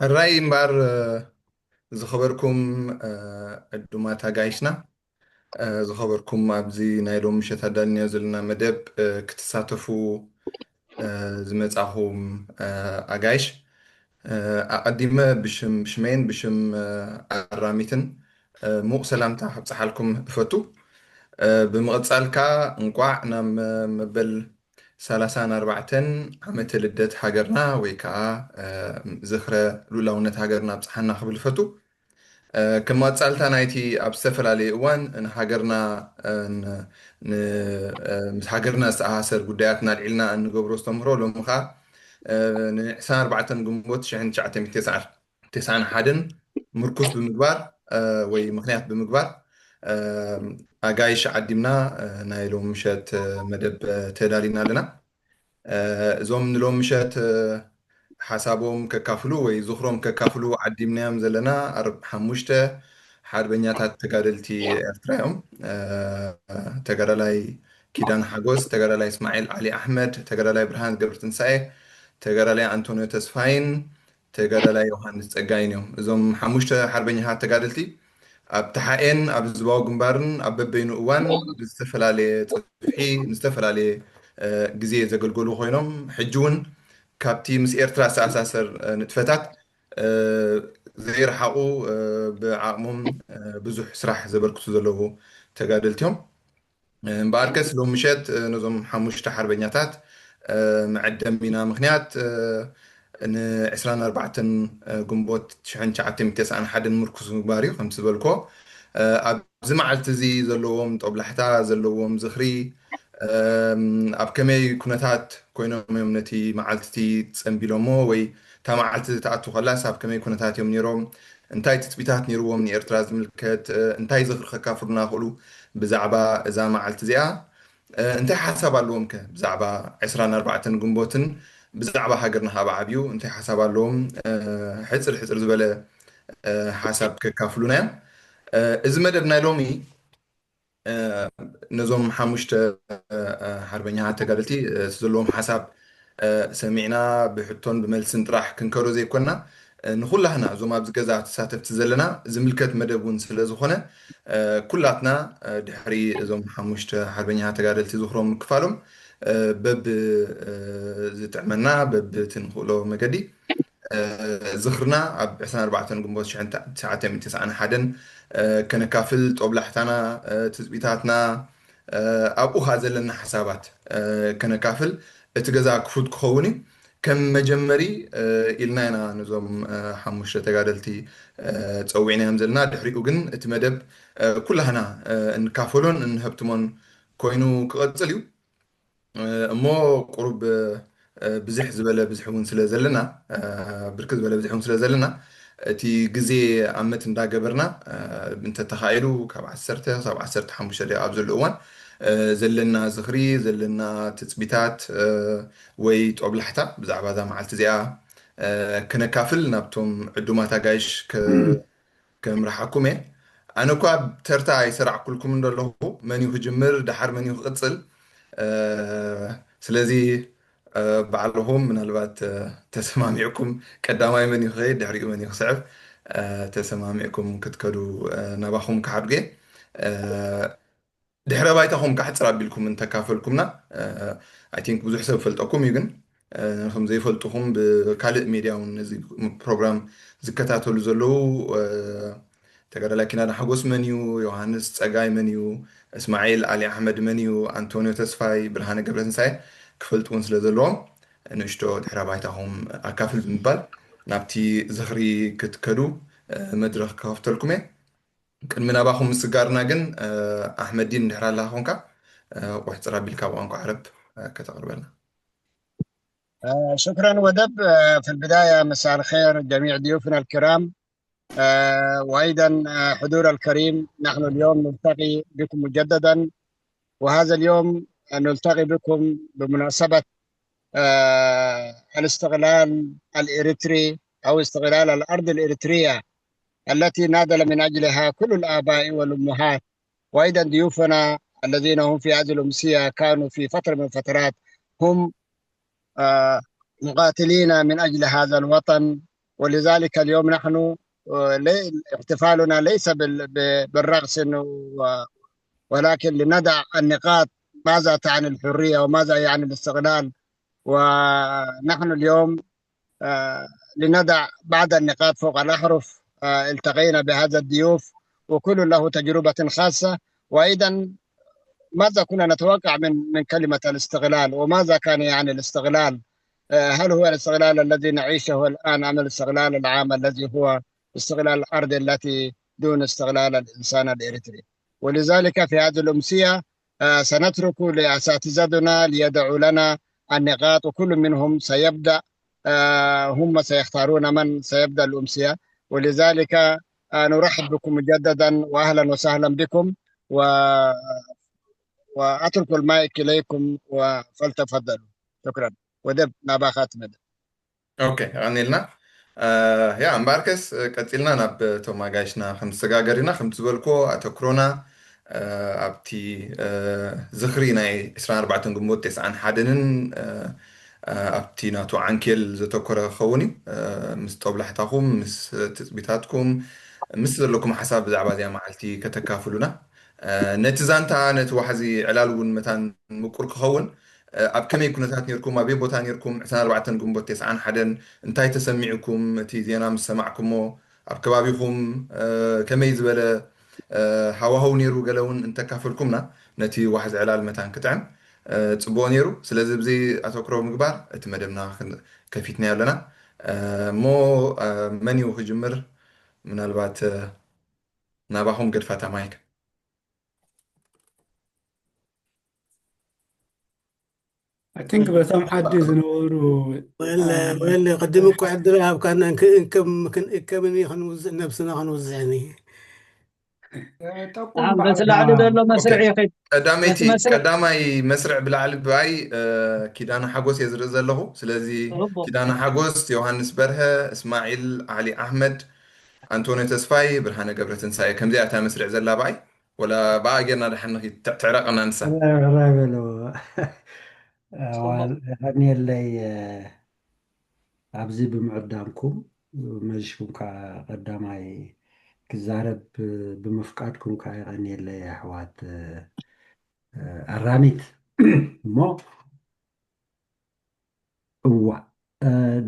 ሕራይ እምበኣር፣ እ፣ ዝኸበርኩም፣ እ፣ ዕዱማት ኣጋይሽና፣ እ፣ ዝኸበርኩም ኣብዚ ናይ ሎም ምሸት ኣዳልናዮ ዘለና መደብ፣ እ፣ ክትሳተፉ፣ እ፣ ዝመጻኹም፣ እ፣ ኣጋይሽ፣ እ፣ ኣቐዲመ ብሽም፣ ብሽመይን ብሽም፣ እ፣ ኣራሚትን፣ እ፣ ሙቕ ሰላምታ ከብጽሓልኩም እፈቱ። እ፣ ብምቕጻል ከኣ እንቋዕ ናብ መ-፣ መበል ሰላሳን ኣርባዕተን ዓመተ ልደት ሃገርና ወይ ከኣ፣ እ፣ ዝኽረ ልኡላውነት ሃገርና ኣብጽሓና ክብል እፈቱ። እ፣ ከም መቐጻልታ ናይቲ ኣብ ዝተፈላለየ እዋን ንሃገርና፣ እ፣ ን-፣ ን-፣ እ፣ ምስ ሃገርና ዝተኣሳሰር ጉዳያት እናልዒልና እንገብሮ ኣስተምህሮ፣ ሎሚ ከኣ፣ እ፣ ን ዕስራን ኣርባዕተን ግንቦት ሽሕን ትሽዓተ ሚእትን ተስዓን ሓደን ምርኩስ ብምግባር፣ እ፣ ወይ ምኽንያት ብምግባር፣ እ፣ ኣጋይሽ ዓዲምና፣ እ፣ ናይ ሎም ምሸት፣ እ፣ መደብ፣ እ፣ ተዳሊና ኣለና። እ፣ እዞም ንሎም ምሸት፣ እ፣ ሓሳቦም ከካፍሉ ወይ ዝኽሮም ከካፍሉ ዓዲምናዮም ዘለና ኣር-፣ ሓሙሽተ ሓርበኛታት ተጋደልቲ ኤርትራ እዮም። እ፣ ተጋዳላይ ኪዳን ሓጎስ፣ ተጋዳላይ እስማዒል ዓሊ ኣሕመድ፣ ተጋዳላይ ብርሃን ገብረትንሳኤ፣ ተጋዳላይ ኣንቶንዮ ተስፋይን ተጋዳላይ ዮሃንስ ጸጋይን እዮም። እዞም ሓሙሽተ ሓርበኛታት ተጋደልቲ ኣብ ተሓኤን ኣብ ህዝባዊ ግንባርን ኣብ በበይኑ እዋን ብዝተፈላለየ ጽፍሒ ንዝተፈላለየ፣ እ፣ ግዜ ዘገልገሉ ኮይኖም፣ ሕጂ እውን ካብቲ ምስ ኤርትራ ዝተኣሳሰር፣ እ፣ ንጥፈታት፣ እ፣ ዘይረሓቑ፣ እ፣ ብዓቕሞም፣ እ፣ ብዙሕ ስራሕ ዘበርክቱ ዘለዉ ተጋደልቲ እዮም። እምበኣርከስ ሎም ምሸት፣ እ፣ ነዞም ሓሙሽተ ሓርበኛታት፣ እ፣ መዐደሚና ምኽንያት፣ እ፣ ን ዕስራን ኣርባዕተን ግንቦት ሽሕን ትሽዓተ ሚእትን ተስዓን ሓደን ምርኩስ ምግባር እዩ። ከምቲ ዝበልኮ፣ እ፣ ኣብዚ መዓልቲ እዚ ዘለዎም ጦብላሕታ፣ ዘለዎም ዝኽሪ፣ እም፣ ኣብ ከመይ ኩነታት ኮይኖም እዮም ነቲ መዓልቲ እቲ ጸንቢሎሞ ወይ እታ መዓልቲ ትኣቱ ከላስ ኣብ ከመይ ኩነታት እዮም ነይሮም? እንታይ ትጽቢታት ነይርዎም ንኤርትራ ዝምልከት? እ፣ እንታይ ዝኽሪ ከካፍሉና ይኽእሉ ብዛዕባ እዛ መዓልቲ እዚኣ? እ፣ እንታይ ሓሳብ ኣለዎም ከ ብዛዕባ ዕስራን ኣርባዕተን ግንቦትን ብዛዕባ ሃገርና ከኣ ብዓብዩ እንታይ ሓሳብ ኣለዎም? እ፣ ሕጽር ሕጽር ዝበለ፣ እ፣ ሓሳብ ከካፍሉና እዮም። እ፣ እዚ መደብ ናይ ሎሚ፣ እ፣ ነዞም ሓሙሽተ፣ እ፣ ሓርበኛታት ተጋደልቲ፣ እ፣ እቲ ዘለዎም ሓሳብ፣ እ፣ ሰሚዕና ብሕቶን ብመልስን ጥራሕ ክንከዶ ዘይኮንና፣ እ፣ ንኹላህና እዞም ኣብዚ ገዛ ተሳተፍቲ ዘለና ዝምልከት መደብ እውን ስለ ዝኾነ፣ እ፣ ኩላትና፣ እ፣ ድሕሪ እዞም ሓሙሽተ ሓርበኛታት ተጋደልቲ ዝኽሮም ምክፋሎም፣ እ፣ በብ፣ እ፣ ዝጥዕመና፣ በብ እቲ ንኽእሎ መገዲ፣ እ፣ ዝኽርና ኣብ ዕስራን ኣርባዕተን ግንቦት ሽሕን ትሽዓተ ሚእትን ተስዓን ሓደን፣ እ፣ ከነካፍል፣ ጦብላሕታና፣ እ፣ ትጽቢታትና፣ እ፣ ኣብኡ ኸኣ ዘለና ሓሳባት፣ እ፣ ከነካፍል እቲ ገዛ ክፉት ክኸውን እዩ። ከም መጀመሪ፣ እ፣ ኢልና ኢና ነዞም፣ እ፣ ሓሙሽተ ተጋደልቲ፣ እ፣ ጸዊዕናዮም ዘለና። ድሕሪኡ ግን እቲ መደብ፣ እ፣ ኩላህና፣ እ፣ እንካፈሎን እንሀብትሞን ኮይኑ ክቐጽል እዩ። እ፣ እሞ ቁሩብ፣ እ፣ ብዝሕ ዝበለ ብዝሒ እውን ስለ ዘለና፣ እ፣ ብርክት ዝበለ ብዝሒ እውን ስለ ዘለና፣ እቲ ግዜ ኣመት እንዳገበርና፣ እ፣ እንተተኻኢሉ ካብ ዓሰርተ ክሳብ ዓሰርተ ሓሙሽተ ደቂቕ ኣብ ዘሎ እዋን፣ እ፣ ዘለና ዝኽሪ፣ ዘለና ትጽቢታት፣ እ፣ ወይ ጦብላሕታ ብዛዕባ እዛ መዓልቲ እዚኣ፣ እ፣ ክነካፍል ናብቶም ዕዱማት ኣጋይሽ ከ-፣ ከምርሓኩም እየ። ኣነ እኳ ተርታ ኣይሰራዕኩልኩም እንደለኹ፣ መን እዩ ክጅምር፣ ደሓር መን እዩ ክቕጽል? እ፣ ስለዚ፣ እ፣ ባዕልኹም ምናልባት፣ እ፣ ተሰማሚዕኩም ቀዳማይ መን እዩ ክኸይድ፣ ድሕሪኡ መን እዩ ክስዕብ፣ እ፣ ተሰማሚዕኩም ክትከዱ፣ እ፣ ናባኹም ክሓድጉ እየ። እ፣ ድሕረ ባይታኹም ካሕጽር ኣቢልኩም እንተካፈልኩምና፣ እ፣ I think ብዙሕ ሰብ ፈልጠኩም እዩ፣ ግን፣ እ፣ ከም ዘይፈልጥኹም ብካልእ ሜድያ እውን ነዚ ፕሮግራም ዝከታተሉ ዘለዉ፣ እ፣ ተጋዳላይ ኪዳነ ሓጎስ መን እዩ? ዮሃንስ ጸጋይ መን እዩ? እስማዒል ኣሊ ኣሕመድ መን እዩ? ኣንቶንዮ ተስፋይ፣ ብርሃነ ገብረትንሳኤ ክፈልጡ እውን ስለ ዘለዎም፣ ንእሽቶ ድሕረ ባይታኹም ኣካፍል ብምባል ናብቲ ዝኽሪ ክትከዱ፣ እ፣ መድረኽ ክኸፍተልኩም እየ። ቅድሚ ናባኹም ምስጋርና ግን፣ እ፣ ኣሕመዲን እንድሕር ኣለኻ ኮንካ፣ እ፣ ቁሕጽር ኣቢልካ ብቋንቋ ዓረብ፣ እ፣ ከተቕርበልና። آه، شكرًا ودب. آه، في البداية مساء الخير جميع ضيوفنا الكرام. آه، وأيضًا، آه، حضور الكريم، نحن اليوم نلتقي بكم مجددًا، وهذا اليوم نلتقي بكم بمناسبة، آه، الاستقلال الإريتري أو استقلال الأرض الإريترية التي ناضل من أجلها كل الآباء والأمهات، وأيضًا ضيوفنا الذين هم في هذه الأمسية كانوا في فترة من الفترات هم، آه، مقاتلين من أجل هذا الوطن ولذلك اليوم نحن، آه، لي- احتفالنا ليس بال- ب- بالرقص و- ولكن لنضع النقاط، ماذا تعني الحرية وماذا يعني الاستقلال. ونحن اليوم، آه، لنضع بعض النقاط فوق الأحرف. آه، التقينا بهذا الضيوف، وكل له تجربة خاصة. وأيضا ماذا كنا نتوقع من من كلمة الاستقلال، وماذا كان يعني الاستقلال؟ آه، هل هو الاستقلال الذي نعيشه الآن أم الاستقلال العام الذي هو استقلال الأرض التي دون استقلال الإنسان الإريتري؟ ولذلك في هذه الأمسية، آه، سنترك لأساتذتنا ليدعوا لنا النقاط، وكل منهم سيبدأ، آه، هم سيختارون من سيبدأ الأمسية. ولذلك، آه، نرحب بكم مجددا وأهلا وسهلا بكم. و وأترك المايك إليكم و- فلتفضلوا. شكرا. ወደብ ናባኻ ትመልስ። ኦኬ፣ ቀኒልና። ያ እምበኣርከስ ቀፂልና ናብ እቶም ኣጋይሽና ክንሰጋገር ኢና። ከምቲ ዝበልኮ ኣተኩሮና ኣብቲ ዝኽሪ ናይ ዕስራን ኣርባዕተን ግንቦት ተስዓን ሓደንን ኣብቲ ናቱ ዓንኬል ዘተኮረ ክኸውን እዩ። ምስ ጦብላሕታኹም፣ ምስ ትፅቢታትኩም፣ ምስ ዘለኩም ሓሳብ ብዛዕባ እዚኣ መዓልቲ ከተካፍሉና፣ ነቲ ዛንታ፣ ነቲ ዋሕዚ ዕላል እውን መታን ምቁር ክኸውን፣ ኣብ ከመይ ኩነታት ነርኩም፣ ኣበይ ቦታ ነርኩም ዕስራን ኣርባዕተን ግንቦት ተስዓን ሓደን፣ እንታይ ተሰሚዕኩም፣ እቲ ዜና ምስ ሰማዕኩሞ ኣብ ከባቢኹም ከመይ ዝበለ ሃዋህው ነይሩ፣ ገለ እውን እንተካፈልኩምና ነቲ ዋሕዚ ዕላል መታን ክጥዕም ጽቡቕ ነይሩ። ስለዚ ብዚ ኣተኩሮ ምግባር እቲ መደብና ከፊትናዮ ኣለና። እሞ መን እዩ ክጅምር? ምናልባት ናባኹም ገድፋታ ማይክ። I think በቶም ዓዲ ዝነበሩ ወለ ቅድም እኮ ዕድል ሃብካና እንከምን ክንውዝዕ ነብስና ክንውዝዕኒ በቲ ላዕሊ ዘሎ መስርዕ ይኸይድ ቀዳመይቲ ቀዳማይ መስርዕ ብላዕሊ ብኣይ ኪዳነ ሓጎስ እየ ዝርኢ ዘለኹ። ስለዚ ኪዳነ ሓጎስ፣ ዮሃንስ በርሀ፣ እስማዒል ዓሊ ኣሕመድ፣ ኣንቶንዮ ተስፋይ፣ ብርሃነ ገብረትንሳኤ፣ ከምዚኣ እታ መስርዕ ዘላ ብኣይ። ወላ ብኣ ጌርና ደሓን ንኺድ ትዕረቐና ንሳ። ራይ በሎ። የቐንየለይ ኣብዚ ብምዕዳምኩም፣ መዚሽኩም ከዓ ቀዳማይ ክዛረብ ብምፍቃድኩም ከዓ የቐንየለይ ኣሕዋት ኣራሚት። እሞ እዋ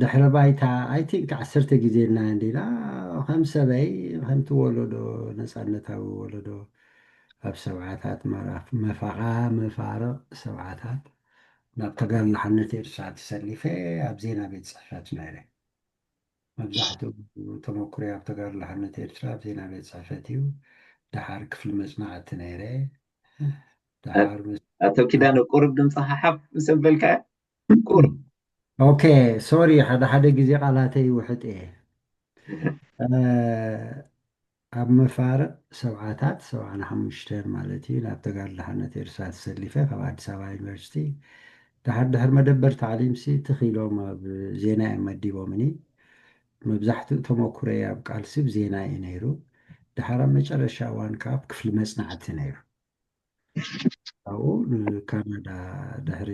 ድሕረ ባይታ፣ I think ዓሰርተ ግዜ ኢልና እንዲና፣ ከም ሰበይ፣ ከምቲ ወለዶ፣ ነፃነታዊ ወለዶ፣ ኣብ ሰብዓታት መፋቓ መፋርቕ ሰብዓታት ናብ ተጋድሎ ሓርነት ኤርትራ ተሰሊፈ ኣብ ዜና ቤት ፅሕፈት ነይረ። መብዛሕትኡ ተመኩሮይ ኣብ ተጋድሎ ሓርነት ኤርትራ ኣብ ዜና ቤት ፅሕፈት እዩ። ደሓር ክፍሊ መፅናዕቲ ነይረ። ደሓር ኣቶ ኪዳነ፣ ቁሩብ ድምፅኻ ሓፍ ምስ ኣበልካዮ። ቁር ኦኬ፣ ሶሪ፣ ሓደ ሓደ ግዜ ቃላተይ ውሕጥ እየ። ኣብ መፋርቕ ሰብዓታት፣ ሰብዓን ሓሙሽተን ማለት እዩ፣ ናብ ተጋድሎ ሓርነት ኤርትራ ተሰሊፈ ካብ ኣዲስ ኣበባ ዩኒቨርሲቲ። ድሓር ድሕሪ መደበር ታዕሊምሲ ትኽ ኢሎም ኣብ ዜና እዮም መዲቦምኒ። መብዛሕትኡ ተመኩሮይ ኣብ ቃልሲ ብዜና እዩ ነይሩ። ድሓር ኣብ መጨረሻ እዋን ከዓ ኣብ ክፍሊ መጽናዕቲ ነይሩ። ካብኡ ንካናዳ ድሕሪ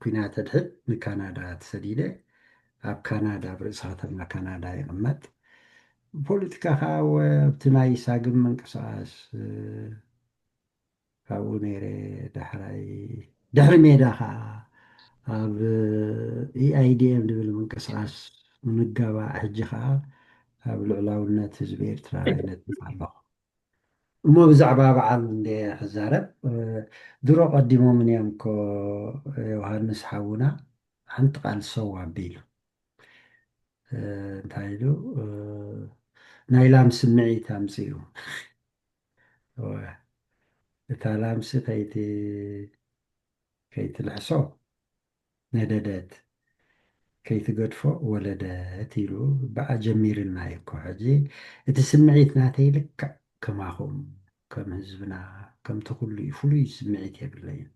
ኲናት ሕድሕድ ንካናዳ ተሰዲደ ኣብ ካናዳ ኣብ ርእሲ ከተማ ካናዳ ይቕመጥ። ፖለቲካ ከዓ ኣብቲ ናይ ሳግም ምንቅስቃስ ካብኡ ነይረ። ዳሕራይ ድሕሪ ሜዳ ከዓ ኣብ EIDM ዝብል ምንቅስቃስ ንምጋባእ ሕጂ ከዓ ኣብ ልዕላውነት ህዝቢ ኤርትራ ይነጥፍ ኣለኹ። እሞ ብዛዕባ በዓል እንደ ክዛረብ ድሮ ቀዲሞምን እዮም እኮ ዮሃንስ ሓውና ሓንቲ ቃል ሰው ኣቢሉ እንታይ ኢሉ ናይ ላም ስምዒት ኣምፅኡ። እታ ላምሲ ከይቲ ከይትልሕሶ ነደደት፣ ከይትገድፎ ወለደት ኢሉ ብኣ ጀሚርልና እዩ እኮ። ሕጂ እቲ ስምዒት ናተይ ልክዕ ከማኹም ከም ህዝብና ከምቲ ኩሉ እዩ፣ ፍሉይ ስምዒት የብለይን።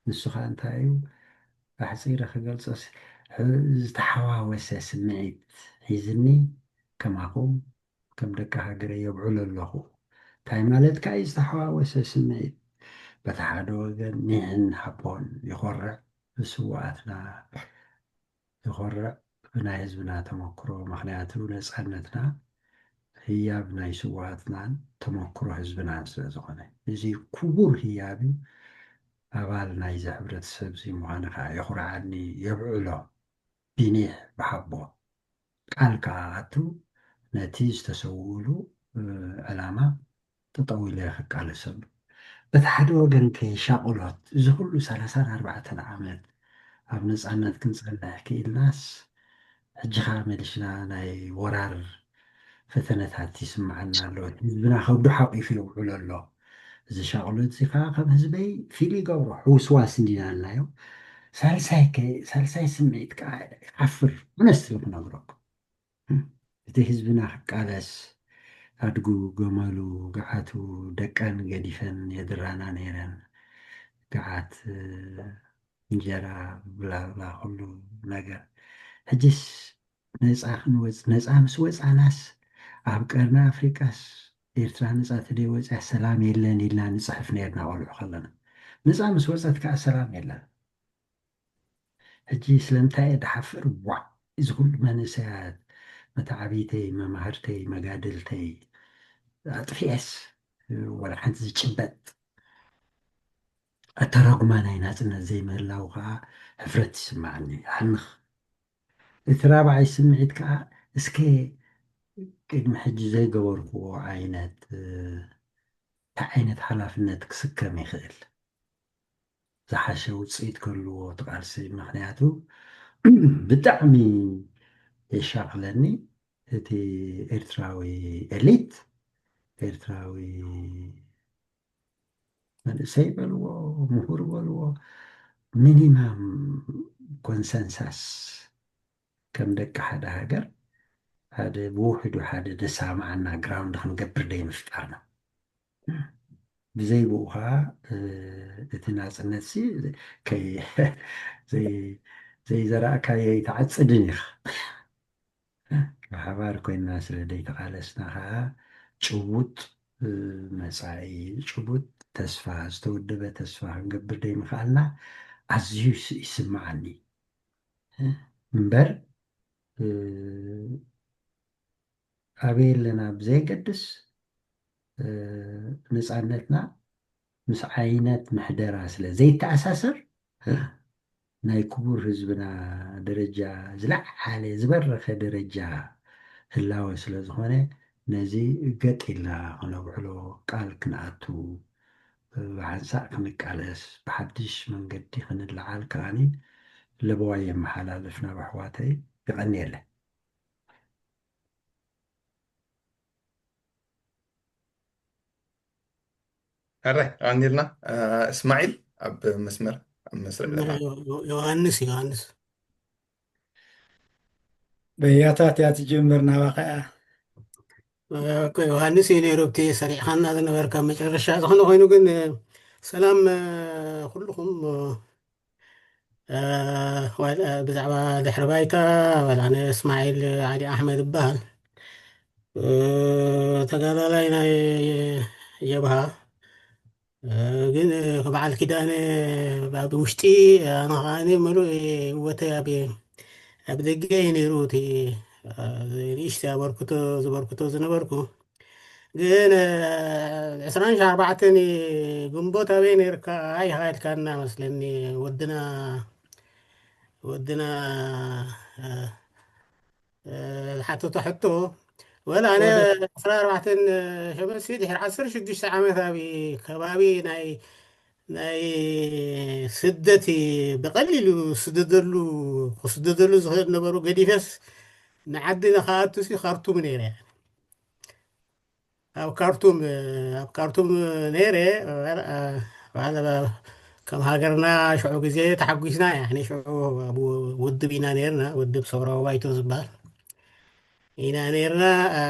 ንሱ ኸኣ እንታይ እዩ ኣሕጺረ ክገልጾስ፣ ዝተሓዋወሰ ስምዒት ሒዝኒ ከማኹም ከም ደቂ ሃገረይ የብዕሎ ኣለኹ። እንታይ ማለትካ እዩ ዝተሓዋወሰ ስምዒት? በቲ ሓደ ወገን ኒሕን ሃቦን ይኾርዕ፣ ብስውኣትና ይኾርዕ፣ ብናይ ህዝብና ተመክሮ፣ ምኽንያቱ ነፃነትና ህያብ ናይ ስውኣትናን ተመክሮ ህዝብናን ስለ ዝኾነ፣ እዚ ክቡር ህያብ እዩ። ኣባል ናይዚ ሕብረተሰብ እዚ ምዃነ ከዓ የኹርዓኒ፣ የብዕሎ። ቢኒሕ ብሓቦ ቃል ከዓ ኣቱ ነቲ ዝተሰውኡሉ ዕላማ ጠጠው ኢለ ክቃለሰሉ። በቲ ሓደ ወገን ከይሻቕሎት፣ እዚ ኩሉ ሰላሳን ኣርባዕተን ዓመት ኣብ ነፃነት ክንፀንሕ ክኢልናስ፣ ሕጂ ከዓ መሊስና ናይ ወራር ፈተነታት ይስምዓና ኣሎ። ህዝብና ከብዱ ሓቂፉ የውዕሎ ኣሎ። እዚ ሻቕሎት እዚ ከዓ ከም ህዝበይ ፊል ይገብሮ። ሕውስዋስ እንዲና ኣለናዮ። ሳልሳይ ከ-፣ ሳልሳይ ስምዒት ከዓ ይሓፍር። ሆነስትሊ ክነግረኩም፣ እቲ ህዝብና ክቃለስ፣ ኣድጉ፣ ገመሉ፣ ገዓቱ፣ ደቀን ገዲፈን የድራና ነይረን። ገዓት፣ እንጀራ፣ ብላብላ፣ ኩሉ ነገር። ሕጅስ ነፃ ክንወፅ፣ ነፃ ምስ ወፃናስ፣ ኣብ ቀርኒ ኣፍሪቃስ ኤርትራ ነፃ ተደይ ወፅያ ሰላም የለን ኢልና ንፅሕፍ ነይርና ቆልዑ ከለና። ነፃ ምስ ወፀት ከዓ ሰላም የለን። ሕጂ ስለምንታይ እየ ድሓፍር? ዋዕ፣ እዚ ኩሉ መንእሰያት፣ መተዓብይተይ፣ መማህርተይ፣ መጋድልተይ ኣጥፊኤስ፣ ወላ ሓንቲ ዝጭበጥ ኣተረጉማ ናይ ናጽነት ዘይምህላው ከዓ ሕፍረት ይስምዓኒ። ሓንኽ። እቲ ራብዓይ ስምዒት ከዓ፣ እስከ ቅድሚ ሕጂ ዘይገበርክዎ ዓይነት፣ እ፣ እንታይ ዓይነት ሓላፍነት ክስከም ይኽእል? ዝሓሸ ውፅኢት ክህልዎ እቲ ቃልሲ። ምኽንያቱ ብጣዕሚ የሻቕለኒ እቲ ኤርትራዊ ኤሊት፣ ኤርትራዊ መንእሰይ በልዎ፣ ምሁር በልዎ፣ ሚኒማም ኮንሰንሳስ ከም ደቂ ሓደ ሃገር ሓደ ብውሕዱ ሓደ ደሳምዓና ግራውንድ ክንገብር ደይ ምፍጣርና። ብዘይ ብኡ ኸዓ፣ እ፣ እቲ ናጽነትሲ ከይ-፣ ዘይ-፣ ዘይዘራእካዮ ኣይትዓጽድን ኢኻ። ብሓባር ኮይንና ስለ ዘይተቓለስና ኸዓ ጭቡጥ፣ እ፣ መጻኢ፣ ጭቡጥ ተስፋ፣ ዝተወደበ ተስፋ ክንገብር ደይ ምኽኣልና ኣዝዩ ይስ-፣ ይስምዓኒ። እምበር፣ እ፣ ኣበይ ኣለና ብዘየገድስ፣ እ፣ ነጻነትና ምስ ዓይነት ምሕደራ ስለ ዘይተኣሳሰር፣ ናይ ክቡር ህዝብና ደረጃ ዝለዓለ፣ ዝበረኸ ደረጃ ህላወ ስለ ዝኾነ፣ ነዚ ገጥ ኢልና ክነብዕሎ ቃል ክንኣቱ፣ ብሓንሳእ ክንቃለስ፣ ብሓድሽ መንገዲ ክንለዓል ከኣኒ ለበዋይ የመሓላልፍ ናብ ኣሕዋተይ። የቐንየለይ። ሕራይ፣ ኣቐኒልና። እ፣ እስማዒል ኣብ መስመር፣ ኣብ መስርዕ ኣለኻ። ዮ-፣ ዮ-፣ ዮሃንስ፣ ዮሃንስ። በያታት እያ ትጀምር፣ ናባኻ እያ። እ፣ እኮ ዮሃንስ እዩ ነይሩ፣ ኣብቲ ሰሪዕኻና ዝነበርካ መጨረሻ። ዝኾነ ኮይኑ ግን፣ እ፣ ሰላም፣ እ፣ ኩልኹም፣ እ፣ እ፣ ዋል-፣ እ፣ ብዛዕባ ድሕሪ ባይታ፣ ዋላ ኣነ እስማዒል ዓሊ ኣሕመድ እበሃል። እ፣ ተጋዳላይ ናይ ጀብሃ። እ፣ ግን፣ እ፣ በዓል ኪዳነ ኣብ ውሽጢ፣ ኣነ ኸዓኒ ምሉእ ህይወተይ ኣብ፣ ኣብ ደገ እዩ ነይሩ። እቲ፣ እ፣ ንእሽተይ ኣበርክቶ ዝበርክቶ ዝነበርኩ። ግን፣ እ፣ ዕስራን ኣርባዕተን ግንቦት ኣበይ ነይርካ? ኣይሃልካና መስለኒ። ወድና፣ ወድና፣ እ፣ እ፣ ዝሓተቶ ሕቶ፣ ወላ ኣነ ወደ ዕስራን ኣርባዕተን ሸመሲ ድሕሪ ዓሰርተ ሽዱሽተ ዓመት ኣብ ከባቢ ናይ፣ ናይ ስደት ብቐሊሉ ስደደሉ፣ ክስደደሉ ዝኽእል ነበሩ ገዲፈስ ንዓዲ ንኽኣቱሲ ካርቱም ነይረ። ኣብ ካርቱም፣ ኣብ ካርቱም ነይረ፣ እ፣ እ፣ ከም ሃገርና ሽዑ ግዜ ተሓጒስና፣ ያኒ ሽዑ ኣብ ውድብ ኢና ነይርና፣ ውድብ ሰውራዊ ባይቶ ዝበሃል ኢና ነይርና። እ፣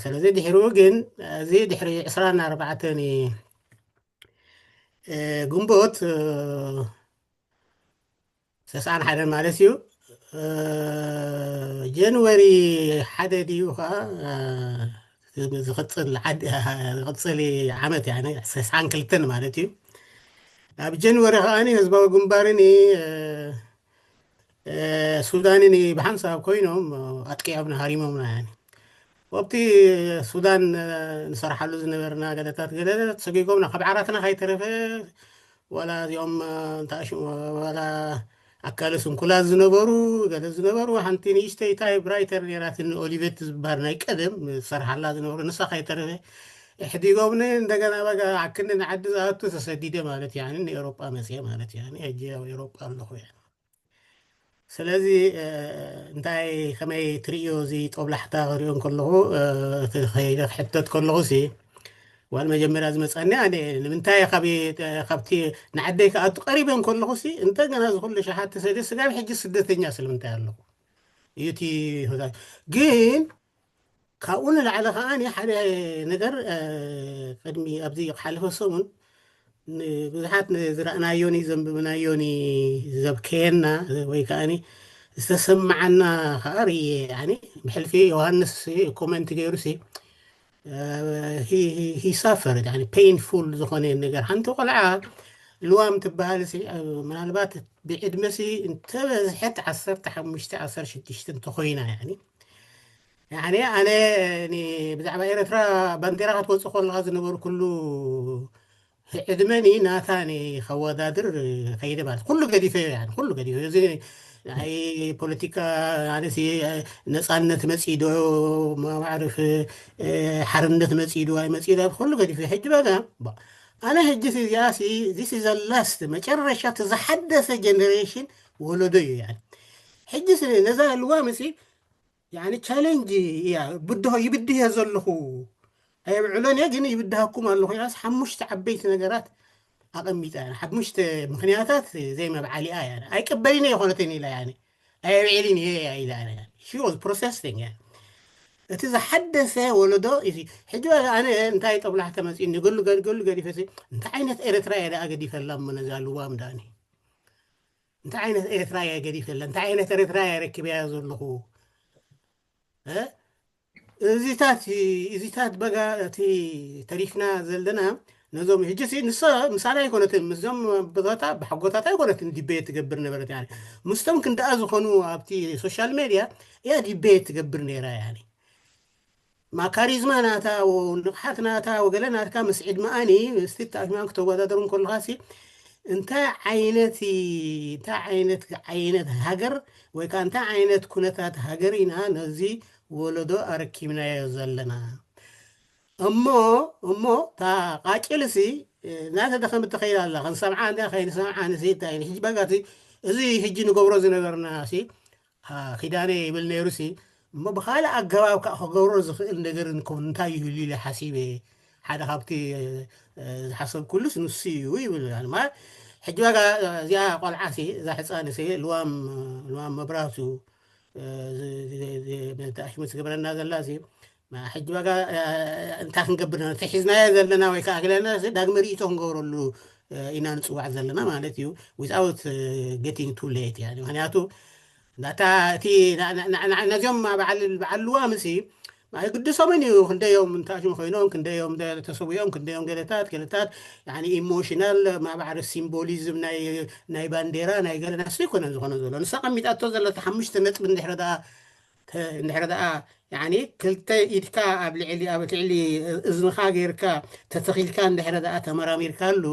ስለዚ ድሕሪኡ ግን፣ እዚ ድሕሪ ዕስራን ኣርባዕተን፣ እ፣ ግንቦት፣ እ፣ ሰስዓን ሓደን ማለት እዩ። እ፣ ጀንወሪ ሓደ ድዩ ኸዓ፣ እ፣ ዝቕጽል ዓድ-፣ ዝቕጽል ዓመት፣ ያኒ ሰስዓን ክልተን ማለት እዩ። ኣብ ጀንወሪ ኸዓኒ ህዝባዊ ግንባርን፣ እ፣ እ፣ ሱዳንን ብሓንሳብ ኮይኖም ኣጥቂዖምና ሃሪሞምና። ያኒ ኣብቲ ሱዳን ንሰርሓሉ ዝነበርና ገለታት ገለ ሰጊጎምና፣ ካብ ዓራትና ከይተረፈ ዋላ እዚኦም እንታይ ሽሙ ዋላ ኣካለ ስንኩላት ዝነበሩ ገለ ዝነበሩ ሓንቲ ንእሽተይ ታይፕ ራይተር ነይራትኒ፣ ኦሊቨት ዝበሃል ናይ ቀደም ዝሰርሓላ ዝነበሩ፣ ንሳ ከይተረፈ ኣሕዲጎምኒ። እንደገና በቃ ዓክኒ ንዓዲ ዝኣቱ ተሰዲደ ማለት ያኒ ንኤውሮጳ መፅየ ማለት ያኒ ሕጂ ኣብ ኤውሮጳ ኣለኹ ያኒ። ስለዚ እንታይ ከመይ ትርእዮ እዚ ጦብላሕታ ክርእዮ ከለኹ፣ እቲ ከይደ ክሕተት ከለኹ ሲ ዋል መጀመርያ ዝመፀኒ ኣነ ንምንታይ ካብቲ ንዓደይ ክኣቱ ቀሪበ ከለኹ ሲ እንደገና ዝኩሉ ሸሓት ተሰደ ስጋብ ሕጂ ስደተኛ ስለምንታይ ኣለኹ እዩ እቲ። ግን ካብኡ ንላዕሊ ከዓ ሓደ ነገር ቅድሚ ኣብዚ ክሓለፈ ሰሙን ብዙሓት ንዝረኣናዮኒ ዘንብብናዮኒ ዘብከየና ወይ ከዓ ዝተሰማዓና ከዓ ርየ። ብሕልፊ ዮሃንስ ኮመንት ገይሩ ሲ ሂሳፈር ፔንፉል ዝኾነ ነገር ሓንቲ ቆልዓ ልዋም ትበሃል ምናልባት ብዕድመ ሲ እንተበዝሐት ዓሰርተ ሓሙሽተ ዓሰርተ ሽዱሽተ እንተኮይና ያኒ ኣነ ብዛዕባ ኤረትራ ባንዴራ ክትወፅእ ከለካ ዝነበሩ ኩሉ ዕድመኒ ናታ ከወዳድር ከይደ ማለት ኩሉ ገዲፈ ኩሉ ገዲፈ እዚ ናይ ፖለቲካ ኣነሲ ነፃነት መፂዶ ማዕርፍ ሓርነት መፂዶ ኣይመፂዶ ኩሉ ገዲፈ ሕጂ በጋ ኣነ ሕጂ እዚኣ this is the last መጨረሻ ዝሓደሰ ጀነሬሽን ወለዶ እዩ ሕጂ ነዛ ልዋም ሲ ቻሌንጅ እያ ብድሆ ይብድህ እየ ዘለኹ ኣየብዕሎን እየ ግን ይብድሃኩም ኣለኹ ኢላስ ሓሙሽተ ዓበይቲ ነገራት ኣቐሚጣ ሓሙሽተ ምክንያታት ዘይመብዓሊኣ እያ ኣይቀበልን እየ ኮነትን ኢላ ኣየብዕልን እየ ኢላ she was protesting እያ እቲ ዝሓደሰ ወለዶ እዚ ሕጂ ኣነ እንታይ ጠብላሕተ መፅእኒ ገሉ ገሉ ገዲፈ እንታይ ዓይነት ኤርትራ እየ ደኣ ገዲፈላ እሞ ነዛ ልዋም ዳኒ እንታይ ዓይነት ኤርትራ እየ ገዲፈላ እንታይ ዓይነት ኤርትራ እየ ረኪበያ ዘለኹ እዚታት እዚታት በጋ እቲ ተሪፍና ዘለና ነዞም ሕጂ ንሳ ምሳና ኣይኮነትን ምስዞም ብዛታ ብሓጎታት ኣይኮነትን ዲቤት ትገብር ነበረት ምስቶም ክንደኣ ዝኾኑ ኣብቲ ሶሻል ሜድያ እያ ዲቤት ትገብር ነይራ ያኒ ማካሪዝማ ናታ ንቕሓት ናታ ወገለ ናትካ ምስ ዕድመኣኒ ምስቲ ተኣሽማን ክተወዳደሩ ከለኻሲ እንታይ ዓይነት እንታይ ዓይነት ዓይነት ሃገር ወይ ከዓ እንታይ ዓይነት ኩነታት ሃገር ኢና ነዚ ወለዶ ኣረኪብናዮ ዘለና እሞ እሞ እታ ቃጭልሲ ናተ ደኸም ትኸይድ ኣላ ክንሰምዓ እንዳ ከይንሰምዓ ንሲ እንታይ ሕጂ በጋቲ እዚ ሕጂ ንገብሮ ዝነበርና ሲ ኪዳነ ይብል ነይሩ ሲ እሞ ብካልእ ኣገባብ ከዓ ክገብሮ ዝኽእል ነገር እንታይ ይህሉ ኢለ ሓሲበ ሓደ ካብቲ ዝሓሰብኩሉስ ንሱ እዩ ይብል ማለት ሕጂ ዋጋ እዚኣ ቆልዓ ሲ እዛ ሕፃን ሲ ልዋም ልዋም መብራቱ ተኣሽሙ ትገብረና ዘላ ሲ ሕጂ ዋጋ እንታይ ክንገብር ተሒዝናዮ ዘለና ወይ ከዓ ግለና ዳግመ ርእቶ ክንገብረሉ ኢና ንፅዋዕ ዘለና ማለት እዩ without getting too late ምክንያቱ ናታ እቲ ነዚኦም በዓል በዓል ልዋም ሲ ግድሶምን እዩ ክንደዮም እንታሽም ኮይኖም ክንደዮም ተሰዊኦም ክንደዮም ገለታት ገለታት ኢሞሽናል ማዕረ ሲምቦሊዝም ናይ ባንዴራ ናይ ገለ ናሱ ይኮነን ዝኾነ ዘሎ ንሳ ቀሚጣቶ ዘለታ ሓሙሽተ ነጥቢ እንድሕረ ደኣ እንድሕረ ደኣ ክልተ ኢድካ ኣብ ልዕሊ ኣብ ልዕሊ እዝንኻ ጌርካ ተተኺልካ እንድሕረ ደኣ ተመራሚርካሉ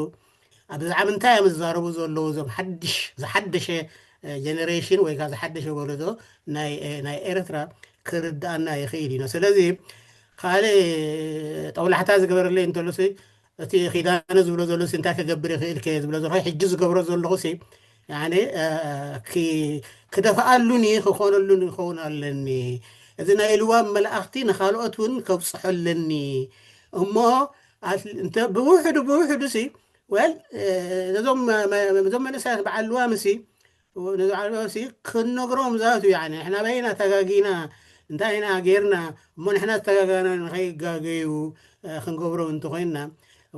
ብዛዕባ እንታይ እዮም ዝዛረቡ ዘለዉ እዞም ሓድሽ ዝሓደሸ ጀነሬሽን ወይ ከዓ ዝሓደሸ ወለዶ ናይ ኤርትራ ክርድኣና ይኽእል እዩ ስለዚ ካልእ ጠውላሕታ ዝገበረለይ እንተሎ እቲ ኪዳነ ዝብሎ ዘሎ እንታይ ክገብር ይኽእል ከ ዝብሎ ዘሎ ሕጂ ዝገብሮ ዘለኹ ክደፍኣሉኒ ክኾነሉን ክኸውን ኣለኒ እዚ ናይ ልዋም መላእኽቲ ንኻልኦት እውን ከብፅሖ ኣለኒ እሞ ብውሕዱ ብውሕዱ ሲ ወል ነዞም ነዞም መንእሰያት በዓል ልዋም ሲ ነዚ ዓለምሲ ክንነግሮም ዛቱ ያኒ ንሕና በይና ተጋጊና እንታይ ኢና ጌርና እሞ ንሕና ዝተጋጋና ንኸይጋገዩ ክንገብሮም እንተኮይንና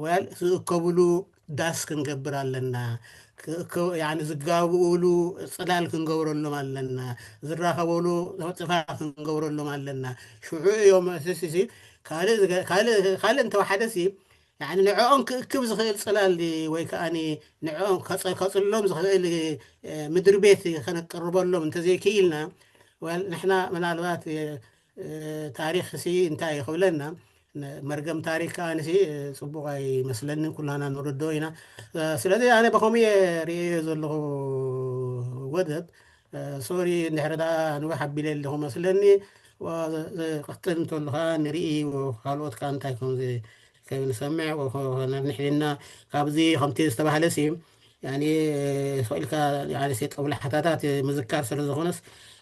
ወል ዝእከብሉ ዳስ ክንገብር ኣለና ዝጋብኡሉ ፅላል ክንገብረሎም ኣለና ዝራኸበሉ ፅፋ ክንገብረሎም ኣለና ሽዑ እዮም ስስሲ ካልእ እንተወሓደሲ ንዕኦም ክእክብ ዝኽእል ፅላል ወይ ከዓ ንዕኦም ከፅልሎም ዝኽእል ምድሪ ቤት ከነቅርበሎም እንተዘይክኢልና፣ ንሕና ምናልባት ታሪኽ ሲ እንታይ ይኽብለና፣ መርገም ታሪክ ከዓ ንሲ ፅቡቕ ኣይመስለንን፣ ኩላና ንርድኦ ኢና። ስለዚ ኣነ ብኸምኡ እየ ርእየዮ ዘለኹ ወደብ። ሶሪ እንድሕር ደኣ ንውሕ ኣቢለ ኣለኹ መስለኒ። ክቕፅል እንተለኻ ንርኢ፣ ካልኦት ከዓ እንታይ ከም ከይንሰምዕ ነንሕልና። ካብዚ ከምቲ ዝተባህለ ሲ ያኒ ስቕ ኢልካ ያኒ ሴ ጠብላሕታታት ምዝካር ስለ ዝኾነስ፣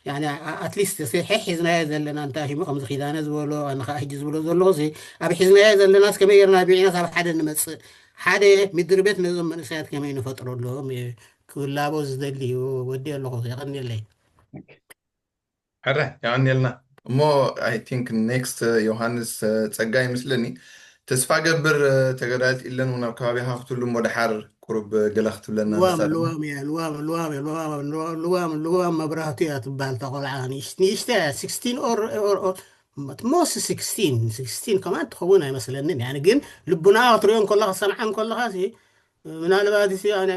ያኒ ኣትሊስት ሲ ሒዝናዮ ዘለና፣ እንታይ ሽሙ ከምዚ ኪዳነ ዝበሎ፣ ኣነ ከዓ ሕጂ ዝበሎ ዘለኹ ሲ ኣብ ሒዝናዮ ዘለናስ ከመይ ጌርና ቢዕናስ ኣብ ሓደ ንመፅእ፣ ሓደ ምድሪ ቤት ነዞም መንእሰያት ከመይ ንፈጥረሎም ክላቦ ዝደሊ እዩ። ወዲ ኣለኹ የቐንየለይ። ሕረ የቐንየልና። እሞ ኣይ ቲንክ ኔክስት ዮሃንስ ጸጋ ይመስለኒ። ተስፋ ገብር ተጋዳሊት ኢለን እውን ኣብ ከባቢኻ ክትህሉ እሞ ደሓር ቁሩብ ገለ ክትብለና ልዋም ልዋም እያ ልዋም ልዋም እያ ልዋም ልዋም ልዋም መብራህቱ እያ ትበሃል። እታ ቆልዓ ንእሽተ እያ። ሲክስቲን ኦር ኦር ሞስት ሲክስቲን ሲክስቲን ከማን ትኸውን ኣይመስለንን። ያኒ ግን ልቡና ክትሪኦ እንከለኻ ሰምዓ እንከለኻ ምናልባት ሲ ኣነ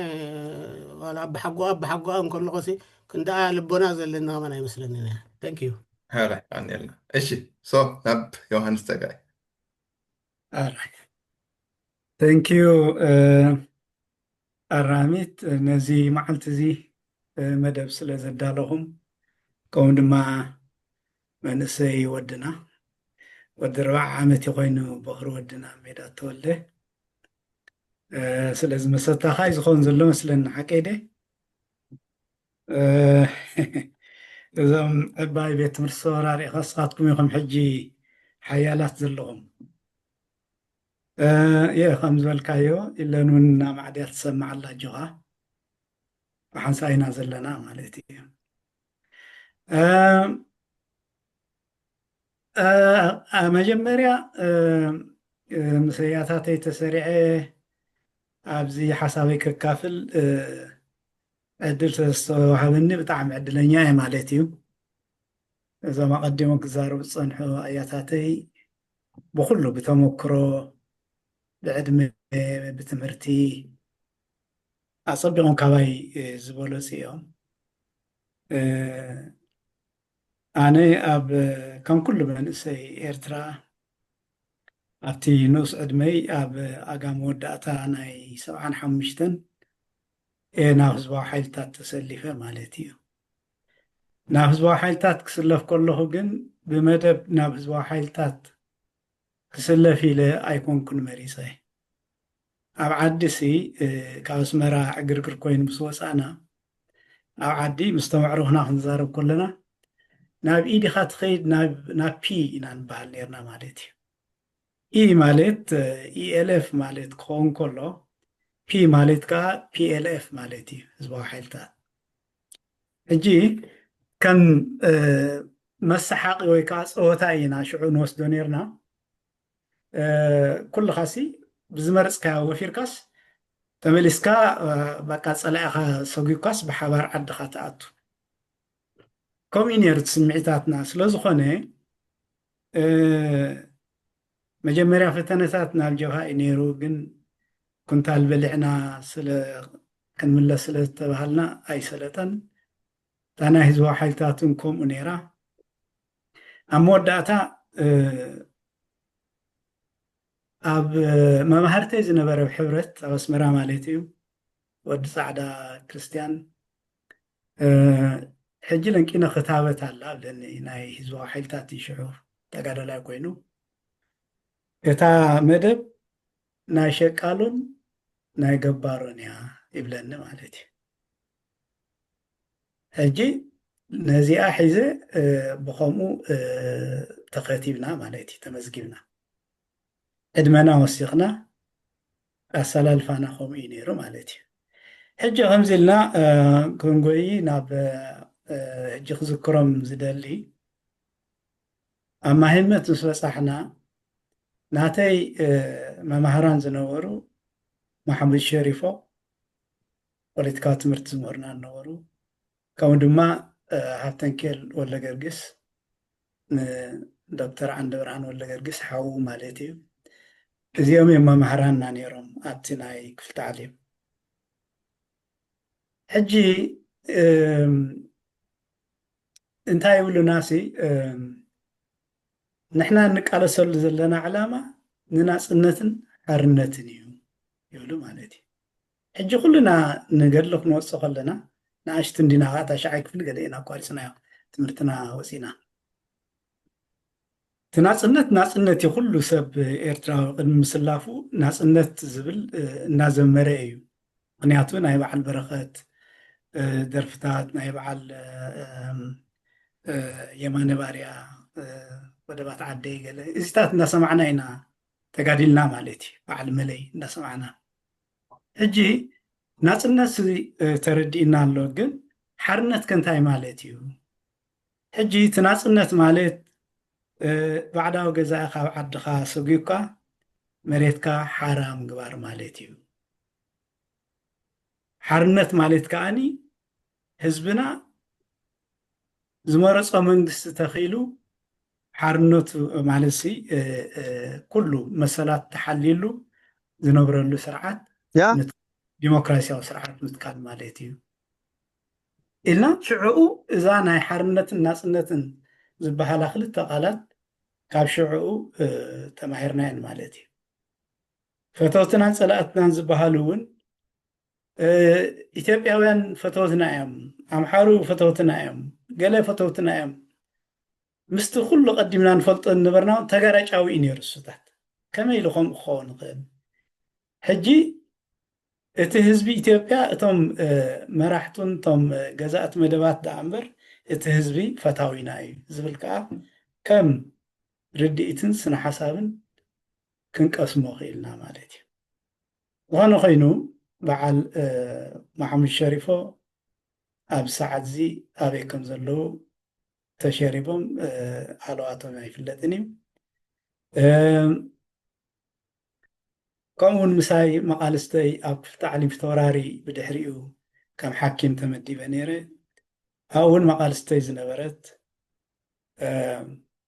ዋላ ኣባሓጎኣ ኣባሓጎኣ እንከለኹ ሲ ክንደኣ ልቦና ዘለና ከማን ኣይመስለንን እያ። Thank you። ሕረ ኣንየልና። እሺ ሶ ናብ ዮሃንስ ጸጋይ። Thank you ኣራሚት ነዚ መዓልቲ እዚ መደብ ስለ ዘዳለኹም ከምኡ ድማ መንእሰይ ወድና ወዲ ርባዕ ዓመት ኮይኑ በኽሪ ወድና ሜዳ ተወልደ ስለዚ መሰታኻይ ዝኸውን ዘሎ መስለኒ ሓቀይ ደ እዞም ዕባይ ቤት ትምህርቲ ሰወራሪ ከስኻትኩም ኢኹም ሕጂ ሓያላት ዘለኹም የ ከም ዝበልካዮ ኢለን እውን እናማዕድያ ትሰማዕ ኣላ ኣጆኻ ብሓንሳ ኢና ዘለና ማለት እዩ መጀመርያ ምስያታተይ ተሰሪዐ ኣብዚ ሓሳበይ ከካፍል ዕድል ስለዝተዋሃበኒ ብጣዕሚ ዕድለኛ እየ ማለት እዩ። እዞም ኣቐዲሞም ክዛረቡ ዝፀንሑ ኣያታተይ ብኩሉ ብተመክሮ ብዕድመ ብትምህርቲ ኣፀቢቖም ካባይ ዝበለፁ እዮም። ኣነ ኣብ ከም ኩሉ መንእሰይ ኤርትራ ኣብቲ ንኡስ ዕድመይ ኣብ ኣጋ መወዳእታ ናይ ሰብዓን ሓሙሽተን እየ ናብ ህዝባዊ ሓይልታት ተሰሊፈ ማለት እዩ። ናብ ህዝባዊ ሓይልታት ክስለፍ ከለኹ ግን ብመደብ ናብ ህዝባዊ ሓይልታት ክስለፍ ኢለ ኣይኮንኩን መሪፀ። ኣብ ዓዲ ሲ ካብ ኣስመራ ዕግርግር ኮይኑ ምስ ወፃእና ኣብ ዓዲ ምስ ተመዕረኽና ክንዛረብ ከለና ናብ ኢድ ኢኻ ትኸይድ ናብ ፒ ኢና ንበሃል ነርና ማለት እዩ። ኢ ማለት ኢኤልኤፍ ማለት ክኸውን ከሎ ፒ ማለት ከዓ ፒኤልኤፍ ማለት እዩ ህዝባዊ ሓይልታት። ሕጂ ከም መሰሓቂ ወይ ከዓ ፀወታ ኢና ሽዑ ንወስዶ ነርና። ኩልኻሲ ብዝመረፅካዮ ወፊርካስ ተመሊስካ በቃ ፀላኢኻ ሰጒግካስ ብሓባር ዓድኻ ትኣቱ። ከምኡ እዩ ነይሩ እቲ ስምዒታትና። ስለ ዝኾነ መጀመርያ ፈተነታት ናብ ጀብሃ እዩ ነይሩ፣ ግን ኩንታል በሊዕና ስለ ክንምለስ ስለ ዝተባሃልና ኣይሰለጠን። እታ ናይ ህዝባዊ ሓይልታት እውን ከምኡ ነይራ። ኣብ መወዳእታ ኣብ መማህርተይ ዝነበረ ሕብረት ኣብ ኣስመራ ማለት እዩ ወዲ ፃዕዳ ክርስትያን ሕጂ ለንቂነ ክታበት ኣላ ኣብለኒ ናይ ህዝባዊ ሓይልታት ሽዑ ተጋዳላይ ኮይኑ እታ መደብ ናይ ሸቃሎን ናይ ገባሮን እያ ይብለኒ ማለት እዩ። ሕጂ ነዚኣ ሒዘ ብኸምኡ ተኸቲብና ማለት እዩ ተመዝጊብና ዕድመና ወሲኽና ኣሰላልፋና ከምኡ እዩ ነይሩ ማለት እዩ። ሕጂ ከምዚ ኢልና ክንጎይ ናብ ሕጂ ክዝክሮም ዝደሊ ኣብ ማህመት ምስ በፃሕና ናተይ መማህራን ዝነበሩ ማሕሙድ ሸሪፎ ፖለቲካዊ ትምህርቲ ዝምህሩና ዝነበሩ ከምኡ ድማ ሃብተንኬል ወልደገርግስ ንዶክተር ዓንደብርሃን ወልደገርግስ ሓዉ ማለት እዩ። እዚኦም እዮም መማህራንና ነይሮም ኣብቲ ናይ ክፍሊ ታዕሊም። ሕጂ እም፣ እንታይ ይብሉና ሲ እም፣ ንሕና እንቃለሰሉ ዘለና ዕላማ ንናፅነትን ሓርነትን እዩ ይብሉ ማለት እዩ። ሕጂ ኩልና ንገድሊ ክንወፅእ ከለና ንኣሽቱ እንዲና፣ ከዓ እታ ሻዓይ ክፍሊ ገለ ኢና ኣቋሪፅናዮ ትምህርትና ወፂና። እቲ ናፅነት ናፅነት እዩ። ኩሉ ሰብ ኤርትራዊ ቅድሚ ምስላፉ ናፅነት ዝብል እናዘመረ እዩ። ምክንያቱ ናይ በዓል በረኸት ደርፍታት፣ ናይ በዓል የማነ ባርያ፣ ወደባት ዓደይ፣ ገለ እዚታት እናሰማዕና ኢና ተጋዲልና ማለት እዩ። በዓል መለይ እናሰማዕና። ሕጂ ናፅነት ተረዲእና ኣሎ፣ ግን ሓርነት ከ እንታይ ማለት እዩ? ሕጂ እቲ ናፅነት ማለት ባዕዳዊ ገዛኢ ካብ ዓድኻ ሰጒግካ መሬትካ ሓራ ምግባር ማለት እዩ። ሓርነት ማለት ከዓኒ ህዝብና ዝመረፆ መንግስቲ ተኺሉ ሓርነቱ ማለት ሲ ኩሉ መሰላት ተሓልዩሉ ዝነብረሉ ስርዓት፣ ዲሞክራሲያዊ ስርዓት ምትካል ማለት እዩ ኢልና። ሽዕኡ እዛ ናይ ሓርነትን ናፅነትን ዝበሃላ ክልተ ቃላት ካብ ሽዕኡ ተማሂርናየን ማለት እዩ። ፈተውትናን ፀላእትናን ዝበሃሉ እውን ኢትዮጵያውያን ፈተውትና እዮም፣ ኣምሓሩ ፈተውትና እዮም፣ ገለ ፈተውትና እዮም። ምስቲ ኩሉ ቀዲምና ንፈልጦ ዝነበርና እውን ተጋራጫዊ እዩ ነይሩ እሱታት። ከመይ ኢሉ ከምኡ ክኸውን ይኽእል? ሕጂ እቲ ህዝቢ ኢትዮጵያ፣ እቶም መራሕቱን እቶም ገዛእቲ መደባት ደኣ እምበር እቲ ህዝቢ ፈታዊና እዩ ዝብል ከዓ ከም ርድኢትን ስነ ሓሳብን ክንቀስሞ ክኢልና ማለት እዩ። ዝኾነ ኮይኑ በዓል ማሓሙድ ሸሪፎ ኣብ ሰዓት እዚ ኣበይ ከም ዘለዉ ተሸሪቦም ኣለዋቶም ኣይፍለጥን እዩ። ከምኡ እውን ምሳይ መቓልስተይ ኣብ ክፍሊ ታዕሊም ፊተወራሪ ብድሕሪኡ ከም ሓኪም ተመዲበ ነይረ። ኣብኡ እውን መቓልስተይ ዝነበረት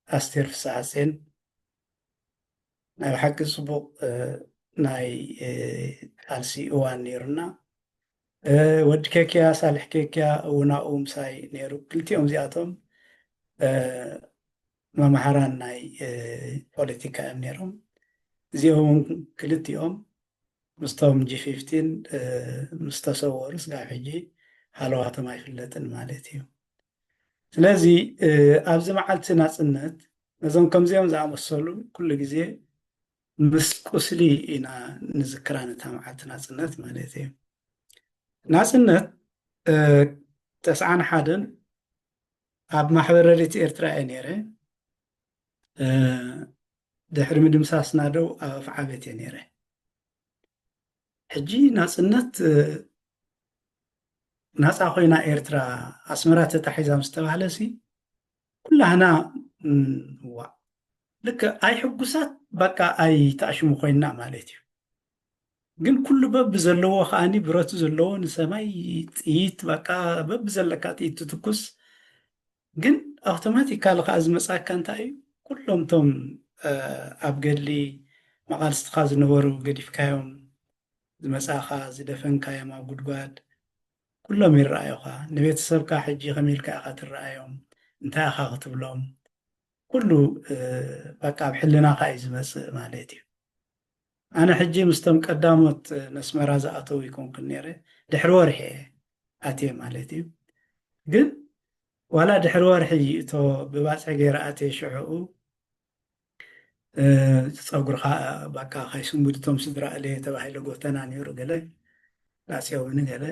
ኣስቴር ፍስሓጼን ናይ ብሓቂ ፅቡቕ ናይ ቃልሲ እዋን ነይሩና። ወዲ ኬክያ፣ ሳልሕ ኬክያ እውን ኣብኡ ምሳይ ነይሩ። ክልቲኦም እዚኣቶም መምሃራን ናይ ፖለቲካ እዮም ነይሮም። እዚኦም እውን ክልቲኦም ምስቶም ጂ ፊፍቲን ምስ ተሰወሩ ስጋብ ሕጂ ሃለዋቶም ኣይፍለጥን ማለት እዩ። ስለዚ ኣብዚ መዓልቲ ናፅነት ነዞም ከምዚኦም ዝኣመሰሉ ኩሉ ግዜ ምስ ቁስሊ ኢና ንዝክራ ነታ መዓልቲ ናፅነት ማለት እዩ። ናፅነት ተስዓን ሓደን ኣብ ማሕበር ረድኤት ኤርትራ እየ ነይረ። ድሕሪ ምድምሳስና ደው ኣብ ኣፍዓበት እየ ነይረ። ሕጂ ናፅነት ናፃ ኮይና ኤርትራ ኣስመራ ተታሒዛ ምስ ተባህለ ሲ ኩላህና ዋ ልክ ኣይሕጉሳት በቃ ኣይተኣሽሙ ኮይና ማለት እዩ። ግን ኩሉ በቢ ዘለዎ ከዓኒ ብረቱ ዘለዎ ንሰማይ ጥይት በቃ በቢ ዘለካ ጥይት ትትኩስ። ግን ኣውቶማቲካሊ ከዓ ዝመፃካ እንታይ እዩ? ኩሎም እቶም ኣብ ገድሊ መቓልስትኻ ዝነበሩ ገዲፍካዮም ዝመፃኻ ዝደፈንካዮም ኣብ ጉድጓድ ኩሎም ይረኣዩኻ። ንቤተሰብካ ሕጂ ከመይ ኢልካ ኢኻ ትረኣዮም? እንታይ ኢኻ ክትብሎም? ኩሉ በቃ ኣብ ሕልናኻ እዩ ዝመፅእ ማለት እዩ። ኣነ ሕጂ ምስቶም ቀዳሞት ነስመራ ዝኣተው ይኮንኩን ነይረ፣ ድሕሪ ወርሒ እየ ኣትየ ማለት እዩ። ግን ዋላ ድሕሪ ወርሒ እቶ ብባፅሒ ገይረ ኣትየ ሽዕኡ ፀጉርኻ በቃ ከይስንብድቶም ስድራ እለ ተባሂለ ጎተና ነይሩ ገለ ላፅዮምኒ ገለ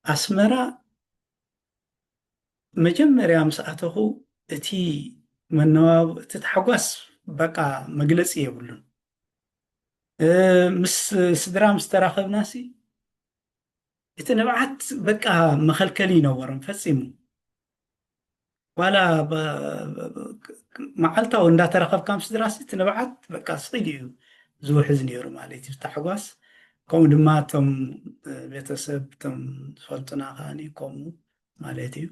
ኣስመራ መጀመርያ ምስ ኣተኹ እቲ መነባብ እቲ ታሕጓስ በቃ መግለፂ የብሉን። ምስ ስድራ ምስ ተራኸብናሲ እቲ ንብዓት በቃ መኸልከሊ ይነበሮም ፈፂሙ። ዋላ መዓልታዊ እንዳተራኸብካ ምስ ስድራሲ እቲ ንብዓት በቃ ስኢሉ እዩ ዝውሕዝ ነይሩ ማለት እዩ ታሕጓስ። ከምኡ ድማ እቶም ቤተሰብ እቶም ዝፈልጡና ከዓኒ ከምኡ ማለት እዩ።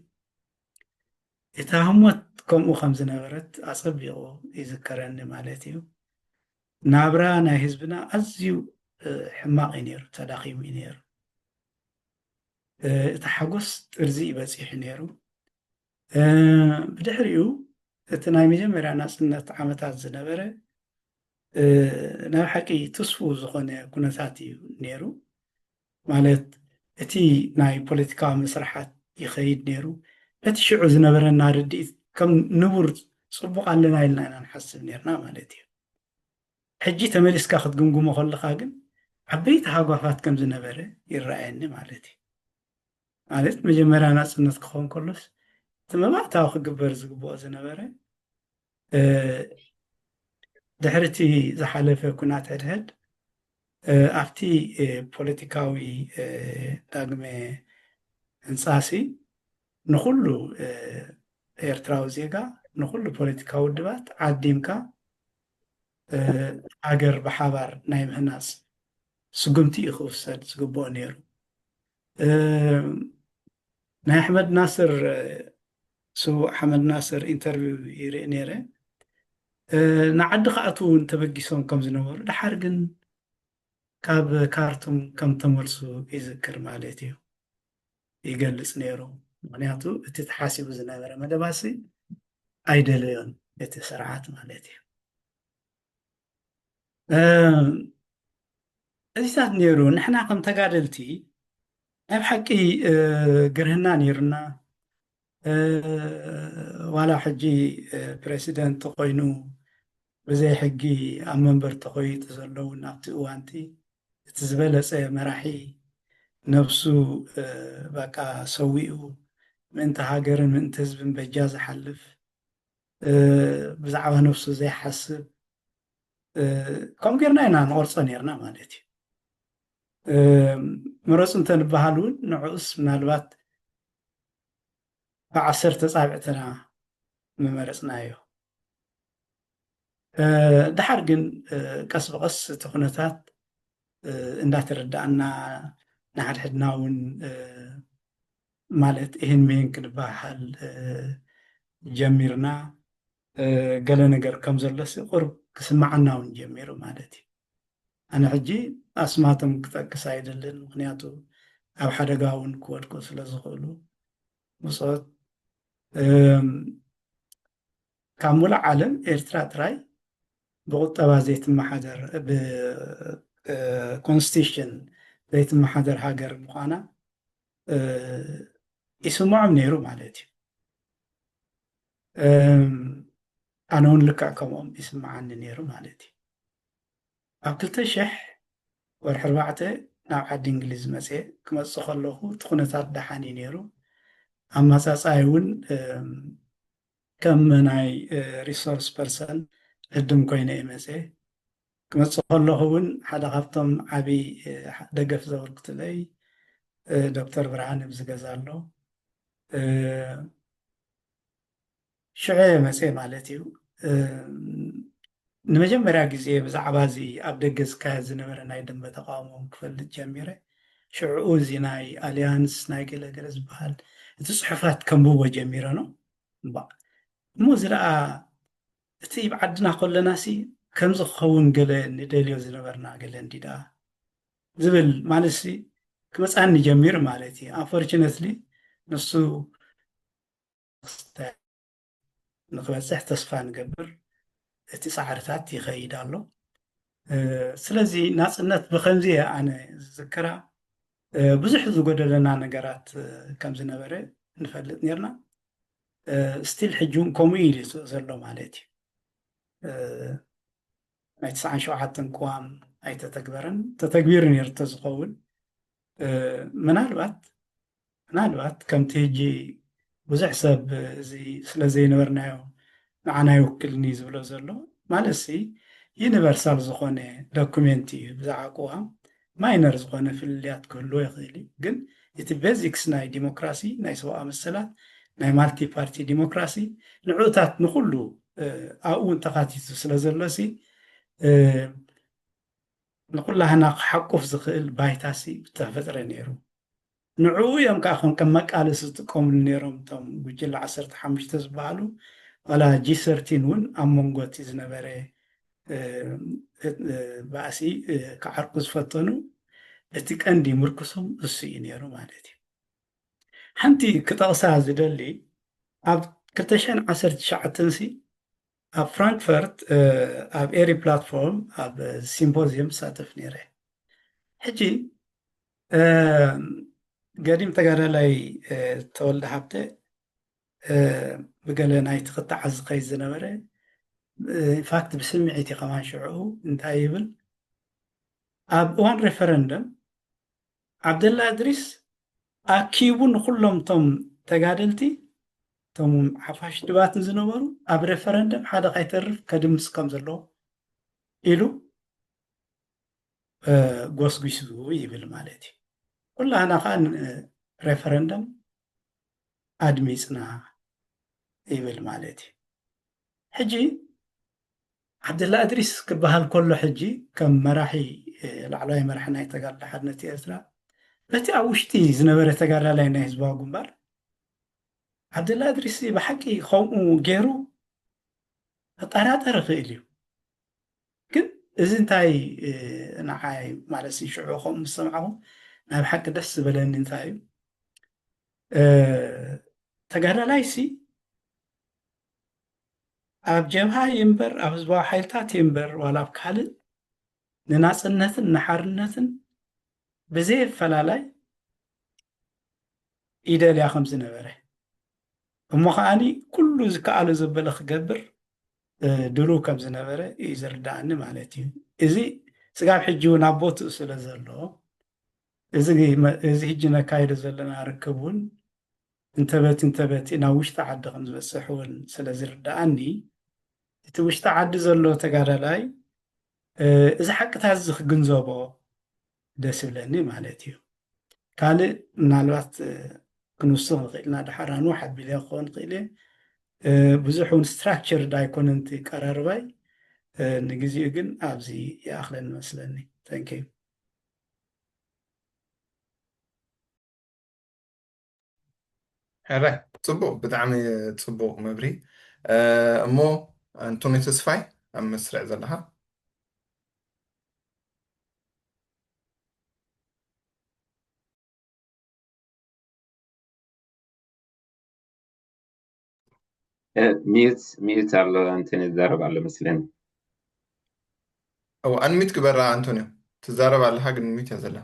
እታ ህሞት ከምኡ ከም ዝነበረት ኣጸቢቑ ይዝከረኒ ማለት እዩ። ናብራ ናይ ህዝብና ኣዝዩ ሕማቕ እዩ ነይሩ፣ ተዳኺሙ እዩ ነይሩ። እቲ ሓጎስ ጥርዚ እዩ በፂሑ ነይሩ። ብድሕሪኡ እቲ ናይ መጀመርያ ናፅነት ዓመታት ዝነበረ ናይ ሓቂ ትስፉ ዝኾነ ኩነታት እዩ ነይሩ። ማለት እቲ ናይ ፖለቲካዊ መስርሓት ይኸይድ ነይሩ። በቲ ሽዑ ዝነበረና ርድኢት ከም ንቡር ፅቡቕ ኣለና ኢልና ኢና ንሓስብ ነርና ማለት እዩ። ሕጂ ተመሊስካ ክትግምግሞ ከለኻ ግን ዓበይቲ ሃጓፋት ከም ዝነበረ ይረኣየኒ ማለት እዩ። ማለት መጀመርያ ናፅነት ክኸውን ከሎስ እቲ መባእታዊ ክግበር ዝግብኦ ዝነበረ ድሕሪ እቲ ዝሓለፈ ኩናት ሕድሕድ ኣብቲ ፖለቲካዊ ዳግመ ህንፃሲ ንኩሉ ኤርትራዊ ዜጋ ንኩሉ ፖለቲካዊ ውድባት ዓዲምካ ሃገር ብሓባር ናይ ምህናፅ ስጉምቲ እዩ ክውሰድ ዝግብኦ ነይሩ። ናይ ኣሕመድ ናስር ስዉእ ሓመድ ናስር ኢንተርቪው ይርኢ ነይረ። ንዓዲ ክኣትዉ እውን ተበጊሶም ከም ዝነበሩ ድሓር ግን ካብ ካርቱም ከም ተመልሱ ይዝክር ማለት እዩ ይገልጽ ነይሩ። ምክንያቱ እቲ ተሓሲቡ ዝነበረ መደባሲ ኣይደለዮን እቲ ስርዓት ማለት እዩ። እዚታት ነይሩ ንሕና ከም ተጋደልቲ ናይ ብሓቂ ግርህና ነይሩና። ዋላ ሕጂ ፕሬሲደንት ተኮይኑ ብዘይ ሕጊ ኣብ መንበር ተኮይጡ ዘለውን ኣብቲ እዋንቲ እቲ ዝበለፀ መራሒ ነብሱ በቃ ሰዊኡ ምእንቲ ሃገርን ምእንቲ ህዝብን በጃ ዝሓልፍ ብዛዕባ ነብሱ ዘይሓስብ ከም ጌርና ኢና ንቆርፆ ነርና ማለት እዩ። ምረፁ እንተንበሃል እውን ንዕኡስ ምናልባት ብዓሰርተ ፃብዕትና ምመረፅናዮ። ድሓር ግን ቀስ ብቐስ እቲ ኩነታት እንዳተረዳእና ንሓድሕድና እውን ማለት ይህን ምሂን ክንበሃል ጀሚርና። ገለ ነገር ከም ዘሎ ቁርብ ክስማዓና እውን ጀሚሩ ማለት እዩ። ኣነ ሕጂ ኣስማቶም ክጠቅስ ኣይደልን፣ ምክንያቱ ኣብ ሓደጋ እውን ክወድቁ ስለ ዝኽእሉ ብፆት ካብ ሙሉእ ዓለም ኤርትራ ጥራይ ብቁጠባ ዘይትመሓደር ብኮንስቲቱሽን ዘይትመሓደር ሃገር ምዃና ይስምዖም ነይሩ ማለት እዩ። ኣነ እውን ልክዕ ከምኦም ይስምዓኒ ነይሩ ማለት እዩ። ኣብ ክልተ ሽሕ ወርሒ ኣርባዕተ ናብ ዓዲ እንግሊዝ መፅየ ክመፅእ ከለኹ እቲ ኩነታት ደሓን እዩ ነይሩ። ኣመፃፅኣይ እውን ከም ናይ ሪሶርስ ፐርሰን ዕድም ኮይነ እየ መፅየ። ክመፅእ ከለኹ እውን ሓደ ካብቶም ዓብዪ ደገፍ ዘበርክቱለይ ዶክተር ብርሃን ኣብዚ ገዛ ኣሎ። ሽዑ እየ መፅየ ማለት እዩ። ንመጀመርያ ግዜ ብዛዕባ እዚ ኣብ ደገ ዝካየድ ዝነበረ ናይ ደንበ ተቃውሞ ክፈልጥ ጀሚረ። ሽዑ እዚ ናይ ኣሊያንስ ናይ ገለገለ ዝበሃል እቲ ፅሑፋት ከንብቦ ጀሚረ ነው። እሞ እዚ ደኣ እቲ ብዓድና ከለናሲ ከምዚ ክኸውን ገለ ንደልዮ ዝነበርና ገለ እንዲ ደኣ ዝብል ማለትሲ ክመፅኣኒ ጀሚሩ ማለት እዩ። ኣንፎርችነትሊ ንሱ ንክበፅሕ ተስፋ ንገብር። እቲ ፃዕርታት ይኸይድ ኣሎ። ስለዚ ናፅነት ብከምዚ እየ ኣነ ዝዝክራ። ብዙሕ ዝጎደለና ነገራት ከም ዝነበረ ንፈልጥ ነርና። ስቲል ሕጂ እውን ከምኡ ኢሉ ዘሎ ማለት እዩ። ናይ ትስዓን ሸውዓተን ቅዋም ኣይተተግበረን። ተተግቢሩ ነይሩ እንተዝኸውን ምናልባት ምናልባት ከምቲ ሕጂ ብዙሕ ሰብ እዚ ስለ ዘይነበርናዮ ንዓና ይውክልኒ ዝብሎ ዘሎ ማለት ሲ ዩኒቨርሳል ዝኾነ ዶኩሜንት እዩ። ብዛዕባ ቅዋም ማይነር ዝኾነ ፍልልያት ክህልዎ ይኽእል እዩ፣ ግን እቲ ቤዚክስ ናይ ዲሞክራሲ ናይ ሰብኣዊ መሰላት ናይ ማልቲ ፓርቲ ዲሞክራሲ ንዕኡታት ንኩሉ ኣብኡ እውን ተካቲቱ ስለ ዘሎ ሲ ንኩላህና ክሓቁፍ ዝኽእል ባይታ ሲ ተፈጥረ ነይሩ። ንዕኡ እዮም ከዓ ከም ከም መቃለሲ ዝጥቀምሉ ነይሮም እቶም ጉጅለ ዓሰርተ ሓሙሽተ ዝበሃሉ። ዋላ ጂ ሰርቲን እውን ኣብ መንጎ እቲ ዝነበረ ባእሲ ክዓርቁ ዝፈተኑ እቲ ቀንዲ ምርኩሶም እሱ እዩ ነይሩ ማለት እዩ። ሓንቲ ክጠቕሳ ዝደሊ፣ ኣብ ክልተ ሽሕን ዓሰርተ ትሽዓተን ሲ ኣብ ፍራንክፈርት ኣብ ኤሪ ፕላትፎርም ኣብ ሲምፖዚየም ዝሳተፍ ነይረ። ሕጂ ገዲም ተጋዳላይ ተወልደ ሃብተ ብገለ ናይቲ ክተዓዝ ዝኸይድ ዝነበረ፣ ኢንፋክት ብስምዒት እዩ ከማን ሽዑ እንታይ ይብል፣ ኣብ እዋን ሬፈረንደም ዓብደላ እድሪስ ኣኪቡ ንኩሎም እቶም ተጋደልቲ፣ እቶም ሓፋሽ ድባትን ዝነበሩ ኣብ ሬፈረንደም ሓደ ካይተርፍ ከድምስ ከም ዘለዎ ኢሉ ጎስጒሱ ይብል ማለት እዩ። ኩላህና ከዓ ሬፈረንደም ኣድሚፅና ይብል ማለት እዩ። ሕጂ ዓብደላ እድሪስ ክበሃል ከሎ ሕጂ ከም መራሒ ላዕለዋይ መራሒ ናይ ተጋድሎ ሓርነት ኤርትራ በቲ ኣብ ውሽጢ ዝነበረ ተጋዳላይ ናይ ህዝባዊ ግንባር ዓብደላ እድሪስ ብሓቂ ከምኡ ገይሩ ክጠራጠር ይኽእል እዩ። ግን እዚ እንታይ ንዓይ ማለት ሽዑ ከምኡ ምስ ሰማዕኹ ናይ ብሓቂ ደስ ዝበለኒ እንታይ እዩ፣ ተጋዳላይ ሲ ኣብ ጀብሃ ይንበር ኣብ ህዝባዊ ሓይልታት ይንበር ዋላ ኣብ ካልእ ንናፅነትን ንሓርነትን ብዘየፈላላይ ይደልያ ከም ዝነበረ እሞ ከዓኒ ኩሉ ዝከኣሎ ዘበለ ክገብር ድሉው ከም ዝነበረ እዩ ዝርዳእኒ ማለት እዩ። እዚ ስጋብ ሕጂ እውን ኣብ ቦትኡ ስለ ዘሎ እዚ ሕጂ ነካይዶ ዘለና ርክብ እውን እንተበት እንተበት ናብ ውሽጢ ዓዲ ከም ዝበፅሕ እውን ስለ ዝርዳእኒ እቲ ውሽጢ ዓዲ ዘሎ ተጋዳላይ እዚ ሓቅታት እዚ ክግንዘቦ ደስ ይብለኒ ማለት እዩ። ካልእ ምናልባት ክንውስኽ ንኽእል ኢና፣ ድሓር ኣንውሕ ኣቢለ ክኸውን ክእል እየ። ብዙሕ እውን ስትራክቸርድ ኣይኮነን እቲ ቀራርባይ። ንግዜኡ ግን ኣብዚ ይኣኽለኒ መስለኒ። Thank you። ሕራይ፣ ፅቡቕ፣ ብጣዕሚ ፅቡቕ መብርሂ። እሞ ኣንቶኒ ተስፋይ ኣብ መስርዕ ዘለኻ። ሚዩት ሚዩት ኣሎ ኣንቶኒ ዝዛረብ ኣሎ መስለኒ። ኣው ኣንሚት ግበራ ኣንቶኒዮ፣ ትዛረብ ኣለኻ ግን ሚዩት እያ ዘላ።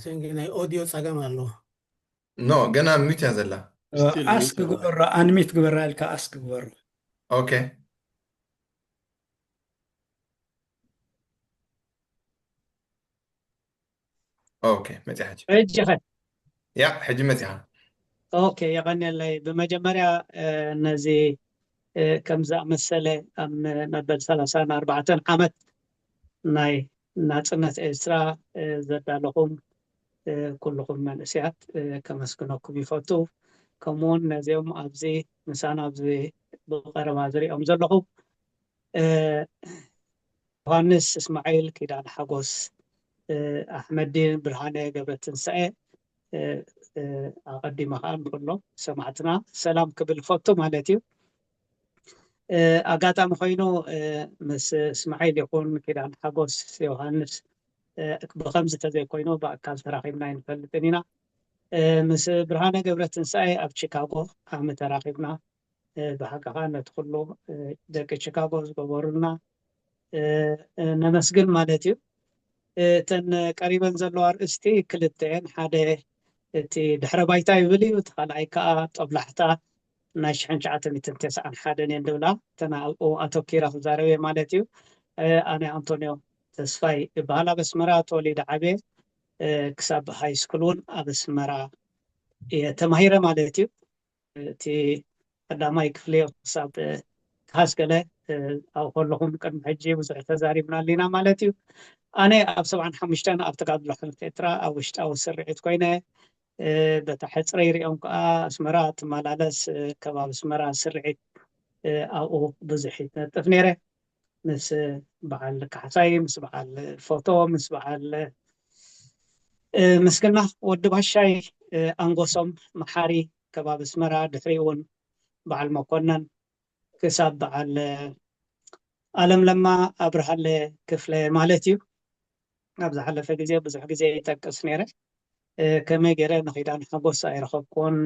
ሰንጊ ናይ ኦዲዮ ጸገም ኣለዎ። ኖ ገና ሚት እያ ዘላ። ኣስክ ግበሮ፣ ኣንሚት ግበራ ኢልካ ኣስክ ግበሮ። ኦኬ ኦኬ መጽያ ሕጂ። ሕጂ ኸ? ያ ሕጂ መጽያ። ኦኬ የቐንየለይ። ብመጀመርያ ነዚ ከም ዝኣመሰለ ኣብ መበል ሰላሳን ኣርባዕተን ዓመት ናይ ናጽነት ኤርትራ ዘዳለኹም ኩልኹም መንእስያት ከመስግነኩም ይፈቱ። ከምኡውን ነዚኦም ኣብዚ ምሳና ኣብዚ ብቐረባ ዝሪኦም ዘለኹ ዮሃንስ እስማዒል፣ ኪዳን ሓጎስ፣ ኣሕመዲን ብርሃነ ገብረትንሳኤ ኣቐዲመ ከዓ ንኩሎም ሰማዕትና ሰላም ክብል ፈቱ ማለት እዩ። ኣጋጣሚ ኮይኑ ምስ እስማዒል ይኹን ኪዳን ሓጎስ ዮሃንስ ብከምዚ ተዘይኮይኑ ብኣካል ተራኺብና ኣይንፈልጥን ኢና። ምስ ብርሃነ ገብረትንሳኤ ኣብ ቺካጎ ዓሚ ተራኺብና። ብሓቂ ከዓ ነቲ ኩሉ ደቂ ቺካጎ ዝገበሩልና ነመስግን ማለት እዩ። እተን ቀሪበን ዘለዋ ኣርእስቲ ክልተ እየን። ሓደ እቲ ድሕረ ባይታ ይብል እዩ፣ እቲ ካልኣይ ከዓ ጦብላሕታ ናይ ሽሕን ትሽዓተ ሚእትን ተስዓን ሓደን እየን ዝብላ። እተን ኣብኡ ኣተኪረ ክዛረብ እየ ማለት እዩ። ኣነ ኣንቶንዮ ተስፋይ ይበሃል። ኣብ ኣስመራ ተወሊደ ዓብየ። ክሳብ ሃይ ስኩል እውን ኣብ ኣስመራ እየ ተማሂረ ማለት እዩ። እቲ ቀዳማይ ክፍሊ ክሳብ ክሃስ ገለ ኣብኡ ከለኹም ቅድሚ ሕጂ ብዙሕ ተዛሪብናሉ ኢና ማለት እዩ። ኣነ ኣብ ሰብዓን ሓሙሽተን ኣብ ተጋድሎ ሓይልታት ኤርትራ ኣብ ውሽጣዊ ስርዒት ኮይነ፣ በታ ሕፅረይ ሪኦም ከዓ ኣስመራ ትመላለስ፣ ከባቢ ኣስመራ ስርዒት ኣብኡ ብዙሕ ይነጥፍ ነይረ። ምስ በዓል ካሕሳይ፣ ምስ በዓል ፎቶ፣ ምስ በዓል ምስግና፣ ወዲ ባሻይ፣ ኣንጎሶም መሓሪ፣ ከባቢ ኣስመራ፣ ድሕሪኡ እውን በዓል መኮነን ክሳብ በዓል ኣለም ለማ ኣብርሃለ ክፍለ ማለት እዩ። ኣብ ዝሓለፈ ግዜ ብዙሕ ግዜ ይጠቅስ ነይረ። ከመይ ገይረ ንኺዳን ሓጎስ ኣይረኸብኩዎን።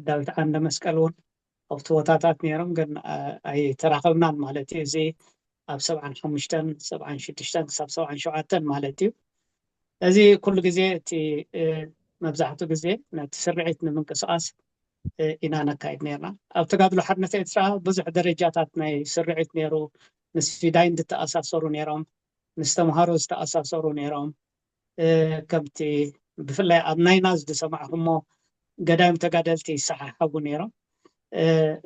ዳዊት ዓንደ መስቀል እውን ኣብቲ ቦታታት ነይሮም፣ ግን ኣይተራኸብናን ማለት እዩ። እዚ ኣብ ሰብዓን ሓሙሽተን፣ ሰብዓን ሽዱሽተን ክሳብ ሰብዓን ሸውዓተን ማለት እዩ። እዚ ኩሉ ግዜ እቲ መብዛሕትኡ ግዜ ነቲ ስርዒት ንምንቅስቃስ ኢና ነካይድ ነርና። ኣብ ተጋድሎ ሓርነት ኤርትራ ብዙሕ ደረጃታት ናይ ስርዒት ነይሩ። ምስ ፊዳይን ዝተኣሳሰሩ ነይሮም፣ ምስ ተምሃሮ ዝተኣሳሰሩ ነይሮም። ከምቲ ብፍላይ ኣብ ናይና ዝሰማዕኹሞ ገዳይም ተጋደልቲ ይሰሓሓቡ ነይሮም።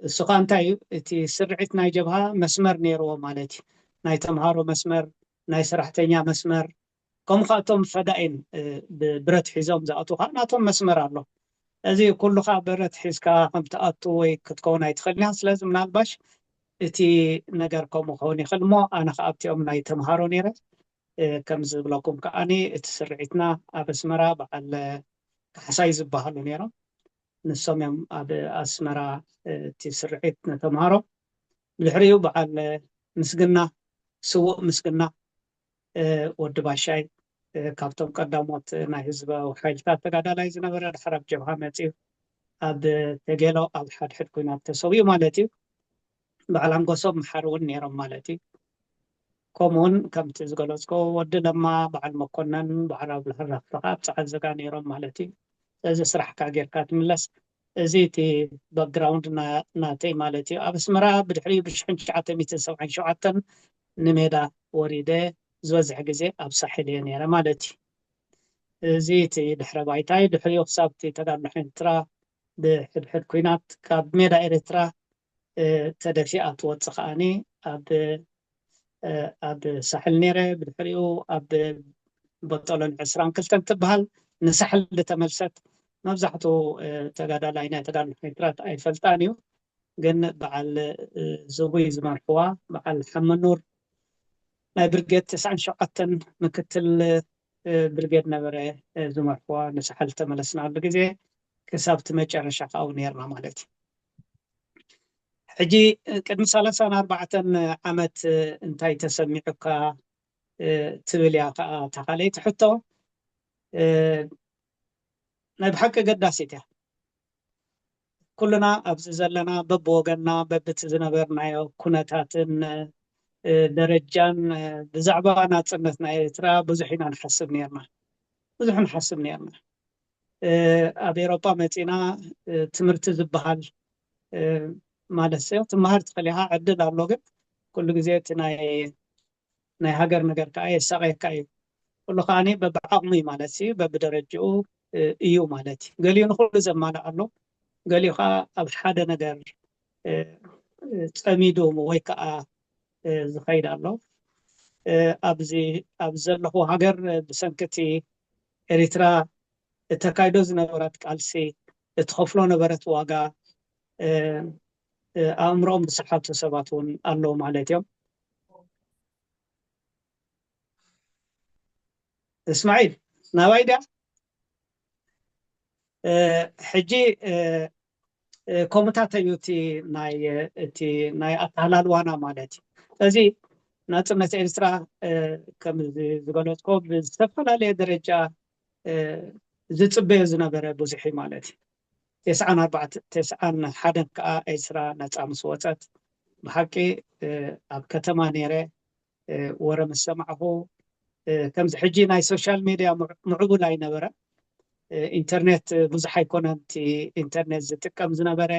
እሱ ከዓ እንታይ እዩ? እቲ ስርዒት ናይ ጀብሃ መስመር ነይርዎ ማለት እዩ። ናይ ተምሃሮ መስመር፣ ናይ ሰራሕተኛ መስመር፣ ከምኡ ከዓ እቶም ፈዳኢን ብብረት ሒዞም ዝኣቱ ከዓ ናቶም መስመር ኣሎ። እዚ ኩሉ ከዓ ብረት ሒዝካ ከም ትኣቱ ወይ ክትከውን ኣይትኽእልን ኢኻ። ስለዚ ምናልባሽ እቲ ነገር ከምኡ ክኸውን ይኽእል እሞ፣ ኣነ ከዓ ኣብቲኦም ናይ ተምሃሮ ነይረ። ከም ዝብለኩም ከዓኒ እቲ ስርዒትና ኣብ ኣስመራ በዓል ካሕሳይ ዝበሃሉ ነይሮም። ንሶም እዮም ኣብ ኣስመራ እቲ ስርዒት ንተምሃሮ። ብድሕሪኡ በዓል ምስግና፣ ስዉእ ምስግና ወዲ ባሻይ፣ ካብቶም ቀዳሞት ናይ ህዝባዊ ሓይልታት ተጋዳላይ ዝነበረ፣ ድሓር ኣብ ጀብሃ መጺኡ ኣብ ተጌሎ ኣብ ሓድሕድ ኲናት ተሰዊኡ ማለት እዩ። በዓል ኣንጎሶም መሓሪ እውን ነይሮም ማለት እዩ። ከምኡውን ከምቲ ዝገለጽኮ ወዲ ለማ፣ በዓል መኮነን፣ በዓል ኣብርሃለ ከዓ ኣብ ጸዓት ዘጋ ነይሮም ማለት እዩ። ስለዚ ስራሕካ ጌርካ ትምለስ። እዚ እቲ ባክግራውንድ ናተይ ማለት እዩ። ኣብ ኣስመራ ብድሕሪኡ ብሽሕን ትሽዓተ ሚእትን ሰብዓን ሸውዓተን ንሜዳ ወሪደ ዝበዝሕ ግዜ ኣብ ሳሕል እየ ነይረ ማለት እዩ። እዚ እቲ ድሕረ ባይታይ። ድሕሪኡ ክሳብ እቲ ተጋድሎ ኤርትራ ብሕድሕድ ኲናት ካብ ሜዳ ኤርትራ ተደፊኣ ትወፅእ ከዓኒ ኣብ ኣብ ሳሕል ነይረ። ብድሕሪኡ ኣብ ቦጦሎኒ ዕስራን ክልተን ትበሃል ንሳሕል ዝተመልሰት። መብዛሕትኡ ተጋዳላይ ናይ ተጋድሎ ኤርትራ ኣይፈልጣን እዩ፣ ግን በዓል ዝጉይ ዝመርሕዋ በዓል ሓመኑር ናይ ብርጌድ ተስዓን ሸውዓተን ምክትል ብርጌድ ነበረ ዝመርሕዋ። ንሳሕል ዝተመለስናሉ ግዜ ክሳብ እቲ መጨረሻ ከኣ ነርና ማለት እዩ። ሕጂ ቅድሚ ሰላሳን ኣርባዕተን ዓመት እንታይ ተሰሚዑካ ትብል እያ ከኣ እታ ካልኣይቲ ሕቶ። ናይ ብሓቂ ኣገዳሲት እያ። ኩልና ኣብዚ ዘለና በብወገንና በብቲ ዝነበርናዮ ኩነታትን ደረጃን ብዛዕባ ናጽነት ናይ ኤርትራ ብዙሕ ኢና ንሓስብ ነርና። ብዙሕ ንሓስብ ነርና። ኣብ ኤሮጳ መጺና ትምህርቲ ዝበሃል ማለት ሲ ትመሃር ትኽእል ኢኻ፣ ዕድል ኣሎ። ግን ኩሉ ግዜ እቲ ናይ ናይ ሃገር ነገር ከኣ የሳቕየካ እዩ። ኩሉ ከኣ በብዓቕሙ እዩ ማለት እዩ፣ በብደረጅኡ እዩ ማለት እዩ። ገሊኡ ንኹሉ ዘማልእ ኣሎ፣ ገሊኡ ከኣ ኣብ ሓደ ነገር ጸሚዱ ወይ ከኣ ዝኸይድ ኣሎ። ኣብዚ ኣብ ዘለኹ ሃገር ብሰንኪ እቲ ኤሪትራ እተካይዶ ዝነበረት ቃልሲ፣ እትኸፍሎ ነበረት ዋጋ፣ ኣእምሮኦም ዝሰሓቱ ሰባት እውን ኣለዉ ማለት እዮም። እስማዒል፣ ናባይ ድያ? ሕጂ ከምኡታት እዩ እቲ ናይ ኣተሃላልዋና ማለት እዩ። ስለዚ ናጽነት ኤርትራ ከም ዝገለጽኮ ብዝተፈላለየ ደረጃ ዝጽበዮ ዝነበረ ብዙሕ እዩ ማለት እዩ። ተስዓን ኣርባዕተ ተስዓን ሓደን ከኣ ኤርትራ ነጻ ምስ ወጸት ብሓቂ ኣብ ከተማ ነይረ ወረ ምስ ሰማዕኹ ከምዚ ሕጂ ናይ ሶሻል ሜድያ ምዕቡል ኣይነበረ። ኢንተርኔት ብዙሕ ኣይኮነን እቲ ኢንተርኔት ዝጥቀም ዝነበረ፣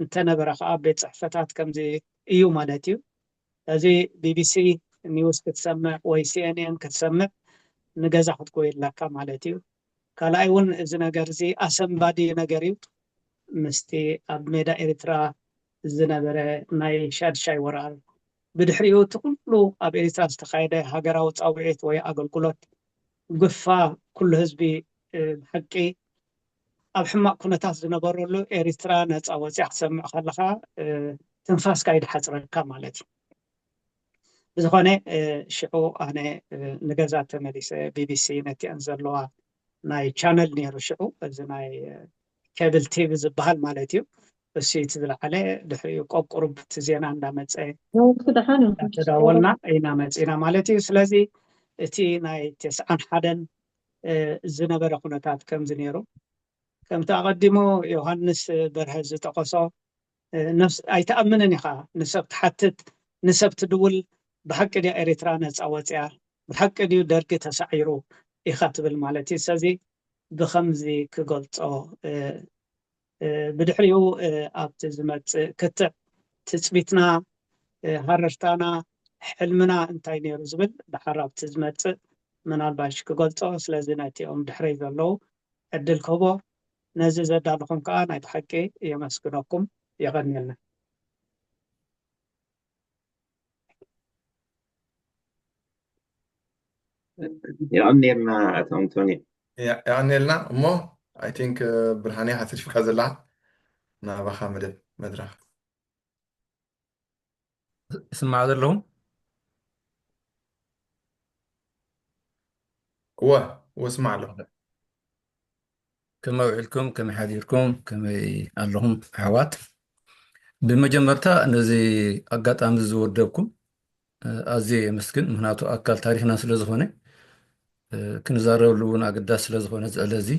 እንተነበረ ከዓ ቤት ፅሕፈታት ከምዚ እዩ ማለት እዩ። እዚ ቢቢሲ ኒውስ ክትሰምዕ ወይ ሲኤንኤን ክትሰምዕ ንገዛ ክትጎይ ኣለካ ማለት እዩ። ካልኣይ እውን እዚ ነገር እዚ ኣሰንባዲ ነገር እዩ። ምስቲ ኣብ ሜዳ ኤርትራ ዝነበረ ናይ ሻድሻይ ወራር፣ ብድሕሪኡ እቲ ኩሉ ኣብ ኤርትራ ዝተኻየደ ሃገራዊ ፃውዒት ወይ ኣገልግሎት፣ ግፋ ኩሉ ህዝቢ ብሓቂ ኣብ ሕማቕ ኩነታት ዝነበረሉ ኤርትራ ነፃ ወፂኣ ክትሰምዕ ከለኻ ትንፋስካ ይድሓፅረካ ማለት እዩ። ብዝኾነ ሽዑ ኣነ ንገዛ ተመሊሰ፣ ቢቢሲ ነቲኣን ዘለዋ ናይ ቻነል ነይሩ ሽዑ፣ እዚ ናይ ኬብል ቲቪ ዝበሃል ማለት እዩ። እሱ እቲ ዝለዓለ። ድሕሪኡ ቆብ ቁሩብ እቲ ዜና እንዳመፀ እንዳተዳወልና ኢና መፂና ማለት እዩ። ስለዚ እቲ ናይ ተስዓን ሓደን ዝነበረ ኩነታት ከምዚ ነይሩ። ከምቲ ኣቐዲሙ ዮሃንስ በርሀ ዝጠቐሶ፣ ኣይትኣምንን ኢኻ፣ ንሰብ ትሓትት፣ ንሰብ ትድውል፣ ብሓቂ ድያ ኤርትራ ነፃ ወፅያ፣ ብሓቂ ድዩ ደርጊ ተሳዒሩ ኢኻ ትብል ማለት እዩ። ስለዚ ብኸምዚ ክገልፆ፣ ብድሕሪኡ ኣብቲ ዝመፅእ ክትዕ ትፅቢትና፣ ሃረርታና፣ ሕልምና እንታይ ነይሩ ዝብል ድሓር ኣብቲ ዝመፅእ ምናልባሽ ክገልፆ። ስለዚ ነቲኦም ድሕረይ ዘለዉ ዕድል ክህቦ፣ ነዚ ዘዳለኹም ከዓ ናይ ብሓቂ የመስግነኩም። የቐንየልና። የቐንየልና ኣቶ ኣንቶኒ። የቐንየልና። እሞ ኣይ ቲንክ ብርሃኔ ሓቲርፊካ ዘላ ናባኻ መደብ መድረኽ ይስማዕ ዘለኹም? እወ፣ እወ፣ ስማዕ ኣለኹ። ከመይ ውዒልኩም? ከመይ ሓዲርኩም? ከመይ ኣለኹም ኣሕዋት? ብመጀመርታ ነዚ ኣጋጣሚ ዝወደብኩም ኣዝየ የመስግን። ምክንያቱ ኣካል ታሪኽና ስለ ዝኾነ ክንዛረበሉ እውን ኣገዳሲ ስለ ዝኾነ ዝዕለ እዚ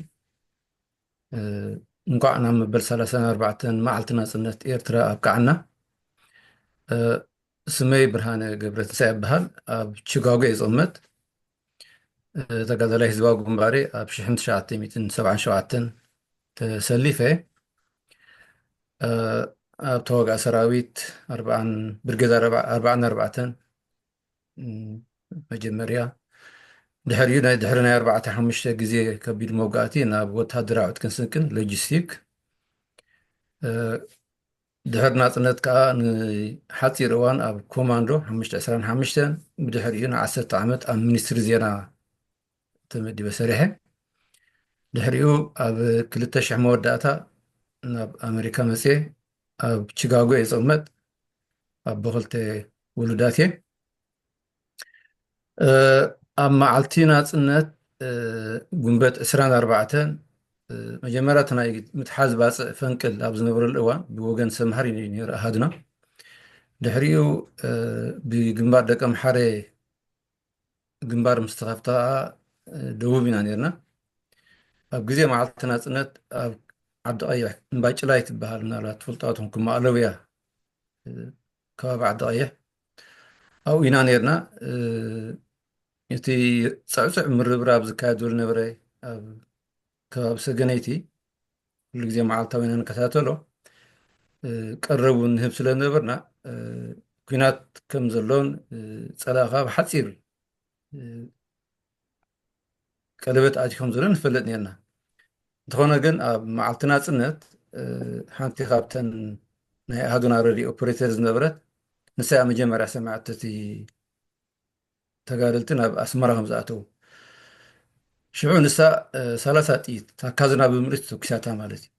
እንኳዕ ናብ መበል ሰላሳን ኣርባዕተን መዓልቲ ናፅነት ኤርትራ ኣብቃዓና። ስመይ ብርሃነ ገብረትንሳኤ ይበሃል። ኣብ ቺካጎ እየ ዝቕመጥ። ተጋዳላይ ህዝባዊ ግንባሬ ኣብ ሽሕን ትሽዓተ ሚእትን ሰብዓን ሸውዓተን ተሰሊፈ። ኣብ ተዋጋእ ሰራዊት ብርጌድ ኣርባዓን ኣርባዕተን መጀመርያ፣ ድሕሪኡ ናይ ድሕሪ ናይ ኣርባዕተ ሓሙሽተ ግዜ ከቢድ መውጋእቲ ናብ ወተሃደራዊ ዕጥቅን ስንቅን ሎጂስቲክ፣ ድሕሪ ናፅነት ከዓ ንሓፂር እዋን ኣብ ኮማንዶ ሓሙሽተ ዕስራን ሓሙሽተን፣ ብድሕሪኡ ንዓሰርተ ዓመት ኣብ ሚኒስትሪ ዜና ተመዲበ ሰሪሐ። ድሕሪኡ ኣብ ክልተ ሺሕ መወዳእታ ናብ ኣሜሪካ መፅየ። ኣብ ቺካጎ እየ ዝቕመጥ። ኣቦ ክልተ ውሉዳት እየ። ኣብ መዓልቲ ናፅነት ጉንበት ዕስራን ኣርባዕተን መጀመርያ እቲ ናይ ምትሓዝ ባፅዕ ፈንቅል ኣብ ዝነበረሉ እዋን ብወገን ሰምሃር እዩ ነይሩ ኣሃዱና። ድሕሪኡ ብግንባር ደቀምሓረ ግንባር ምስ ተኸፍታ ደቡብ ኢና ነርና። ኣብ ግዜ መዓልቲ ናፅነት ኣብ ዓዲ ቀይሕ እምባጭላይ ትበሃል፣ ምናልባት ትፈልጣ ትኾንኩም፣ ማእለውያ ከባቢ ዓዲ ቀይሕ ኣብኡ ኢና ነርና። እቲ ፅዕፅዕ ምርብራብ ዝካየድ ዝነበረ ኣብ ከባቢ ሰገነይቲ ኩሉ ግዜ መዓልታዊ ኢና ንከታተሎ። ቀረብ እውን ንህብ ስለ ዝነበርና ኩናት ከም ዘሎን ፀላእኻ ብሓፂር ቀለበት ኣትዩ ከም ዘሎ ንፈልጥ ነርና። እንተኾነ ግን ኣብ መዓልቲ ናፅነት ሓንቲ ካብተን ናይ ኣሃዱና ሬድዮ ኦፕሬተር ዝነበረት ንሳ እያ መጀመርያ ሰማዕቲ እቲ ተጋደልቲ ናብ ኣስመራ ከም ዝኣተዉ። ሽዑ ንሳ ሰላሳ ጥይት ታካዝና ብምልእቲ ተኩሳታ ማለት እዩ።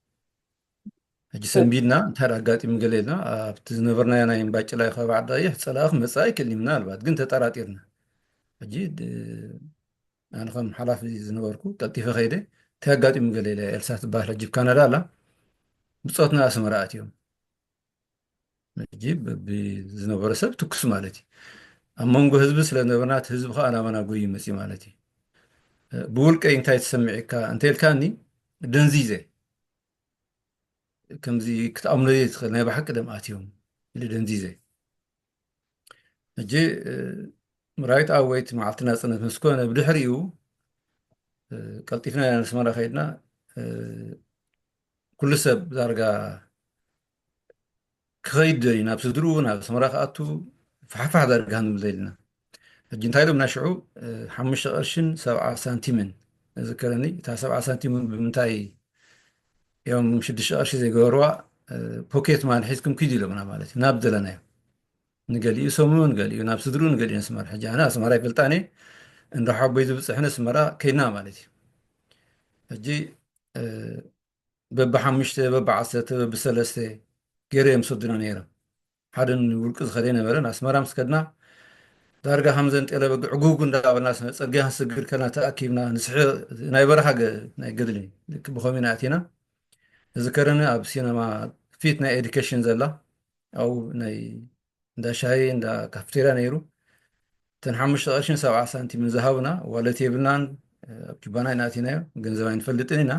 ሕጂ ሰንቢድና እንታይ ኣጋጢሙ ገለ ኢልና ኣብቲ ዝነበርናዮ ናይ እምባጭላይ ከባቢ ዓዲ ቀይሕ ፀላኢ ክመፅእ ኣይክእል እዩ ምናልባት ግን ተጠራጢርና። ሕጂ ኣነ ከም ሓላፊ ዝነበርኩ ቀልጢፈ ከይደ እንታይ ኣጋጢሙ ገለ ኢለ። ኤልሳ ትበሃል ሕጂ ካናዳ ኣላ። ብፆትና ኣስመራ ኣትዮም ሕጂ ዝነበረ ሰብ ትኩስ ማለት እዩ። ኣብ መንጎ ህዝቢ ስለ ዝነበርና እቲ ህዝቢ ከዓ ናባና ጎዩ መፅዩ ማለት እዩ። ብውልቀይ እንታይ ተሰሚዒካ እንተልካኒ ደንዚዘ። ከምዚ ክትኣምኖ ዘይትኽእል ናይ ብሓቂ ደም ኣትዮም ኢሉ ደንዚዘ። ሕጂ ምራይት ኣወይቲ መዓልቲ ናፅነት ምስ ኮነ ብድሕሪኡ ቀልጢፍና ኢና ንስመራ ከይድና። ኩሉ ሰብ ዳርጋ ክኸይድ ደልዩ ናብ ስድርኡ ናብ ኣስመራ ክኣቱ ፋሕፋሕ ዳርጋ ክንብል ደሊና። ሕጂ እንታይ ኢሎምና ሽዑ ሓሙሽተ ቅርሽን ሰብዓ ሳንቲምን እዝከረኒ። እታ ሰብዓ ሳንቲም እውን ብምንታይ እዮም ሽዱሽተ ቅርሺ ዘይገበርዋ? ፖኬት ማን ሒዝኩም ኪዱ ኢሎምና ማለት እዩ። ናብ ደለናዮ ንገሊኡ ሰሙኑ ንገሊኡ ናብ ስድርኡ ንገሊኡ ኣስመራ። ሕጂ ኣነ ኣስመራ ይፈልጣኒ እንዶ ሓቦይ ዝብፅሕኒ ኣስመራ ከይድና ማለት እዩ። ሕጂ በብሓሙሽተ በብዓሰርተ በብሰለስተ ገይረ እዮም ዝሰዱና ነይሮም። ሓደ ንውልቂ ዝኸደ ነበረን ኣስመራ ምስ ከድና ዳርጋ ከም ዘንጤለ በጊዕ ጉጉ እንዳበልና ስነ-፣ ጽርግያ ክንስግር ከለና ተኣኪብና ንስሕቕ፣ ናይ በረኻ ገ-፣ ናይ ገድሊ፣ ልክ ብኸምኡ ኢና ኣቲና። እዝከረኒ ኣብ ሲነማ ፊት ናይ ኤዱኬሽን ዘላ፣ ኣብኡ ናይ እንዳ ሻሂ፣ እንዳ ካፍቴርያ ነይሩ። እተን ሓሙሽተ ቅርሽን ሰብዓ ሳንቲምን ዝሃቡና፣ ዋለት የብልናን፣ ኣብ ጁባና ኢና ኣቲናዮ፣ ገንዘብ ኣይንፈልጥን ኢና።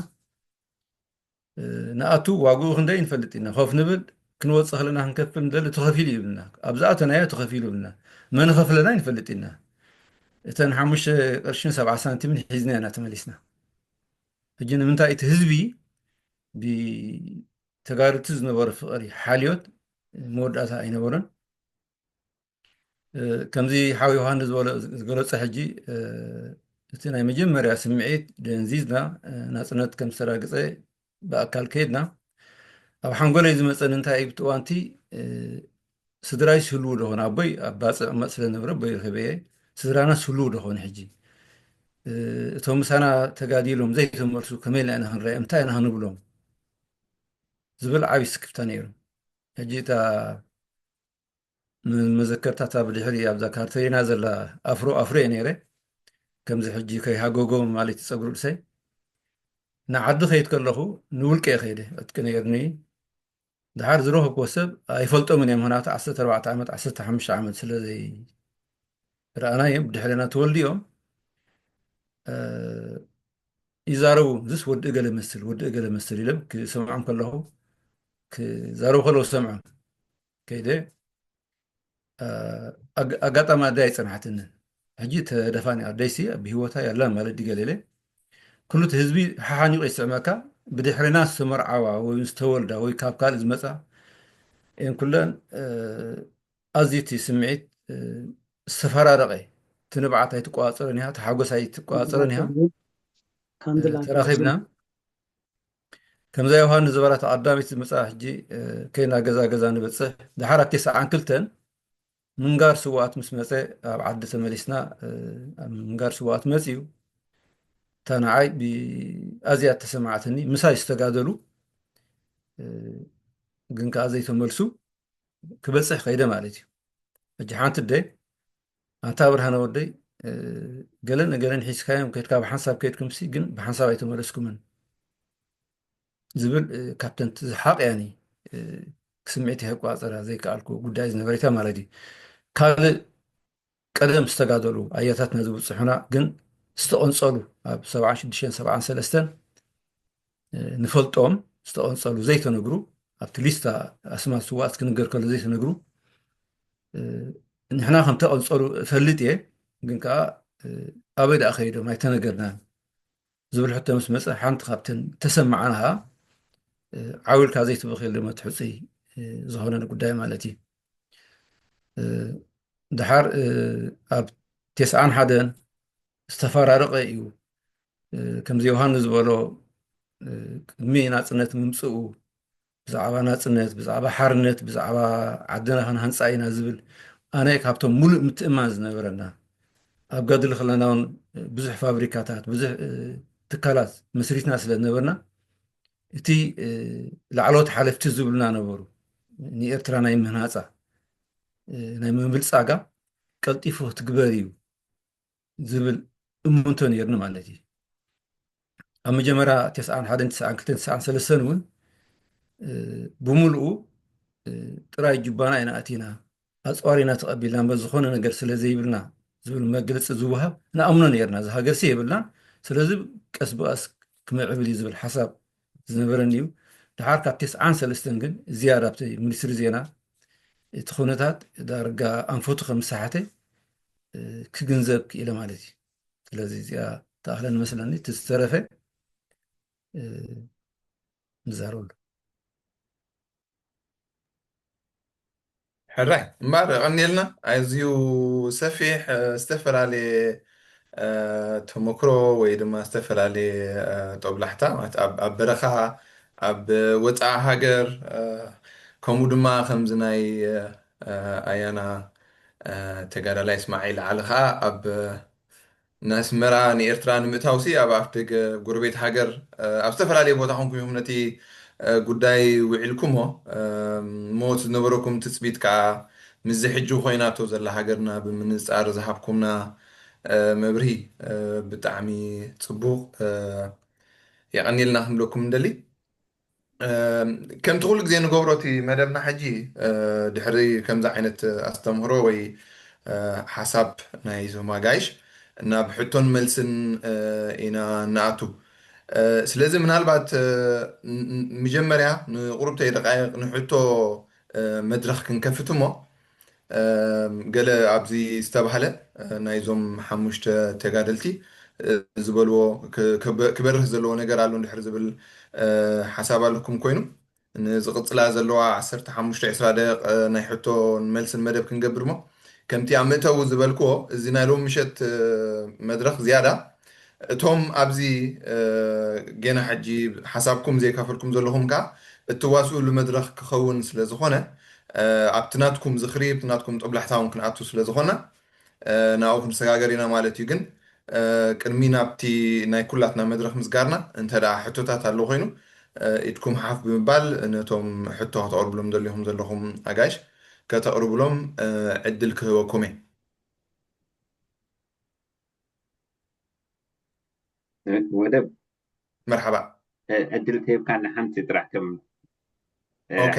ንኣቱ ዋግኡ ክንደይ ንፈልጥ ኢና። ኮፍ ንብል፣ ክንወጽእ ከለና ክንከፍል ንደሊ፣ ተኸፊሉ ይብልና። ኣብ ዝኣተናዮ ተኸፊሉ ይብልና። መን ኸፍለና ይንፈልጥ ኢና። እተን ሓሙሽተ ቅርሽን ሰብዓ ሳንቲምን ሒዝና ኢና ተመሊስና። ሕጂ ንምንታይ እቲ ህዝቢ ብተጋደልቲ ዝነበሮ ፍቕሪ፣ ሓልዮት መወዳእታ ኣይነበሮን። እ፣ ከምዚ ሓው ዮሃንስ ዝበሎ-፣ ዝገለጾ ሕጂ፣ እ፣ እቲ ናይ መጀመርያ ስምዒት ደንዚዝና፣ እ፣ ናጽነት ከም ዝተራግጸ ብኣካል ከይድና፣ ኣብ ሓንጎለይ ዝመጸኒ እንታይ እዩ፣ ብቲ እዋንቲ፣ እ፣ ስድራይ ዝህልዉ ዶ ኾን፣ ኣቦይ ኣብ ባጽዕ ይቕመጥ ስለ ዝነበረ ኣቦይ ረኺበየ፣ ስድራና ዝህልዉ ዶ ኾን ሕጂ? እ፣ እቶም ምሳና ተጋዲሎም ዘይተመልሱ ከመይ ኢልና ኢና ክንረኣዮም? እንታይ ኢና ክንብሎም? ዝብል ዓቢ ስክፍታ ነይሩ። ሕጂ እታ ን-፣ መዘከርታታ ብድሕሪ ኣብዛ ካርተሪና ዘላ ኣፍሮ፣ ኣፍሮ እየ ነይረ። ከምዚ ሕጂ ከይሃጎጎ ማለት እዩ ጸጉሪ ርእሰይ። ንዓዲ ከይድ ከለኹ ንውልቀ እየ ከይደ። ዕጥቂ ነይርኒ። ድሓር ዝረኸብክዎ ሰብ ኣይፈልጦምን እየ። ምኽንያቱ ዓሰርተ ኣርባዕተ ዓመት፣ ዓሰርተ ሓሙሽተ ዓመት ስለ ዘይረኣናዮም፣ ብድሕሪና ተወልድዮም፣ እ፣ ይዛረቡ። "እዚስ ወዲ እገለ መስል፣ ወዲ እገለ መስል" ኢሎም ክሰምዖም ከለኹ፣ ክዛረቡ ከለዉ ሰምዖም። ከይደ፣ እ፣ ኣግ-፣ ኣጋጣሚ ኣደይ ኣይጸንሓትንን። ሕጂ ተደፋኒ ኣደይሲ ኣብ ህይወታ ያላን ማለት ድገለለ። ኩሉ እቲ ህዝቢ ሓሓኒቑ ይስዕመካ። ብድሕሪና ዝተመርዓዋ ወይ ዝተወልዳ ወይ ካብ ካልእ ዝመጻ እየን ኩለን፣ እ፣ ኣዝዩ እቲ ስምዒት፣ እ፣ ዝተፈራረቐ። እቲ ንብዓት ኣይትቆጻጸሮን ኢኻ፣ እቲ ሓጎስ ኣይትቆጻጸሮን ኢኻ። ካንድል እ፣ ተራኺብና። ከምዛ ዮሃንስ ዝበላ ተቐዳሚት ዝመጻ ሕጂ፣ እ፣ ከይና ገዛ ገዛ ንበጽሕ። ድሓር ኣብ ተስዓን ክልተን ምንጋር ስውኣት ምስ መጸ ኣብ ዓዲ ተመሊስና፣ እ፣ ኣብ ምንጋር ስውኣት መጽዩ። እታ ንዓይ ብ-፣ ኣዝያ ተሰማዕትኒ። ምሳይ ዝተጋደሉ፣ እ፣ ግን ከኣ ዘይተመልሱ ክበጽሕ ከይደ ማለት እዩ። ሕጂ ሓንቲ ኣደ፣ "ኣንታ ብርሃነ ወደይ፣ እ፣ ገለን እገለን ሒዝካዮም ከድካ ብሓንሳብ ከድኩምሲ፣ ግን ብሓንሳብ ኣይተመለስኩምን" ዝብል፣ እ፣ ካብተን ዝሓቕያኒ፣ እ፣ ስምዒት ይቆጻጸራ ዘይከኣልኩ ጉዳይ ዝነበረታ ማለት እዩ። ካልእ ቀደም ዝተጋደሉ ኣያታትና ዝብጽሑና ግን ዝተቐንጸሉ፣ ኣብ ሰብዓን ሽዱሽተን ሰብዓን ሰለስተን፣ እ፣ ንፈልጦም ዝተቐንጸሉ ዘይተነግሩ፣ ኣብቲ ሊስታ ኣስማት ስውኣት ክንገር ከሎ ዘይተነግሩ፣ እ፣ ንሕና ከም ተቐንጸሉ እፈልጥ እየ፣ ግን ከኣ፣ እ፣ ኣበይ ደኣ ከይዶም ኣይተነገርናን ዝብል ሕቶ ምስ መጸ፣ ሓንቲ ካብተን ተሰማዓና ኸኣ፣ እ፣ ዓው ኢልካ ዘይትበኽየሉ መትሕጺ፣ እ፣ ዝኾነን ጉዳይ ማለት እዩ። እ፣ ድሓር፣ እ፣ ኣብ ተስዓን ሓደን ዝተፈራረቐ እዩ። እ፣ ከምዚ ዮሃንስ ዝበሎ፣ እ፣ ቅድሚ ናጽነት ምምጽኡ ብዛዕባ ናጽነት፣ ብዛዕባ ሓርነት፣ ብዛዕባ ዓድና ክንሃንጻ ኢና ዝብል፣ ኣነ ካብቶም ሙሉእ ምትእምማን ዝነበረና፣ ኣብ ገድሊ ከለና እውን ብዙሕ ፋብሪካታት፣ ብዙሕ፣ እ፣ ትካላት መስሪትና ስለ ዝነበርና፣ እቲ፣ እ፣ ላዕለዎት ሓለፍቲ ዝብሉና ነበሩ፣ ንኤርትራ ናይ ምህናጻ፣ እ፣ ናይ ምብልጻጋ ቀልጢፉ ክትግበር እዩ ዝብል እምንቶ ነይርኒ ማለት እዩ። ኣብ መጀመርያ ተስዓን ሓደን፣ ተስዓን ክልተን፣ ተስዓን ሰለስተን እውን፣ እ፣ ብምልኡ፣ እ፣ ጥራይ ጁባና ኢና ኣቲና፣ ኣጽዋር ኢና ተቐቢልና እምበር ዝኾነ ነገር ስለ ዘይብልና ዝብል መግለጺ ዝወሃብ ንኣምኖ ነይርና። እዚ ሃገርሲ የብልናን፣ ስለዚ ቀስ ብቐስ ክምዕብል እዩ ዝብል ሓሳብ ዝነበረኒ እዩ። ድሓር ካብ ተስዓን ሰለስተን ግን ዝያዳ ኣብቲ ሚኒስትሪ ዜና እቲ ኩነታት ዳርጋ ኣንፈቱ ከም ዝሰሓተ፣ እ፣ ክግንዘብ ክኢለ ማለት እዩ። ስለዚ እዚኣ ትኣኽለኒ መስለኒ። እቲ ዝተረፈ፣ እ፣ ንዛረበሉ። ሕራይ እምበኣር፣ የቐንየልና። ኣዝዩ ሰፊሕ፣ እ፣ ዝተፈላለየ፣ እ፣ ተመክሮ ወይ ድማ ዝተፈላለየ፣ እ፣ ጦብላሕታ ማለት ኣብ፣ ኣብ በረኻ፣ ኣብ ወጻኢ ሃገር፣ እ፣ ከምኡ ድማ ከምዚ ናይ፣ እ፣ ኣያና፣ እ፣ ተጋዳላይ እስማዒል ዓሊ ኸኣ ኣብ፣ እ፣ ንኣስመራ ንኤርትራ ንምእታውሲ ኣብ ኣፍደገ ጎረቤት ሃገር፣ እ፣ ኣብ ዝተፈላለየ ቦታ ኮንኩም ኢኹም ነቲ፣ እ፣ ጉዳይ ውዒልኩሞ። እ፣ እሞ እቲ ዝነበረኩም ትጽቢት ከኣ ምስዚ ሕጂ ኮይናቶ ዘላ ሃገርና ብምንጻር ዝሃብኩምና መብርሂ ብጣዕሚ ጽቡቕ፣ የቐንየልና ክንብለኩም እንደሊ። ከምቲ ኩሉ ግዜ ንገብሮ እቲ መደብና ሕጂ ድሕሪ ከምዚ ዓይነት ኣስተምህሮ ወይ ሓሳብ ናይ ዞም ኣጋይሽ ናብ ሕቶን መልስን ኢና ንኣቱ። ስለዚ ምናልባት መጀመርያ ንቁሩብተይ ደቃይቕ ንሕቶ መድረኽ ክንከፍት እሞ ገለ ኣብዚ ዝተባህለ ናይዞም ሓሙሽተ ተጋደልቲ ዝበልዎ ክበርህ ዘለዎ ነገር ኣሎ እንድሕር ዝብል ሓሳብ ኣለኩም ኮይኑ ንዝቕፅላ ዘለዋ ዓሰርተ ሓሙሽተ ዕስራ ደቂቕ ናይ ሕቶን መልስን መደብ ክንገብር እሞ ከምቲ ኣብ ምእተው ዝበልክዎ እዚ ናይ ሎም ምሸት መድረኽ ዝያዳ እቶም ኣብዚ ጌና ሕጂ ሓሳብኩም ዘካፈልኩም ዘለኹም ከዓ እትዋስእሉ መድረኽ ክኸውን ስለ ዝኾነ ኣብቲ ናትኩም ዝኽሪ ኣብቲ ናትኩም ጦብላሕታ እውን ክንኣቱ ስለ ዝኾና ናብኡ ክንሰጋገር ኢና ማለት እዩ። ግን ቅድሚ ናብቲ ናይ ኩላትና መድረኽ ምስጋርና እንተ ደኣ ሕቶታት ኣሎ ኮይኑ ኢድኩም ሓፍ ብምባል ነቶም ሕቶ ከተቕርብሎም ደሊኹም ዘለኹም ኣጋይሽ ከተቕርብሎም ዕድል ክህበኩም እየ። ወደብ መርሓባ። ዕድል ተሂብካ ንሓንቲ ጥራሕ ከም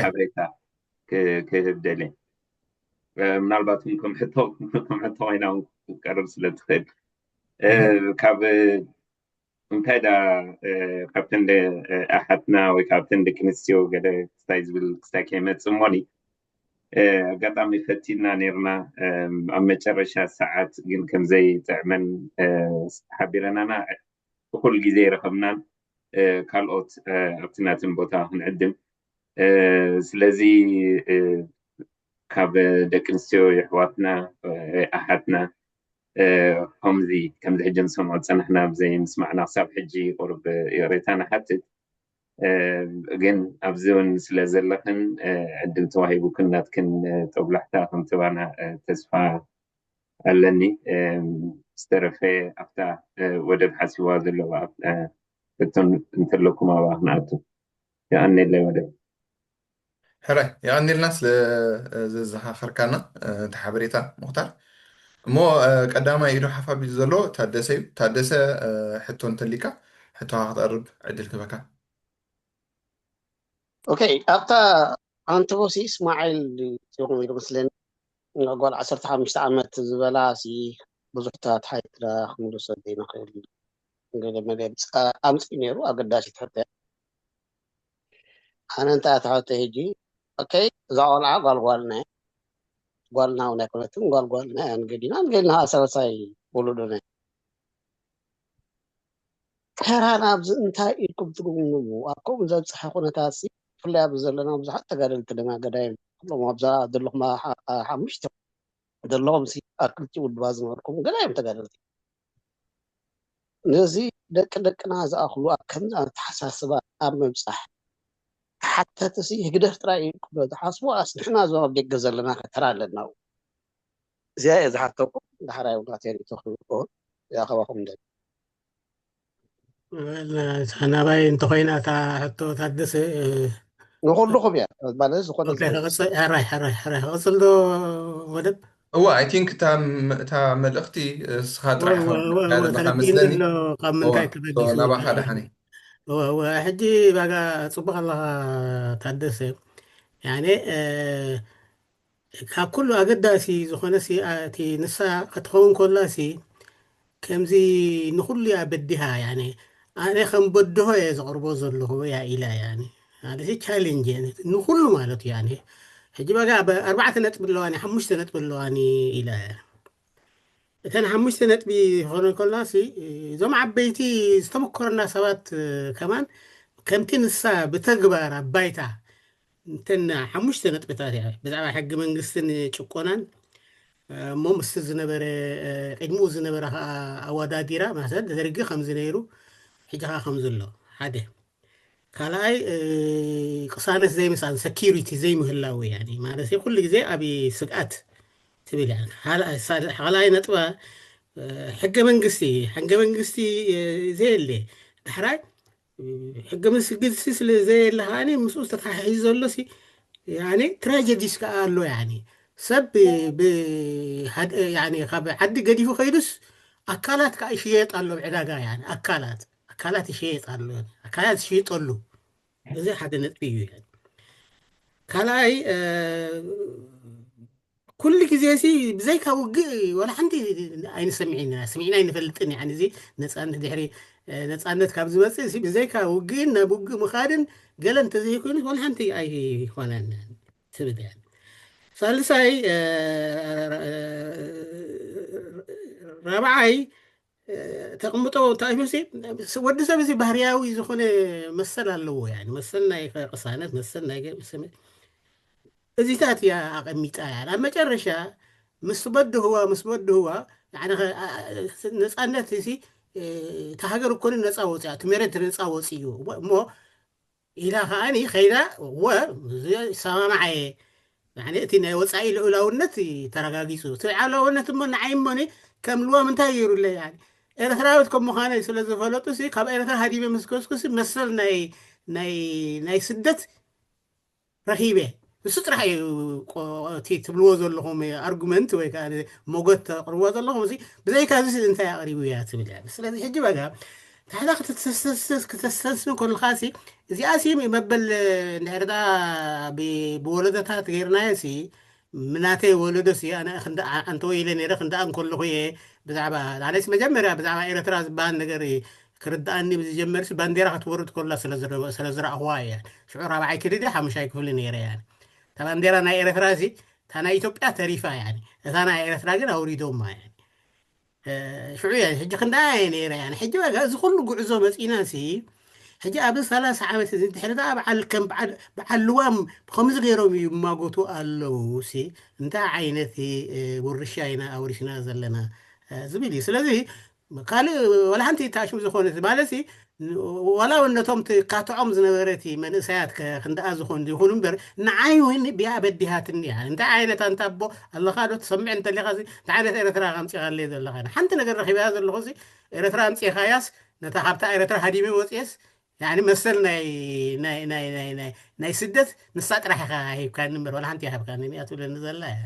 ሓበሬታ ክህብ ደልየ። ምናልባት ከም ሕቶ ኮይና ክቀርብ ስለ ትኽእል ካብ እንታይ ዳ ካብተን ኣሓትና ወይ ካብተን ደቂ ኣንስትዮ ገለ ክስታይ ዝብል ክስታይ ከይመጽእ እሞኒ ኣጋጣሚ ፈቲና ነርና ኣብ መጨረሻ ሰዓት ግን ከምዘይ ጥዕመን ሓቢረናና እኩል ግዜ ይረኸብናን ካልኦት ኣብቲ ናትን ቦታ ክንዕድም ስለዚ ካብ ደቂ ኣንስትዮ የሕዋትና ኣሓትና ከምዚ ከምዚ ሕጂ ንሰምዖ ዝፀናሕና ብዘይ ምስማዕና ክሳብ ሕጂ ቁሩብ ይቕሬታ ንሓትት ግን ኣብዚ እውን ስለ ዘለኽን ዕድል ተዋሂቡክን ናትክን ጦብላሕታ ከምትባና ተስፋ ኣለኒ ዝተረፈ ኣብታ ወደብ ሓሲዋ ዘለዋ ሕቶን እንተለኩም ኣብኣ ክንኣቱ የቐንየለይ ወደብ ሕራይ የቐንየልና ስለ ዘዘኻኸርካና እቲ ሓበሬታ ሙኽታር እሞ ቀዳማይ ኢዱ ሓፋቢሉ ዘሎ ታደሰ እዩ ታደሰ ሕቶ እንተሊካ ሕቶኻ ክተቕርብ ዕድል ክህበካ ኦኬ ኣብታ ኣንተቦሲ እስማዒል እዮም ኢሉ መስለኒ ጓል ዓሰርተ ሓሙሽተ ዓመት ዝበላ ሲ ብዙሕታት ሓይትራ ክንወሰድ ዘይንኽእል ገለ መለ ኣምፅኡ ነይሩ ኣገዳሲት ሕቶ ኣነ እንታይ ኣትሓቶ ሕጂ ኦኬ እዛ ቆልዓ ጓል ጓልና ጓልና እውን ኣይኮነትን ጓል ጓልና እያ ንገዲና ንገዲና ሳልሳይ ወለዶና ተራ ናብዚ እንታይ ኢልኩም ትግምግሙ ኣብ ከምኡ ዘብፅሐ ኩነታት ሲ ብፍላይ ኣብዚ ዘለና ብዙሓት ተጋደልቲ ደማ ገዳይም ኩሎም ኣብዛ ዘለኹም ሓሙሽተ ዘለኹም ሲ ኣብ ክልቲኡ ውድባት ዝነበርኩም ገዳይም ተጋደልቲ ነዚ ደቂ ደቅና ዝኣኽሉ ኣብ ከምዚ ኣተሓሳስባ ኣብ ምብፃሕ ተሓተቲ ሲ ህግደፍ ጥራይ ኢልኩም ዶ ትሓስቡ ኣስ ንሕና እዞም ኣብ ደገ ዘለና ከተራ ኣለና እዚኣ እየ ዝሓተኩም ዳሕራይ እውን ኣተሪቶ ክብል ከሆን እዚኣ ካባኹም ንደሊ ናባይ እንተኮይና እታ ሕቶ ታደሰ ንኩልኩም እያ ማለት ዝኾነ ሕራይ ሕራይ ሕራይ ክቕፅል ዶ ወደብ እዋ ኣይ ቲንክ እታ መልእኽቲ እስኻ ጥራሕ ተረዲእኒ ኣሎ ካብ ምንታይ ተበጊሱ ናባኻ ደሓኒ ሕጂ ባጋ ፅቡቅ ኣለኻ ታደሰ ያኔ ካብ ኩሉ ኣገዳሲ ዝኾነ እቲ ንሳ ክትኸውን ከላ ሲ ከምዚ ንኩሉ እያ በዲሃ ያኔ ኣነ ከም በድሆ እየ ዘቕርቦ ዘለኹ እያ ኢላ ያኔ ማለት ቻሌንጅ ንኩሉ ማለት እዩ ያኔ ሕጂ በጋ ኣርባዕተ ነጥቢ ኣለዋኒ ሓሙሽተ ነጥቢ ኣለዋኒ ኢላ እያ እተን ሓሙሽተ ነጥቢ ዝኾነ ከላ ሲ እዞም ዓበይቲ ዝተመኮረና ሰባት ከማን ከምቲ ንሳ ብተግባር ኣብ ባይታ እንተን ሓሙሽተ ነጥብታት እያ ብዛዕባ ሕጊ መንግስትን ጭቆናን እሞ ምስቲ ዝነበረ ቅድሚኡ ዝነበረ ከዓ ኣወዳዲራ ማለት ደርጊ ከምዚ ነይሩ ሕጂ ከዓ ከምዚ ኣሎ ሓደ ካልኣይ ቅሳነት ዘይምሳን ሰኪሪቲ ዘይምህላው እያ ማለት ኩሉ ግዜ ኣብ ስግኣት ትብል እያ ካልኣይ ነጥባ ሕገ መንግስቲ ሕገ መንግስቲ ዘየለ ዳሕራይ ሕገ መንግስቲ ስለ ዘየለ ከዓ ምስኡ ዝተተሓሒዙ ዘሎ ትራጀዲስ ከዓ ኣሎ ያኒ ሰብ ብ- ብ- ሃድ- ያኒ ካብ ዓዲ ገዲፉ ከይዱስ ኣካላት ከዓ ይሽየጥ ኣሎ ኣብ ዕዳጋ። ያኒ ኣካላት ኣካላት ይሽየጥ ኣሎ። ኣካላት ይሽየጠሉ። እዚ ሓደ ነጥቢ እዩ። ካልኣይ ኩሉ ግዜ ሲ ብዘይካ ውግእ ዋላ ሓንቲ ኣይንሰምዕን ኢና፣ ስሚዕና ኣይንፈልጥን። ያኒ እዚ ነፃነት ድሕሪ ነፃነት ካብ ዝመፅእ ሲ ብዘይካ ውግእን ናብ ውግእ ምኻድን ገለ እንተዘይኮይኑ ዋላ ሓንቲ ኣይኮነን ትብል እያ። ሳልሳይ ራብዓይ ተቕምጦ እንታይ መሲ ወዲ ሰብ እዚ ባህርያዊ ዝኾነ መሰል ኣለዎ። ያኒ መሰል ናይ ቅሳነት፣ መሰል ናይ እዚታት እያ ኣቐሚጣ። ያኒ ኣብ መጨረሻ ምስ በድህዋ ምስ በድህዋ ነፃነት እዚ እቲ ሃገር እኮ ነፃ ወፅያ፣ እቲ መሬት ነፃ ወፅዩ እሞ ኢላ ከዓኒ ከይዳ ወ ይሰማማዓ እየ። ያኒ እቲ ናይ ወፃኢ ልኡላውነት ተረጋጊፁ፣ እቲ ልኡላውነት እሞ ንዓይ እሞኒ ከም ልዋም እንታይ ገይሩለይ? ያኒ ኤርትራዊት ከም ምዃነይ ስለ ዝፈለጡ ሲ ካብ ኤርትራ ሃዲመ ምስ ከስኩሲ መሰል ናይ ናይ ናይ ስደት ረኺበ። ንሱ ጥራሕ እዩ። ቆ- እቲ ትብልዎ ዘለኹም ኣርጉመንት ወይ ከዓ ሞገት ተቕርብዎ ዘለኹም እዚ ብዘይካ እዚ እንታይ ኣቕሪቡ እያ ትብል እያ። ስለዚ ሕጂ በጋ ታሕታ ክትተስተስተስ- ክተስተንስን ከለኻ ሲ እዚኣ ሲ መበል እንድሕር ደኣ ብ- ብወለዶታት ገይርናዮ ሲ ምናተይ ወለዶ ሲ ኣነ ክንዲ ዓ- ኣንተወ ኢለ ነይረ ክንደኣ እንከለኹ እየ ብዛዕባ ኣነስ መጀመርያ ብዛዕባ ኤርትራ ዝበሃል ነገር ክርድኣኒ ዝጀመር ሲ ባንዴራ ክትወርድ ከላ ስለ ዝረ- ስለ ዝረኣኹዋ እየ። ሽዑ ራብዓይ ክፍሊ ድየ ሓሙሻይ ክፍሊ ነይረ እያ። እታ ባንዴራ ናይ ኤርትራ ሲ እታ ናይ ኢትዮጵያ ተሪፋ እያ። እታ ናይ ኤርትራ ግን ኣውሪዶማ እያ። ሽዑ እየ ሕጂ ክንዳ እየ ነይረ እያ። ሕጂ በቃ እዚ ኩሉ ጉዕዞ መፂና ሲ ሕጂ ኣብዚ ሰላሳ ዓመት እዚ ድሕሪ ዳ በዓል ከም በዓል በዓል ልዋም ብከምዚ ገይሮም ይማጎቱ ኣለዉ ሲ እንታይ ዓይነት እ፣ ውርሻ ኢና ኣውሪስና ዘለና እ፣ ዝብል እዩ። ስለዚ ካልእ ዋላ ሓንቲ ታሽም ዝኾነ ማለት ሲ ዋላ እውን ነቶም ትካትዖም ዝነበረ እቲ መንእሰያት ከ- ክንደኣ ዝኾን ይኹን እምበር ንዓይ እውን ቢኣ በዲሃትኒ እያ። እንታይ ዓይነት ኣንታ ኣቦ ኣለኻ ዶ ትሰምዕ እንተሊኻ ሲ እንታይ ዓይነት ኤርትራ ከምፂኻለይ ዘለኻ ሓንቲ ነገር ረኺበያ ዘለኹ ሲ ኤርትራ ኣምፂኻያስ ነታ ካብታ ኤርትራ ሃዲመ ወፅየስ ያኒ መሰል ናይ ናይ ናይ ናይ ናይ ናይ ስደት ንሳ ጥራሕ ኢኻ ሂብካኒ እምበር ዋላ ሓንቲ ሃብካኒ እያ ትብለኒ ዘላ እያ።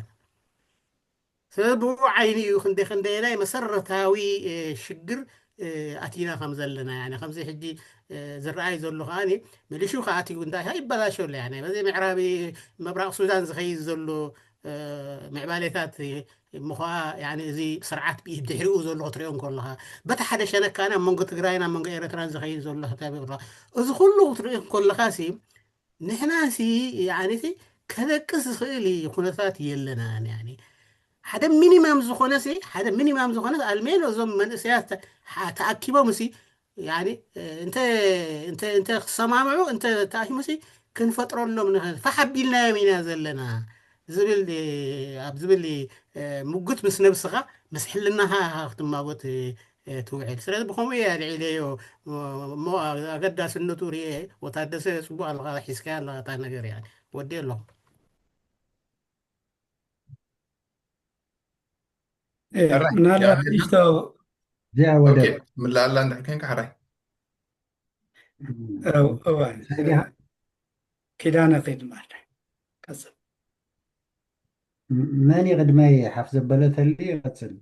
ስለዚ ብኡ ዓይኒ እዩ ክንደ ክንደየናይ መሰረታዊ እ፣ ሽግር እ፣ ኣቲና ከም ዘለና ያኒ ከምዚ ሕጂ እ፣ ዝረኣይ ዘሎ ከዓኒ መሊሹ ከኣትዩ እንታይ ይበላሾ ኣሎ ያኒ በዚ ምዕራብ ምብራቕ ሱዳን ዝኸይድ ዘሎ እ፣ ምዕባሌታት እሞ ኸዓ ያኒ እዚ ስርዓት ብድሕሪኡ ዘሎ ክትሪኦ እንከለኻ በቲ ሓደ ሸነካና ኣብ መንጎ ትግራይን ኣብ መንጎ ኤርትራን ዝኸይድ ዘሎ ክታብ ይቕረ እዚ ኩሉ ክትሪኦ እንከለኻ ሲ ንሕና ሲ ያኒ ሲ ከደቅስ ዝኽእል ኩነታት የለናን ያኒ ሓደ ሚኒማም ዝኾነ ሲ ሓደ ሚኒማም ዝኾነ ኣልሜን እዞም መንእሰያት ተ- ሓ- ተኣኪቦም ሲ ያኒ እንተ እንተ እንተ ክሰማምዑ እንተ ተኣሽሙ ሲ ክንፈጥረሎም ንኽእል ፋሕ ኣቢልናዮም ኢና ዘለና ዝብል ኣብ ዝብል እ፣ ሙግት ምስ ነብስኻ ምስ ሕልናኻ ኢኻ ክትማጎት እ፣ እ፣ ትውዕል ስለዚ ብኸምኡ እየ ኣልዒለዮ እሞ ኣገዳስነቱ ርኤ ወታደሰ ፅቡቅ ኣለኻ ሒዝካያ ኣለኻ እታ ነገር እያ ወዲ ኣለኹ ምናልባት ንሽቶ እዚኣ ወደ ምላላ እንድሕር ኮንካ ሓራይ እዋ ኪዳነ ከይድ ማለት ቀፅል መን ይቕድመይ ሓፍ ዘበለተሊ ይቐፅል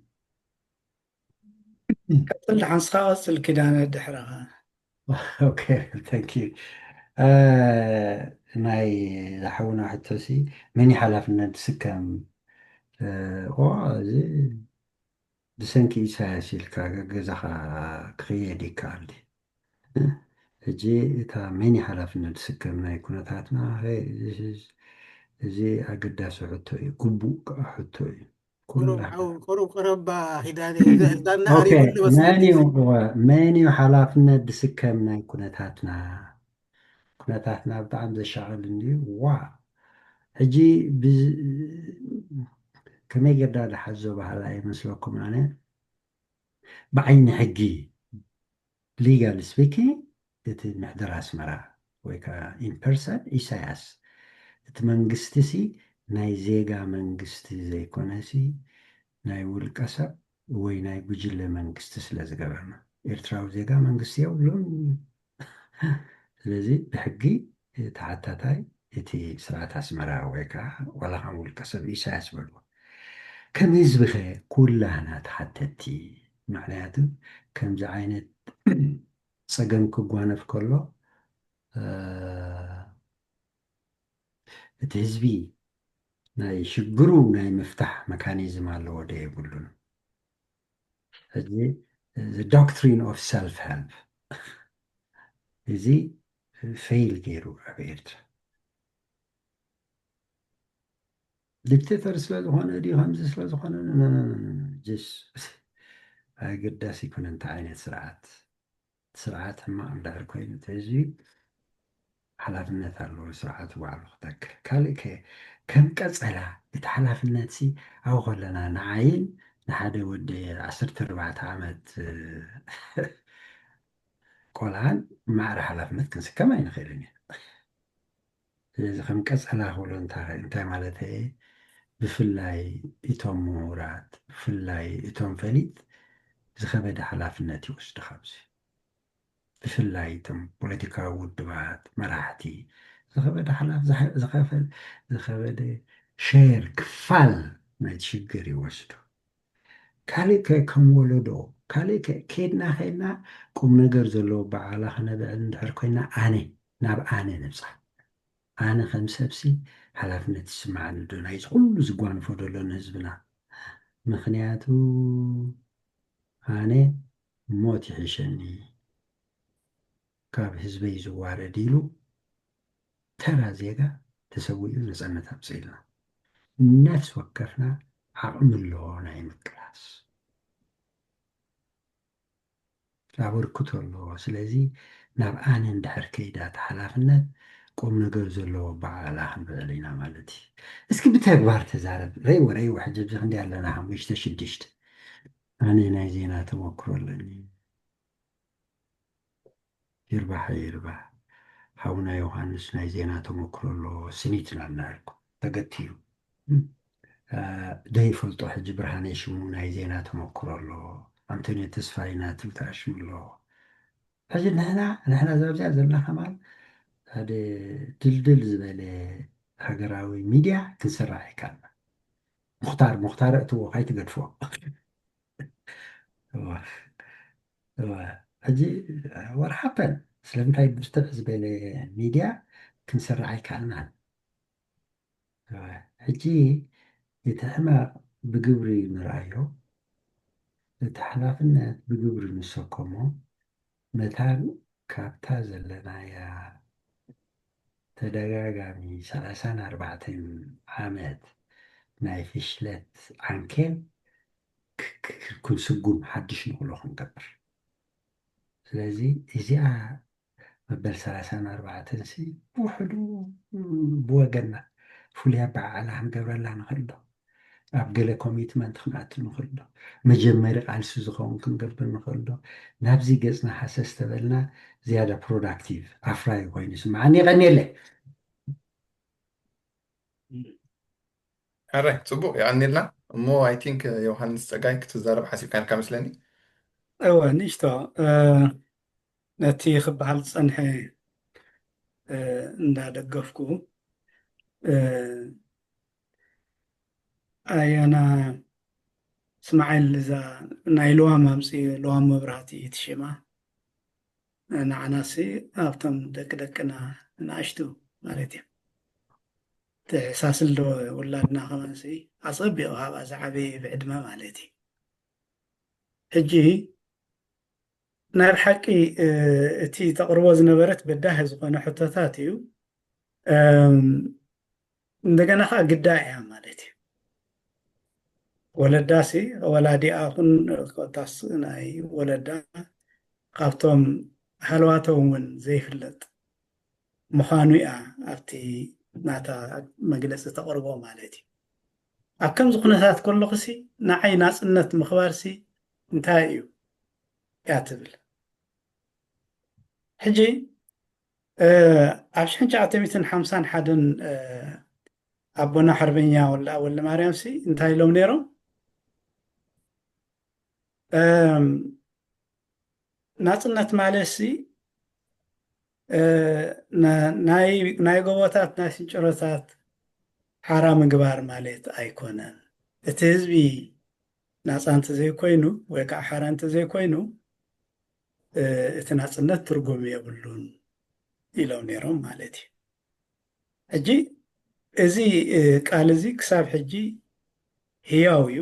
ቀፅል ሓንስኻ ቀፅል ኪዳነ ድሕረኻ ኦኬ ታንክ ዩ ናይ ዝሓውና ሕቶሲ መን ሓላፍነት ዝስከም እዚ ብሰንኪ ኢሳያስ ኢልካ ገገዛኻ ክኽየድ ይከኣል ሕጂ እታ መን ሓላፍነት ዝስከም ናይ ኩነታትና እዚ ኣገዳሲ ሕቶ እዩ ግቡእ ከዓ ሕቶ እዩ ቁሩብ ቀረባ ኪዳነ መን እዩ ሓላፍነት ዝስከም ናይ ኩነታትና ኩነታትና ብጣዕሚ ዘሻቕል እንድዩ ዋ ሕጂ ከመይ ገዳ ዝሓዞ ባህላ ይመስለኩም ኣነ ብዓይኒ ሕጊ legal speaking እቲ ምሕደራ ኣስመራ ወይ ከዓ in person ኢሳያስ እቲ መንግስቲ ሲ ናይ ዜጋ መንግስቲ ዘይኮነ ሲ ናይ ውልቀ ሰብ ወይ ናይ ጉጅለ መንግስቲ ስለ ዝገበርና ኤርትራዊ ዜጋ መንግስቲ የብሉን ስለዚ ብሕጊ ተሓታታይ እቲ ስርዓት ኣስመራ ወይ ከዓ ዋላ ከም ውልቀ ሰብ ኢሳያስ በልዎ፣ ከም ህዝቢ ኸ ኩላህና ተሓተትቲ? ምክንያቱ ከምዚ ዓይነት ጸገም ክጓነፍ ከሎ እቲ ህዝቢ ናይ ሽግሩ ናይ ምፍታሕ መካኒዝም ኣለዎ ዶ የብሉን? እዚ doctrine of self help እዚ ፌል ገይሩ ኣብ ኤርትራ ዲክቴተር ስለ ዝኾነ ድዩ ከምዚ ስለ ዝኾነ ጀስ ኣገዳሲ ይኮነ እንታይ ዓይነት ስርዓት ስርዓት ሕማቕ እንድሕር ኮይኑ እቲ ህዝቢ ሓላፍነት ኣለዎ ስርዓቱ ባዕሉ ክተክል ካልእ ከ ከም ቀጸላ እቲ ሓላፍነት ሲ ኣብኡ ከለና ንዓይን ንሓደ ወዲ ዓሰርተ ኣርባዕተ ዓመት ቆልዓን ማዕረ ሓላፍነት ክንስከም ኣይንኽእልን ኢና ስለዚ ከም ቀጸላ ክብሎ እንታይ ማለት ብፍላይ እቶም ምሁራት ብፍላይ እቶም ፈሊጥ ዝኸበደ ሓላፍነት ይወስዱ ካብዚ ብፍላይ እቶም ፖለቲካዊ ውድባት መራሕቲ ዝኸበደ ሓላፍ ዝኸፈል ዝኸበደ ሸር ክፋል ናይቲ ሽግር ይወስዱ ካልእ ከ ከም ወለዶ ካልእ ከ ከድና ከድና ቁም ነገር ዘለዎ በዓላ ክነብዕል እንድሕር ኮይና ኣነ ናብ ኣነ ንብፃ ኣነ ከም ሰብሲ ሓላፍነት ይስምዓኒ ዶ ናይዚ ኩሉ ዝጓንፎ ዘሎ ንህዝብና ምክንያቱ ኣነ ሞት ይሕሸኒ ካብ ህዝበይ ዝዋረድ ኢሉ ተራ ዜጋ ተሰዊኡ ነፃነት ኣምፅእልና ነፍሲ ወከፍና ዓቕሚ ኣለዎ ናይ ምቅላስ ኣበርክቶ ኣለዎ ስለዚ ናብ ኣነ እንድሕር ከይዳ ተሓላፍነት ቁም ነገር ዘለዎ በዓላ ክንበዕል ኢና ማለት እዩ እስኪ ብተግባር ተዛረብ ረይዎ ረይዎ ሕጂ ኣብዚ ክንዲ ኣለና ሓሙሽተ ሽዱሽተ ኣነ ናይ ዜና ተመክሮ ኣለኒ ይርባሕ ይርባሕ ሓውና ዮሃንስ ናይ ዜና ተመክሮ ኣሎ ስኒት ናናልኩ ተገትዩ ደይፈልጦ ሕጂ ብርሃነ ሽሙ ናይ ዜና ተመክሮ ኣሎ ኣንቶኒዮ ተስፋይ ናትብታ ሽሙ ኣሎ ሕጂ ንሕና ንሕና ዛብዚኣ ዘለና ከማን ሓደ ድልድል ዝበለ ሃገራዊ ሚድያ ክንስራሕ ይካልና ሙክታር ሙክታር እትዎ ካይትገድፎ ሕጂ ወርሓበን ስለምንታይ ብዝተሕ ዝበለ ሚድያ ክንስራሕ ኣይከኣልናን ሕጂ እቲ ሕማቕ ብግብሪ ንርኣዮ እቲ ሓላፍነት ብግብሪ ንሰከሞ መታን ካብታ ዘለናያ ተደጋጋሚ ሰላሳን ኣርባዕተን ዓመት ናይ ፍሽለት ዓንኬል ክንስጉም ሓድሽ ንክእሎ ክንገብር ስለዚ እዚኣ መበል ሰላሳን ኣርባዕተን ሲ ብውሕዱ ብወገንና ፍሉይ ኣበዓዕላ ክንገብረላ ንኽእል ዶ ኣብ ገለ ኮሚትመንት ክንኣቱ ንኽእል ዶ መጀመሪ ቃልሲ ዝኸውን ክንገብር ንኽእል ዶ ናብዚ ገፅና ሃሰስ ተበልና ዝያዳ ፕሮዳክቲቭ ኣፍራይ ኮይኑ ይስምዓኒ የቐንየለይ ሕረ ፅቡቅ የቐኒልና እሞ ኣይ ቲንክ ዮሃንስ ፀጋይ ክትዛረብ ሓሲብካ ነካ መስለኒ እወ ንሽቶ ነቲ ክበሃል ዝፀንሐ እንዳደገፍኩ ኣያና እስማዓይል እዛ ናይ ልዋም ኣምፅኡ ልዋም መብራህቲ ትሽማ ንዓናሲ ኣብቶም ደቂ ደቅና ንኣሽቱ ማለት እዩ ትሕሳስል ዶ ውላድና ከማንሲ ኣፀቢቑ ካብኣ ዝዓበየ ብዕድመ ማለት እዩ ሕጂ ናይ ብሓቂ እቲ ተቕርቦ ዝነበረት በዳህ ዝኾነ ሕቶታት እዩ እንደገና ከዓ ግዳ እያ ማለት እዩ ወለዳሲ ወላዲኣ ኩን ኮታስ ናይ ወለዳ ካብቶም ሃለዋቶም እውን ዘይፍለጥ ምዃኑ እያ ኣብቲ ናታ መግለፂ ተቕርቦ ማለት እዩ ኣብ ከምዚ ኩነታት ከለኹሲ ንዓይ ናፅነት ምኽባርሲ እንታይ እዩ እያ ትብል ሕጂ ኣብ ሽሕን ትሽዓተ ሚእትን ሓምሳን ሓደን ኣቦና ሓርበኛ ወልደኣብ ወልደማርያም ሲ እንታይ ኢሎም ነይሮም ናፅነት ማለት ሲ እ፣ ና-፣ ናይ፣ ናይ ጎቦታት፣ ናይ ስንጭሮታት ሓራ ምግባር ማለት ኣይኮነን። እቲ ህዝቢ ናፃ እንተዘይኮይኑ ወይ ከዓ ሓራ እንተዘይኮይኑ፣ እ፣ እቲ ናፅነት ትርጉም የብሉን ኢሎም ነይሮም ማለት እዩ። ሕጂ እዚ፣ እ፣ ቃል እዚ ክሳብ ሕጂ ህያው እዩ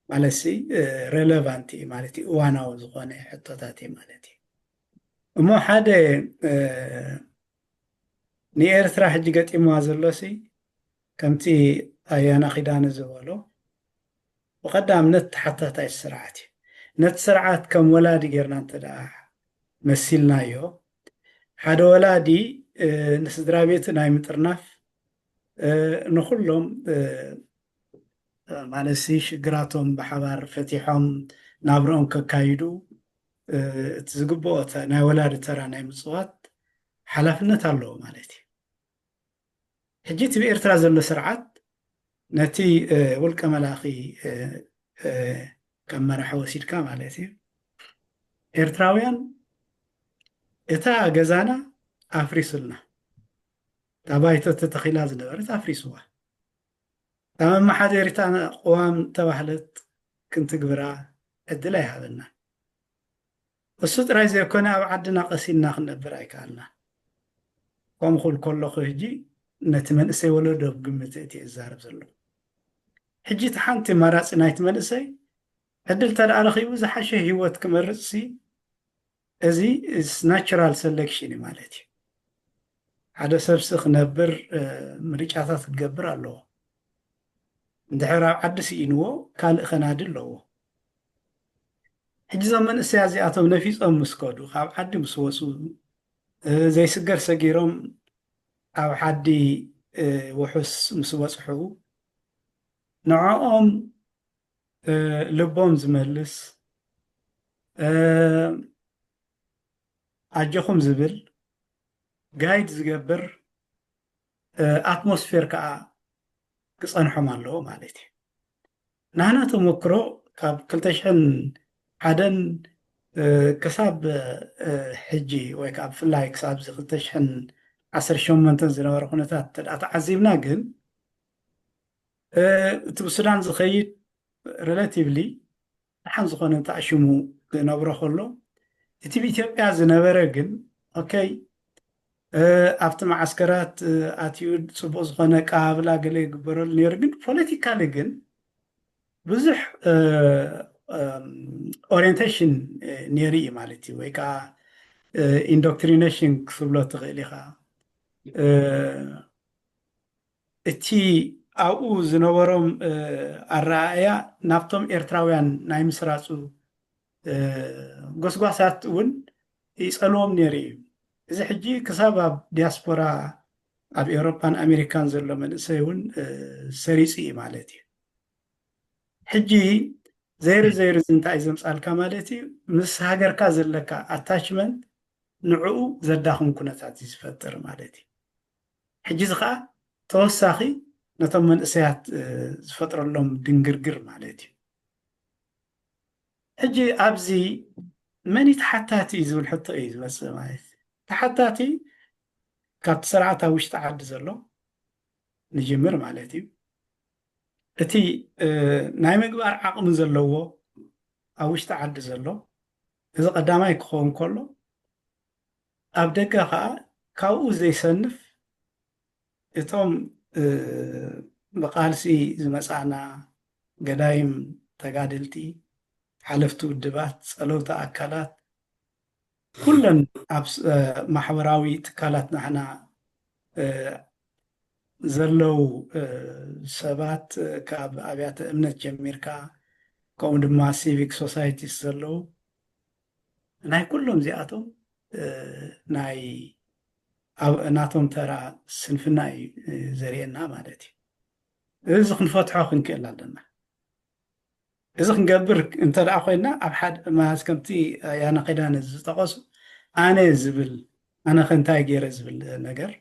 ማለት ሲ፣ እ፣ ሬሌቫንት እዩ ማለት እዩ፣ እዋናዊ ዝኾነ ሕቶታት እዩ ማለት እዩ። እሞ ሓደ፣ እ፣ ንኤርትራ ሕጂ ገጢምዋ ዘሎ ሲ፣ ከምቲ ኣያና ኪዳነ ዝበሎ፣ ብቐዳምነት ተሓታታይ ስርዓት እዩ። ነቲ ስርዓት ከም ወላዲ ጌርና እንተ ደኣ መሲልናዮ፣ ሓደ ወላዲ፣ እ፣ ንስድራ ቤቱ ናይ ምጥርናፍ፣ እ፣ ንኹሎም፣ እ፣ ማለት ሲ ሽግራቶም ብሓባር ፈቲሖም ናብርኦም ከካይዱ፣ እ፣ እቲ ዝግብኦ ተ-፣ ናይ ወላዲ ተራ ናይ ምጽዋት ሓላፍነት ኣለዎ ማለት እዩ። ሕጂ እቲ ብኤርትራ ዘሎ ስርዓት ነቲ፣ እ፣ ውልቀ መላኺ፣ እ፣ እ፣ ከም መራሒ ወሲድካ ማለት እዩ። ኤርትራውያን እታ ገዛና ኣፍሪሱልና፣ እታ ባይቶ ተተኺላ ዝነበረት ኣፍሪስዋ። እታ መመሓደሪታ ቅዋም ተባህለት ክንትግብራ ዕድል ኣይሃበናን። እሱ ጥራይ ዘይኮነ ኣብ ዓድና ቀሲንና ክንነብር ኣይከኣልናን። ከምኡ ክብል ከለኹ ሕጂ ነቲ መንእሰይ ወለዶ ብግምት እቲ እዛረብ ዘሎ። ሕጂ እቲ ሓንቲ ኣማራጺ ናይቲ መንእሰይ ዕድል ተደኣ ረኺቡ ዝሓሸ ህይወት ክመርጽ ሲ፣ እዚ is natural selection እዩ ማለት እዩ። ሓደ ሰብሲ ክነብር፣ እ፣ ምርጫታት ክገብር ኣለዎ። እንድሕር ኣብ ዓዲ ስኢንዎ ካልእ ከናዲ ኣለዎ። ሕጂ እዞም መንእሰያት እዚኣቶም ነፊጾም ምስ ከዱ፣ ካብ ዓዲ ምስ ወጹ፣ እ፣ ዘይስገር ሰጊሮም ኣብ ዓዲ፣ እ፣ ውሑስ ምስ በጽሑ፣ ንዕኦም፣ እ፣ ልቦም ዝመልስ፣ እ፣ ኣጆኹም ዝብል፣ ጋይድ ዝገብር፣ እ፣ ኣትሞስፌር ከኣ ክጸንሖም ኣለዎ ማለት እዩ። ናህና ተመክሮ ካብ ክልተ ሽሕን ሓደን፣ እ፣ ክሳብ፣ እ፣ ሕጂ ወይ ከዓ ብፍላይ ክሳብ እዚ ክልተ ሽሕን ዓሰርተ ሸሞንተን ዝነበረ ኩነታት እንተ ደኣ ተዓዚብና ግን፣ እ፣ እቲ ብሱዳን ዝኸይድ ሬላቲቭሊ ደሓን ዝኾነ ተኣሽሙ ክነብሮ ከሎ፣ እቲ ብኢትዮጵያ ዝነበረ ግን፣ ኦኬ፣ እ፣ ኣብቲ መዓስከራት፣ እ፣ ኣትዩ ጽቡቕ ዝኾነ ኣቀባብላ ገለ ይግበረሉ ነይሩ። ግን ፖለቲካሊ ግን ብዙሕ፣ እ፣ እም፣ ኦሪየንቴሽን፣ እ፣ ነይሩ እዩ ማለት እዩ። ወይ ከዓ፣ እ፣ ኢንዶክትሪኔሽን ክትብሎ ትኽእል ኢኻ። እ፣ እቲ ኣብኡ ዝነበሮም፣ እ፣ ኣረኣእያ ናብቶም ኤርትራውያን ናይ ምስራጹ፣ እ፣ ጎስጓሳት እውን ይጸልዎም ነይሩ እዩ። እዚ ሕጂ ክሳብ ኣብ ዲያስፖራ ኣብ ኤውሮጳን ኣሜሪካን ዘሎ መንእሰይ እውን፣ እ፣ ሰሪጹ እዩ ማለት እዩ። ሕጂ ዘይሩ ዘይሩ እዚ እንታይ እዩ ዘምጻልካ ማለት እዩ? ምስ ሃገርካ ዘለካ ኣታችመንት ንዕኡ ዘዳኽም ኩነታት እዩ ዝፈጥር ማለት እዩ። ሕጂ እዚ ኸኣ ተወሳኺ ነቶም መንእሰያት፣ እ፣ ዝፈጥረሎም ድንግርግር ማለት እዩ። ሕጂ ኣብዚ መን እዩ ተሓታቲ እዩ ዝብል ሕቶ እዩ ዝመጽእ ማለት እዩ። ተሓታቲ ካብቲ ስርዓት ኣብ ውሽጢ ዓዲ ዘሎ ንጅምር ማለት እዩ። እቲ፣ እ፣ ናይ ምግባር ዓቕሚ ዘለዎ ኣብ ውሽጢ ዓዲ ዘሎ፣ እዚ ቀዳማይ ክኸውን ከሎ፣ ኣብ ደገ ኸኣ ካብኡ ዘይሰንፍ እቶም፣ እ፣ ብቃልሲ ዝመጻእና ገዳይም ተጋደልቲ፣ ሓለፍቲ ውድባት፣ ጸለውቲ ኣካላት፣ ኩለን ኣብ ስ-፣ እ፣ ማሕበራዊ ትካላት ናህና፣ እ፣ ዘለዉ፣ እ፣ ሰባት፣ እ፣ ካብ ኣብያተ እምነት ጀሚርካ፣ ከምኡ ድማ ሲቪክ ሶሳይቲስ ዘለዉ፣ ናይ ኩሎም እዚኣቶም፣ እ፣ ናይ ኣብ ናቶም ተራ ስንፍና እዩ፣ እ፣ ዘርእየና ማለት እዩ። እዚ ክንፈትሖ ክንክእል ኣለና። እዚ ክንገብር እንተ ደኣ ኮይንና፣ ኣብ ሓደ፣ ማለት ከምቲ ኣያና ኪዳነ ዝጠቐሱ፣ ኣነ ዝብል፣ ኣነ ከ እንታይ ገይረ ዝብል ነገር፣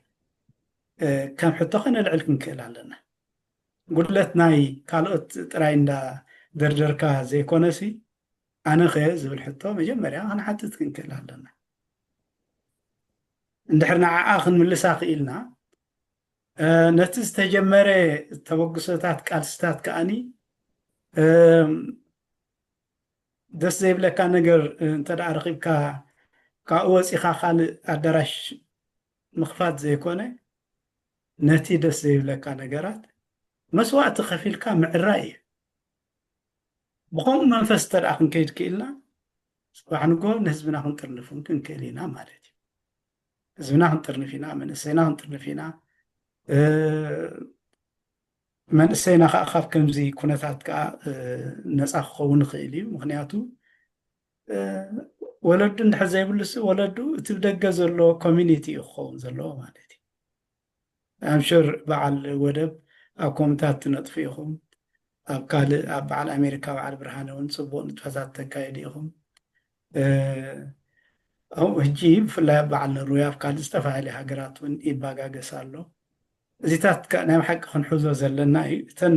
እ፣ ከም ሕቶ ከነልዕል ክንክእል ኣለና። ጉድለት ናይ ካልኦት ጥራይ እንዳ ደርደርካ ዘይኮነሲ፣ ኣነ ከ ዝብል ሕቶ መጀመርያ ክንሓትት ክንክእል ኣለና። እንድሕር ንዓኣ ክንምልሳ ክኢልና፣ ነቲ ዝተጀመረ ተበግሶታት፣ ቃልስታት ከኣኒ ደስ ዘይብለካ ነገር እንተ ደኣ ረኺብካ፣ ካብኡ ወጺኻ ካልእ ኣዳራሽ ምኽፋት ዘይኮነ፣ ነቲ ደስ ዘይብለካ ነገራት መስዋእቲ ከፊልካ ምዕራይ እዩ። ብኸምኡ መንፈስ እንተ ደኣ ክንከይድ ክኢልና፣ ጽባሕ ንጎ ንህዝብና ክንጥርንፍ እውን ክንክእል ኢና ማለት እዩ። ህዝብና ክንጥርንፍ ኢና፣ መንእሰይና ክንጥርንፍ ኢና። መንእሰይና ከዓ ካብ ከምዚ ኩነታት ከዓ ነፃ ክኸውን ይኽእል እዩ። ምክንያቱ ወለዱ እንድሕር ዘይብሉስ፣ ወለዱ እቲ ብደገ ዘሎ ኮሚኒቲ እዩ ክኸውን ዘለዎ ማለት እዩ። ኣምሹር በዓል ወደብ ኣብ ኮምታት ትነጥፉ ኢኹም። ኣብ ካልእ፣ ኣብ በዓል ኣሜሪካ፣ በዓል ብርሃነ እውን ፅቡቅ ንጥፈታት ተካይዱ ኢኹም። ኣብኡ ሕጂ ብፍላይ ኣብ በዓል ሩያ ኣብ ካልእ ዝተፋላለየ ሃገራት እውን ይባጋገስ ኣሎ። እዚታት ከ ናይ ብሓቂ ክንሕዞ ዘለና እዩ። እተን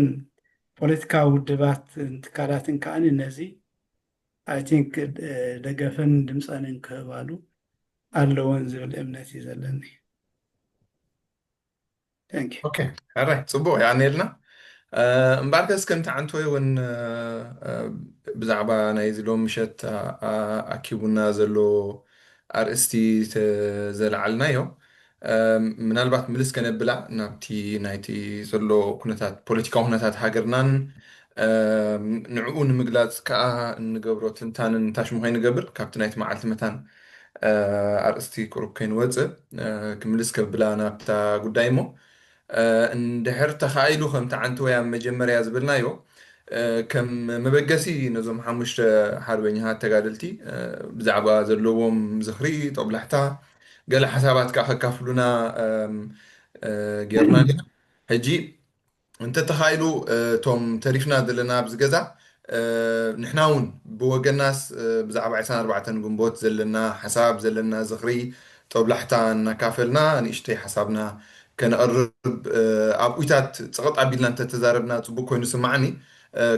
ፖለቲካዊ ውድባት ትካላትን ከኣ ነዚ I think ደገፈን ድምፀንን ክህባሉ ኣለወን ዝብል እምነት እዩ ዘለኒ። ኦኬ፣ ሕራይ፣ ፅቡቅ የቀንየልና። እምበኣርከስ ከምቲ ዓንቶይ እውን ብዛዕባ ናይዚ ሎም ምሸት ኣኪቡና ዘሎ ኣርእስቲ ዘለዓልናዮ፣ ምናልባት ምልስ ከነብላ ናብቲ ናይቲ ዘሎ ኩነታት፣ ፖለቲካዊ ኩነታት ሃገርናን ንዕኡ ንምግላፅ ከዓ እንገብሮ ትንታንን ታሽሙ ከይንገብር ካብቲ ናይቲ መዓልቲ መታን ኣርእስቲ ቁሩብ ከይንወፅእ ክምልስ ከብላ ናብታ ጉዳይ እሞ፣ እንድሕር ተኻኢሉ ከምቲ ዓንተወይ ኣብ መጀመርያ ዝበልናዮ ከም መበገሲ ነዞም ሓሙሽተ ሓርበኛታት ተጋደልቲ ብዛዕባ ዘለዎም ዝኽሪ፣ ጦብላሕታ፣ ገለ ሓሳባት ከዓ ከካፍሉና ጌርና። ሕጂ እንተተኻኢሉ እቶም ተሪፍና ዘለና ኣብዚ ገዛ ንሕና እውን ብወገናስ ብዛዕባ ዕስራን ኣርባዕተን ግንቦት ዘለና ሓሳብ፣ ዘለና ዝኽሪ፣ ጦብላሕታ እናካፈልና ንእሽተይ ሓሳብና ከነቕርብ ኣብኡታት ጸቕጥ ኣቢልና እንተተዛረብና ጽቡቅ ኮይኑ ስማዓኒ።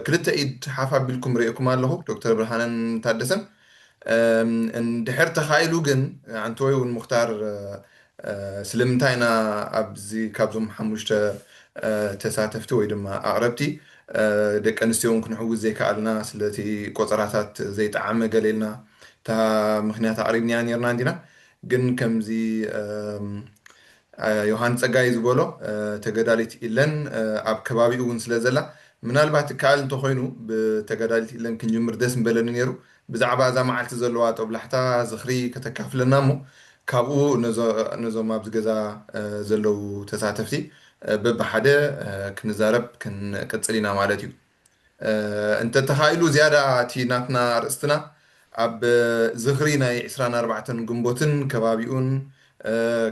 ክልተ ኢድ ሓፍ ኣቢልኩም ርእየኩም ኣለኹ፣ ዶክተር ብርሃነን ታደሰን። እንድሕር ተኻኢሉ ግን ኣንቶይ እውን ሙኽታር ስለምንታይ ኢና ኣብዚ ካብዞም ሓሙሽተ ተሳተፍቲ ወይ ድማ ኣቕረብቲ ደቂ ኣንስትዮ እውን ክንሕውዝ ዘይከኣልና፣ ስለቲ ቆፀራታት ዘይጠዓመ ገለ ኢልና እታ ምክንያት ኣቕሪብናያ ነርና እንዲና። ግን ከምዚ ዮሃን ፀጋይ ዝበሎ ተገዳሊት ኢለን ኣብ ከባቢኡ እውን ስለ ዘላ ምናልባት ይከኣል እንተኾይኑ ብተገዳሊት ኢለን ክንጅምር ደስ ምበለኒ ነይሩ። ብዛዕባ እዛ መዓልቲ ዘለዋ ጦብላሕታ ዝኽሪ ከተካፍለና እሞ ካብኡ ነዞም ኣብዚ ገዛ ዘለዉ ተሳተፍቲ በብሓደ ክንዛረብ ክንቅፅል ኢና ማለት እዩ። እንተተኻኢሉ ዝያዳ እቲ ናትና ኣርእስትና ኣብ ዝኽሪ ናይ ዕስራን ኣርባዕተን ግንቦትን ከባቢኡን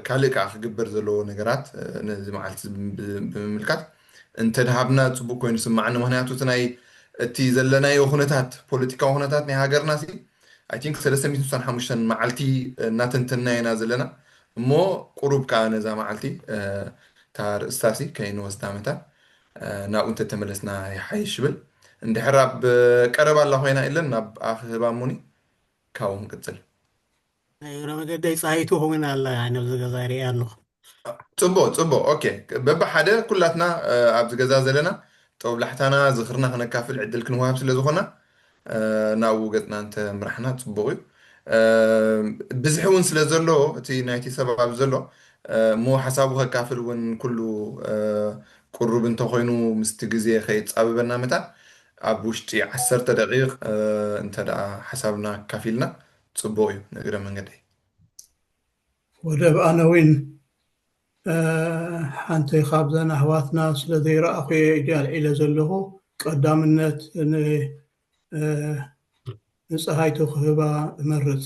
ካልእ ከዓ ክግበር ዘለዎ ነገራት ነዚ መዓልቲ ብምምልካት እንተድሃብና ፅቡቅ ኮይኑ ስማዓኒ። ምክንያቱ እቲ ናይ እቲ ዘለናዮ ኩነታት፣ ፖለቲካዊ ኩነታት ናይ ሃገርና ሲ I think ሰለስተ ሚእትን ስሳን ሓሙሽተን መዓልቲ እናተንተንና ኢና ዘለና እሞ ቁሩብ ከዓ ነዛ መዓልቲ እታ ርእስታ ሲ ከይንወስዳ መታን ናብኡ እንተተመለስና ይሓይሽ ይብል። እንድሕር ኣብ ቀረባ ኣላ ኮይና ኢለን ናብ ኣኽህባ እሞኒ ካብኡ ንቅፅል። ናይ እግረ መገደይ ፀሃይቱ ከውን ኣላ ነብዚ ገዛ ይሪኣ ኣለኹ። ፅቡቅ ፅቡቅ። ኦኬ፣ በብሓደ ኩላትና ኣብዚ ገዛ ዘለና ጦብላሕታና ዝኽርና ክነካፍል ዕድል ክንወሃብ ስለ ዝኾና ናብኡ ገፅና እንተምራሕና ፅቡቅ እዩ። ብዝሒ እውን ስለ ዘሎ እቲ ናይቲ ሰብ ኣብዚ ዘሎ እሞ ሓሳቡ ከካፍል እውን ኩሉ ቁሩብ እንተኮይኑ ምስቲ ግዜ ከይፃበበና መታን ኣብ ውሽጢ ዓሰርተ ደቂቕ እንተ ደኣ ሓሳብና ኣካፊልና ፅቡቕ እዩ። ንእግረ መንገደይ ወደብ ኣነዊን ሓንቲ ካብዘን ኣሕዋትና ስለ ዘይረኣኹ እየ ኢደ ኣልዒለ ዘለኹ። ቀዳምነት ንፀሃይቱ ክህባ እመርፅ።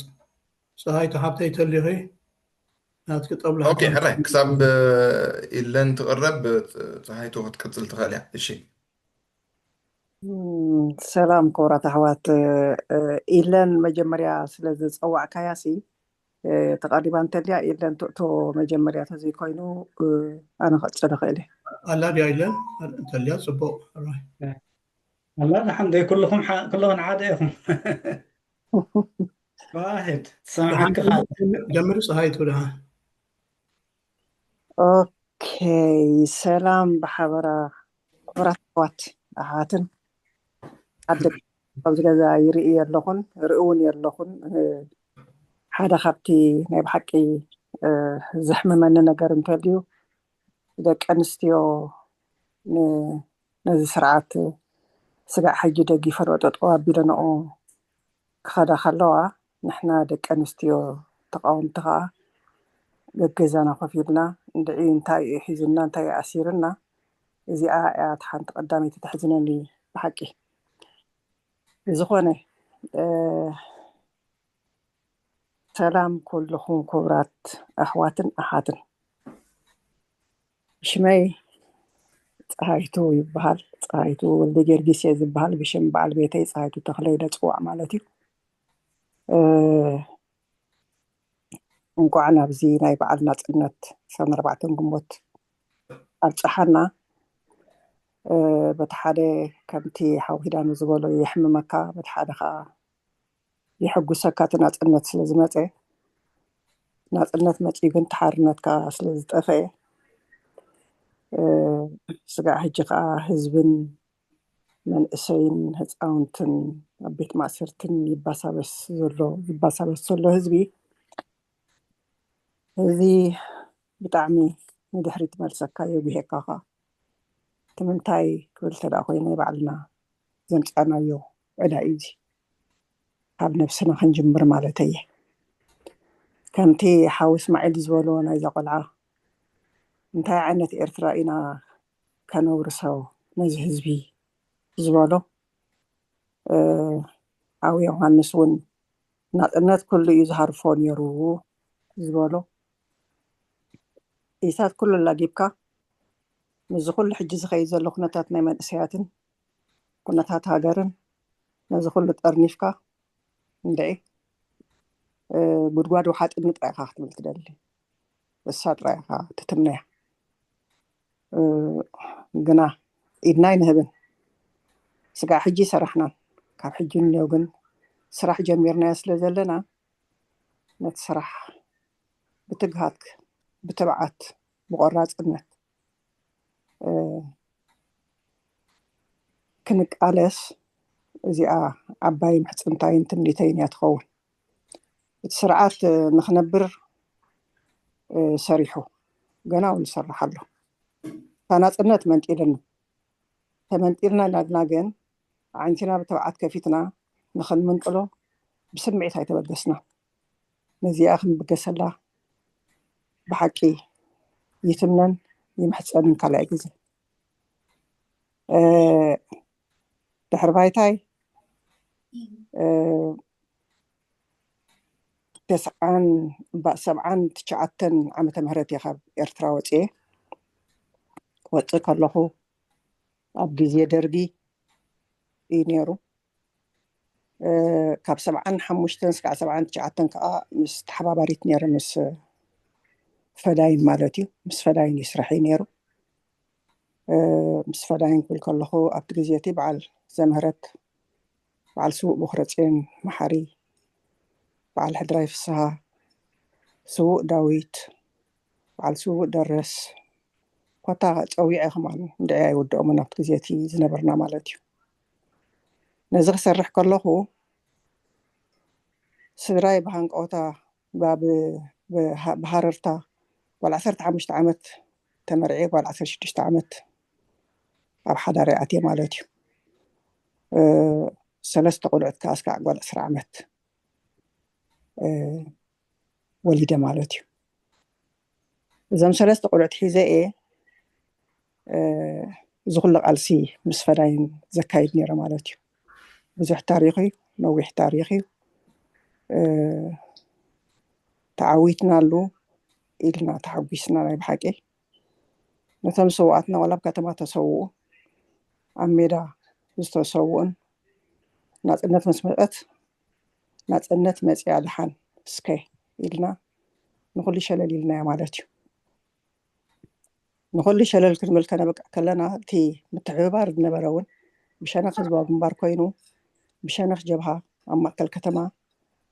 ፀሃይቱ ሓብተይ ተሊኺ ናትኪ ጠብላ ኦኬ፣ ሕራይ ክሳብ ኢለን ትቕረብ ፀሃይቱ ክትቅፅል ትኽእል እያ። እሺ። ሰላም ክቡራት ኣሕዋት፣ ኢለን መጀመርያ ስለ ዝፀዋዕካያ ሲ ተቐሪባ እንተልያ ኢለን ትእቶ መጀመርያ ተዘይኮይኑ ኣነ ክቕፅል እኽእል እየ። ኣላ ድያ ኢለን እንተልያ ፅቡቕ። ኣላ ደሓን ደይ ኩልኹም ኩልኽን ሓደ ኢኹም። ዋሂድ ትሰምዓኪ። ጀምሪ ፀሃይቱ ደሓን። ኦኬ፣ ሰላም ብሓበራ። ክቡራት ኣሕዋት ኣሓትን ዓዲ ኣብዚ ገዛ ይርኢ ኣለኹን ርኢ እውን ኣለኹን። ሓደ ካብቲ ናይ ብሓቂ ዘሕምመኒ ነገር እንተልዩ፣ ደቂ ኣንስትዮ ነዚ ስርዓት ስጋዕ ሕጂ ደጊፈንኦ ጠጠው ኣቢለንኦ ክኸዳ ከለዋ፣ ንሕና ደቂ ኣንስትዮ ተቃወምቲ ከዓ ገገዛና ኮፍ ኢልና እንድዒ እንታይ እዩ ሒዝና እንታይ እዩ ኣሲርና፣ እዚኣ እያ ሓንቲ ቀዳመይቲ ተሕዝነኒ ብሓቂ። ዝኾነ ሰላም ኩልኹም ክቡራት ኣሕዋትን ኣሓትን። ሽመይ ፀሃይቱ ይበሃል። ፀሃይቱ ወልደ ጊዮርጊስ እየ ዝበሃል። ብሽም በዓል ቤተይ ፀሃይቱ ተኽለ ኢለ ፅዋዕ ማለት እዩ። እንኳዕ ናብዚ ናይ በዓል ናፅነት ሰነ ኣርባዕተ ግንቦት ኣብፀሓና። በቲ ሓደ ከምቲ ሓው ኪዳኑ ዝበሎ የሕምመካ፣ በቲ ሓደ ከዓ የሐጉሰካ እቲ ናፅነት ስለ ዝመፀ። ናፅነት መፂኡ ግን ተሓርነት ከዓ ስለ ዝጠፈኤ፣ ስጋዕ ሕጂ ከዓ ህዝብን መንእሰይን ህፃውንትን ኣብ ቤት ማእሰርትን ይባሳበስ ዘሎ ይባሳበስ ዘሎ ህዝቢ፣ እዚ ብጣዕሚ ንድሕሪት መልሰካ የጉሄካ። ከዓ እቲ ምንታይ ክብል ተደኣ ኮይነ፣ ባዕልና ዘምፃእናዮ ዕዳ እዩ። እዚ ካብ ነብስና ክንጅምር ማለት እየ። ከምቲ ሓው እስማዒል ዝበሎ ናይዛ ቆልዓ፣ እንታይ ዓይነት ኤርትራ ኢና ከነውርሶ ነዚ ህዝቢ ዝበሎ፣ ሓው ዮሃንስ እውን ናፅነት ኩሉ እዩ ዝሃርፎ ነይሩ ዝበሎ፣ ኢሳት ኩሉ ኣላጊብካ፣ ምስዚ ኩሉ ሕጂ ዝኸይድ ዘሎ ኩነታት ናይ መንእሰያትን ኩነታት ሃገርን፣ ነዚ ኩሉ ጠርኒፍካ፣ እንድዒ ጉድጓድ ውሓጥኒ ጥራይ ኢኻ ክትብል ትደሊ። እሳ ጥራይ ኢኻ ትትምነያ። ግና ኢድና ኣይንህብን። ስጋዕ ሕጂ ሰራሕናን ካብ ሕጂ ንኔው ግን ስራሕ ጀሚርናዮ ስለ ዘለና፣ ነቲ ስራሕ ብትግሃት፣ ብትብዓት፣ ብቆራፅነት ክንቃለስ፣ እዚኣ ዓባይ ምሕፅንታይን ትምኒተይን እያ ትኸውን። እቲ ስርዓት ንክነብር ሰሪሑ፣ ገና እውን ይሰርሕ ኣሎ። እታ ናፅነት መንጢልና፣ ተመንጢልና ናድና ግን፣ ኣዒንቲና ብትብዓት ከፊትና ንክንምንጥሎ ብስምዒት ኣይተበገስና። ነዚኣ ክንብገሰላ ብሓቂ ይትምነን ይምሕፀንን ካልኣይ ግዜ። ድሕሪ ባይታይ፣ ተስዓን ሰብዓን ትሽዓተን ዓመተ ምህረት እየ ካብ ኤርትራ ወፅኤ። ክወፅእ ከለኹ ኣብ ግዜ ደርጊ እዩ ነይሩ። ካብ ሰብዓን ሓሙሽተን ስካዕ ሰብዓን ትሽዓተን ከዓ ምስ ተሓባባሪት ነይረ፣ ምስ ፈዳይን ማለት እዩ። ምስ ፈዳይን እዩ ስራሐይ ነይሩ። ምስ ፈዳይን ክብል ከለኹ፣ ኣብቲ ግዜ እቲ በዓል ዘምህረት፣ በዓል ስዉእ ቦኽረፅዮን መሓሪ፣ በዓል ሕድራይ ፍስሃ፣ ስዉእ ዳዊት፣ በዓል ስዉእ ደረስ፣ ኮታ ፀዊዐ ከማን እንድዒ ኣይወድኦምን ኣብቲ ግዜ እቲ ዝነበርና ማለት እዩ። ነዚ ክሰርሕ ከለኹ፣ ስድራይ ብሃንቀውታ፣ ብሃረርታ፣ ጓል ዓሰርተ ሓሙሽተ ዓመት ተመርዕየ፣ ጓል ዓሰርተ ሽዱሽተ ዓመት ኣብ ሓዳር ኣትየ ማለት እዩ። ሰለስተ ቆልዑት ከዓ እስካዕ ጓል ዕስራ ዓመት ወሊደ ማለት እዩ። እዞም ሰለስተ ቆልዑት ሒዘ እየ እዚ ኩሉ ቃልሲ ምስ ፈዳይን ዘካይድ ነይረ ማለት እዩ። ብዙሕ ታሪኽ እዩ፣ ነዊሕ ታሪኽ እዩ። ተዓዊትናሉ ኢልና ተሓጒስና ናይ ብሓቂ። ነቶም ስውኣትና ዋላ ኣብ ከተማ ተሰውኡ፣ ኣብ ሜዳ ዝተሰውኡን፣ ናፅነት ምስ መፀት፣ ናፅነት መፅያ ደሓን እስከ ኢልና ንኹሉ ሸለል ኢልናዮ ማለት እዩ። ንኹሉ ሸለል ክንብል ከነብቅዕ ከለና፣ እቲ ምትሕብባር ዝነበረ እውን ብሸነኽ ህዝባዊ ግንባር ኮይኑ፣ ብሸነኽ ጀብሃ ኣብ ማእከል ከተማ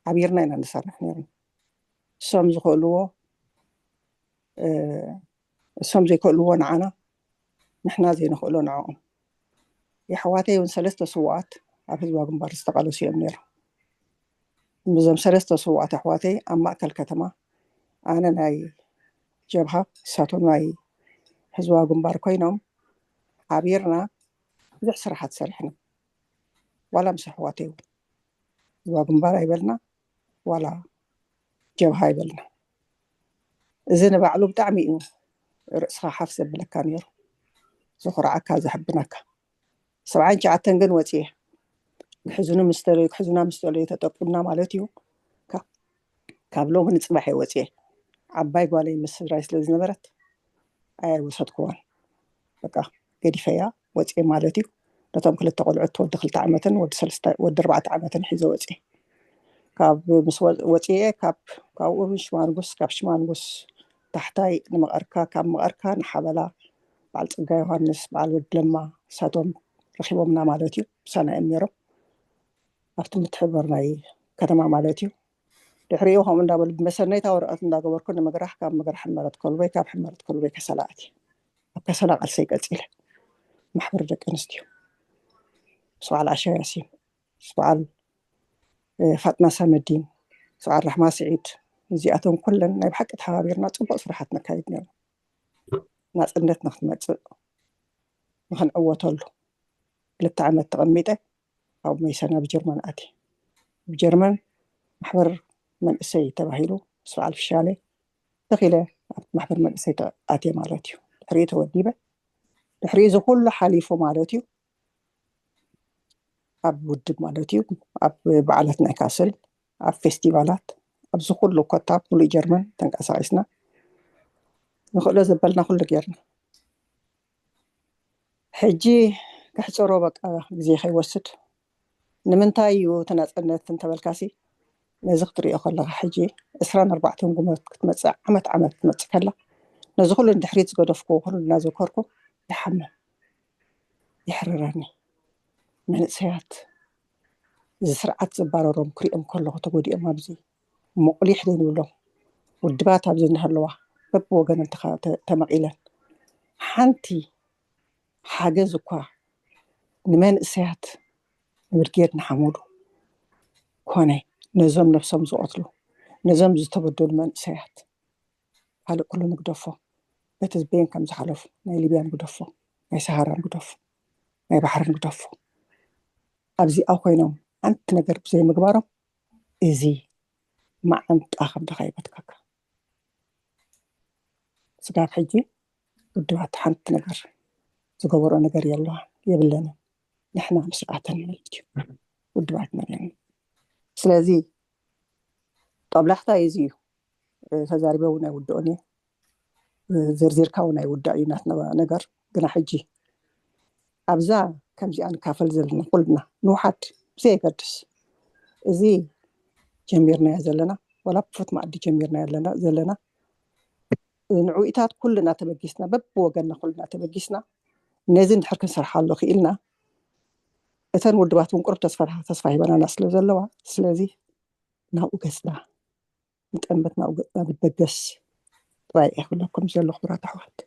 ዓቢርና ኢና ንሰርሕ ነይሩ። እሶም ዝኽእልዎ እሶም ዘይክእልዎ ንዓና፣ ንሕና ዘይንኽእሎ ንዕኦም። የሕዋተይ እውን ሰለስተ ስውኣት ኣብ ህዝባዊ ግንባር ዝተቓለሱ እዮም ነይሮም። እዞም ሰለስተ ስውኣት ኣሕዋተይ ኣብ ማእከል ከተማ፣ ኣነ ናይ ጀብሃ፣ ንሳቶም ናይ ህዝባዊ ግንባር ኮይኖም ሓቢርና ብዙሕ ስራሓት ሰሪሕና። ዋላ ምስ ኣሕዋተይ እውን ህዝባዊ ግንባር ኣይበልና፣ ዋላ ጀብሃ ኣይበልና። እዚ ንባዕሉ ብጣዕሚ እዩ ርእስኻ ሓፍ ዘብለካ ነይሩ፣ ዘኹርዓካ፣ ዘሕብነካ። ሰብዓን ትሽዓተን ግን ወፅየ። ክሕዙኒ ምስ ደለዩ፣ ክሕዙና ምስ ደለዩ ተጠቂምና ማለት እዩ። ካብ ሎሚ ንፅባሕ እየ ወፅየ። ዓባይ ጓለይ ምስ ስድራይ ስለ ዝነበረት ኣይወሰድክዋን። በቃ ገዲፈያ ወፅየ ማለት እዩ። ነቶም ክልተ ቆልዑት፣ ወዲ ክልተ ዓመትን ወዲ ሰለስተ፣ ወዲ ኣርባዕተ ዓመትን ሒዘ ወፅየ። ካብ ምስ ወ- ወፅየ ካብ ካብኡ ሽማንጉስ፣ ካብ ሽማንጉስ ታሕታይ ንመቐርካ፣ ካብ መቐርካ ንሓበላ፣ በዓል ፀጋ ዮሃንስ፣ በዓል ወዲ ለማ፣ ንሳቶም ረኺቦምና ማለት እዩ። ምሳና እዮም ነይሮም ኣብቲ ምትሕብባር ናይ ከተማ ማለት እዩ። ድሕሪኡ ከምኡ እንዳበሉ ብመሰነይታ ወረቐት እንዳገበርኩ ንምግራሕ ካብ ምግራሕ ሕመረት ኮልቦይ፣ ካብ ሕመረት ኮልቦይ ከሰላ ኣትየ። ኣብ ከሰላ ቃልሰይ ቀፂለ። ማሕበር ደቂ ኣንስትዮ ምስ በዓል ዓሻ ያሲን፣ ምስ በዓል ፋጥና ሳመዲን፣ ስብዓት ራሕማ ስዒድ፣ እዚኣቶም ኩለን ናይ ብሓቂ ተሓባቢርና ፅቡቕ ስራሓት ነካይድ ነርና። ናፅነት ንክትመፅእ ንክንዕወተሉ ክልተ ዓመት ተቐሚጠ ኣብ መይሰና ብጀርመን ኣትየ። ብጀርመን ማሕበር መንእሰይ ተባሂሉ ምስ በዓል ፍሻለ ተኺለ ኣብ ማሕበር መንእሰይ ኣትየ ማለት እዩ። ድሕሪኡ ተወዲበ። ድሕሪኡ እዚ ኩሉ ሓሊፉ ማለት እዩ ኣብ ውድብ ማለት እዩ፣ ኣብ በዓላት ናይ ካስል፣ ኣብ ፌስቲቫላት፣ ኣብዚ ኩሉ ኮታ ሙሉእ ጀርመን ተንቀሳቒስና ንኽእሎ ዘበልና ኩሉ ጌርና። ሕጂ ክሕፀሮ በቃ ግዜ ከይወስድ ንምንታይ እዩ እቲ ናፅነት እንተበልካሲ ነዚ ክትሪኦ ከለካ ሕጂ ዕስራን ኣርባዕተን ጉመት ክትመፅእ ዓመት ዓመት ክትመፅእ ከላ ነዚ ኩሉ ንድሕሪት ዝገደፍኩ ኩሉ እናዘከርኩ ይሓምም ይሕርረኒ። መንእሰያት እዚ ስርዓት ዘባረሮም ክሪኦም ከለኹ ተጎዲኦም ኣብዚ መቑሊሕ ዘይንብሎም ውድባት ኣብዚ እናሃለዋ በብወገነን ተመቒለን ሓንቲ ሓገዝ እኳ ንመንእሰያት ንብርጌድ ንሓመዱ ኮነ ነዞም ነብሶም ዝቐትሉ ነዞም ዝተበደሉ መንእሰያት ካልእ ኩሉ ንግደፎ። በቲ ዝበየን ከም ዝሓለፉ ናይ ሊብያ ንግደፎ፣ ናይ ሰሃራ ንግደፎ፣ ናይ ባሕሪ ንግደፎ። ኣብዚኣ ኮይኖም ሓንቲ ነገር ብዘይምግባሮም እዚ መዓንጣ ከብድኻ ይበትከካ። ስጋብ ሕጂ ውድባት ሓንቲ ነገር ዝገበሮ ነገር የለዋን የብለንን። ንሕና ምስኣተን ማለት እዩ ውድባት ነለን። ስለዚ ጦብላሕታ እዚ እዩ። ተዛሪበ እውን ኣይውድኦን እየ። ዘርዚርካ እውን ኣይውዳእ እዩ ናትና ነገር። ግና ሕጂ ኣብዛ ከምዚኣ ንካፈል ዘለና ኩልና ንውሓድ ብዘየገድስ እዚ ጀሚርናዮ ዘለና ዋላ ብፉት መኣዲ ጀሚርናዮ ኣለና ዘለና ንዕኡታት ኩልና ተበጊስና በብወገንና ኩልና ተበጊስና ነዚ እንድሕር ክንሰርሓሉ ክኢልና እተን ውድባት እውን ቁሩብ ተስፋ ተስፋ ሂበናና ስለ ዘለዋ ስለዚ ናብኡ ገፅና ንጠንበት ናብኡ ገፅና ንበገስ ጥራይ እየ ክብለኩም ዘሎ ክቡራት ኣሕዋት።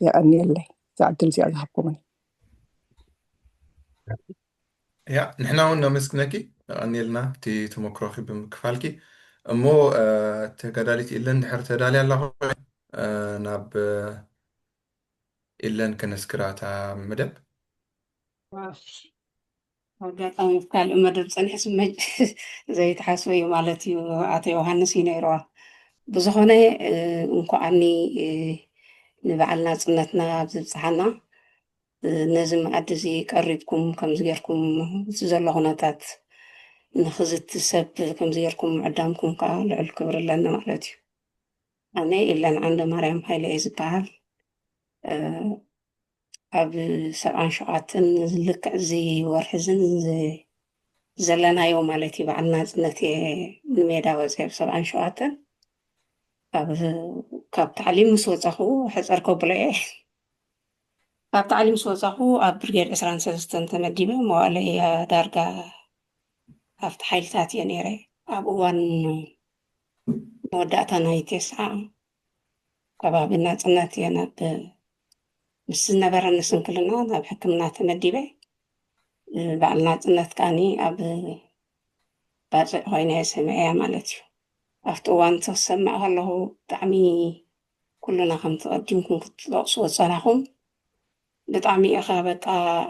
የቐንየለይ እዛ ዕድል እዚኣ ዝሃብኩምኒ። ያ ንሕና እውን ነመስግነኪ። የቐንየልና እቲ ተመክሮኺ ብምክፋልኪ። እሞ ተጋዳሊት ኢለን ድሕር ተዳልያ ኣላ ናብ ኢለን ከነስክራ እታ መደብ። ኣጋጣሚ ካልእ መደብ ፀኒሕስ ዘይትሓስበ እዩ ማለት እዩ። ኣቶ ዮሃንስ እዩ ነይርዋ። ብዝኾነ እንኳዓኒ ንበዓል ናፅነትና ኣብ ዝብፅሓና ነዚ መኣዲ እዚ ቀሪብኩም ከምዚ ጌርኩም እቲ ዘሎ ኩነታት ንክዝቲ ሰብ ከምዚ ጌርኩም ምዕዳምኩም ከዓ ልዑል ክብሪ ኣለኒ ማለት እዩ። ኣነ ኢለን ዓንደ ማርያም ሃይለ እየ ዝበሃል። ኣብ ሰብዓን ሸውዓተን ልክዕ እዚ ወርሒ እዝን ዘለናዮ ማለት እዩ በዓል ናፅነት እየ ንሜዳ ወፅየ ኣብ ሰብዓን ሸውዓተን ካብ ታዕሊም ምስ ወፃኹ ሕፀር ከብሎ እየ ካብ ታዕሊም ምስ ወፃኹ ኣብ ብርጌድ ዕስራን ሰለስተን ተመዲበ መዋእለ እያ ዳርጋ ኣብቲ ሓይልታት እየ ነይረ ኣብ እዋን መወዳእታ ናይ ቴስዓ ከባቢ ናጽነት እየ ናብ ምስ ዝነበረኒ ስንክልና ናብ ሕክምና ተመዲበ። በዓል ናጽነት ከኣኒ ኣብ ባጽዕ ኮይነ እየ ሰሚዐያ ማለት እዩ። ኣብቲ እዋን ተሰምዕ ከለኹ ብጣዕሚ ኩልና ከምቲ ቀዲምኩም ክትጠቕስዎ ዝጸናኹም ብጣዕሚ ኢኻ በቃ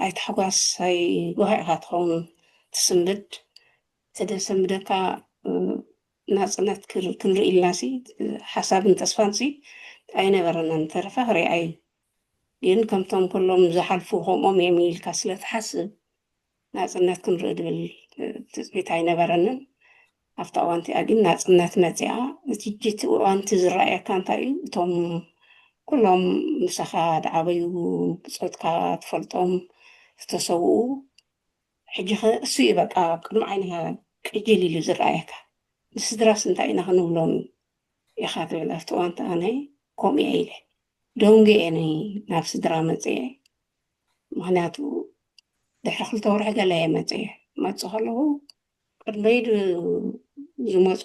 ኣይትሕጓስ ኣይጓህ ኢኻ ትኸውን ትስንብድ። እቲ ደሰንብደካ ናጽነት ክንርኢ ኢልና ሲ ሓሳብን ተስፋን ሲ ኣይነበረናን ተረፈ ክሪኣ እዩ። ግን ከምቶም ኩሎም ዝሓልፉ ከምኦም እዮም ኢልካ ስለ ትሓስብ ናጽነት ክንርኢ ድብል ትጽቢት ኣይነበረንን። ኣብታ እዋን እቲኣ ግን ናጽነት መጺኣ። እቲ ሕጂ እቲ እዋን እቲ ዝረኣየካ እንታይ እዩ? እቶም ኩሎም ምሳኻ ዝዓበዩ ብጾትካ ትፈልጦም ዝተሰውኡ ሕጂ ኸ እሱ እዩ በቃ ኣብ ቅድሚ ዓይንኻ ቅጅል ኢሉ ዝረኣየካ። ንስድራስ እንታይ ኢና ክንብሎም ኢኻ ትብል ኣብቲ እዋን እቲኣ ኣነ ከምኡ እየ ኢለ ደንጉየ እየ ናብ ስድራ መጽየ። ምኽንያቱ ድሕሪ ክልተ ወርሒ ገለ እየ መጽየ። መጽእ ከለኹ ቅድመይ ዝመፁ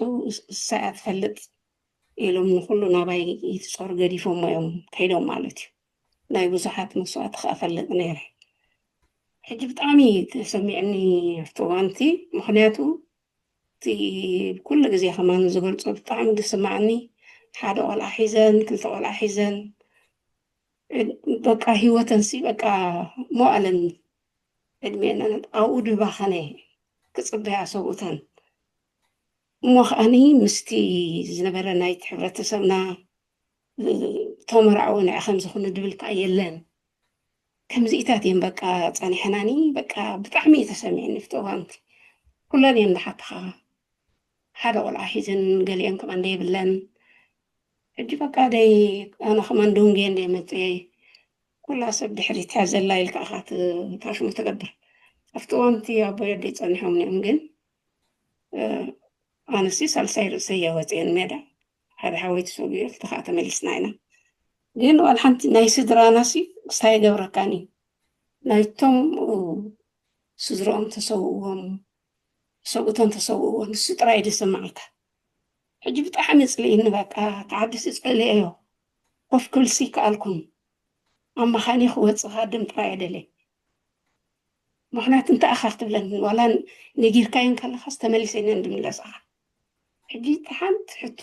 እሳ እያ ትፈልጥ ኢሎም ንኩሉ ናባይ እቲ ፆር ገዲፎሞ እዮም ከይዶም ማለት እዩ። ናይ ብዙሓት መስዋእቲ ከዓ ፈልጥ ነይረ። ሕጂ ብጣዕሚ ተሰሚዕኒ ኣብቲ እዋንቲ ምክንያቱ እቲ ኩሉ ግዜ ከማን ዝገልፆ ብጣዕሚ ዝስማዕኒ ሓደ ቆልዓ ሒዘን ክልተ ቆልዓ ሒዘን በቃ ህይወተንሲ በቃ መዋእለን ዕድሜአን ኣብኡ ድባኸነ ክፅበያ ሰብኡተን እሞ ከዓኒ ምስቲ ዝነበረ ናይቲ ሕብረተሰብና ተመርዓዎ ንዐ ከምዚ ኩኑ ድብል ከዓ የለን። ከምዚኢታት እየን በቃ ፀኒሐናኒ በቃ ብጣዕሚ እዩ ተሰሚዕኒ ኣብቲ እዋንቲ ኩለን እየን ዝሓተኻ ሓደ ቆልዓ ሒዘን ገሊአን ከማን ደይብለን ሕጂ በቃ ደይ ኣነ ከማን ደንጉየ እንደ መፅየ ኩላ ሰብ ድሕሪት እያ ዘላ ኢልካ ኢኻ ታሽሙ ትገብር ኣብቲ እዋንቲ ኣቦይ ኣደይ ፀኒሖም እዮም ግን ኣነሲ ሳልሳይ ርእሰይ እያ ወፅየን ሜዳ ሓደ ሓወይ ተሰዊኡ ክልተ ከዓ ተመሊስና ኢና ግን ዋላ ሓንቲ ናይ ስድራናሲ ክስታይ ይገብረካን እዩ ናይቶም ስድርኦም ተሰውእዎም ሰብኡቶም ተሰውእዎ ንሱ ጥራይ ድስምዓካ ሕጂ ብጣዕሚ ፅልኢኒ በቃ ተዓዲሲ ፀልአዮ ኮፍ ክብልሲ ይከኣልኩን ኣብ መኻኒ ክወፅኻ ድም ጥራይ ደለ ምክንያቱ እንታይ ኣኻ ክትብለኒ ዋላ ነጊርካየን ከለኻስ ተመሊሰ እየን ድምለስኻ ሕጂ ሓንቲ ሕቶ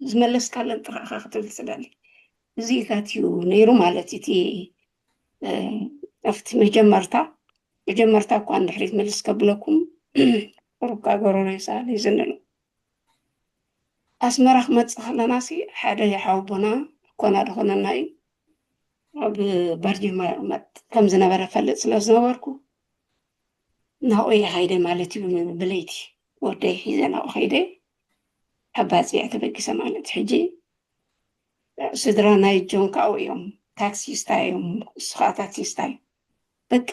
ዝመለስካለን ጥራእኻ ክትብል ትደሊ እዚታት እዩ ነይሩ ማለት እቲ ኣብቲ መጀመርታ መጀመርታ እኳ እንድሕሪት መልስ ከብለኩም ቁሩብካ ጎረሮ ይሰኣል ይዝንሎ ኣስመራ ክመፅእ ከለና ሲ ሓደ ሓወቦና ኮና ድኾነና እዩ ኣብ ባርጀማ ይቕመጥ ከም ዝነበረ ፈልጥ ስለ ዝነበርኩ ናብኡ ይኸይደ ማለት እዩ ብለይቲ ወደይ ሒዘ ናብኡ ከይደ ሓባፂ እያ ተበጊሰ ማለት ሕጂ ስድራ ናይ ጆን ካብኡ እዮም ታክሲስታ እዮም እሱ ከዓ ታክሲስታ እዩ በቃ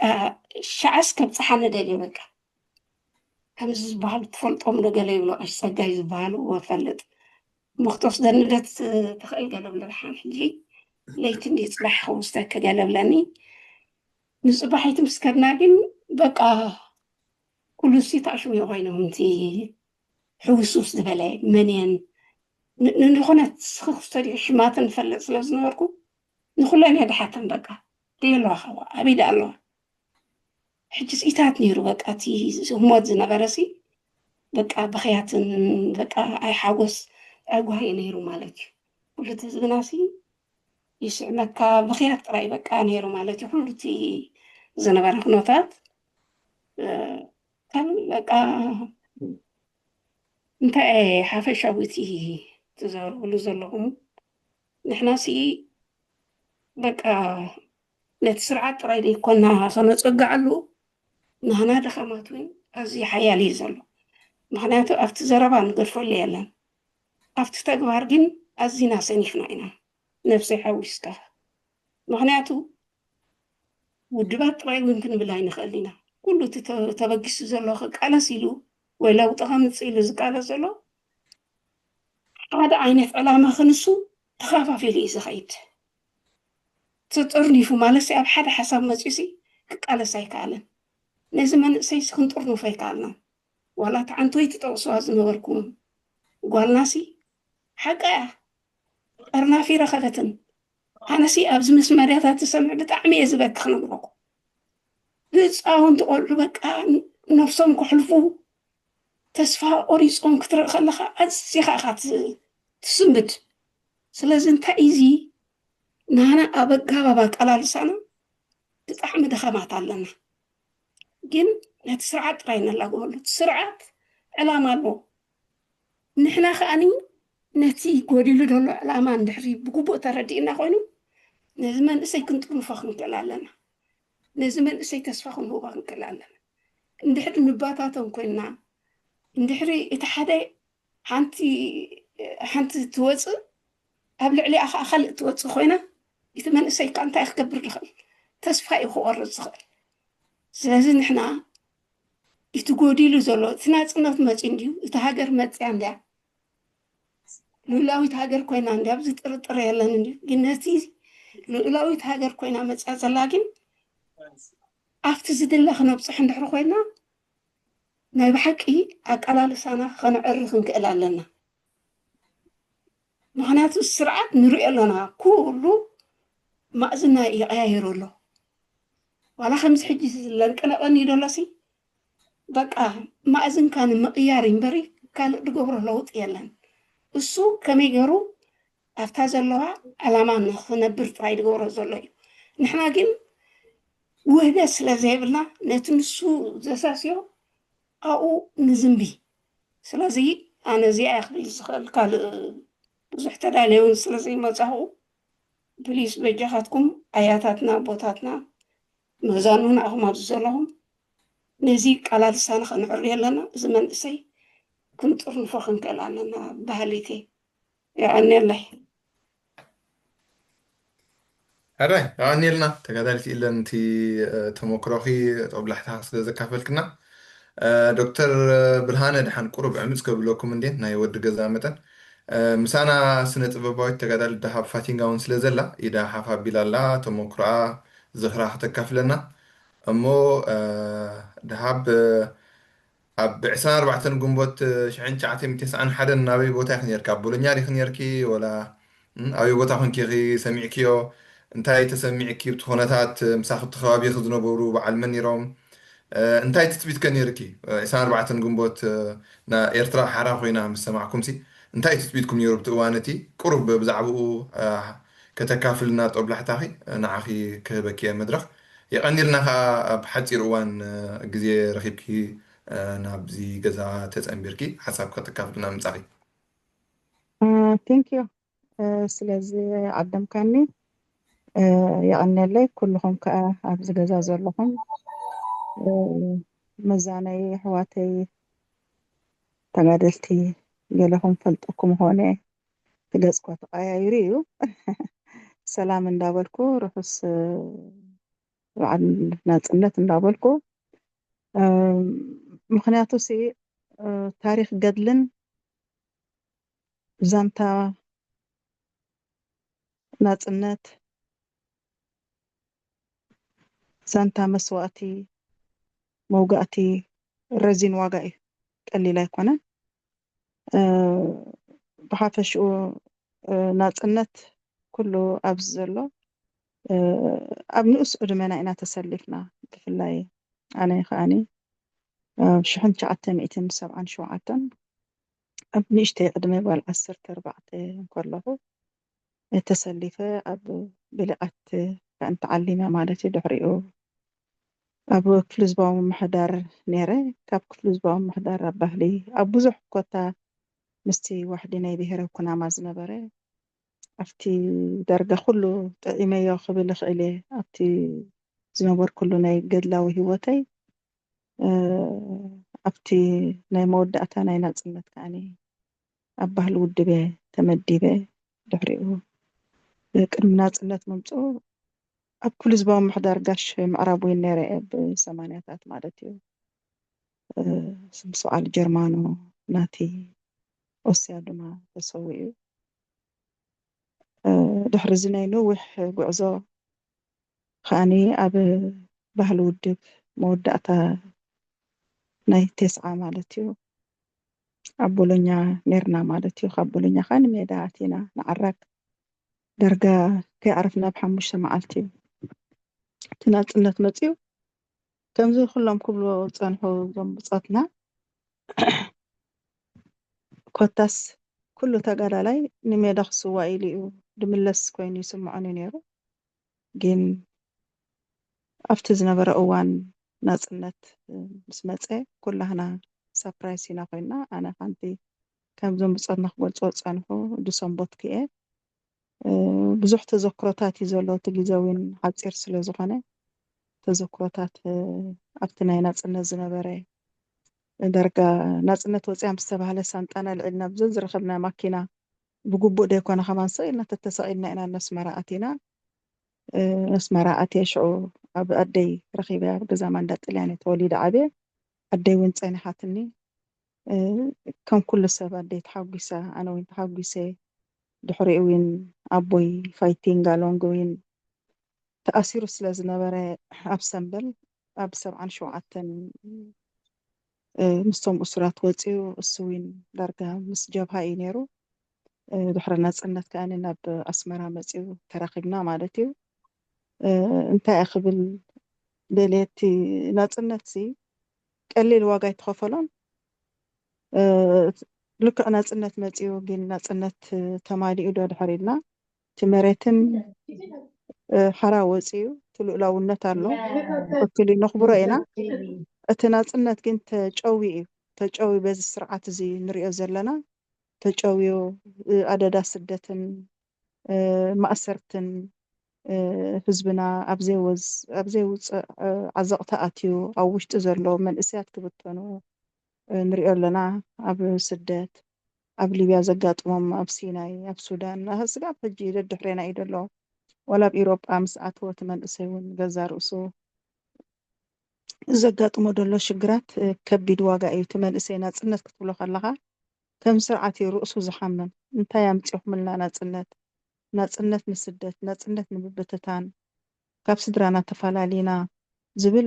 ሻዕስ ከብፅሓኒ ደልየ በቃ ከምዚ ዝበሃሉ ትፈልጦም ዶ ገለ ይብሎ ቀሽ ፀጋይ ዝበሃሉ ወፈልጥ እሞ ክትወስደኒ ዶ ትኽእል ገለ ብለ ደሓን ሕጂ ለይቲ እንዲ ፅባሕ ክወስደኪ ገለ ብለኒ ንፅባሒቲ ምስ ከድና ግን በቃ ኩሉ ሲ ታሽሙ ኮይኑ ከምቲ ሕውስውስ ዝበለ መን እየን ንዝኾነት ስኽኽፍቶ ድዩ ሽማተን እፈልጥ ስለ ዝነበርኩ ንኹለን እየ ድሓተን በቃ ደይ ኣለዋ ካዋ ኣበይ ደኣ ኣለዋ ሕጂ ስኢታት ነይሩ በቃ እቲ ህሞት ዝነበረ ሲ በቃ ብኽያትን በቃ ኣይሓጎስ ኣይጓሃየ ነይሩ ማለት እዩ ኩሉ እቲ ህዝብና ሲ ይስዕመካ ብኽያት ጥራይ በቃ ነይሩ ማለት እዩ ኩሉ እቲ ዝነበረ ኩነታት ከም በቃ እንታይ ሓፈሻዊ እቲ ትዛረብሉ ዘለኹም ንሕና ሲ በቃ ነቲ ስርዓት ጥራይ ዘይኮና ከነፀግዓሉ ናህና ድኻማት እውን ኣዝዩ ሓያል እዩ ዘሎ ምክንያቱ ኣብቲ ዘረባ ንገድፈሉ የለን ኣብቲ ተግባር ግን ኣዝና ሰኒፍና ኢና ነብሰይ ሓዊስካ ምክንያቱ ውድባት ጥራይ እውን ክንብል ኣይንኽእል ኢና ኩሉ እቲ ተበጊሱ ዘሎ ክቃለስ ኢሉ ወይ ለውጢ ከምፅእ ኢሉ ዝቃለስ ዘሎ ሓደ ዓይነት ዕላማ ክንሱ ተኸፋፊሉ እዩ ዝኸይድ ተጠርኒፉ ማለት ኣብ ሓደ ሓሳብ መፂኡ ክቃለስ ኣይከኣለን ነዚ መንእሰይስ ክንጥርንፎ ኣይከኣልናን ዋላ እቲ ዓንተወይ ትጠቕስዋ ዝነበርኩም ጓልናሲ ሓቃ እያ ጠርናፊ ረኸበትን። ኣነሲ ኣብዚ ምስ መድያታት ትሰምዕ ብጣዕሚ እየ ዝበኪ ክነግረኩም። ህፃውንቲ ቆልዑ በቃ ነብሶም ከሕልፉ ተስፋ ቆሪፆም ክትርኢ ከለካ ኣዚኻ ኢኻ ትስምድ። ስለዚ እንታይ እዚ ናና ኣብ ኣጋባብ ኣቀላልሳና ብጣዕሚ ድኸማት ኣለና። ግን ነቲ ስርዓት ጥራይ ነላግበሉ። እቲ ስርዓት ዕላማ ኣለዎ። ንሕና ከኣኒ ነቲ ጎዲሉ ዘሎ ዕላማ እንድሕሪ ብግቡእ ተረዲእና ኮይኑ ነዚ መንእሰይ ክንጥርንፎ ክንክእል ኣለና። ነዚ መንእሰይ ተስፋ ክንህቦ ክንክእል ኣለና። እንድሕሪ ንባታተን ኮይንና እንድሕሪ እቲ ሓደ ሓንቲ ሓንቲ ትወፅእ ኣብ ልዕሊኣ ከዓ ካልእ ትወፅእ ኮይና እቲ መንእሰይ ከዓ እንታይ ክገብር ዝኽእል ተስፋ እዩ ክቆርፅ ዝኽእል። ስለዚ ንሕና እቲ ጎዲሉ ዘሎ እቲ ናፅነት መፂ እንድዩ እቲ ሃገር መፅያ እንድያ ልኡላዊት ሃገር ኮይና እንድያ ኣብዚ ጥርጥር የለን እንድዩ ግን ነቲ ልኡላዊት ሃገር ኮይና መፅያ ዘላ ግን ኣብቲ ዝድለ ክነብፅሕ እንድሕሪ ኮይና ናይ ብሓቂ ኣቀላልሳና ከነዕሪ ክንክእል ኣለና። ምክንያቱ ስርዓት ንሪኦ ኣለና ኩሉ ማእዝና ይቀያየሩ ኣሎ። ዋላ ከምዚ ሕጂ ለንቀነቀኒ ዶሎሲ በቃ ማእዝንካ ንምቅያር እምበሪ ካልእ ዝገብሮ ለውጢ የለን። እሱ ከመይ ገይሩ ኣብታ ዘለዋ ዕላማ ንክነብር ጥራይ ዝገብሮ ዘሎ እዩ። ንሕና ግን ውህደት ስለ ዘይብልና ነቲ ንሱ ዘሳስዮ ኣብኡ ንዝንቢ። ስለዚ ኣነ እዚኣ እየ ክብል ዝኽእል ካልእ ብዙሕ ተዳልየውን ስለ ዘይመጻኹ ፕሊስ በጃኻትኩም ኣያታትና ኣቦታትና መዛኑ ንኣኹም ኣብዚ ዘለኹም ነዚ ቃላልሳና ከነዕሪ ኣለና እዚ መንእሰይ ክንጥርንፎ ክንክእል ኣለና ባህሊቲ የቐንየለይ። ሕራይ የቐንየልና ተጋዳሊት ኢለን እቲ ተሞክሮኺ ጦብላሕታ ስለ ዘካፈልክና። ዶክተር ብርሃነ ድሓን ቁሩብ ዕምፅ ከብለኩም እንዴ ናይ ወዲ ገዛ መጠን ምሳና ስነ ጥበባዊት ተጋዳሊት ደሃብ ፋቲንጋ እውን ስለ ዘላ ኢዳ ሓፍ ኣቢላ ኣላ ተሞክሮኣ ዝኽራ ክተካፍለና እሞ ደሃብ ኣብ ዕስራን ኣርባዕተን ግንቦት ሽሕን ትሽዓተ ሚእትን ተስዓን ሓደን ናበይ ቦታ ኢኺ ነርኪ? ኣብ ቦሎኛ ዲኺ ነርኪ ወላ ኣበይ ቦታ ኮንኪ ኢኺ ሰሚዕክዮ? እንታይ ተሰሚዕኪ? ብቲ ኩነታት ምሳኺ ኣብቲ ከባቢኺ ዝነበሩ በዓል መን ነይሮም? እንታይ ትፅቢት ከ ነይርኪ? ዕስራን ኣርባዕተን ግንቦት ኤርትራ ሓራ ኮይና ምስ ሰማዕኩምሲ እንታይ ትፅቢትኩም ነይሩ ብቲ እዋን እቲ? ቁሩብ ብዛዕባኡ ከተካፍልና ጦብላሕታኺ ንዓኺ ክህበኪ እየ መድረኽ። የቐንየልና ከዓ ኣብ ሓፂር እዋን ግዜ ረኺብኪ ናብዚ ገዛ ተፀንቢርኪ ሓሳብ ከተካፍልና ምምፃእኺ። Thank you ስለዚ ዓደምካኒ የቐንየለይ። ኩልኹም ከዓ ኣብዚ ገዛ ዘለኹም መዛነይ ኣሕዋተይ ተጋደልቲ ገለኹም ፈልጠኩም ኾነ እቲ ገፅኳ ተቐያይሩ እዩ። ሰላም እንዳበልኩ ርሑስ በዓል ናፅነት እንዳበልኩ ምክንያቱ ሲ ታሪክ ገድልን ዛንታ ናፅነት ዛንታ መስዋእቲ መውጋእቲ ረዚን ዋጋ እዩ፣ ቀሊል ኣይኮነን። ብሓፈሽኡ ናፅነት ኩሉ ኣብዚ ዘሎ ኣብ ንኡስ ዕድመና ኢና ተሰሊፍና። ብፍላይ ኣነ ከዓኒ ኣብ ሽሕን ትሽዓተ ሚእትን ሰብዓን ሸውዓተን ኣብ ንእሽተይ ዕድመ ጓል ዓሰርተ ኣርባዕተ እንከለኹ ተሰሊፈ ኣብ ብሊቓት ከዕን ተዓሊመ ማለት እዩ። ድሕሪኡ ኣብ ክፍሊ ህዝባዊ ምምሕዳር ነይረ። ካብ ክፍሊ ህዝባዊ ምምሕዳር ኣብ ባህሊ ኣብ ብዙሕ ኮታ ምስቲ ዋሕዲ ናይ ብሄረ ኩናማ ዝነበረ ኣብቲ ዳርጋ ኩሉ ጥዒመዮ ክብል እኽእል እየ። ኣብቲ ዝነበርኩሉ ናይ ገድላዊ ህይወተይ ኣብቲ ናይ መወዳእታ ናይ ናፅነት ከዓኒ ኣብ ባህሊ ውድብ እየ ተመዲበ። ድሕሪኡ ቅድሚ ናፅነት ምምፅኡ ኣብ ክፍሊ ህዝባዊ ምምሕዳር ጋሽ ምዕራብ ወይን ነይረ እየ ብሰማንያታት ማለት እዩ። ስምስ በዓል ጀርማኖ ናቲ ኦስያ ድማ ተሰዊኡ። ድሕሪ እዚ ናይ ነዊሕ ጉዕዞ ከዓኒ ኣብ ባህሊ ውድብ መወዳእታ ናይ ቴስዓ ማለት እዩ ኣብ ቦሎኛ ነይርና ማለት እዩ። ካብ ቦሎኛ ከዓ ንሜዳ ኣቲና ንዓራግ ዳርጋ ከይዓረፍና ብሓሙሽተ መዓልቲ እዩ እቲ ናጽነት መጺኡ። ከምዚ ኩሎም ክብሉ ዝጸንሑ እዞም ብጾትና፣ ኮታስ ኩሉ ተጋዳላይ ንሜዳ ክስዋእ ኢሉ እዩ ድምለስ ኮይኑ ይስምዖኒ ነይሩ። ግን ኣብቲ ዝነበረ እዋን ናጽነት ምስ መጸ ኩላህና ሳፕራይስ ኢና ኮይና። ኣነ ሓንቲ ከምዞም ብጾትና ክገልጾ ዝጸንሑ ድሰንቦት ክየ ብዙሕ ተዘክሮታት እዩ ዘሎ። እቲ ግዜ እውን ሓጺር ስለ ዝኾነ ተዘክሮታት ኣብቲ ናይ ናጽነት ዝነበረ ዳርጋ ናጽነት ወጽያ ምስ ተባህለ ሳንጣና ልዕልና ብዘ ዝረኸብና ማኪና ብግቡእ ደይኮነ ከማን ሰቕ ኢልና ተተሰቒልና ኢና ነስመራ ኣቲና። ነስመራ ኣትየ ሽዑ ኣብ ኣደይ ረኺበ ኣብ ገዛ ማንዳ ጥልያን ተወሊደ ዓብየ። ኣደይ እውን ጸኒሓትኒ። ከም ኩሉ ሰብ ኣደይ ተሓጒሳ፣ ኣነ እውን ተሓጒሰ። ድሕሪኡ እውን ኣቦይ ፋይቲንጋ ሎንግ እውን ተኣሲሩ ስለ ዝነበረ ኣብ ሰምበል ኣብ ሰብዓን ሸውዓተን ምስቶም እሱራት ወፂኡ። እሱ እውን ዳርጋ ምስ ጀብሃ እዩ ነይሩ። ድሕሪ ናፅነት ከኣ ናብ ኣስመራ መፂኡ ተራኺብና ማለት እዩ። እንታይ እየ ክብል ደልየ፣ እቲ ናፅነት ሲ ቀሊል ዋጋ ኣይተኸፈሎን። ልክዕ ናፅነት መፂኡ፣ ግን ናፅነት ተማሊኡ ዶ ድሕር ኢልና፣ እቲ መሬትን ሓራ ወፂኡ፣ እቲ ልኡላውነት ኣሎ። ትክክል እዩ፣ ነኽብሮ ኢና። እቲ ናፅነት ግን ተጨዊ እዩ። ተጨዊ በዚ ስርዓት እዚ ንሪኦ ዘለና ተጨውዩ፣ ኣደዳ ስደትን ማእሰርትን ህዝብና ኣብ ዘይወዝ ኣብ ዘይውፅእ ዓዘቕቲ ኣትዩ፣ ኣብ ውሽጢ ዘሎ መንእሰያት ክብተኑ ንሪኦ ኣለና። ኣብ ስደት፣ ኣብ ሊብያ ዘጋጥሞም፣ ኣብ ሲናይ፣ ኣብ ሱዳን፣ ስጋብ ሕጂ ደድሕሬና እዩ ዘሎ። ዋላ ኣብ ኢሮጳ ምስ ኣተወ እቲ መንእሰይ እውን ገዛ ርእሱ ዘጋጥሞ ዘሎ ሽግራት ከቢድ ዋጋ እዩ። እቲ መንእሰይ ናፅነት ክትብሎ ከለኻ ከም ስርዓት እዩ ርእሱ ዝሓምም። እንታይ ኣምፂኹምልና ናፅነት? ናፅነት ንስደት፣ ናፅነት ንምብትታን፣ ካብ ስድራና ተፈላሊና ዝብል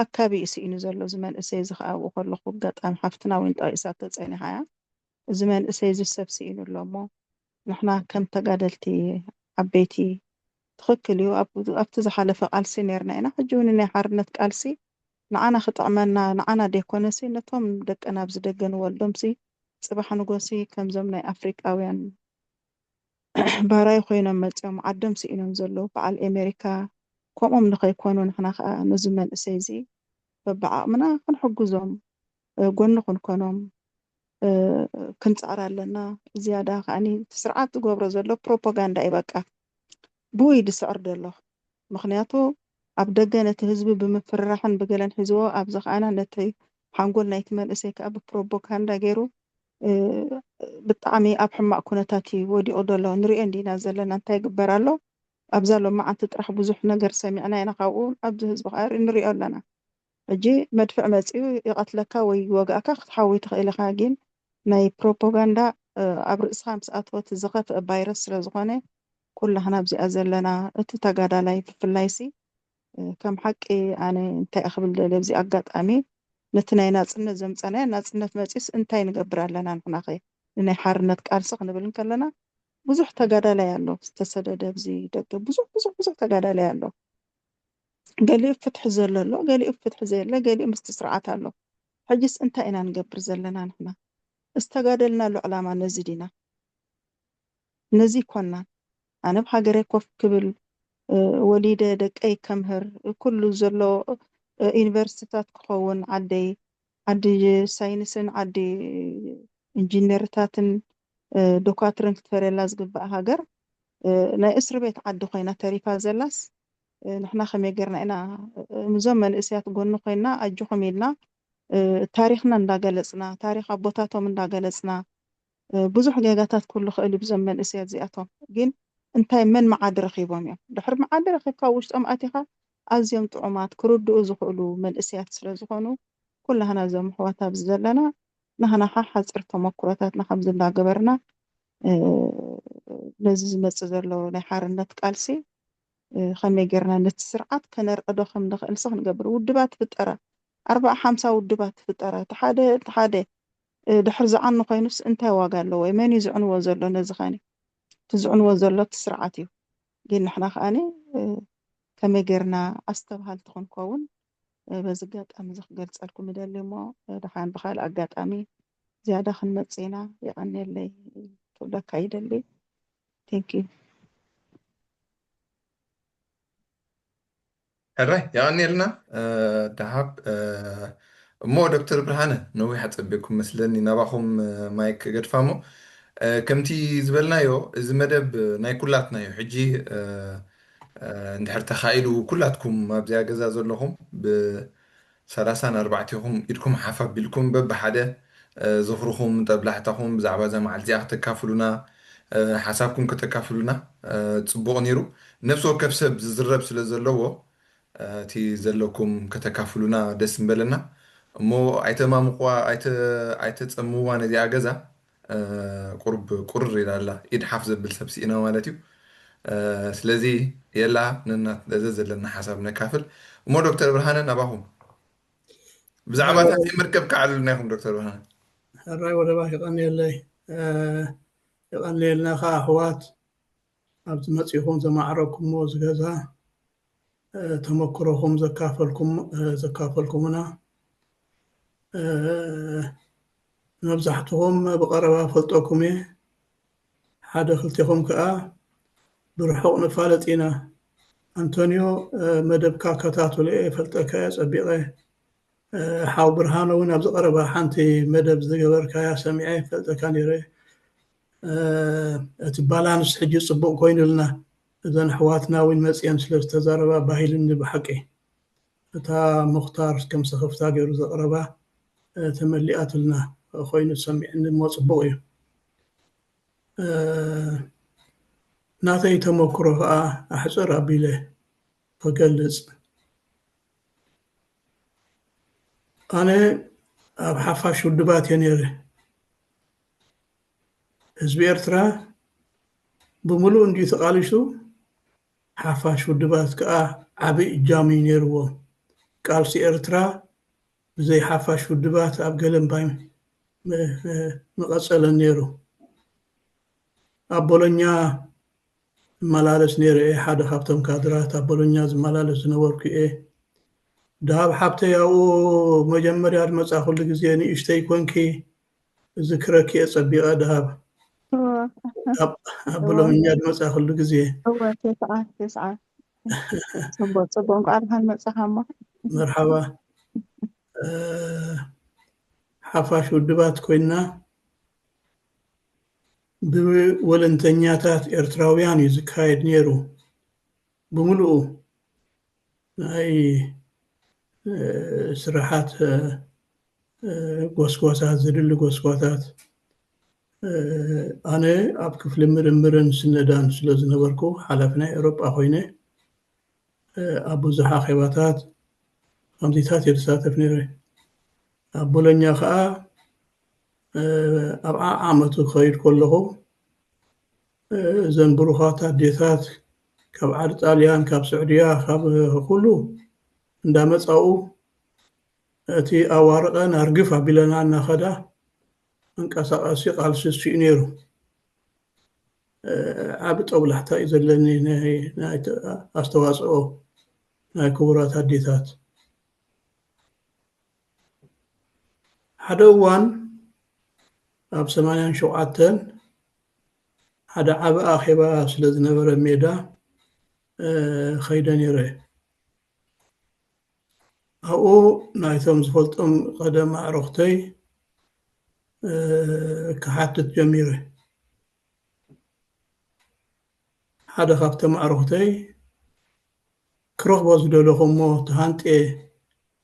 ኣካቢ እዩ ስኢኑ ዘሎ። እዚ መንእሰይ እዚ ከዓ ኣብኡ ከለኹ ኣጋጣሚ ሓፍትና እውን ጠቒሳቶ ፀኒሓ እያ። እዚ መንእሰይ እዚ ሰብ ስኢኑ ኣሎ እሞ ንሕና ከም ተጋደልቲ ዓበይቲ ትኽክል እዩ። ኣብቲ ዝሓለፈ ቃልሲ ነርና ኢና። ሕጂ እውን ናይ ሓርነት ቃልሲ ንዓና ክጥዕመና ንዓና ደይኮነሲ ነቶም ደቅና ኣብዚ ደገ ንወልዶምሲ ጽባሕ ንጎሲ ከምዞም ናይ ኣፍሪቃውያን ባራይ ኮይኖም መጺኦም ዓዶም ስኢኖም ዘለዉ በዓል ኤሜሪካ ከምኦም ንኸይኮኑ ንሕና ከዓ ነዚ መንእሰይ እዚ በብዓቕምና ክንሕግዞም ጎኒ ክንኮኖም ክንፅዕር ኣለና። ዝያዳ ከዓኒ እቲ ስርዓት ዝገብሮ ዘሎ ፕሮፓጋንዳ እዩ። በቃ ብኡ እዩ ዝስዕር ዘሎ። ምክንያቱ ኣብ ደገ ነቲ ህዝቢ ብምፍርራሕን ብገለን ሒዝዎ ኣብዚ ከዓና ነቲ ሓንጎል ናይቲ መንእሰይ ከዓ ብፕሮፓጋንዳ ገይሩ ብጣዕሚ ኣብ ሕማቕ ኩነታት እዩ ወዲቑ ዘሎ። ንሪኦ እንዲና ዘለና እንታይ ይግበር ኣሎ። ኣብዛ ሎማዓንቲ ጥራሕ ብዙሕ ነገር ሰሚዕና ኢና ካብኡ ኣብዚ ህዝቢ ከዓ ንሪኦ ኣለና። ሕጂ መድፍዕ መፂኡ ይቐትለካ ወይ ይወግኣካ ክትሓዊ ትኽእል ኢኻ፣ ግን ናይ ፕሮፓጋንዳ ኣብ ርእስኻ ምስ ኣተወት ዝኸፍእ ቫይረስ ስለ ዝኾነ ኩላህና ኣብዚኣ ዘለና እቲ ተጋዳላይ ብፍላይሲ ከም ሓቂ ኣነ እንታይ እየ ክብል ደልየ ኣብዚ ኣጋጣሚ ነቲ ናይ ናፅነት ዘምፀናዮ ናፅነት መፂኡስ እንታይ ንገብር ኣለና ንሕናኸ ንናይ ሓርነት ቃልሲ ክንብል እንከለና ብዙሕ ተጋዳላይ ኣሎ ዝተሰደደ ኣብዚ ደገ ብዙሕ ብዙሕ ብዙሕ ተጋዳላይ ኣሎ። ገሊኡ ፍትሒ ዘሎ ኣሎ፣ ገሊኡ ፍትሒ ዘየለ፣ ገሊኡ ምስቲ ስርዓት ኣሎ። ሕጅስ እንታይ ኢና ንገብር ዘለና ንሕና? ዝተጋደልናሉ ዕላማ ነዚ ዲና? ነዚ ይኮናን። ኣነ ኣብ ሃገረይ ኮፍ ክብል ወሊደ ደቀይ ከምህር ኩሉ ዘሎ ዩኒቨርሲቲታት ክኸውን ዓደይ ዓዲ ሳይንስን ዓዲ ኢንጂነርታትን ዶኳትርን ክትፈርየላ ዝግባእ ሃገር ናይ እስሪ ቤት ዓዲ ኮይና ተሪፋ ዘላስ ንሕና ከመይ ጌርና ኢና እዞም መንእሰያት ጎኒ ኮይና ኣጆኹም ኢልና ታሪኽና እንዳገለፅና ታሪኽ ኣቦታቶም እንዳገለፅና ብዙሕ ጌጋታት ክህሉ ክእል እዩ ብዞም መንእሰያት እዚኣቶም ግን እንታይ መን መዓዲ ረኺቦም እዮም ድሕሪ መዓዲ ረኺብካ ውሽጦም ኣቲኻ ኣዝዮም ጥዑማት ክርድኡ ዝኽእሉ መንእሰያት ስለ ዝኾኑ ኩላህና እዞም ኣሕዋት ኣብዚ ዘለና ናህና ሓሓፂር ተመኩሮታትና ከምዚ እንዳገበርና ነዚ ዝመፅእ ዘሎ ናይ ሓርነት ቃልሲ ከመይ ጌርና ነቲ ስርዓት ከነርዕዶ ከም ንኽእልሲ ክንገብር ውድባት ትፍጠራ ኣርባዓ ሓምሳ ውድባት ትፍጠራ እቲ ሓደ እቲ ሓደ ድሕር ዝዓኑ ኮይኑስ እንታይ ዋጋ ኣለዎ መን እዩ ዝዕንዎ ዘሎ ነዚ ኸኒ እቲ ዝዕንዎ ዘሎ እቲ ስርዓት እዩ ግን ንሕና ከኣኒ ከመይ ጌርና ኣስተብሃልቲ ክንከውን በዚ ኣጋጣሚ እዚ ክገልጸልኩም ይደሊ እሞ፣ ደሓን ብኻልእ ኣጋጣሚ ዝያዳ ክንመጽእ ኢና። የቐንየለይ ክብለካ ይደሊ። Thank you። ሕራይ የቐንየልና ደሃብ። እሞ ዶክተር ብርሃነ፣ ነዊሕ ኣጸቢኩም መስለኒ፣ ናባኹም ማይክ ገድፋ እሞ፣ ከምቲ ዝበልናዮ፣ እዚ መደብ ናይ ኩላትና እዩ። ሕጂ እንድሕር ተኻኢሉ ኩላትኩም ኣብዚኣ ገዛ ዘለኹም ብሰላሳን ኣርባዕቲኹም ኢድኩም ሓፍ ኣቢልኩም በብሓደ ዝኽርኹም፣ ጠብላሕታኹም ብዛዕባ እዛ መዓልቲ እዚኣ ክተካፍሉና፣ ሓሳብኩም ከተካፍሉና ጽቡቕ ነይሩ። ነፍሲ ወከፍ ሰብ ዝዝረብ ስለ ዘለዎ እቲ ዘለኩም ከተካፍሉና ደስ ምበለና። እሞ ኣይተማምቑዋ፣ ኣይተ-፣ ኣይተጸምዋ ነዚኣ ገዛ። ቁርብ ቁርር ኢላ ኣላ፣ ኢድ ሓፍ ዘብል ሰብ ስኢና ማለት እዩ። ስለዚ የላ ነናት ዘ ዘለና ሓሳብ ነካፍል። እሞ ዶክተር ብርሃነ ናባኹም። ብዛዕባ እታ ናይ መርከብ ከዕልሉና ኢኹም ዶክተር ብርሃነ። ሕራይ ወደባ የቐንየለይ። የቐንየልና ከኣ ኣሕዋት፣ ኣብቲ መጺኹም ዘማዕረግኩሞ እዚ ገዛ ተመክሮኹም ዘካፈልኩም-፣ ዘካፈልኩምና። መብዛሕትኹም ብቐረባ ፈልጠኩም እየ። ሓደ ክልቴኹም ከኣ ብርሑቕ ንፋለጥ ኢና። ኣንቶንዮ፣ መደብካ ከታትሎ እየ፣ ፈልጠካ እየ ጸቢቐ። ሓው ብርሃነ እውን ኣብዚ ቀረባ ሓንቲ መደብ ዝገበርካያ ሰሚዐ ፈልጠካ ነይረ። እቲ ባላንስ ሕጂ ጽቡቕ ኮይኑልና፣ እዘን ኣሕዋትና እውን መጽየን ስለ ዝተዛረባ ባሂልኒ ብሓቂ። እታ ሙኽታር ከም ሰኸፍታ ገይሩ ዘቕረባ ተመሊኣትልና ኮይኑ ሰሚዕኒ እሞ ጽቡቕ እዩ። ናተይ ተመክሮ ከኣ ኣሕጽር ኣቢለ ክገልጽ፣ ኣነ ኣብ ሓፋሽ ውድባት እየ ነይረ። ህዝቢ ኤርትራ ብምሉእ እንድዩ ተቓሊሱ፣ ሓፋሽ ውድባት ከኣ ዓቢ እጃም እዩ ነይርዎም። ቃልሲ ኤርትራ ብዘይ ሓፋሽ ውድባት ኣብ ገለምባይ ም-፣ ም-፣ ምቐጸለን ነይሩ። ኣብ ቦሎኛ እመላለስ ነይረ እየ፣ ሓደ ካብቶም ካድራት ኣብ ቦሎኛ ዝመላለስ ዝነበርኩ እየ። ደሃብ ሓብተይ ኣብኡ መጀመርያ ዝመጻኹሉ ግዜ ንእሽተይ ኮንኪ፣ እዝክረኪ እየ ጸቢቐ ደሃብ። እወ። ኣብ፣ ኣብ እወ። ቦሎኛ ዝመጻኹሉ ግዜ። እወ፣ ተስዓ፣ ተስዓ። ጽቡቕ፣ ጽቡቕ፣ እንኳዕ ደሓን መጻኻ እሞ። መርሓባ። እ፣ ሓፋሽ ውድባት ኮይና ብወለንተኛታት ኤርትራውያን እዩ ዝካየድ ነይሩ ብምሉኡ። ናይ፣ እ፣ ስራሓት፣ እ፣ እ፣ ጎስጓሳት፣ ዘድሊ ጎስጓሳት፣ እ፣ ኣነ ኣብ ክፍሊ ምርምርን ስነዳን ስለ ዝነበርኩ፣ ሓላፊ ናይ ኤውሮጳ ኮይነ፣ እ፣ ኣብ ብዙሕ ኣኼባታት ከምዚታት እየ ዝሳተፍ ነይረ። ኣብ ቦሎኛ ከኣ፣ እ፣ ኣብ ዓ-፣ ዓመቱ ክኸይድ ከለኹ፣ እ፣ እዘን ብሩኻት ኣዴታት ካብ ዓዲ ጣልያን፣ ካብ ስዑድያ፣ ካብ ኩሉ እንዳመጻኡ፣ እቲ ኣዋርቐን ኣርግፍ ኣቢለና እናኸዳ መንቀሳቐሲ ቃልሲ እሱ እዩ ነይሩ። እ፣ ዓቢ ጦብላሕታ እዩ ዘለኒ ናይ፣ ናይ ተ-፣ ኣስተዋጽኦ ናይ ክቡራት ኣዴታት። ሓደ እዋን ኣብ ሰማንያን ሸውዓተን ሓደ ዓቢ ኣኼባ ስለ ዝነበረ ሜዳ፣ እ፣ ኸይደ ነይረ። ኣብኡ ናይቶም ዝፈልጦም ቀደም ኣዕሩኽተይ፣ እ፣ ክሓትት ጀሚረ። ሓደ ካብቶም ኣዕሩኽተይ ክረኽቦ ዝደለኹ እሞ ተሃንጥየ፣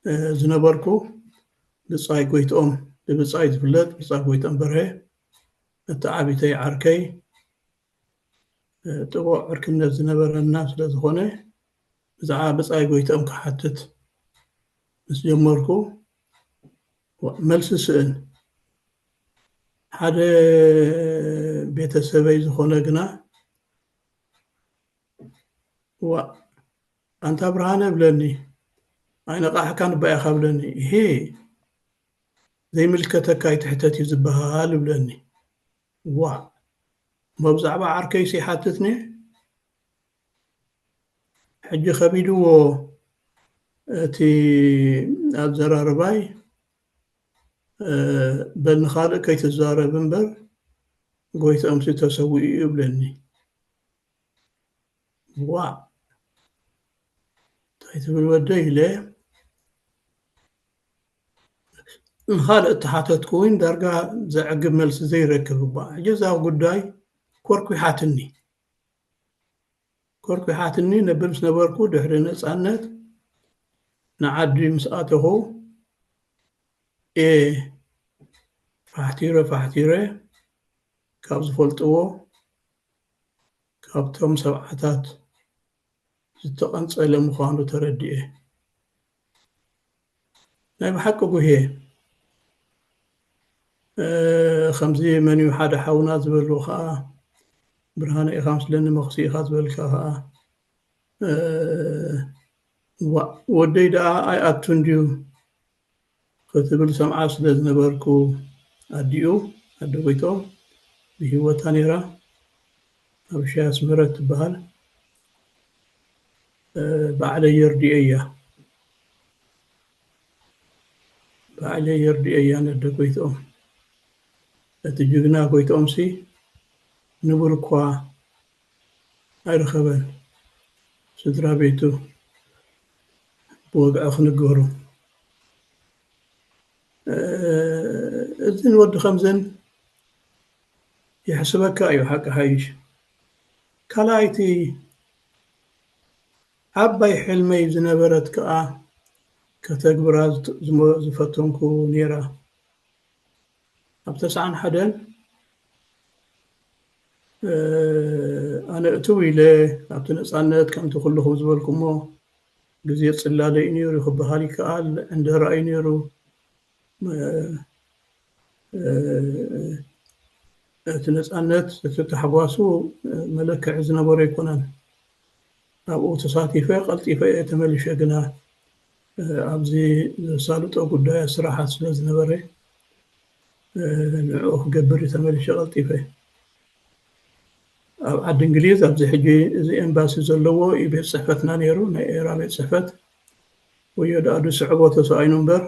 እ፣ ዝነበርኩ ብጻይ ጎይትኦም፣ ብብጻይ ዝፍለጥ ብጻይ ጎይትኦም በርሀ፣ እቲ ዓቢተይ ዓርከይ፣ እ፣ ጥቡቕ ዕርክነት ዝነበረና ስለ ዝኾነ፣ ብዛዕባ ብጻይ ጎይትኦም ክሓትት ምስ ጀመርኩ፣ ዋ-፣ መልሲ ስእን። ሓደ ቤተሰበይ ዝኾነ ግና፣ "ዋእ፣ ኣንታ ብርሃነ" እብለኒ። "ኣይነቓሕካን እባ ኢኻ" እብለኒ። "እሄ፣ ዘይምልከተካ ኣይትሕተት እዩ ዝበሃል" እብለኒ። ዋእ፣ እሞ ብዛዕባ ዓርከይስ ይሓትትኒ? ሕጂ ከቢድዎ እቲ ኣዘራርባይ። በል ንኻልእ ከይትዛረብ እምበር ጎይትኦምሲ ተሰዊኡ እዩ ይብለኒ። ዋእ እንታይ ትብል ወደይ ኢለ ንኻልእ እተሓተትኩ እውን ዳርጋ ዘዕግብ መልሲ ዘይረክብ እባ። ሕጂ እዛ ጉዳይ ኮርኲሓትኒ። ኮርኲሓትኒ ነብል ምስ ነበርኩ ድሕሪ ነጻነት ንዓዲ ምስ ኣተኹ እየ ፋሕቲረ ፋሕቲረ ካብ ዝፈልጥዎ ካብቶም ሰብዓታት ዝተቐንጸለ ምዃኑ ተረዲኤ። ናይ ብሓቂ ጉህየ ከምዚ መን እዩ ሓደ ሓውና ዝበልዎ ከዓ ብርሃነ ኢኻ ምስለኒ መኽሲ ኢኻ ዝበልካ ከዓ ወደይ ደኣ ኣይኣቱን ድዩ ክትብል ሰምዓ ስለ ዝነበርኩ ኣዲኡ ኣደ ጎይቶም ብህይወታ ነይራ ኣብ ሻያ ስምረት ትበሃል ባዕለይ የርድኤያ ባዕለይ የርድኤያ ነደ ጎይትኦም እቲ ጅግና ጎይትኦም ሲ ንቡር እኳ ኣይረኸበን ስድራ ቤቱ ብወግዒ ክንገሩ እዝን ወዲ ከምዝን ይሕስበካ እዩ ሓቂ ሓይሽ ካልኣይቲ ዓባይ ሕልመይ ዝነበረት ከኣ ከተግብራ ዝፈተንኩ ነይራ ኣብ ተስዓን ሓደን ኣነ እትው ኢለ ኣብቲ ነፃነት ከምቲ ኩልኹም ዝበልኩሞ ግዜ ፅላለ እዩ ነይሩ ክበሃል ይከኣል ዕንደራ እዩ ነይሩ እቲ ነፃነት እቲ ታሕጓሱ መለክዒ ዝነበሮ ኣይኮነን ኣብኡ ተሳቲፈ ቀልጢፈ እየ ተመሊሸ ግና ኣብዚ ዘሳልጦ ጉዳያት ስራሓት ስለ ዝነበረ ንዕኡ ክገብር እዩ ተመሊሸ ቀልጢፈ ኣብ ዓዲ እንግሊዝ ኣብዚ ሕጂ እዚ ኤምባሲ ዘለዎ እዩ ቤት ፅሕፈትና ነይሩ ናይ ኤራ ቤት ፅሕፈት ወዮ ደኣ ዝስዕቦ ተሰኣይኑ እምበር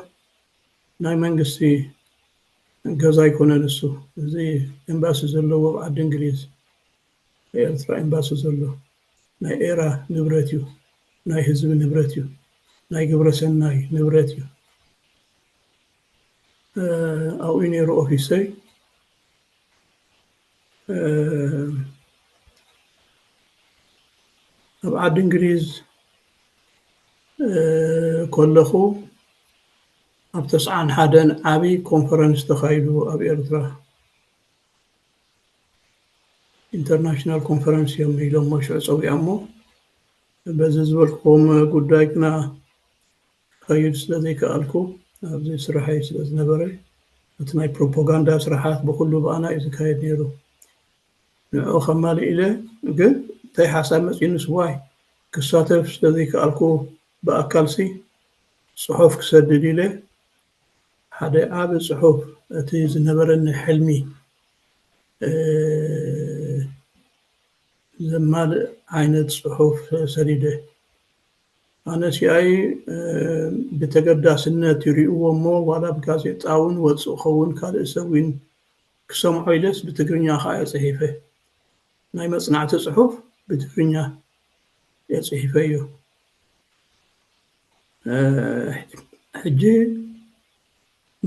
ናይ መንግስቲ ገዛ ኣይኮነን እሱ እዚ ኤምባሲ ዘለዎ ኣብ ዓዲ እንግሊዝ ኤርትራ ኤምባሲ ዘሎ ናይ ኤራ ንብረት እዩ ናይ ህዝቢ ንብረት እዩ ናይ ግብረሰናይ ንብረት እዩ ኣብኡ ነይሩ ኦፊሰይ ኣብ ዓዲ እንግሊዝ ከለኹ ኣብ ተስዓን ሓደን ዓብዪ ኮንፈረንስ ተኻይዱ ኣብ ኤርትራ ኢንተርናሽናል ኮንፈረንስ እዮም ኢሎሞ ሽዑ ፀዊዖሞ በዚ ዝበልክዎም ጉዳይ ግና ከይድ ስለ ዘይከኣልኩ ኣብዚ ስራሐይ ስለ ዝነበረ እቲ ናይ ፕሮፓጋንዳ ስራሓት ብኩሉ ብኣና እዩ ዝካየድ ነይሩ ንዕኡ ከማልእ ኢለ ግን እንታይ ሓሳብ መፂኡኒ ስዋይ ክሳተፍ ስለ ዘይከኣልኩ ብኣካልሲ ፅሑፍ ክሰድድ ኢለ ሓደ ዓቢ ጽሑፍ እቲ ዝነበረኒ ሕልሚ ዘማልእ ዓይነት ጽሑፍ ሰዲደ። ኣነ ሲኣይ ብተገዳስነት ይሪእዎ እሞ ዋላ ብጋዜጣ እውን ወጽእ ኸውን ካልእ ሰብ እውን ክሰምዖ ኢለስ ብትግርኛ ከዓ እየ ጽሒፈ። ናይ መጽናዕቲ ጽሑፍ ብትግርኛ እየ ጽሒፈዮ። ሕጂ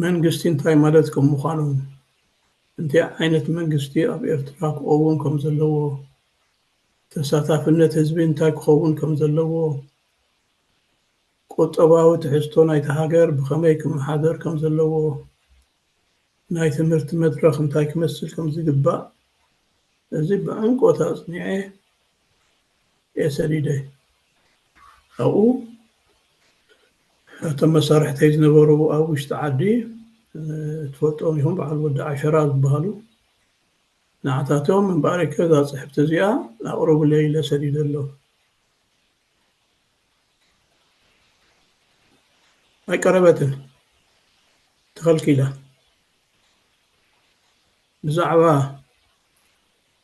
መንግስቲ እንታይ ማለት ከም ምዃኑ እንታይ ዓይነት መንግስቲ ኣብ ኤርትራ ክኸውን ከም ዘለዎ ተሳታፍነት ህዝቢ እንታይ ክኸውን ከም ዘለዎ ቁጠባዊ ትሕዝቶ ናይቲ ሃገር ብኸመይ ክመሓደር ከም ዘለዎ ናይ ትምህርቲ መድረኽ እንታይ ክመስል ከም ዝግባእ እዚ ብዕምቆት ኣፅኒዐ እየ ሰዲደ። ኣብኡ እቶም መሳርሕተይ ዝነበሩ ኣብ ውሽጢ ዓዲ ትፈልጦም ኢኹም በዓል ወዲ ዓሸራ ዝበሃሉ ንዓታቶም እምበኣርከ እዛ ፅሕፍቲ እዚኣ ኣቕርቡለይ ኢለ ሰዲደ ኣሎ። ኣይቀረበትን ተኸልኪላ። ብዛዕባ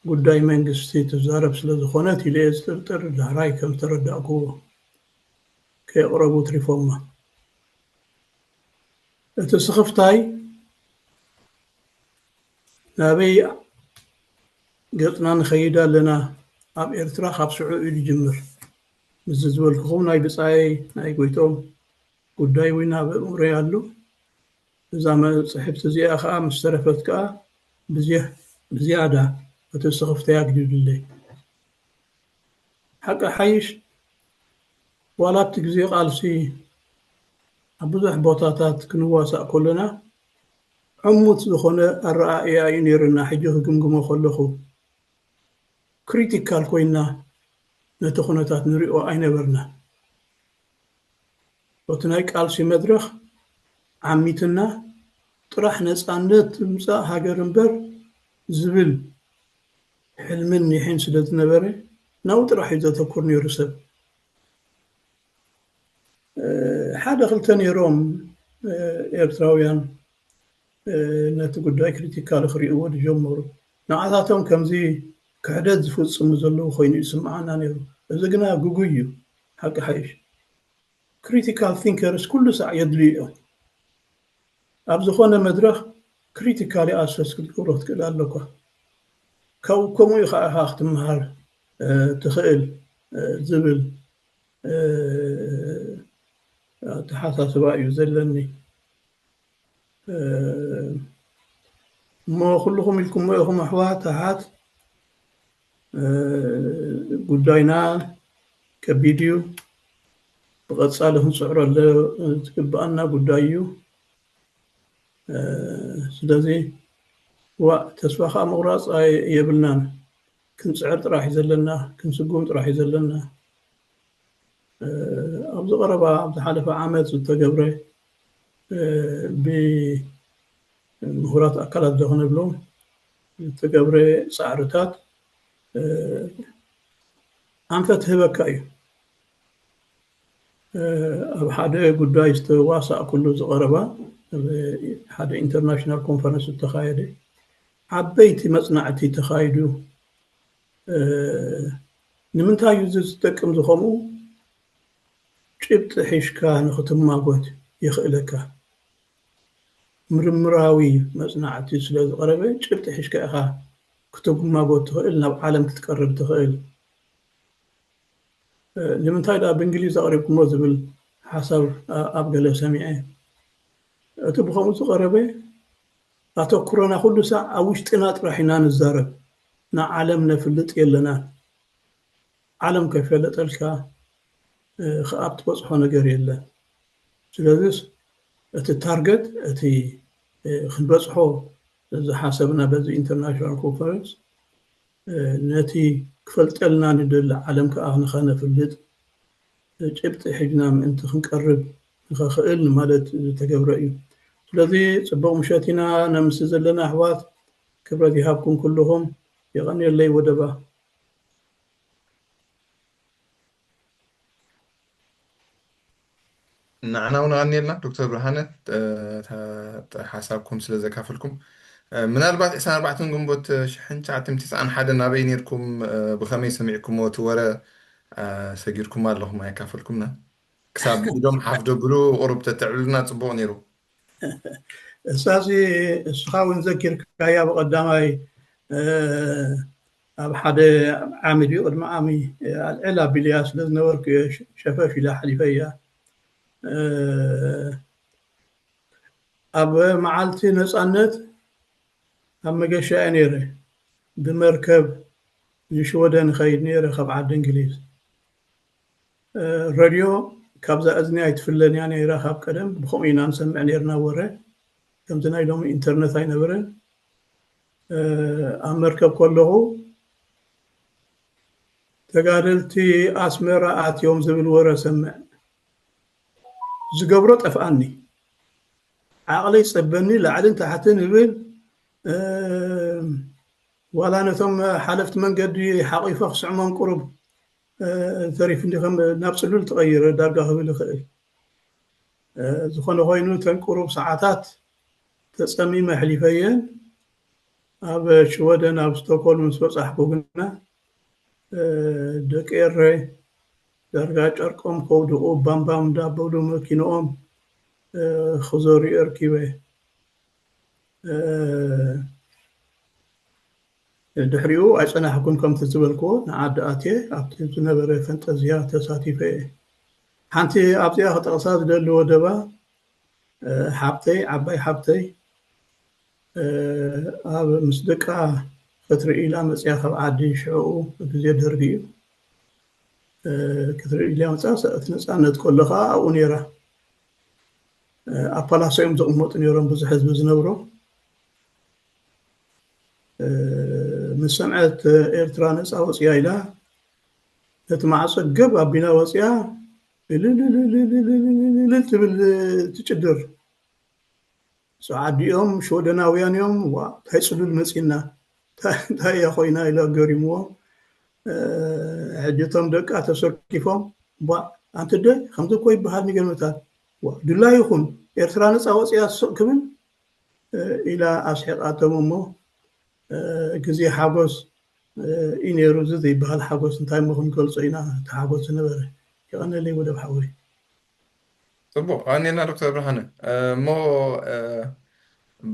ጉዳይ መንግስቲ ትዛረብ ስለ ዝኾነት ኢለ እየ ዝጥርጥር። ዳሕራይ ከም ዝተረዳእኩዎ ከየቕረቡ ትሪፎማ። እቲ ስኽፍታይ ናበይ ገጽና ንኸይድ ኣለና ኣብ ኤርትራ ካብ ሽዑ እዩ ዝጅምር። ምስዚ ዝበልኩኹም ናይ ብጻየይ ናይ ጎይቶም ጉዳይ እውን ኣብ ኣእምሮይ ኣሎ። እዛ መጽሕፍቲ እዚኣ ኸዓ ምስ ተረፈት ከኣ ብዝያ- ብዝያዳ እቲ ስኽፍተይ ኣግዲዱለይ። ሓቂ ሓይሽ ዋላ ኣብቲ ግዜ ቃልሲ ኣብ ብዙሕ ቦታታት ክንዋሳእ ከለና ዕሙት ዝኾነ ኣረኣእያ እዩ ነይርና። ሕጂ ክግምግሞ ከለኹ ክሪቲካል ኮይና ነቲ ኩነታት ንሪኦ ኣይነበርና። በቲ ናይ ቃልሲ መድረኽ ዓሚትና ጥራሕ ነፃነት ትምፃእ ሃገር እምበር ዝብል ሕልምን ኒሕን ስለ ዝነበረ ናብኡ ጥራሕ እዩ ዘተኩር ነይሩ ሰብ። ሓደ ክልተ ነይሮም ኤርትራውያን ነቲ ጉዳይ ክሪቲካሊ ክርእይዎ ዝጀመሩ። ንዓታቶም ከምዚ ክሕደት ዝፍፅሙ ዘለዉ ኮይኑ ይስምዓና ነይሩ። እዚ ግና ግጉይ እዩ። ሓቂ ሓይሽ ክሪቲካል ቲንከርስ ኩሉ ሳዕ የድልዩ እዮም። ኣብ ዝኾነ መድረኽ ክሪቲካሊ ኣሰስ ክትገብሮ ክትክእል ኣለኳ። ካብኡ ከምኡ ኢኻ ኢኻ ክትመሃር ትኽእል ዝብል ኣተሓሳስባ እዩ ዘለኒ። እሞ ኩልኹም ኢልኩሞ ኢኹም ኣሕዋት ኣሓት። ጉዳይና ከቢድ እዩ። ብቐጻሊ ክንጽዕረሉ ዝግብኣና ጉዳይ እዩ። ስለዚ ዋእ ተስፋ ከዓ ምቑራፅ የብልናን። ክንፅዕር ጥራሕ እዩ ዘለና፣ ክንስጉም ጥራሕ እዩ ዘለና። ኣብዚ ቀረባ ኣብ ዝሓለፈ ዓመት ዝተገብረ ብምሁራት ኣካላት ዶ ክነብሎም ዝተገብረ ፃዕርታት ኣንፈት ህበካ እዩ። ኣብ ሓደ ጉዳይ ዝተዋሳእኩሉ ዝቐረባ ሓደ ኢንተርናሽናል ኮንፈረንስ ዝተኻየደ ዓበይቲ መፅናዕቲ ተኻይዱ። ንምንታይ እዩ እዚ ዝጠቅም ዝኸምኡ? ጭብጢ ሒሽካ ንክትማጎት የኽእለካ። ምርምራዊ መፅናዕቲ ስለ ዝቐረበ ጭብጢ ሒሽካ ኢኻ ክትማጎት ትኽእል፣ ናብ ዓለም ክትቀርብ ትኽእል። ንምንታይ ደኣ ብእንግሊዝ ኣቕሪብኩሞ ዝብል ሓሳብ ኣብ ገለ ሰሚዐ። እቲ ብኸምኡ ዝቐረበ ኣተኩሮና ኩሉ ሳዕ ኣብ ውሽጥና ጥራሕ ኢና ንዛረብ፣ ንዓለም ነፍልጥ የለናን። ዓለም ከይፈለጠልካ ከኣ ትበፅሖ ነገር የለን። ስለዚስ እቲ ታርገት እቲ ክንበፅሖ ዝሓሰብና በዚ ኢንተርናሽናል ኮንፈረንስ ነቲ ክፈልጠልና ንደሊ ዓለም ከኣ ንኸነፍልጥ ጭብጢ ሒዝና ምእንቲ ክንቀርብ ንኸኽእል ንማለት ዝተገብረ እዩ። ስለዚ ፅቡቕ ምሸት ኢና ነምሲ ዘለና ኣሕዋት። ክብረት ይሃብኩም ኩልኹም። የቐንየለይ ወደባ። ንዓና እውን ኣቐንየልና ዶክተር ብርሃነ ሓሳብኩም ስለ ዘካፈልኩም። ምናልባት ዕስራን ኣርባዕተን ግንቦት ሽሕን ትሽዓተ ሚእትን ትስዓን ሓደን ኣበይ ነይርኩም? ብኸመይ ሰሚዕኩሞ እቲ ወረ? ሰጊርኩም ኣለኹም ኣይካፈልኩምና። ክሳብ ኢዶም ሓፍ ደብሉ ቁሩብ ተተዕብሉና ጽቡቕ ነይሩ። እሳሲ እስኻ እውን ዘኪርካያ ብቐዳማይ ኣብ ሓደ ዓሚ ድዩ ቅድሚ ዓሚ ኣልዕል ኣቢለያ ስለ ዝነበርኩ እየ ሸፈፍ ኢለ ሓሊፈያ። ኣብ መዓልቲ ነፃነት ኣብ መገሻ እየ ነይረ። ብመርከብ ንሽወደን እኸይድ ነይረ ካብ ዓዲ እንግሊዝ። ረድዮ ካብዛ እዝኒ ኣይትፍለን እያ ነይራ ካብ ቀደም። ብኸምኡ ኢና ንሰምዕ ነይርና ወረ። ከምቲ ናይ ሎሚ ኢንተርነት ኣይነበረን። ኣብ መርከብ ከለኹ ተጋደልቲ ኣስመራ ኣትዮም ዝብል ወረ ሰምዕ። ዝገብሮ ጠፍኣኒ። ዓቕለይ ጸበኒ፣ ላዕልን ታሕትን እብል። ዋላ ነቶም ሓለፍቲ መንገዲ ሓቒፈ ክስዕሞም ቁሩብ ተሪፉ እንዲ ከም ናብ ጽሉል ተቐይረ ዳርጋ ክብል ይኽእል። ዝኾነ ኮይኑ እተን ቁሩብ ሰዓታት ተጸሚመ ኣሕሊፈየን። ኣብ ሽወደን ኣብ ስቶኮልም ምስ በጻሕኩ ግና ደቂ ኤረይ ዳርጋ ጨርቆም ከውድቑ ባምባም እንዳበሉ መኪንኦም ክዞሩ እየ ረኪበ። ድሕሪኡ ኣይጸናሕኩን፣ ከምቲ ዝበልክዎ ንዓዲ ኣትየ ኣብቲ ዝነበረ ፈንጠዝያ ተሳቲፈ እየ። ሓንቲ ኣብዚኣ ክጠቕሳ ዝደሊ ወደባ ሓብተይ፣ ዓባይ ሓብተይ ኣብ ምስ ደቃ ክትርኢ ኢላ መጽያ ካብ ዓዲ፣ ሽዕኡ ግዜ ደርጊ እዩ። ክትርኢ ኢላ መጽያ፣ እቲ ነጻነት ከሎ ከኣ ኣብኡ ነይራ። ኣብ ፓላሶ እዮም ዝቕመጡ ነይሮም፣ ብዙሕ ህዝቢ ዝነብሮ። ምስ ሰምዐት ኤርትራ ነጻ ወጽያ ኢላ ነቲ ማዕጾ ገብ ኣቢላ ወጽያ እልልልልልልልልልልል ትብል ትጭድር። ጸዓዱ እዮም፣ ሽወደናውያን እዮም። ዋ፣ እንታይ ጽሉል መጺና፣ እንታይ እያ ኮይና ኢሉ ኣገሪምዎ። ሕጂ እቶም ደቃ ተሰኪፎም፣ ዋ፣ ኣንቲ ኣደ ከምዚ እኮ ይበሃል ንገርመታት። ዋ፣ ድላይ ይኹን ኤርትራ ነጻ ወጽያ ስቕ ክብል ኢላ ኣስሒቓቶም እሞ ግዜ ሓጎስ እዩ ነይሩ። እዚ ዘይበሃል ሓጎስ እንታይ እሞ ክንገልጾ ኢና፣ እቲ ሓጎስ ዝነበረ። የቐነለይ ወደብ ሓወይ። ጽቡቕ፣ ኣኔና ዶክተር ብርሃነ። እሞ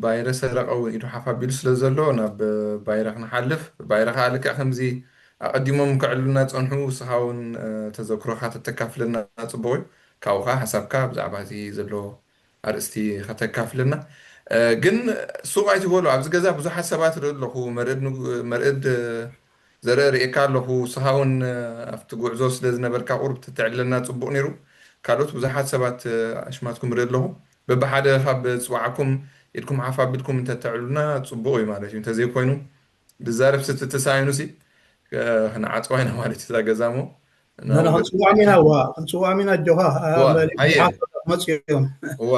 ባይረ ሰረቐ እውን ኢዱ ሓፍ ኣቢሉ ስለ ዘሎ ናብ ባይረ ክንሓልፍ፣ ባይረ ከዓ ልክዕ ከምዚ ኣቐዲሞም ከዕሉና ጸንሑ፣ ንስኻ እውን ተዘክሮኻ ተተካፍለና ጽቡቕ እዩ። ካብኡ ከዓ ሓሳብካ ብዛዕባ እዚ ዘሎ ኣርእስቲ ከተካፍለና። ግን ሱቕ ኣይትበሉ፣ ኣብዚ ገዛ ብዙሓት ሰባት ርኢ ኣለኹ፣ መርእድ ዘርኢ ርእየካ ኣለኹ። ንስኻ እውን ኣብቲ ጉዕዞ ስለ ዝነበርካ ቁሩብ ተተዕልለና ጽቡቕ ነይሩ። ካልኦት ብዙሓት ሰባት ኣሽማትኩም ርኢ ኣለኹ። በብሓደ ካብ ዝጽዋዓኩም ኢድኩም ሓፍ ኣቢልኩም እንተተዕሉና ጽቡቕ እዩ ማለት እዩ። እንተዘይኮይኑ ዝዛረብ ስቲ ተሳኢኑሲ ክንዓጽዋ ኢና ማለት እዩ እዛ ገዛ እሞ ክንጽዋዕም ኢና። ዋ ክንጽዋዕም ኢና። ኣጆኻ መጺኦም እዋ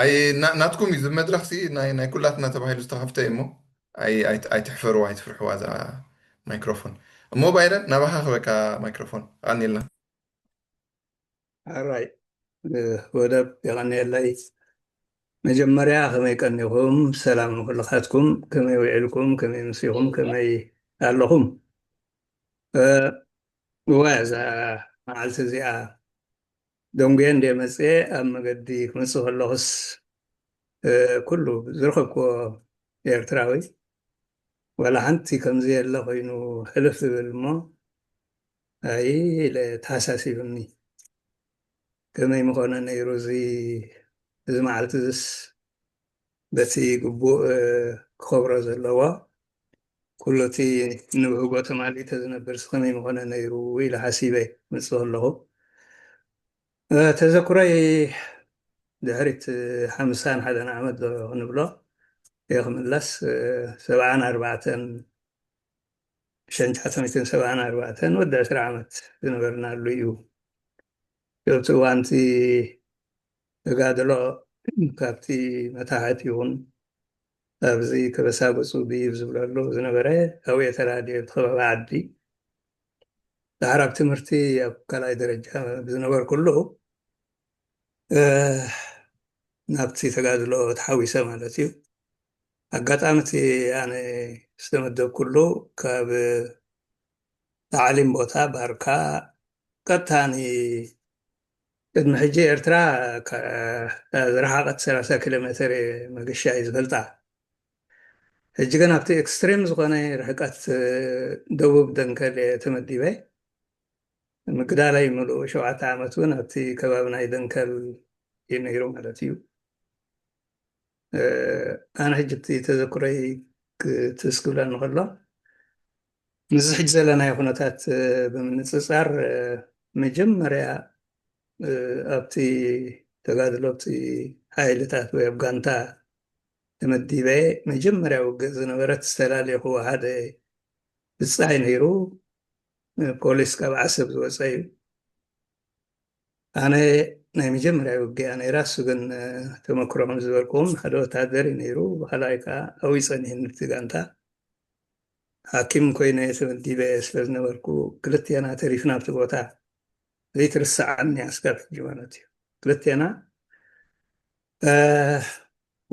ኣይ ናትኩም እዩ መድረኽ ሲ ናይ ኩላትና ተባሂሉ ዝተኸፍተ እዩ እሞ ኣይትሕፈርዋ ኣይትፍርሕዋ እዛ ማይክሮፎን። እሞ ባይረ ናባኻ ክበካ ማይክሮፎን ኣኒልና። ኣራይ ወደብ የቐንየለይ። መጀመርያ ከመይ ቀኒኹም? ሰላም ንኩልኻትኩም። ከመይ ውዒልኩም? ከመይ ምሲኹም? ከመይ ኣለኹም? እወ እዛ መዓልቲ እዚኣ ደንጉየ እንደ መፅየ ኣብ መገዲ ክመፅእ ከለኹስ ኩሉ ዝረኸብክዎ ኤርትራዊ ዋላ ሓንቲ ከምዚ የለ ኮይኑ ሕልፍ ዝብል እሞ ኣይ ኢለ ተሓሳሲብኒ። ከመይ ምኾነ ነይሩ እዚ እዚ መዓልቲ እዚስ በቲ ግቡእ ክኸብሮ ዘለዎ ኩሉ እቲ ንብህጎ ተማሊኡ ተዝነብርስ ከመይ ምኾነ ነይሩ ኢለ ሓሲበ ክመፅእ ከለኹ ተዘክሮይ ድሕሪት ሓምሳን ሓደን ዓመት ዶ ክንብሎ እየ ክምለስ ሰብዓን ኣርባዕተን ሸንቻተሚትን ሰብዓን ኣርባዕተን ወዲ ዕስራ ዓመት ዝነበርናሉ እዩ። ኣብቲ እዋንቲ ተጋድሎ ካብቲ መታሕት ይኹን ኣብዚ ከበሳ ገፁ ብይብ ዝብለሉ ዝነበረ ኣብኡ እየ ተራድየ ብቲ ከባቢ ዓዲ ዳሕር ኣብ ትምህርቲ ኣብ ካልኣይ ደረጃ ብዝነበርኩሉ ናብቲ ተጋድሎ ተሓዊሰ ማለት እዩ። ኣጋጣሚ እቲ ኣነ ዝተመደብኩሉ ካብ ታዕሊም ቦታ ባርካ ቀጥታ ቅድሚ ሕጂ ኤርትራ ዝረሓቐት ሰላሳ ኪሎ ሜትር መገሻ እዩ ዝፈልጣ። ሕጂ ግን ኣብቲ ኤክስትሪም ዝኾነ ርሕቀት ደቡብ ደንከል እየ ተመዲበ። ምግዳለይ ምሉእ ሸውዓተ ዓመት እውን ኣብቲ ከባቢ ናይ ደንከል እዩ ነይሩ ማለት እዩ። ኣነ ሕጂ እቲ ተዘክሮይ ክትስ ክብለኒ ከሎ ምስዚ ሕጂ ዘለናዮ ኩነታት ብምንፅፃር መጀመርያ ኣብቲ ተጋድሎ ኣብቲ ሓይልታት ወይ ኣብ ጋንታ ተመዲበ መጀመርያ ውግእ ዝነበረት ዝተላለኹዎ ሓደ ብፃይ ነይሩ ፖሊስ ካብ ዓሰብ ዝወፀ እዩ። ኣነ ናይ መጀመርያ ውግኣ ነይራ እሱ ግን ተመክሮ ከም ዝበልኩም ሓደ ወታደር እዩ ነይሩ ብካልኣይ ከዓ ኣብኡ ፀኒሕኒ እቲ ጋንታ ሓኪም ኮይነ ተመዲበ ስለ ዝነበርኩ ክልቴና ተሪፍና ኣብቲ ቦታ ዘይትርሰዓኒ ኣስጋብ ሕጂ ማለት እዩ ክልቴና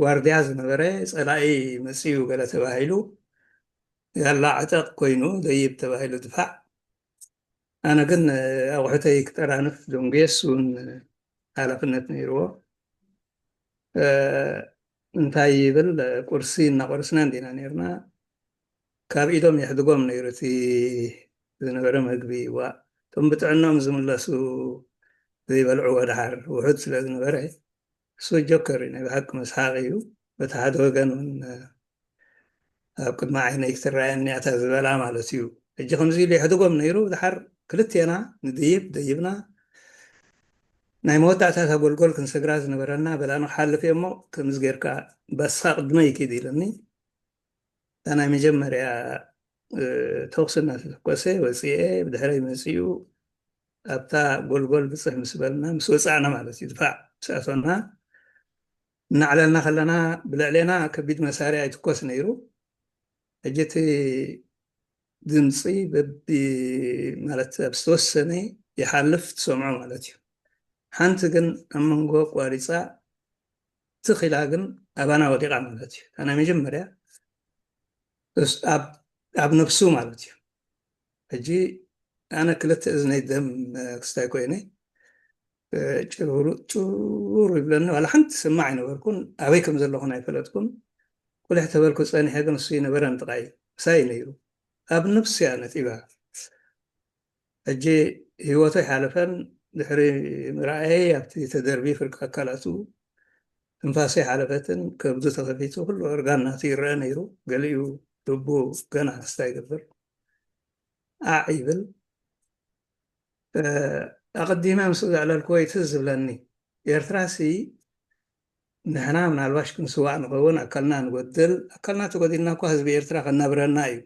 ዋርድያ ዝነበረ ፀላኢ መፅኡ ገለ ተባሂሉ ያላ ዕጠቕ ኮይኑ ደይብ ተባሂሉ ድፋዕ። ኣነ ግን ኣቑሑተይ ክጠራንፍ ዶንጌስ እውን ሓላፍነት ነይርዎ። እንታይ ይብል፣ ቁርሲ እናቆርስና እንዲና ነርና። ካብ ኢዶም የሕድጎም ነይሩ እቲ ዝነበረ መግቢ። ዋ እቶም ብጥዕኖም ዝምለሱ ዘይበልዕዎ ድሓር ውሑድ ስለ ዝነበረ፣ እሱ ጆከር እዩ፣ ናይ ብሓቂ መስሓቂ እዩ። በቲ ሓደ ወገን እውን ኣብ ቅድሚ ዓይነይ ክትረኣየኒ እያ እታ ዝበላ ማለት እዩ። ሕጂ ከምዚ ኢሉ የሕድጎም ነይሩ። ድሓር ክልቴና ንድይብ ደይብና፣ ናይ መወዳእታ እታ ጎልጎል ክንሰግራ ዝነበረና በላና ክሓልፍ እየ እሞ ከምዚ ጌርካ በስኻ ቅድመይ ኪድ ኢለኒ። እታ ናይ መጀመርያ ተኩሲ እናተተኮሰ ወፂኤ፣ ብድሕረይ መፂኡ ኣብታ ጎልጎል ብፅሕ ምስ በልና ምስ ወፃእና ማለት እዩ፣ ድፋዕ ምስ ኣተና እናዕለልና ከለና ብልዕሌና ከቢድ መሳርያ ይትኮስ ነይሩ። ሕጂ እቲ ድምፂ በቢ ማለት ኣብ ዝተወሰነ ይሓልፍ ትሰምዖ ማለት እዩ። ሓንቲ ግን ኣብ መንጎ ቋሪፃ ትኽ ኢላ ግን ኣባና ወዲቓ ማለት እዩ። እታ ናይ መጀመርያ እስ- ኣብ ኣብ ነብሱ ማለት እዩ። ሕጂ ኣነ ክልተ እዝነይ ደም ክስታይ ኮይነ ጭሩሩ ጭሩሩ ይብለኒ። ዋላ ሓንቲ ስማዕ ኣይነበርኩን። ኣበይ ከም ዘለኹን ኣይፈለጥኩን። ቁልሕ ተበልኩ ፀኒሐ ግን እሱ ይነበረ ንጥቃይ ምሳይ ነይሩ። ኣብ ነብሱ እያ ነጢባ። ሕጂ ህይወቱ ኣይሓለፈን። ድሕሪ ምርኣየይ ኣብቲ ተደርቢ ፍርቂ ኣካላቱ ትንፋሱ ኣይሓለፈትን። ከብዱ ተኸፊቱ ኩሉ እርጋን ናቱ ይረአ ነይሩ። ገሊኡ ልቡ ገና ክስታይ ይገብር። ኣዕ ይብል። ኣቐዲመ ምስኡ ዘዕለልክዎ እዩ ትዝ ዝብለኒ። ኤርትራሲ ንሕና ምናልባሽ ክንስዋእ ንኸውን፣ ኣካልና ንጎድል። ኣካልና ተጎዲልና እኳ ህዝቢ ኤርትራ ከናብረና እዩ።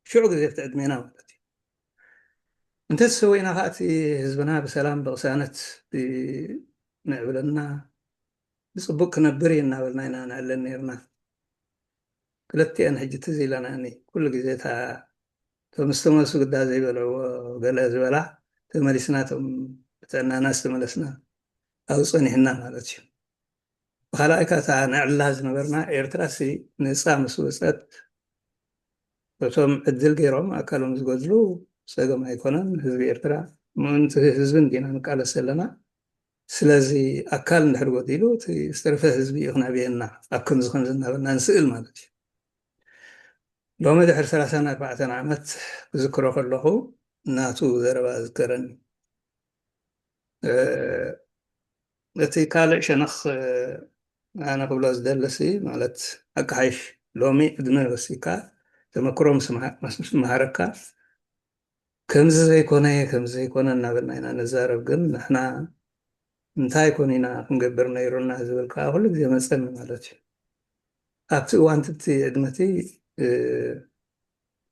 ሽዑ ግዜ ኣብቲ ዕድሜና ማለት እዩ። እንተተሰዊእና ከዓ እቲ ህዝብና ብሰላም ብቕሳነት ምዕብለና ብፅቡቅ ክነብር እዩ እናበልና ኢና ንዕለን ነርና። ክልቲአን ሕጂ ትዝ ኢለናኒ ኩሉ ግዜ እታ እቶም ዝተመልሱ ግዳ ዘይበልዕዎ ገለ ዝበላ ተመሊስና እቶም ብጥዕናና ዝተመለስና ኣብኡ ፀኒሕና ማለት እዩ። ብካልኣይ ከዓ እታ ንዕላ ዝነበርና ኤርትራ ሲ ነፃ ምስ ወፀት እቶም ዕድል ገይሮም ኣካሎም ዝጎድሉ ፀገም ኣይኮነን። ህዝቢ ኤርትራ ምእንቲ ህዝቢ እንዲና ንቃለስ ዘለና። ስለዚ ኣካል እንድሕር ጎዲሉ እቲ ዝተረፈ ህዝቢ እዩ ክነዕብየና ኣብ ከምዚ ከምዚ እናበልና ንስእል ማለት እዩ። ሎሚ ድሕሪ ሰላሳን ኣርባዕተን ዓመት ክዝክሮ ከለኹ ናቱ ዘረባ ዝከረኒ። እቲ ካልእ ሸነኽ ኣነ ክብሎ ዝደለሲ ማለት ኣካሓይሽ ሎሚ ዕድመ ወሲካ ተመክሮ ምስ መሃረካ ከምዚ ዘይኮነ ከምዚ ዘይኮነ እናበልና ኢና ንዛረብ። ግን ንሕና እንታይ ኮን ኢና ክንገብር ነይሩና ዝብል ከዓ ኩሉ ግዜ መፀኒ ማለት እዩ። ኣብቲ እዋን ትብቲ ዕድመቲ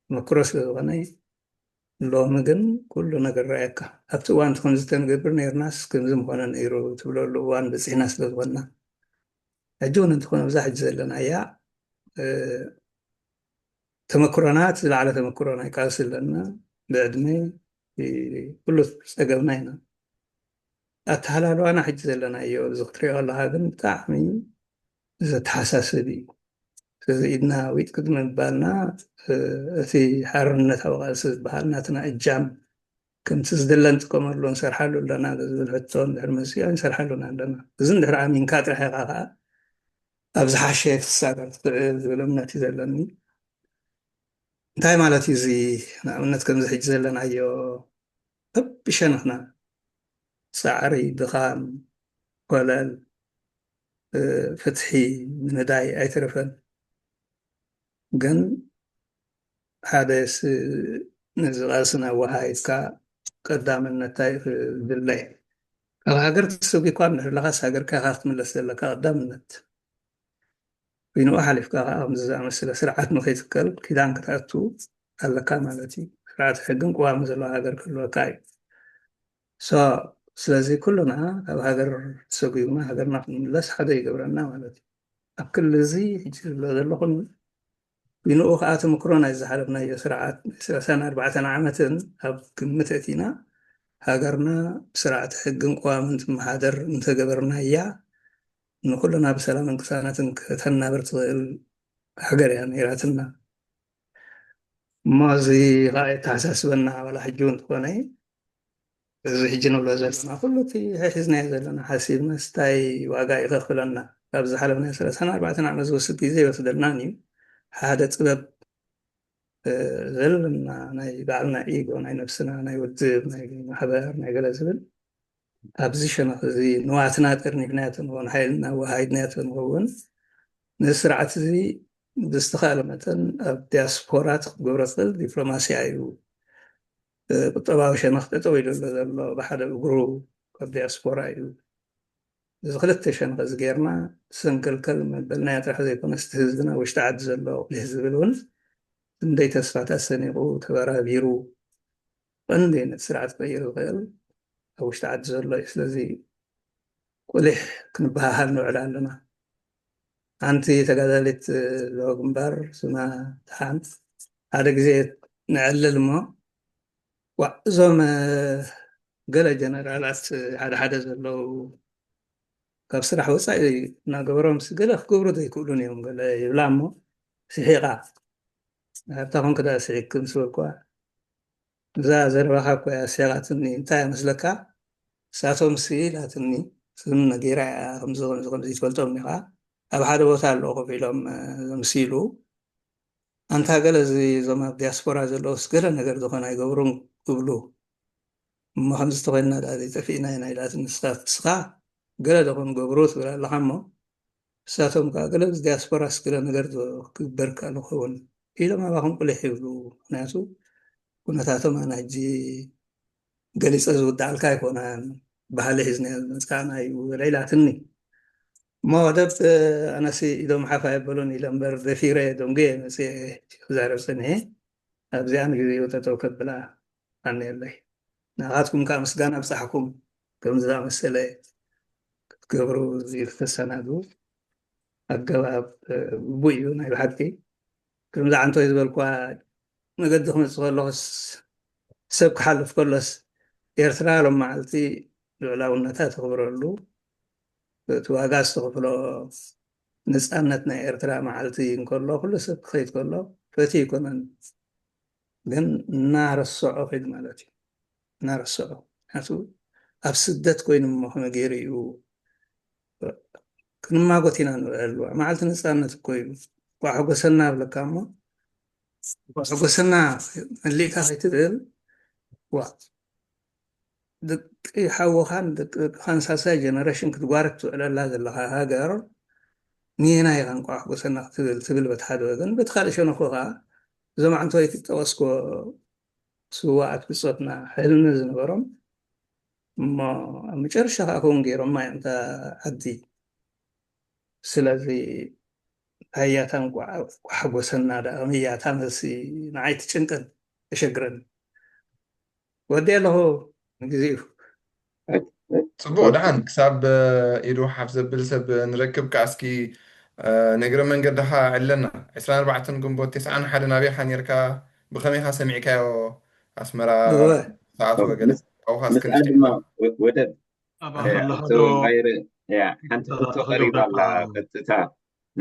መክሮ ስለ ዝኾነ ሎሚ ግን ኩሉ ነገር ረኣየካ። ኣብቲ እዋን እቲ ከምዚ ተንገብር ነይርናስ ከምዚ ምኾነ ነይሩ ትብለሉ እዋን በፂሕና ስለ ዝኾንና ሕጂ እውን እንተኾነ ብዛ ሕጂ ዘለና እያ ተመክሮና እቲ ዝለዓለ ተመክሮ ናይ ቃልሲ ኣለና። ብዕድመ ኩሉ ፀገብና ኢና። ኣተሃላልዋና ሕጂ ዘለናዮ እዚ ክትሪኦ ከለካ ግን ብጣዕሚ ዘተሓሳስብ እዩ። ስለዚ ኢድና ዊጥ ቅድሚ ምባልና እቲ ሓርነታዊ ቃልሲ ዝበሃል ናትና እጃም ከምቲ ዝድለ ንጥቀመሉ ንሰርሓሉ ኣለና ዝብል ሕቶ እንድሕር መፅኡ ንሰርሓሉና ኣለና። እዚ እንድሕር ኣሚንካ ጥራሕ ኢኻ ከዓ ኣብ ዝሓሸ ክትሳገር ትኽእል ዝብል እምነት እዩ ዘለኒ። እንታይ ማለት እዩ እዚ? ንኣብነት ከምዚ ሕጂ ዘለናዮ ከቢሸ ንሕና ፃዕሪ፣ ድኻም፣ ኮለል፣ ፍትሒ ንምዳይ ኣይተረፈን። ግን ሓደ ነዚ ቃልስና ወሃይካ ቀዳምነት እንታይ ዝድለ? ካብ ሃገር ተሰጒኳ እንድሕር ለኻስ ሃገርካ ኢኻ ክትምለስ ዘለካ ቀዳምነት። ኮይንኡ ሓሊፍካ ከዓ ከምዚ ዝኣመሰለ ስርዓት ንኸይትከል ኪዳን ክትኣቱ ኣለካ ማለት እዩ። ስርዓት ሕግን ቅዋምን ዘለዋ ሃገር ክህልወካ እዩ። ስለዚ ኩሉና ካብ ሃገር ተሰጒግና ሃገርና ክንምለስ ሓደ ይገብረና ማለት እዩ። ኣብ ክሊ እዚ ሕጂ ዝብሎ ዘለኹን ብንኡ ከዓ ተምክሮ ናይ ዝሓለፍናዮ ስርዓት ናይ ሰላሳን ኣርባዕተን ዓመትን ኣብ ግምት እቲና ሃገርና ብስርዓት ሕግን ቅዋምን ትመሓደር እንተገበርናያ ንኩልና ብሰላምን ቅሳነትን ከተናብር ትኽእል ሃገር እያ ነይራትና። እሞ እዚ ከዓ የተሓሳስበና ዋላ ሕጂ እውን እንተኾነ፣ እዚ ሕጂ ንብሎ ዘለና ኩሉ እቲ ሒዝናዮ ዘለና ሓሲብና ስታይ ዋጋ ይኸፍለና። ካብ ዝሓለፍናዮ ሰላሳን ኣርባዕተን ዓመት ዝወስድ ግዜ ይወስደልናን እዩ። ሓደ ጥበብ ዘለና ናይ ባዕልና ኢጎ፣ ናይ ነብስና፣ ናይ ውድብ፣ ናይ ማሕበር፣ ናይ ገለ ዝብል ኣብዚ ሸነኽ እዚ ንዋትና ጠርኒፍናዮ ተንኸውን፣ ሓይልና ወሃይድናዮ ተንኸውን፣ ነዚ ስርዓት እዚ ብዝተኻእለ መጠን ኣብ ዲያስፖራ ክገብሮ ዝኽእል ዲፕሎማሲያ እዩ። ቁጠባዊ ሸነኽ ጠጠው ኢሉ ኣሎ ዘሎ ብሓደ እግሩ ካብ ዲያስፖራ እዩ። እዚ ክልተ ሸነኽ እዚ ጌርና ሰንከልከል መበልናዮ ጥራሕ ዘይኮነስ እቲ ህዝብና ውሽጢ ዓዲ ዘሎ ቁሊሕ ዝብል እውን ክንደይ ተስፋታት ሰኒቑ ተበራቢሩ ቀንዲ ነቲ ስርዓት ክቕይር ዝኽእል ኣብ ውሽጢ ዓዲ ዘሎ እዩ። ስለዚ ቁሊሕ ክንበሃሃል ንውዕል ኣለና። ሓንቲ ተጋዳሊት ዶ ግንባር ስማ ተሓንት ሓደ ግዜ ንዕልል እሞ ዋዕ እዞም ገለ ጀነራላት ሓደ ሓደ ዘለዉ ካብ ስራሕ ወፃኢ እናገበሮም ገለ ክገብሩ ዘይክእሉን እዮም ገለ ይብላ እሞ ስሒቓ ኣብታ ኮንክ ዳ ስሒቅ ምስ በልኳ እዛ ዘረባኻ እኮ እያ ስሒቓትኒ እንታይ እያ መስለካ እሳቶም ሲ ኢላትኒ ስም ነጊራ እያ ከምዚ ከምዚ ከምዚ ትፈልጦም ኢኻ ኣብ ሓደ ቦታ ኣለዉ ኮፍ ኢሎም ዘምስሉ ኣንታ ገለ እዚ እዞም ኣብ ዲያስፖራ ዘለውስ ገለ ነገር ዝኾነ ኣይገብሩን ክብሉ እሞ ከምዚ ተኮይንና ደኣ ዘይጠፊእና ኢና ኢላትኒ ንስኻ ንስኻ ገለ ዶ ክንገብሩ ትብል ኣለኻ እሞ ንሳቶም ከዓ ገለ ኣብዚ ዲያስፖራስ ገለ ነገር ዶ ክግበር ከኣሉ ክኸውን ኢሎም ኣባኹም ቁሊሕ ይብሉ ምክንያቱ ኩነታቶም ኣነ ሕጂ ገሊፀ ዝውድኣልካ ኣይኮነን ባህሊ ሒዝና ዝመፅኣና እዩ ገለ ኢላትኒ እሞ ደብ ኣነሲ ኢዶም ሓፍ ኣይበሉን ኢለ እምበር ደፊረ ደንጉየ መፅየ ክዛረብ ፀኒሐ ኣብዚኣን ግዜኡ ጠጠው ከብላ ኣነየለይ ናኻትኩም ከዓ ምስጋና ኣብፃሕኩም ከምዚ ዝኣመሰለ ክትገብሩ እዚ ክተሰናዱ ኣገባብ ግቡእ እዩ ናይ ብሓቂ ከምዚ ዓንቶይ ዝበልኳ መገዲ ክመፅእ ከለኹስ ሰብ ክሓልፍ ከሎስ ኤርትራ ሎም መዓልቲ ልዑላውነታ ተኽብረሉ እቲ ዋጋ ዝተኽፍሎ ነፃነት ናይ ኤርትራ መዓልቲ እንከሎ ኩሉ ሰብ ክኸይድ ከሎ ፈትዩ ኣይኮነን ግን እናረስዖ ከይዱ ማለት እዩ እናረስዖ ምክንያቱ ኣብ ስደት ኮይኑ እሞ ከመይ ገይሩ እዩ ክንማጎት ኢና ንውዕል መዓልቲ ነፃነት እኮ እዩ ቋሕ ጎሰና ብለካ እሞ ቋሕ ጎሰና መሊእካ ከይትብል ዋ ደቂ ሓውኻን ደቂ ደቅኻን ሳልሳይ ጀነሬሽን ክትጓረክ ትውዕለላ ዘለኻ ሃገር ንየናይ ቋንቋ ኣሕጎሰና ክትብል ትብል በቲ ሓደ ወገን በቲ ካልእ ሸነኹ ከዓ እዞም ዓንተወይ ትጠወስኮ ስዋኣት ብፆትና ሕልሚ ዝነበሮም እሞ ኣብ መጨረሻ ከዓ ከውን ገይሮማ እዮም እታ ዓዲ ስለዚ ሃያታ እንቋዕ ሓጎሰና ደኣ ከመይ እያ እታ መልሲ ንዓይ ትጭንቀን ተሸግረን ወዲ ኣለኹ ንግዜኡ ፅቡቅ ደሓን ክሳብ ኢዱ ሓፍ ዘብል ሰብ ንረክብ ከዓ እስኪ ንእግረ መንገድኻ ዕለና ዕስራን ኣርባዕተን ግንቦት ተስዓን ሓደን ኣበይኻ ነርካ ብኸመይኻ ሰሚዕካዮ ኣስመራ ሰዓት ወገለ ኣውኻ እስኪ ምስኣ ድማ ወደብ ኣባኻ ኣለኻ ዶ ባይረ ሓንቲ ሕቶ ቀሪባ ኣላ ቀጥታ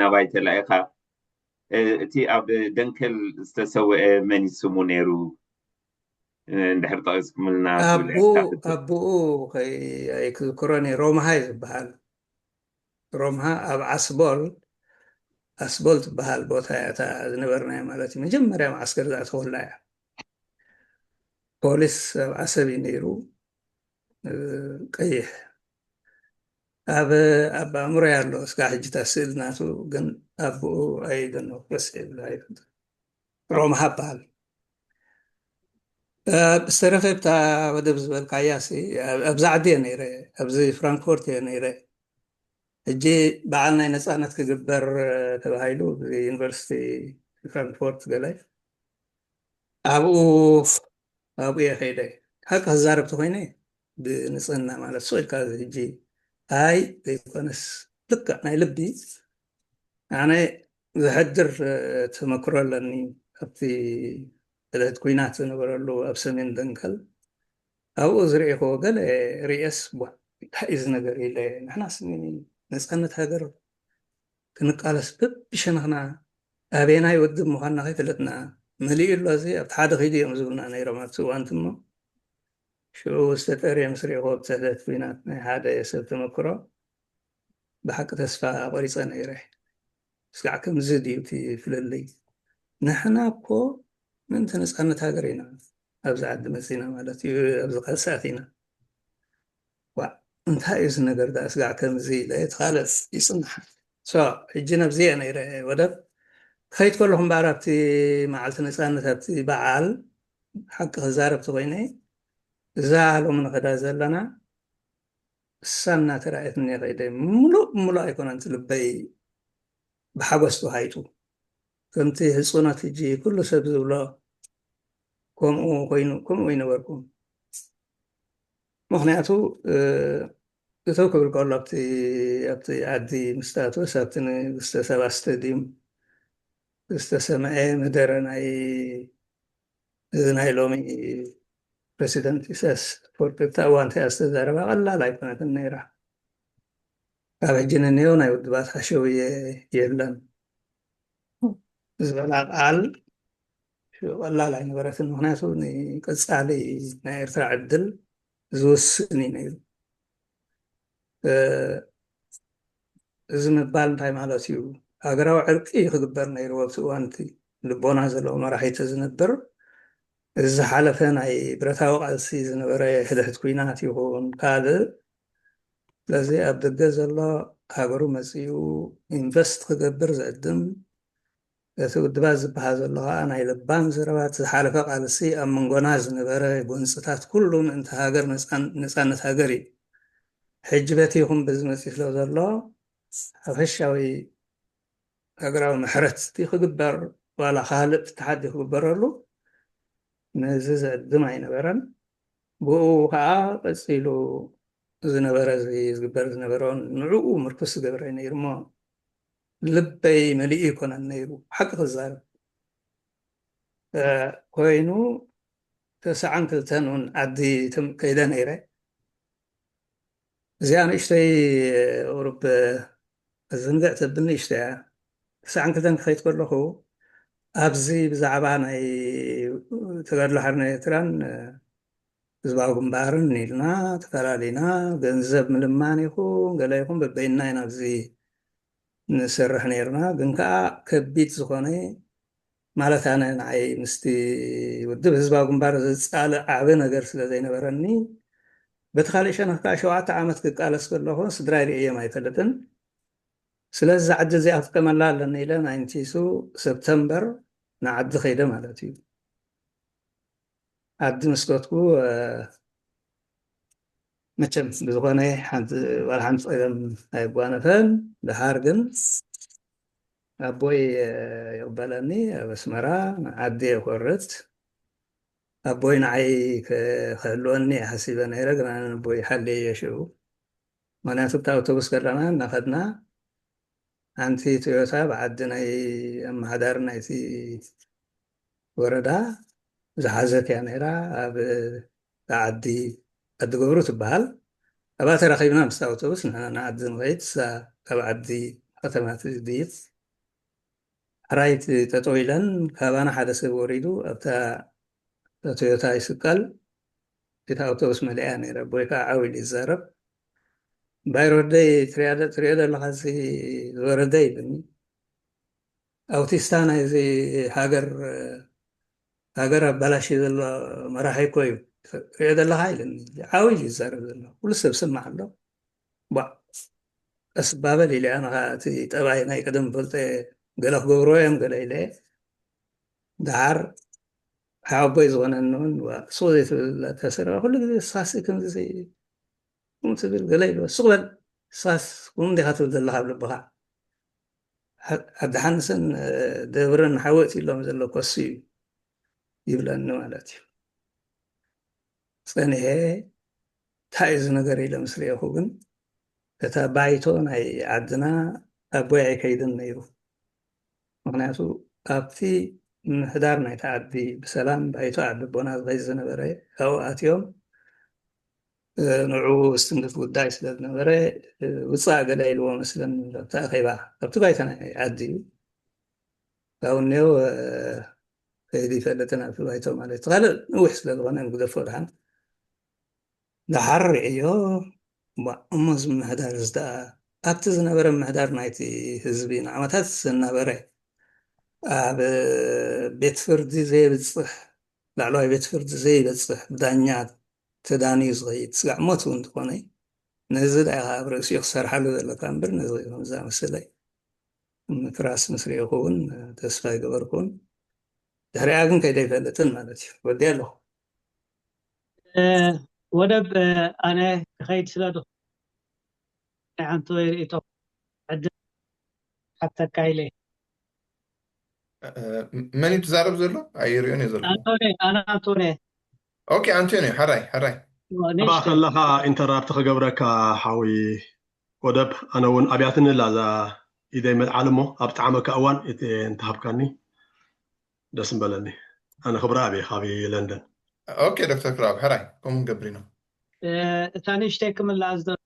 ናባይ ተላኢኻ እቲ ኣብ ደንከል ዝተሰወአ መን ይስሙ ነይሩ እንድሕር ጠቂስኩምልና ኣቦኡ ኣቦኡ ኣይክዝክሮን ሮምሃ እዩ ዝበሃል ሮምሃ ኣብ ዓስቦል ዓስቦል ትበሃል ቦታ እያ እታ ዝነበርናዮ ማለት እዩ መጀመርያ ማዓስከር ዝኣተወላ እያ ፖሊስ ኣብ ዓሰብ እዩ ነይሩ ቀይሕ ኣብ ኣብ ኣእምሮ ያለው እስካ ሕጂ ስእል ናቱ ግን ኣቦኡ ኣይደኖ ክስ ይብል ኣይፈልጥ ሮምሃ በሃል ብዝተረፈ ብታ ወደብ ዝበልካያ ኣብዚ ዓዲ እየ ነይረ ኣብዚ ፍራንክፎርት እየ ነይረ ሕጂ በዓል ናይ ነፃነት ክግበር ተባሂሉ ዩኒቨርሲቲ ፍራንክፎርት ገለ ኣብኡ ኣብኡ እየ ከይደ ሓቂ ክዛረብ ተኮይነ ብንፅህና ማለት ስቕ ኢልካ እዚ ሕጂ ኣይ ዘይኮነስ ልክዕ ናይ ልቢ ኣነ ዘሕድር ተመክሮ ኣለኒ ኣብቲ ዕለት ኩናት ዝነበረሉ ኣብ ሰሜን ደንከል ኣብኡ ዝርእይክዎ ገለ ርእየስ ቧ እንታይ እዚ ነገር ኢለ ንሕናስ ነፃነት ሃገር ክንቃለስ በብሸነኽና ኣበየናይ ውድብ ምዃንና ከይፈለጥና መሊኡ ኣሎ፣ እዚ ኣብቲ ሓደ ኺዱ እዮም ዝብሉና ነይሮም ኣብቲ እዋንቲ። እሞ ሽዑ ዝተጠርየ ምስ ሪእኹ፣ ኣብ ትሕደት ኲናት ናይ ሓደ ሰብ ተመክሮ ብሓቂ ተስፋ ቆሪጸ ነይረ። እስካዕ ከምዚ ድዩ እቲ ፍልልይ? ንሕና እኮ ምእንቲ ነጻነት ሃገር ኢና ኣብዚ ዓዲ መጺና ማለት እዩ፣ ኣብዚ ቃልሲ ኣቲና። ዋ፣ እንታይ እዩ እዚ ነገር ደኣ? ስጋዕ ከምዚ ኢለ እቲ ካልእ ይጽናሕ። ሶ፣ ሕጂ ነብዚ እየ ነይረ ወደብ። ክኸይድ ከለኹ እምበኣር ኣብቲ መዓልቲ ነጻነት፣ ኣብቲ በዓል፣ ሓቂ ክዛረብ ተኾይነ፣ እዛ ሎሚ ንኸዳ ዘለና እሳ እናተራእየትኒ ከይደ፣ ምሉእ ብምሉእ ኣይኮነን እቲ ልበይ ብሓጎስ ተዋሂጡ። ከምቲ ህጹናት ሕጂ ኩሉ ሰብ ዝብሎ ከምኡ ኮይኑ፣ ከምኡ ይነበርኩም። ምኽንያቱ፣ እ፣ እተው ክብል ከሎ ኣብቲ፣ ኣብቲ ዓዲ ምስ ተኣትወስ ኣብቲ ንግስተ ሳባ ስቴድዩም ዝተሰምዐ መደረ ናይ፣ እዚ ናይ ሎሚ ፕረሲደንት ኢሳያስ ኣፈወርቂ ኣብታ እዋን እንታይ ዝተዛረባ ቀላል ኣይኮነትን ነይራ። ካብ ሕጂ ንንዮ ናይ ውድባት ሓሸውየ የለን ዝበላ ቃል ቀላል ኣይነበረትን። ምኽንያቱ ንቀጻሊ ናይ ኤርትራ ዕድል ዝውስን እዩ ነይሩ። እ፣ እዚ ምባል እንታይ ማለት እዩ? ሃገራዊ ዕርቂ እዩ ክግበር ነይርዎ ኣብቲ እዋን እቲ። ልቦና ዘለዎ መራሒ ተዝነብር፣ እዚ ዝሓለፈ ናይ ብረታዊ ቃልሲ ዝነበረ ሕድሕድ ኲናት ይኹን ካልእ፣ ስለዚ ኣብ ደገ ዘሎ ሃገሩ መጺኡ ኢንቨስት ክገብር ዝዕድም፣ እቲ ውድባት ዝበሃል ዘሎ ኸኣ ናይ ለባም ዘረባት ዝሓለፈ ቃልሲ ኣብ መንጎና ዝነበረ ጎንጽታት ኩሉ ምእንቲ ሃገር ነጻን-፣ ነጻነት ሃገር እዩ። ሕጂ በቲ ይኹን በዚ መጺኡ ስለ ዘሎ ሓፈሻዊ ሃገራዊ ምሕረት ድዩ ክግበር ዋላ ካልእ ፍትሓት ድዩ ክግበረሉ ነዚ ዝዕድም ኣይነበረን። ብኡ ኸኣ ቀጺሉ ዝነበረ እዚ ዝግበር ዝነበረ ንዕኡ ምርኩስ ዝገበረ እዩ ነይሩ እሞ ልበይ መሊኡ ይኮነን ነይሩ ሓቂ ክዛረብ። እ፣ ኮይኑ ተስዓን ክልተን እውን ዓዲ ትም-፣ ከይደ ነይረ። እዚኣ ንእሽተይ ቁሩብ ዝንግዕ ተብል ንእሽተይ እያ። ተስዓን ክልተን ክኸይድ ከለኹ ኣብዚ ብዛዕባ ናይ ተጋድሎ ሓርነት ኤርትራን ህዝባዊ ግንባርን ኢልና ተፈላሊና፣ ገንዘብ ምልማን ይኹን ገለ ይኹን በበይንና ኢና ኣብዚ ንሰርሕ ነይርና። ግን ከኣ ከቢድ ዝኾነ ማለት ኣነ ንዓይ ምስቲ ውድብ ህዝባዊ ግንባር ዘጻልእ ዓቢ ነገር ስለ ዘይነበረኒ፣ በቲ ካልእ ሸነኽ ከኣ ሸውዓተ ዓመት ክቃለስ ከለኹ ስድራይ ርእየዮም ኣይፈልጥን። ስለዚ እዛ ዕድል እዚኣ ክጥቀመላ ኣለኒ ኢለ ናይንቲሱ ሰፕተምበር ንዓዲ ከይደ ማለት እዩ። ዓዲ ምስ ከድኩ፣ እ፣ መቸም ብዝኾነ ሓንቲ፣ ዋላ ሓንቲ ጸገም ኣየጓነፈን። ደሓር ግን ኣቦይ፣ እ፣ ይቕበለኒ ኣብ ኣስመራ፣ ዓዲ የኮርት። ኣቦይ ንዓይ ከ-፣ ክህልወኒ እየ ሓሲበ ነይረ፣ ግን ኣነ ንቦይ ሓልየዮ ሽዑ። ምኽንያቱ ኣብታ ኣውቶቡስ ከለና እናኸድና ሓንቲ ቶዮታ ብዓዲ ናይ ኣመሓዳሪ ናይቲ ወረዳ ዝሓዘት እያ ነይራ። ኣብ ዓዲ፣ ዓዲ ገብሩ ትበሃል። ኣብኣ ተራኺብና ምስታ ኣውቶቡስ ንሕና ንዓዲ ንኸይድ፣ እሳ ካብ ዓዲ ከተማ ትድይብ። ሕራይት ጠጠው ኢለን ካባና ሓደ ሰብ ወሪዱ ኣብታ ቶዮታ ይስቀል። እታ ኣውቶቡስ መሊኣ እያ ነይራ። ኣቦይ ከዓ ዓው ኢሉ ይዛረብ። "ባይር ወደይ ትሪኣ ደ-፣ ትሪኦ ዘለኻ እዚ ዝወረደ?" ይብለኒ። ኣውቲስታ ናይዚ ሃገር፣ ሃገር ኣባላሽ ዘሎ መራሒ እኮ እዩ። ትሪኦ ዘለኻ? ኢለኒ። ዓው ኢሉ ይዛረብ ዘሎ። ኩሉ ሰብ ስማዕ ኣሎ። ቧዕ፣ ቀስ ባበል ኢለ ኣነ ኸዓ እቲ ጠባይ ናይ ቀደም ፈልጠ፣ ገለ ክገብርዎ እዮም ገለ ኢለ። ደሓር ሓወቦይ ዝኾነኒ እውን፣ "ዋ፣ ሱቕ ዘይትብል ተስርበ፣ ኩሉ ግዜ ንስኻሲ ከምዚ ከምኡ ትብል" ገለ ኢልዎ። "ሱቕ በል፣ ንስኻስ ከምኡ እንዲኻ ትብል ዘለኻ ኣብ ልብኻ። ሓ-፣ ኣደሓንስን፣ እ፣ ደብርን ሓዊ እቲ ኢሎም ዘሎ እኮ እሱ እዩ" ይብለኒ ማለት እዩ። ጸኒሐ፣ "እንታይ እዩ እዚ ነገር?" ኢለ ምስ ርኤኹ ግን፣ እታ ባይቶ ናይ ዓድና ኣቦይ ኣይከይድን ነይሩ። ምኽንያቱ ኣብቲ ምምሕዳር ናይቲ ዓዲ ብሰላም ባይቶ ዓዲ ኣቦና ዝኸይድ ዝነበረ፣ ካብኡ ኣትዮም፣ እ፣ ንዕኡ ዝትንክፍ ጉዳይ ስለ ዝነበረ፣ እ፣ ውጻእ ገለ ኢልዎ መስለኒ ኣብቲ ኣኼባ። ኣብቲ ባይቶ ናይ ዓዲ እዩ። ካብኡ እኒኦ፣ እ፣ ከይዲ ይፈልጥን ኣብ ባይቶ ማለት እዩ። ካልእ ነዊሕ ስለ ዝኾነ ንግደፎ ድሓን። ደሓር ርእዮ፣ እሞ እዚ ምምሕዳር እዚ ደኣ ኣብቲ ዝነበረ ምምሕዳር ናይቲ ህዝቢ ንዓመታት ዝነበረ ኣብ ቤት ፍርዲ ዘይብፅሕ፣ ላዕለዋይ ቤት ፍርዲ ዘይበፅሕ ብዳኛ ተዳንዩ ዝኸይድ ስጋዕ ሞት እውን እንተኾነ ነዚ ደኣ ኢኻ ኣብ ርእሲኡ ክሰርሓሉ ዘለካ እምበር ነዚ ከም ዝኣመሰለ ምፍራስ ምስ ርኢኹ እውን ተስፋ ይገበርኩን ድሕሪኣ ግን ከይደ ይፈልጥን ማለት እዩ። ወዲ ኣለኹ። ወደብ ኣነ ክኸይድ ስለ ድኹ ናይ ዓንቶ ርእቶ ዕድል ሓተካ ኢለ። መን እዩ ትዛረብ ዘሎ? ኣይሪኦን እየ ዘሎ። ኣንቶኒ፣ ኣነ ኣንቶኒ። ኦኬ ኣንቶኒ፣ ሓራይ ሓራይ። ንባ ከለኻ ኢንተራፕት ክገብረካ ሓዊ ወደብ፣ ኣነ እውን ኣብያትኒ ኣላ እዛ ኢደይ መልዓል እሞ ኣብ ጣዕመካ እዋን እንተሃብካኒ ደስ ምበለኒ። ኣነ ክብረ ኣብየ ካብ ለንደን። ኦኬ ዶክተር ክብረኣብ ሕራይ ከምኡ ንገብር ኢና። እታ ንእሽተይ ክምልኣ ዝደለኹ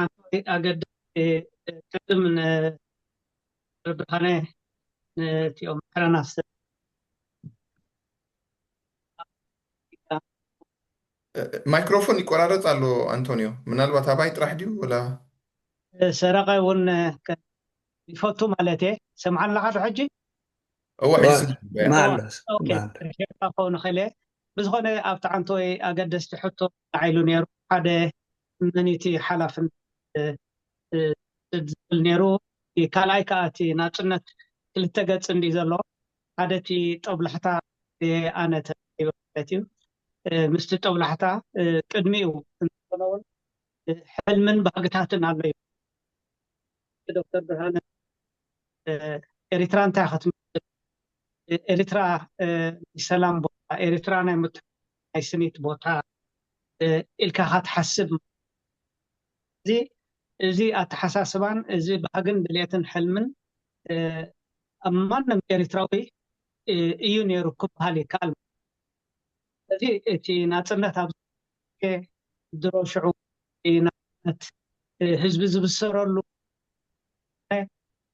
ዓንቶ ኣገደስቲ ቅድም ንብርሃነ ነቲኦም ምሕረና ማይክሮፎን ይቆራረፅ ኣሎ ኣንቶኒዮ፣ ምናልባት ኣባይ ጥራሕ ድዩ ወላ ሰረቐ እውን ይፈቱ ማለት እየ። ሰምዓኒ ኣለኻ ዶ ሕጂ? እወ ሕጂ ስምዕ። ማዕሎ ኦኬ፣ ሪጀክት ክኸውን ይኽእል እየ። ብዝኾነ ኣብቲ ዓንቶይ ኣገደስቲ ሕቶ ንዓይ ኢሉ ነይሩ። ሓደ መን እቲ ሓላፍነት ዝብል ነይሩ። ካልኣይ ከዓ እቲ ናፅነት ክልተ ገፅ እንዲ ዘሎ ሓደ እቲ ጠብላሕታ ኣነ ተረኪበ ማለት እዩ። ምስቲ ጠብላሕታ ቅድሚኡ እንተኾነ እውን ሕልምን ባህግታትን ኣሎ እዩ። ዶክተር ብርሃነ ኤሪትራ እንታይ ክትመስል? ኤሪትራ ናይ ሰላም ቦታ፣ ኤሪትራ ናይ ምትሕብባር ናይ ስኒት ቦታ ኢልካ ኢኻ ትሓስብ። እዚ እዚ ኣተሓሳስባን እዚ ባህግን ድሌትን ሕልምን ኣብ ማንም ኤሪትራዊ እዩ ነይሩ ክበሃል ይከኣል። ስለዚ እቲ ናፅነት ኣብ ድሮ ሽዑ ናፅነት ህዝቢ ዝብሰረሉ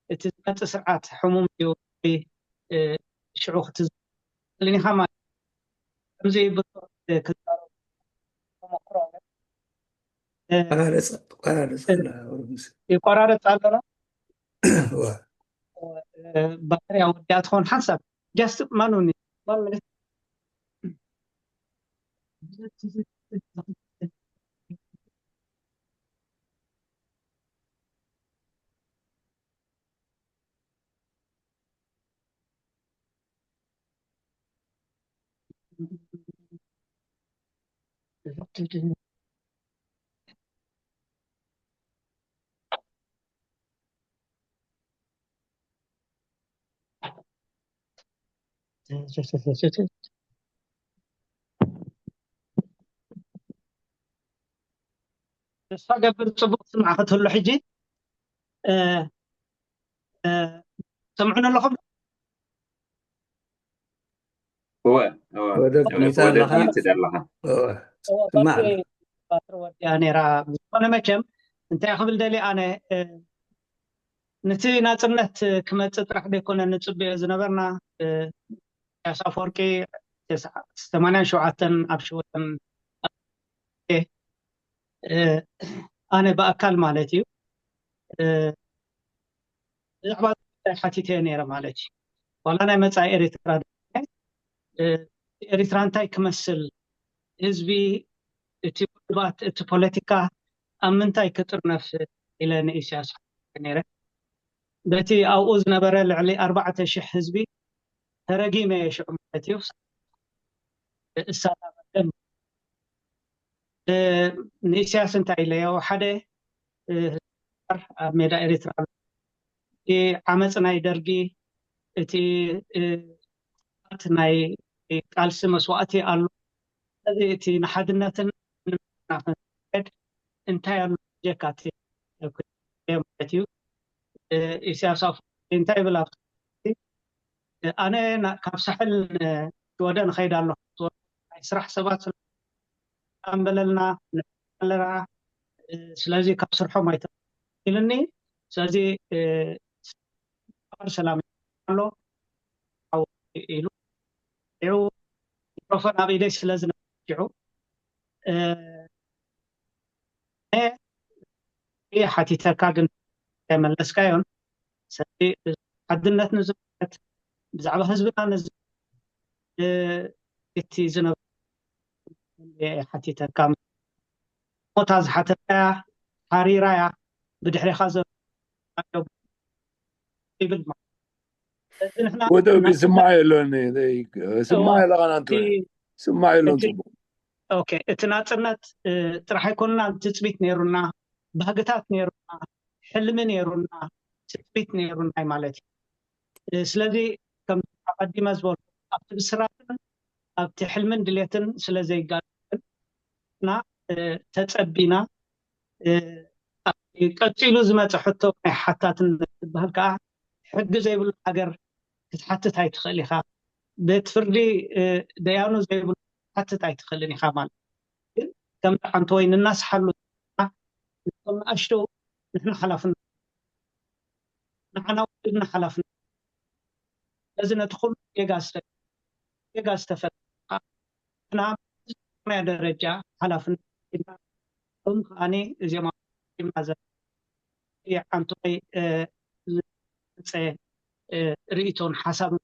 እቲ ዝመፅእ ስርዓት ሕሙም እዩ። ሽዑ ክትዝልኒኻ ማለት ከምዚ ብዙሕ ክዛረቡ ተመክሮ ይቆራረፅ ኣለና። ባትሪ ኣወዲኣ ትኸውን ሓንሳብ just one minute one minute ተስፋ ገብር ፅቡቅ ስምዓ ክትህሉ ሕጂ ሰምዑን ኣለኹም። እወ ወደብ ሚታ ኣለኻ። ኣለኻ እወ ስማዕ ኣሎ። ባትሪ ወዲኣ ነይራ። ዝኾነ መቸም እንታይ ክብል ደሊ ኣነ ነቲ ናፅነት ክመፅእ ጥራሕ ዘይኮነ ንፅብዮ ዝነበርና ኢሳያስ ኣፈወርቂ ሰማንያን ሸውዓተን ኣብ ሽወደን ኣነ ብኣካል ማለት እዩ ብዛዕባ ጉዳይ ሓቲተ ነይረ ማለት እዩ። ዋላ ናይ መፃኢ ኤሪትራ ኤሪትራ እንታይ ክመስል ህዝቢ እቲ ውድባት እቲ ፖለቲካ ኣብ ምንታይ ክጥርነፍ ኢለ ንኢሳያስ ነይረ። በቲ ኣብኡ ዝነበረ ልዕሊ ኣርባዕተ ሽሕ ህዝቢ ተረጊመ ሽዑ ማለት እዩ እሳላመ ንኢሳያስ እንታይ ኢለዮ ሓደ ኣብ ሜዳ ኤሪትራ እቲ ዓመፅ ናይ ደርጊ እቲ ናይ ቃልሲ መስዋእቲ ኣሎ። ስለዚ እቲ ንሓድነትን ንምናፍን እንታይ ኣሎ ጀካ ማለት እዩ። ኢሳያስ ኣፈወርቂ እንታይ ይብል ኣብቲ ኣነ ካብ ሳሕል ሽወደን እኸይድ ኣለኹ ናይ ስራሕ ሰባት ኣንበለልና ኣለና ስለዚ ካብ ስርሖም ኣይተ ኢልኒ ስለዚ ሰላም ኣሎ ኢሉ ኢሉ ሚክሮፎን ኣብ ኢደይ ስለ ዝነጅዑ፣ እ፣ እየ ሓቲተካ፣ ግን ኣይመለስካዮን። ስለዚ ሓድነት ንዝምልከት፣ ብዛዕባ ህዝብና ንዝ-፣ እ፣ እቲ ዝነበረ እየ ሓቲተካ። ሞታ ዝሓተትካያ ሓሪራያ፣ ብድሕሬኻ ዘሎ ይብል ማለት። ስለዚ ንሕና ወደብ ይስማዕ የሎን፣ ይስማዕ እዋ፣ የለኻን ኣንቶኒ፣ እቲ ይስማዕ የሎን እቲ ጽቡቕ። ኦኬ፣ እቲ ናጽነት፣ እ፣ ጥራሕ ኣይኮንናን ትጽቢት ነይሩና፣ ባህግታት ነይሩና፣ ሕልሚ ነይሩና፣ ትጽቢት ነይሩና እዩ ማለት እዩ። እ፣ ስለዚ ከም ኣቐዲመ ዝበልኩ ኣብቲ ብስራትን ኣብቲ ሕልምን ድሌትን ስለ ዘይጋጭን እና፣ እ፣ ተጸቢና፣ እ፣ ቀጺሉ ዝመጸ ሕቶ ናይ ሓታትነት ዝበሃል ከኣ ሕጊ ዘይብሉ ሃገር ክትሓትት ኣይትኽእል ኢኻ። ቤት ፍርዲ፣ እ፣ ደያኑ ዘይብሉ ክትሓትት ኣይትኽእልን ኢኻ ማለት እዩ። ግን ከም ደዓንተ ወይ ንናስሓሉ ነቶም ንኣሽቱ ንሕና ሓላፍነት፣ ንዓና ውድብና ሓላፍነት። ስለዚ ነቲ ኩሉ ጌጋ ዝተ-፣ ጌጋ ዝተፈጠረ ንሕና ዝኾነ ደረጃ ሓላፍነት ሒዝና፣ ከም ከኣኒ እዚኦም ኣብ ዲማ ዘ-፣ ዓንቶይ፣ እ፣ ዝመጸ፣ እ፣ ርእይቶን ሓሳብን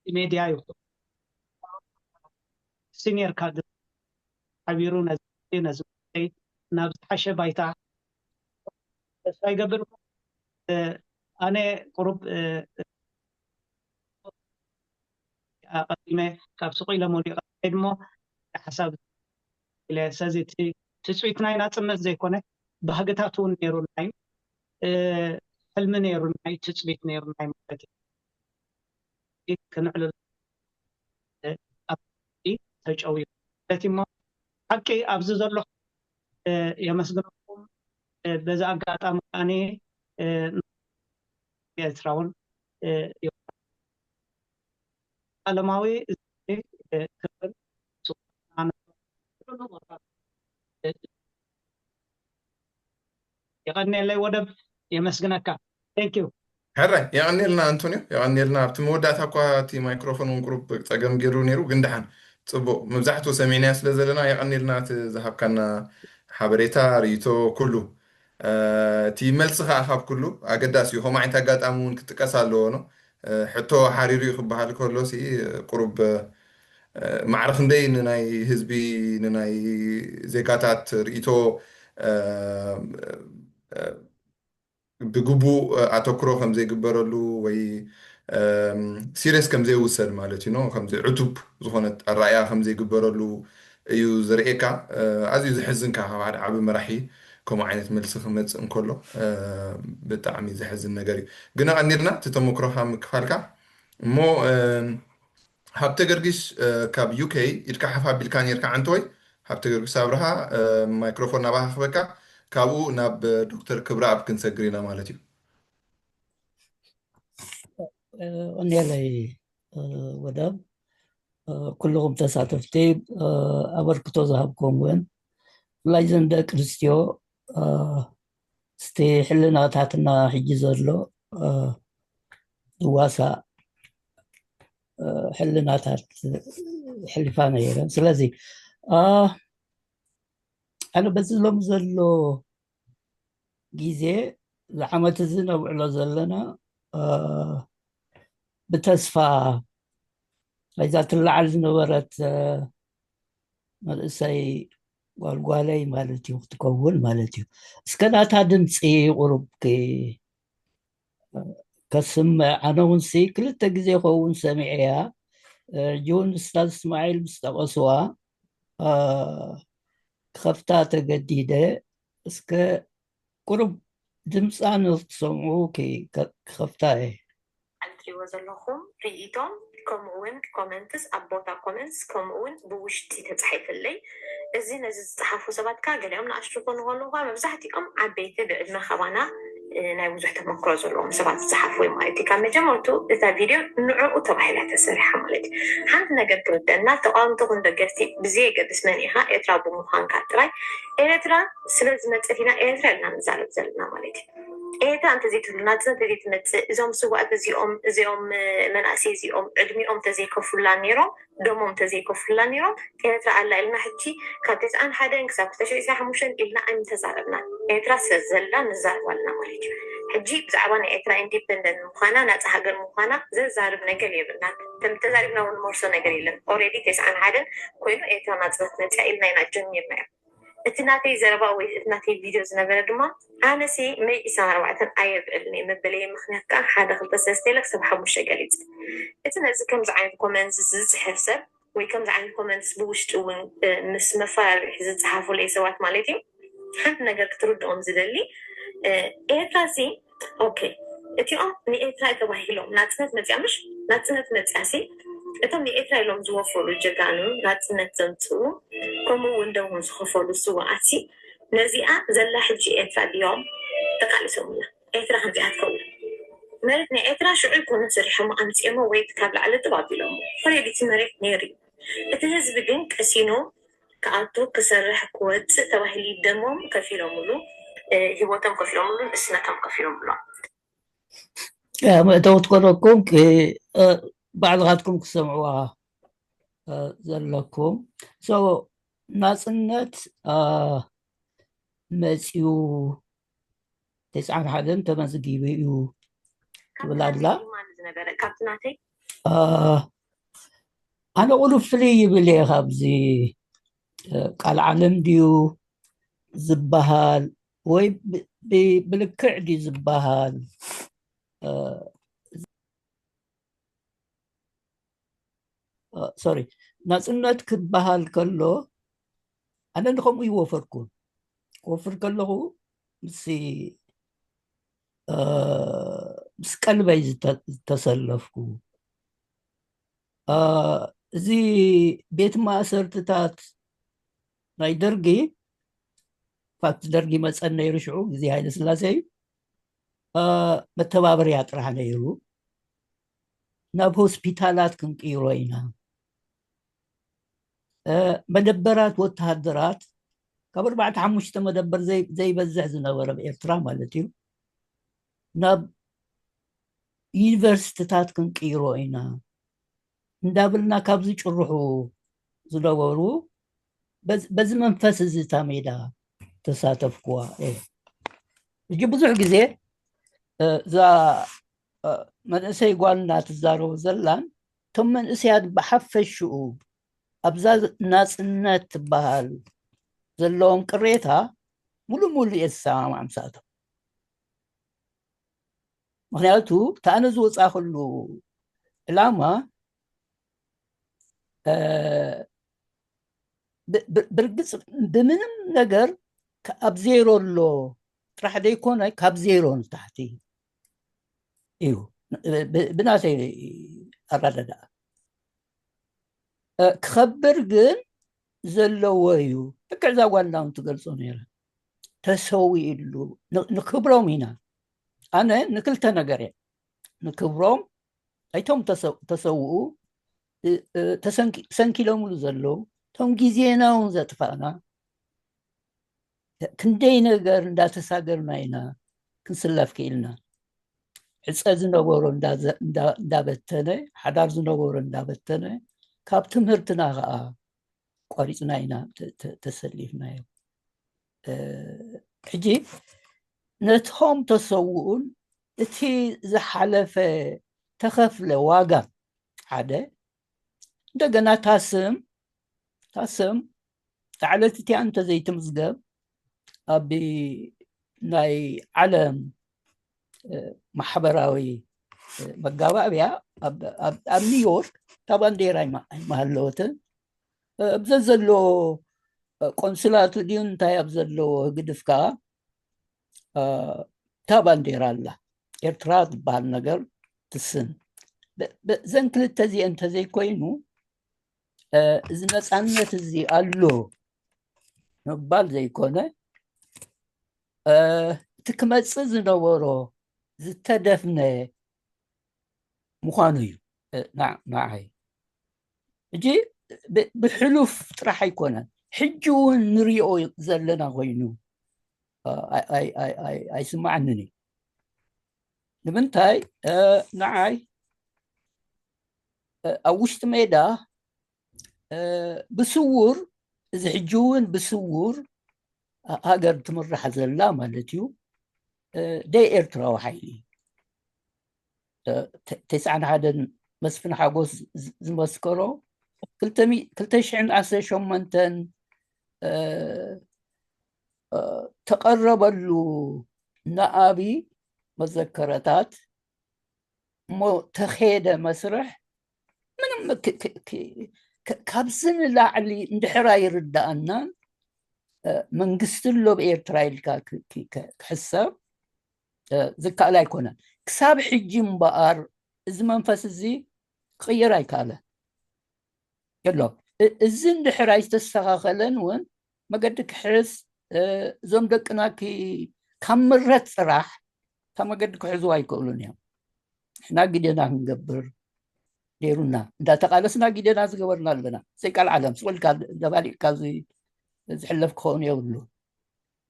ሜድያ ይኹን ሲኒየር ካድር ሓቢሩ ነዚ፣ ነዚ ጉዳይ ናብ ዝሓሸ ባይታ ተስፋ ይገብር። እ፣ ኣነ ቁሩብ፣ እ፣ ኣቐዲመ ካብ ሱቕ ኢለ መውዲቐ እሞ ሓሳብ ኢለ፣ ስለዚ እቲ ትጽቢት ናይ ናጽነት ዘይኮነ ባህግታት እውን ነይሩና እዩ። እ፣ ሕልሚ ነይሩና እዩ፣ ትጽቢት ነይሩና እዩ ማለት እዩ። ክንዕልል፣ እ፣ ኣብቲ ተጨውዩ ማለት እዩ። እሞ ሓቂ ኣብዚ ዘሎ፣ እ፣ የመስግነኩም። እ፣ በዚ ኣጋጣሚ ከኣኒ፣ እ፣ ኤርትራ እውን፣ እ፣ ዓለማዊ፣ እ፣ ክብርን ስውኣትን የቐንየለይ ወደብ፣ የመስግነካ። Thank you። ሕራይ፣ የቐንየልና ኣንቶንዮ፣ የቐንየልና። ኣብቲ መወዳእታ እኳ እቲ ማይክሮፎን እውን ቁሩብ ጸገም ገይሩ ነይሩ፣ ግን ደሓን ጽቡቕ፣ መብዛሕትኡ ሰሚዕናዮ ስለ ዘለና የቐንየልና እቲ ዝሃብካና ሓበሬታ፣ ርእይቶ፣ ኩሉ። እ፣ እቲ መልሲ ከኣ ካብ ኩሉ ኣገዳሲ እዩ። ከምኡ ዓይነት ኣጋጣሚ እውን ክጥቀስ ኣለዎ ነው። እ፣ ሕቶ ሓሪሩ እዩ ክበሃል ከሎ ሲ ቁሩብ፣ እ፣ ማዕረ ክንደይ ንናይ ህዝቢ፣ ንናይ ዜጋታት ርእይቶ፣ እ፣ እ፣ ብግቡእ ኣተኩሮ ከም ዘይግበረሉ ወይ፣ እም፣ ሲሪየስ ከም ዘይውሰድ ማለት እዩ፣ ኖ፣ ከም ዘይ-፣ ዕቱብ ዝኾነ ኣረኣእያ ከም ዘይግበረሉ እዩ ዘርእየካ። እ፣ ኣዝዩ ዘሕዝን ከኣ ካብ ሓደ ዓቢ መራሒ ከምኡ ዓይነት መልሲ ክመጽእ እንከሎ፣ እ፣ ብጣዕሚ ዘሕዝን ነገር እዩ። ግን ኣቐኒልና እቲ ተመክሮኻ ምክፋልካ እሞ፣ እም፣ ሃብተ ገርጊስ፣ እ፣ ካብ ዩ ኬ ኢድካ ሓፍ ኣቢልካ ኔርካ ዓንተወይ። ሃብተ ገርጊስ ኣብርሃ፣ እ፣ ማይክሮፎን ናባኻ ክበካ፣ ካብኡ ናብ፣ እ፣ ዶክተር ክብረኣብ ክንሰግር ኢና ማለት እዩ። እ፣ ቀንየለይ፣ እ፣ ወደብ፣ እ፣ ኩልኹም ተሳተፍቲ፣ እ፣ ኣበርክቶ ዝሃብኩም እውን፣ ብፍላይ ዘን ደቂ ኣንስትዮ፣ እ፣ እስቲ ሕልናታትና ሕጂ ዘሎ፣ እ፣ ዝዋሳእ፣ እ፣ ሕልናታት ሕሊፋ ነይረን። ስለዚ፣ እ፣ ኣነ በዚ ሎሚ ዘሎ ግዜ፣ እዚ ዓመት እዚ ነብዕሎ ዘለና፣ እ፣ ብተስፋ ናይዛ ትለዓል ዝነበረት፣ እ፣ መንእሰይ ጓልጓለይ ማለት እዩ ክትከውን ማለት እዩ። እስከ ናታ ድምፂ ቁሩብ ክ-፣ ከስምዕ። ኣነ እውን ሲ ክልተ ግዜ ከውን ሰሚዐያ። እ፣ ጁን ኡስታዝ እስማዒል ምስ ጠቐስዋ፣ እ፣ ክኸፍታ ተገዲደ። እስከ ቁሩብ ድምፃ ንክትሰምዑ ክ-፣ ከ-፣ ክኸፍታ እየ። እትሪእዎ ዘለኹም ርእይቶን ከምኡ እውን ኮመንትስ ኣብ ቦታ ኮመንትስ ከምኡ እውን ብውሽጢ ተፃሒፍለይ። እዚ ነዚ ዝፀሓፉ ሰባት ከኣ ገሊኦም ንኣሽቱ ክኾኑ ከለዉ ከኣ መብዛሕትኦም ዓበይቲ ብዕድመ ካባና፣ እ፣ ናይ ብዙሕ ተመክሮ ዘለዎም ሰባት ዝፀሓፉ እዩ ማለት እዩ። ካብ መጀመርቱ እታ ቪድዮ ንዕኡ ተባሂላ ተሰሪሓ ማለት እዩ። ሓንቲ ነገር ክርደአና፣ ተቃወምቲ ኩን ደገፍቲ ብዘየገድስ መን ኢኻ፣ ኤርትራዊ ብምዃንካ ጥራይ ኤርትራ ስለ ዝመጸት ኢና ኤርትራ ኢልና ንዛረብ ዘለና ማለት እዩ። ኤርትራ እንተዘይትህሉ፣ ናጽነት እንተዘይትመጽእ፣ እዞም ስዋእት እዚኦም፣ እዚኦም መናእሰይ እዚኦም ዕድሚኦም እንተዘይከፍሉላ ነይሮም፣ ደሞም እንተዘይከፍሉላ ነይሮም፣ ኤርትራ ኣላ ኢልና ሕጂ ካብ ተስዓን ሓደን ክሳብ ክልተ ሽሕን ዕስራን ሓሙሽተን ኢልና ኣይምተዛረብናን። ኤርትራ ስለ ዘላ ንዛረብ ኣለና ማለት እዩ። ሕጂ ብዛዕባ ናይ ኤርትራ ኢንዲፐንደንት ምዃና፣ ናጻ ሃገር ምዃና ዘዛርብ ነገር የብልናን። ከም ተዛሪብና እውን ንመርሶ ነገር የለን። ኦልሬዲ ተስዓን ሓደን ኮይኑ ኤርትራ ናጽነት መጽያ ኢልና ኢና ጀሚርናዮ። እቲ ናተይ ዘረባ ወይ እቲ ናተይ ቪድዮ ዝነበረ ድማ ኣነሲ መይ ዕስራን ኣርባዕተን ኣየብዕልን እየ መበለየ ምክንያት ከዓ ሓደ ክልተ ሰለስተ ኢለ ክሳብ ሓሙሽተ ገሊፅ። እቲ ነዚ ከምዚ ዓይነት ኮመንትስ ዝፅሕፍ ሰብ ወይ ከምዚ ዓይነት ኮመንትስ ብውሽጢ እውን ምስ መፈራርሒ ዝፀሓፉለይ ሰባት ማለት እዩ። ሓንቲ ነገር ክትርድኦም ዝደሊ ኤርትራ ሲ ኦኬ እቲኦም ንኤርትራ ተባሂሎም ናፅነት መፅያ ምሽ ናፅነት መፅያ ሲ እቶም ንኤርትራ ኢሎም ዝወፈሩ ጀጋኑ ናፅነት ዘምፅኡ ከምኡ እውን ደሞም ዝኸፈሉ ስዋኣት ሲ ነዚኣ ዘላ ሕጂ ኤርትራ ድዮም ተቃሊሶምላ? ኤርትራ ከምዚኣ ትኸውን መሬት ናይ ኤርትራ ሽዑ ይኮኑ ሰሪሖም ኣምፂኦሞ ወይ ካብ ላዕሊ ጥብ ኣቢሎሞ ፈለዲቲ መሬት ነይሩ እዩ። እቲ ህዝቢ ግን ቀሲኑ ክኣቱ ክሰርሕ ክወፅእ ተባሂሉ ደሞም ከፊሎምሉ፣ ሂወቶም ከፊሎምሉ፣ ንእስነቶም ከፊሎምሉ። መእተው ትኮነኩም ባዕልካትኩም ክሰምዕዋ ዘለኩም። ናፅነት መፅዩ ተስዓን ሓደን ተመዝጊቡ እዩ ትብል ኣላ። ዝነበረ ካብቲ ናተይ ኣነ ቁሉፍ ፍልይ ይብል እየ ካብዚ ቃል ዓለም ድዩ ዝበሃል ወይ ብልክዕ ድዩ ዝበሃል ሶሪ ናፅነት ክበሃል ከሎ ኣነ ንከምኡ ይወፈርኩ ክወፍር ከለኹ ምስ ምስ ቀልበይ ዝተሰለፍኩ እዚ ቤት ማእሰርትታት ናይ ደርጊ ፋክት ደርጊ መፀን ነይሩ ሽዑ ግዜ ሃይለ ስላሴ እዩ መተባበርያ ጥራሕ ነይሩ ናብ ሆስፒታላት ክንቅይሮ ኢና መደበራት ወተሃደራት ካብ ኣርባዕተ ሓሙሽተ መደበር ዘይበዝሕ ዝነበረ ኤርትራ ማለት እዩ ናብ ዩኒቨርሲቲታት ክንቅይሮ ኢና እንዳብልና ካብ ዝጭርሑ ዝነበሩ በዚ መንፈስ እዚ እታ ሜዳ ተሳተፍኩዋ እየ ሕጂ ብዙሕ ግዜ እዛ መንእሰይ ጓልና ትዛረቡ ዘላን እቶም መንእሰያት ብሓፈሽኡ ኣብዛ ናፅነት ትበሃል ዘለዎም ቅሬታ ሙሉ ሙሉ እየ ዝሰማማዕ ምሳቶም ምክንያቱ እታ ኣነ ዝወፃእክሉ ዕላማ ብርግፅ ብምንም ነገር ኣብ ዜሮ ኣሎ ጥራሕ ዘይኮነ ካብ ዜሮ ንታሕቲ እዩ ብናተይ ኣረዳድኣ ክኸብር ግን ዘለዎ እዩ ልክዕ እዛ ጓልና እውን ትገልፆ ነይራ ተሰዊእሉ ንክብሮም ኢና ኣነ ንክልተ ነገር እየ ንክብሮም ኣይቶም ተሰውኡ ሰንኪሎምሉ ዘለዉ እቶም ግዜና እውን ዘጥፋእና ክንደይ ነገር እንዳተሳገርና ኢና ክንስለፍ ክኢልና ዕፀ ዝነበሮ እንዳበተነ ሓዳር ዝነበሮ እንዳበተነ ካብ ትምህርትና ከዓ ቆሪፅና ኢና ተሰሊፍናዮ ሕጂ ነቶም ተሰውኡን እቲ ዝሓለፈ ተኸፍለ ዋጋ ሓደ እንደገና ታስም ታስም ላዕለት እቲኣ እንተዘይትምዝገብ ኣብ ናይ ዓለም ማሕበራዊ መጋባእያ ኣብ ኒውዮርክ እታ ባንዴራ ኣይመሃለወትን ኣብዘ ዘሎ ቆንስላቱ ድዩ እንታይ ኣብ ዘለዎ ህግድፍ ከዓ እታ ባንዴራ ኣላ ኤርትራ ዝበሃል ነገር ትስን ዘን ክልተ እዚአ እንተዘይኮይኑ እዚ ነፃነት እዚ ኣሎ ምባል ዘይኮነ እቲ ክመፅእ ዝነበሮ ዝተደፍነ ምዃኑ እዩ ንዓይ ሕጂ ብሕሉፍ ጥራሕ ኣይኮነን ሕጂ እውን ንሪኦ ዘለና ኮይኑ ኣይስማዓንን እዩ ንምንታይ ንዓይ ኣብ ውሽጢ ሜዳ ብስውር፣ እዚ ሕጂ እውን ብስውር ሃገር ትምራሕ ዘላ ማለት እዩ፣ ደይ ኤርትራዊ ሓይሊ። ተስዓን ሓደን መስፍን ሓጎስ ዝመስከሮ፣ ክልተ ሽሕን ዓሰርተ ሸሞንተን ተቐረበሉ ንኣብይ መዘከረታት እሞ ተኸደ መስርሕ ምንም ካብዚ ንላዕሊ እንድሕር ኣይርዳኣናን፣ መንግስቲ ኣሎ ብኤርትራ ኢልካ ክሕሰብ ዝከኣል ኣይኮነን። ክሳብ ሕጂ እምበኣር እዚ መንፈስ እዚ ክቕየር ኣይከኣለን። የሎ፣ እዚ እንድሕር ኣይተስተኻኸለን እውን መገዲ ክሕዝ፣ እዞም ደቅና ካብ ምረት ጥራሕ እታ መገዲ ክሕዝዋ ኣይክእሉን እዮም። ንሕና ግደና ክንገብር ነይሩና፣ እንዳተቓለስና ግደና ዝገበርና ኣለና። ዘይቃል ዓለም ስቕ ኢልካ ደባሊቕካ ዝሕለፍ ክኸውን የብሉ።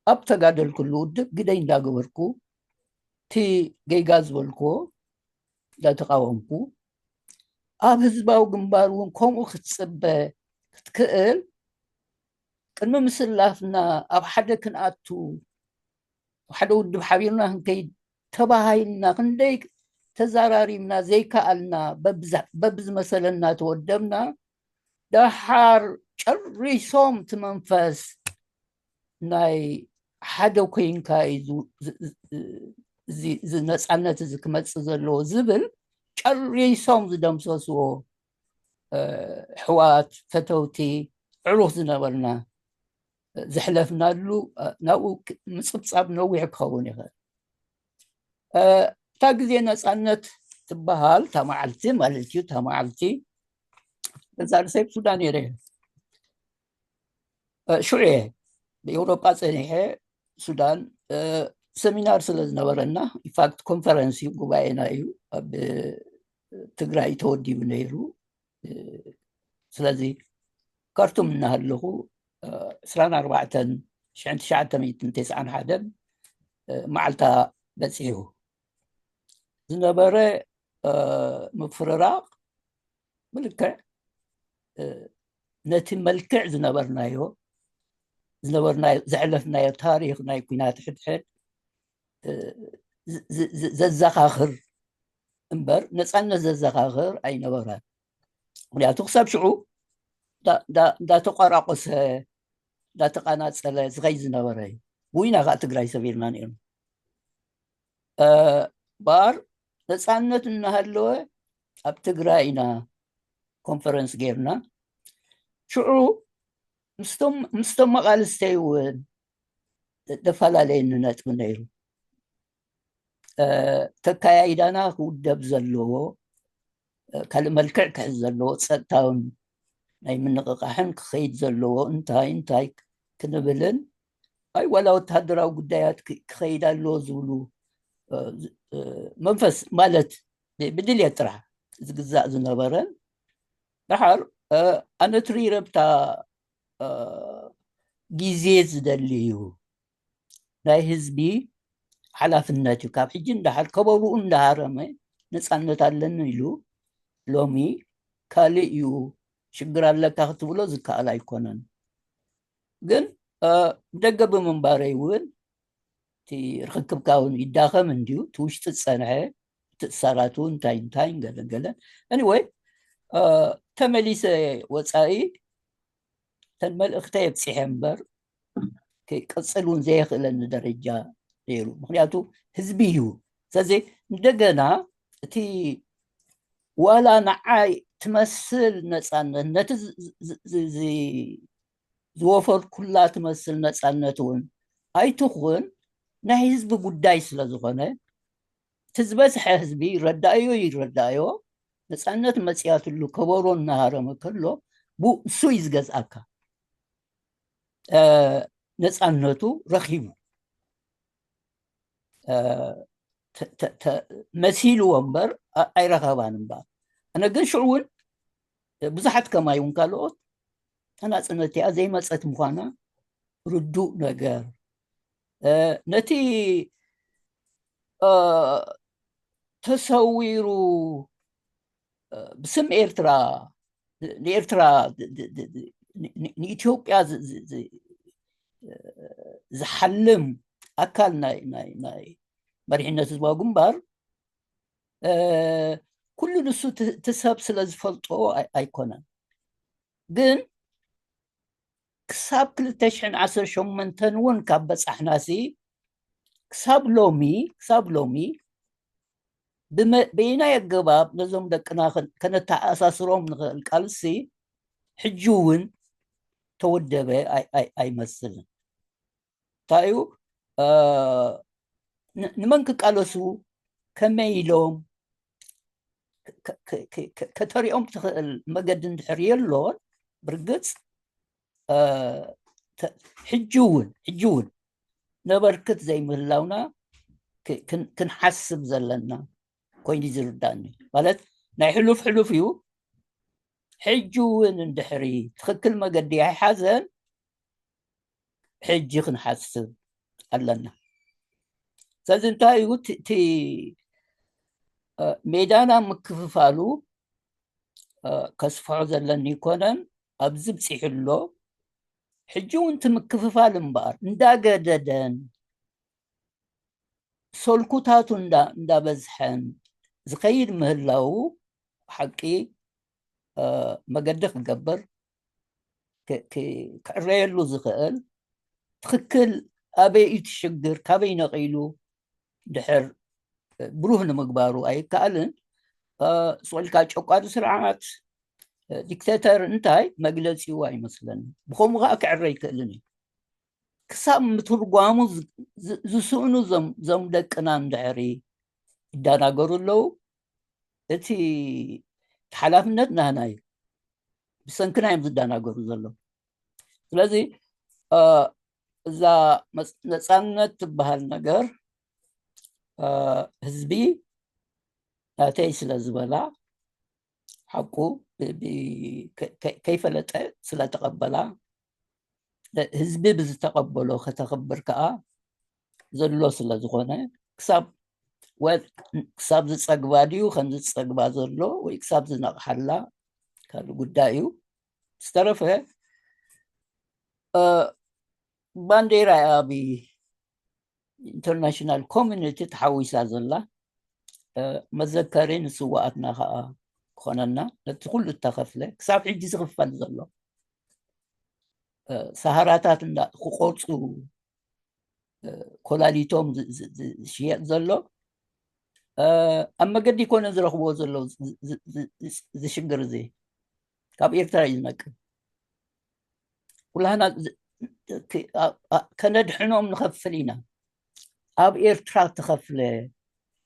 ኣብ ተጋደልኩሉ ውድብ ግደይ እንዳገበርኩ፣ እቲ ጌጋ ዝበልክዎ እንዳተቃወምኩ፣ ኣብ ህዝባዊ ግንባር እውን ከምኡ ክትጽበ ክትክእል፣ ቅድሚ ምስላፍና ኣብ ሓደ ክንኣቱ፣ ሓደ ውድብ ሓቢርና ክንከይድ ተባሃሂልና ክንደይ ተዛራሪብና ዘይከኣልና፣ በብዝመሰለና ተወደብና። ደሓር ጨሪሶም እቲ መንፈስ ናይ ሓደ ኮይንካ እዩ እዚ ነፃነት እዚ ክመፅእ ዘለዎ ዝብል ጨሪሶም ዝደምሰስዎ ኣሕዋት፣ ፈተውቲ፣ ዕሩኽ ዝነበርና ዘሕለፍናሉ፣ ናብኡ ምፅብፃብ ነዊሕ ክኸውን ይኽእል። እታ ግዜ ነፃነት ትበሃል እታ መዓልቲ ማለት እዩ። እታ መዓልቲ ገዛ ርእሰይ ሱዳን ነይረ። ሽዑ እየ ብኤውሮጳ ፀኒሐ። ሱዳን ሰሚናር ስለ ዝነበረና፣ ኢንፋክት ኮንፈረንስ እዩ፣ ጉባኤና እዩ፣ ኣብ ትግራይ ተወዲቡ ነይሩ። ስለዚ ካርቱም እናሃለኹ ዕስራን ኣርባዕተን ሽሕን ትሽዓተ ሚእትን ተስዓን ሓደን መዓልታ በፂሑ። ዝነበረ ምፍርራቕ ብልክዕ ነቲ መልክዕ ዝነበርናዮ ዝነበርናዮ ዘሕለፍናዮ ታሪኽ ናይ ኲናት ሕድሕድ ዘዘኻኽር እምበር ነፃነት ዘዘኻኽር ኣይነበረን። ምክንያቱ ክሳብ ሽዑ እንዳተቋራቆሰ እንዳተቃናፀለ ዝኸይ ዝነበረ እዩ። ውይና ከዓ ትግራይ ሰቢርና ነርና። ባር ነፃነት እናሃለወ ኣብ ትግራይ ኢና ኮንፈረንስ ጌርና። ሽዑ ምስቶም መቃልስተይ እውን ደፈላለየኒ ነጥቢ ነይሩ። ተካያይዳና ክውደብ ዘለዎ፣ ካልእ መልክዕ ክሕዝ ዘለዎ፣ ፀጥታውን ናይ ምንቕቓሕን ክኸይድ ዘለዎ እንታይ እንታይ ክንብልን፣ ኣይ ዋላ ወተሃደራዊ ጉዳያት ክኸይድ ኣለዎ ዝብሉ መንፈስ ማለት ብድልየት ጥራሕ ዝግዛእ ዝነበረን፣ ደሓር ኣነ ትሪረብታ ግዜ ዝደሊ እዩ። ናይ ህዝቢ ሓላፍነት እዩ። ካብ ሕጂ እንዳሓር ከበሩኡ እንዳሃረመ ነፃነት ኣለኒ ኢሉ ሎሚ ካልእ እዩ ሽግር ኣለካ ክትብሎ ዝከኣል ኣይኮነን። ግን ደገ ብምንባረይ እውን እቲ ርክክብካ እውን ይዳኸም እንድዩ። እቲ ውሽጢ ዝፀንሐ እቲ እሳራት እውን እንታይ እንታይ ገለገለ። Anyway ተመሊሰ ወፃኢ እተን መልእኽተይ ኣብፂሐ እምበር ክቅፅል እውን ዘየኽእለኒ ደረጃ ነይሩ። ምክንያቱ ህዝቢ እዩ። ስለዚ እንደገና እቲ ዋላ ንዓይ ትመስል ነፃነት፣ ነቲ ዝወፈርኩላ ትመስል ነፃነት እውን ኣይትኹን፣ ናይ ህዝቢ ጉዳይ ስለ ዝኾነ እቲ ዝበዝሐ ህዝቢ ይረዳእዮ ይረዳእዮ፣ ነፃነት መፅያትሉ ከበሮ እናሃረመ ከሎ ብኡ ንሱ እዩ ዝገዝኣካ። ነፃነቱ ረኺቡ መሲልዎ እምበር ኣይረኸባን እምበኣር። ኣነ ግን ሽዑ እውን ብዙሓት ከማይ እውን ካልኦት ተናፅነት እቲኣ ዘይመፀት ምዃና ርዱእ ነገር፣ ነቲ ተሰዊሩ ብስም ኤርትራ ንኤርትራ ንኢትዮጵያ ዝሓልም ኣካል ናይ መሪሕነት ህዝባዊ ግንባር ኩሉ ንሱ እቲ ሰብ ስለ ዝፈልጦ ኣይኮነን። ግን ክሳብ ክልተ ሽሕን ዓሰርተ ሸሞንተን እውን ካብ በጻሕናሲ ክሳብ ሎሚ ክሳብ ሎሚ በየናይ ኣገባብ ነዞም ደቅና ከነተኣሳስሮም ንኽእል ቃልሲ ሕጂ እውን ተወደበ ኣይመስልን። እንታይ እዩ ንመን ክቃለሱ ከመይ ኢሎም ከተሪኦም ትኽእል መገዲ እንድሕር የሎን ብርግፅ ሕጂ እውን ሕጂ እውን ነበርክት ዘይምህላውና ክንሓስብ ዘለና ኮይኑ ዝርዳኒ። ማለት ናይ ሕሉፍ ሕሉፍ እዩ። ሕጂ እውን እንድሕሪ ትኽክል መገዲ ኣይሓዘን ሕጂ ክንሓስብ ኣለና። ስለዚ እንታይ እዩ እቲ ሜዳና ምክፍፋሉ ከስፍሖ ዘለኒ ይኮነን ኣብዚ ብፂሑ ኣሎ። ሕጂ እውን እቲ ምክፍፋል እምበኣር እንዳገደደን ሰልኩታቱ እንዳበዝሐን ዝኸይድ ምህላው ሓቂ መገዲ ክገብር ክዕረየሉ ዝኽእል ትኽክል ኣበይ እዩ እቲ ሽግር ካበይ ነቒሉ ድሕር ብሩህ ንምግባሩ ኣይከኣልን። ስቕ ኢልካ ጨቋሪ ስርዓት ዲክቴተር እንታይ መግለፂኡ ኣይመስለኒ። ብኸምኡ ከዓ ክዕረ ኣይክእልን እዩ። ክሳብ ምትርጓሙ ዝስእኑ ዞም ደቅና እንድሕሪ ይዳናገሩ ኣለዉ። እቲ ሓላፍነት ናህና እዩ። ብሰንክና እዮም ዝዳናገሩ ዘለዉ። ስለዚ እዛ ነፃነት ትበሃል ነገር ህዝቢ ናተይ ስለ ዝበላ ሓቁ ከይፈለጠ ስለ ተቐበላ ህዝቢ ብዝተቐበሎ ከተኽብር ከዓ ዘሎ ስለ ዝኾነ ክሳብ ክሳብ ዝፀግባ ድዩ ከም ዝፀግባ ዘሎ ወይ ክሳብ ዝነቕሓላ ካልእ ጉዳይ እዩ። ዝተረፈ ባንዴራ ኣብ ኢንተርናሽናል ኮሚኒቲ ተሓዊሳ ዘላ መዘከሪ ንስዋኣትና ከዓ ክኾነና ነቲ ኩሉ እተኸፍለ ክሳብ ሕጂ ዝኽፈል ዘሎ ሰሃራታት ክቆርፁ ኮላሊቶም ዝሽየጥ ዘሎ ኣብ መገዲ ይኮነ ዝረኽብዎ ዘለዉ ዝሽግር እዚ ካብ ኤርትራ እዩ ዝነቅል። ኩላህና ከነድሕኖም ንኸፍል ኢና። ኣብ ኤርትራ ተኸፍለ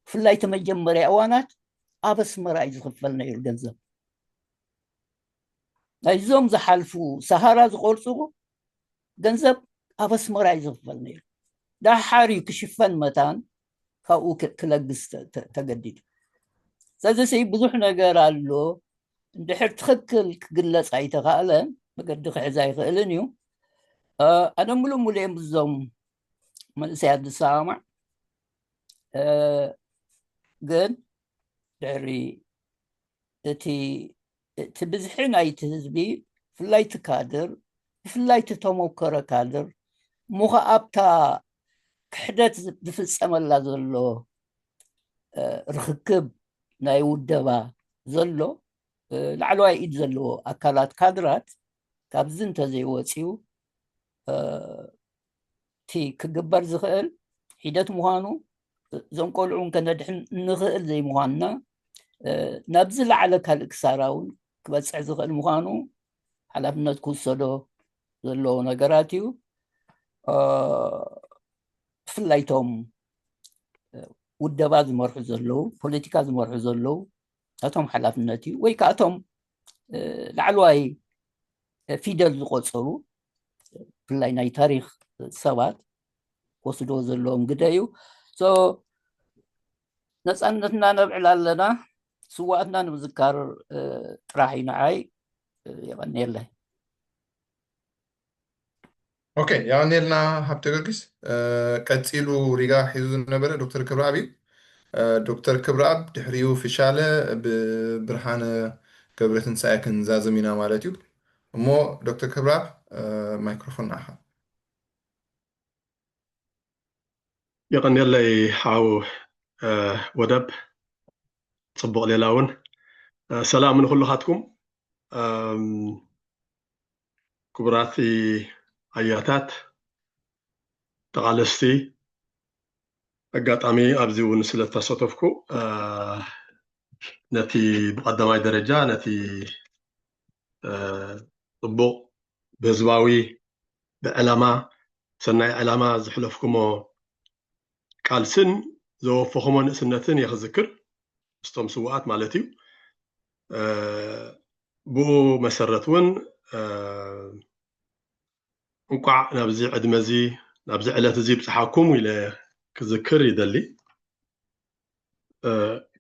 ብፍላይ እቲ መጀመርያ እዋናት ኣብ ኣስመራ እዩ ዝኽፈል ነይሩ ገንዘብ። ናይዞም ዝሓልፉ ሰሃራ ዝቆርፁ ገንዘብ ኣብ ኣስመራ እዩ ዝኽፈል ነይሩ። ዳሓር እዩ ክሽፈን መታን ካብኡ ክለግስ ተገዲዱ። ስለዚ ብዙሕ ነገር ኣሎ። እንድሕር ትኽክል ክግለፅ ኣይተኻእለን መገዲ ክሕዝ ኣይኽእልን እዩ። ኣነ ሙሉእ ሙሉእ እዮም ብዞም መንእሰያት ዝሰማማዕ። ግን ድሕሪ እቲ እቲ ብዝሒ ናይቲ ህዝቢ ብፍላይ እቲ ካድር ብፍላይ እቲ ተመኮረ ካድር እሞ ከዓ ኣብታ ክሕደት ዝፍፀመላ ዘሎ ርክክብ ናይ ውደባ ዘሎ ላዕለዋይ ኢድ ዘለዎ ኣካላት ካድራት ካብዚ እንተዘይወፅዩ እቲ ክግበር ዝኽእል ሒደት ምዃኑ እዞም ቆልዑ ከነድሕን እንኽእል ዘይምዃንና ናብዚ ላዕለ ካልእ ክሳራ እውን ክበፅሕ ዝኽእል ምዃኑ ሓላፍነት ክውሰዶ ዘለዎ ነገራት እዩ። ብፍላይቶም ውደባ ዝመርሑ ዘለዉ ፖለቲካ ዝመርሑ ዘለዉ ናቶም ሓላፍነት እዩ ወይ ከዓ እቶም ላዕለዋይ ፊደል ዝቆፀሩ ብፍላይ ናይ ታሪክ ሰባት ክወስድዎ ዘለዎም ግደ እዩ። ነፃነትና ነብዕል ኣለና። ስዋኣትና ንምዝካር ጥራሕ እዩ ንዓይ። የቐንየለይ። ኦኬ፣ የቐንየልና ሃብተ ጊዮርጊስ። ቀፂሉ ሪጋ ሒዙ ዝነበረ ዶክተር ክብረኣብ እዩ። ዶክተር ክብረኣብ፣ ድሕሪኡ ፍሻለ ብብርሃነ ገብረትንሳኤ ክንዛዘም ኢና ማለት እዩ። እሞ ዶክተር ክብረኣብ፣ ማይክሮፎን ንዓኻ። የቐንየለይ ሓው ወደብ፣ ጽቡቕ ሌላ እውን። ሰላም ንኹልኻትኩም። ክቡራት ኣያታት ተቓለስቲ፣ ኣጋጣሚ ኣብዚ እውን ስለ ተሳተፍኩ ነቲ ብቐዳማይ ደረጃ ነቲ ጽቡቕ ብህዝባዊ ብዕላማ ሰናይ ዕላማ ዝሕለፍኩሞ ቃልስን ዘወፈኹሞ ንእስነትን እየ ክዝክር፣ ምስቶም ስውኣት ማለት እዩ። ብኡ መሰረት እውን እንቋዕ ናብዚ ዕድመ እዚ ናብዚ ዕለት እዚ ይብፅሓኩም ኢለ ክዝክር ይደሊ።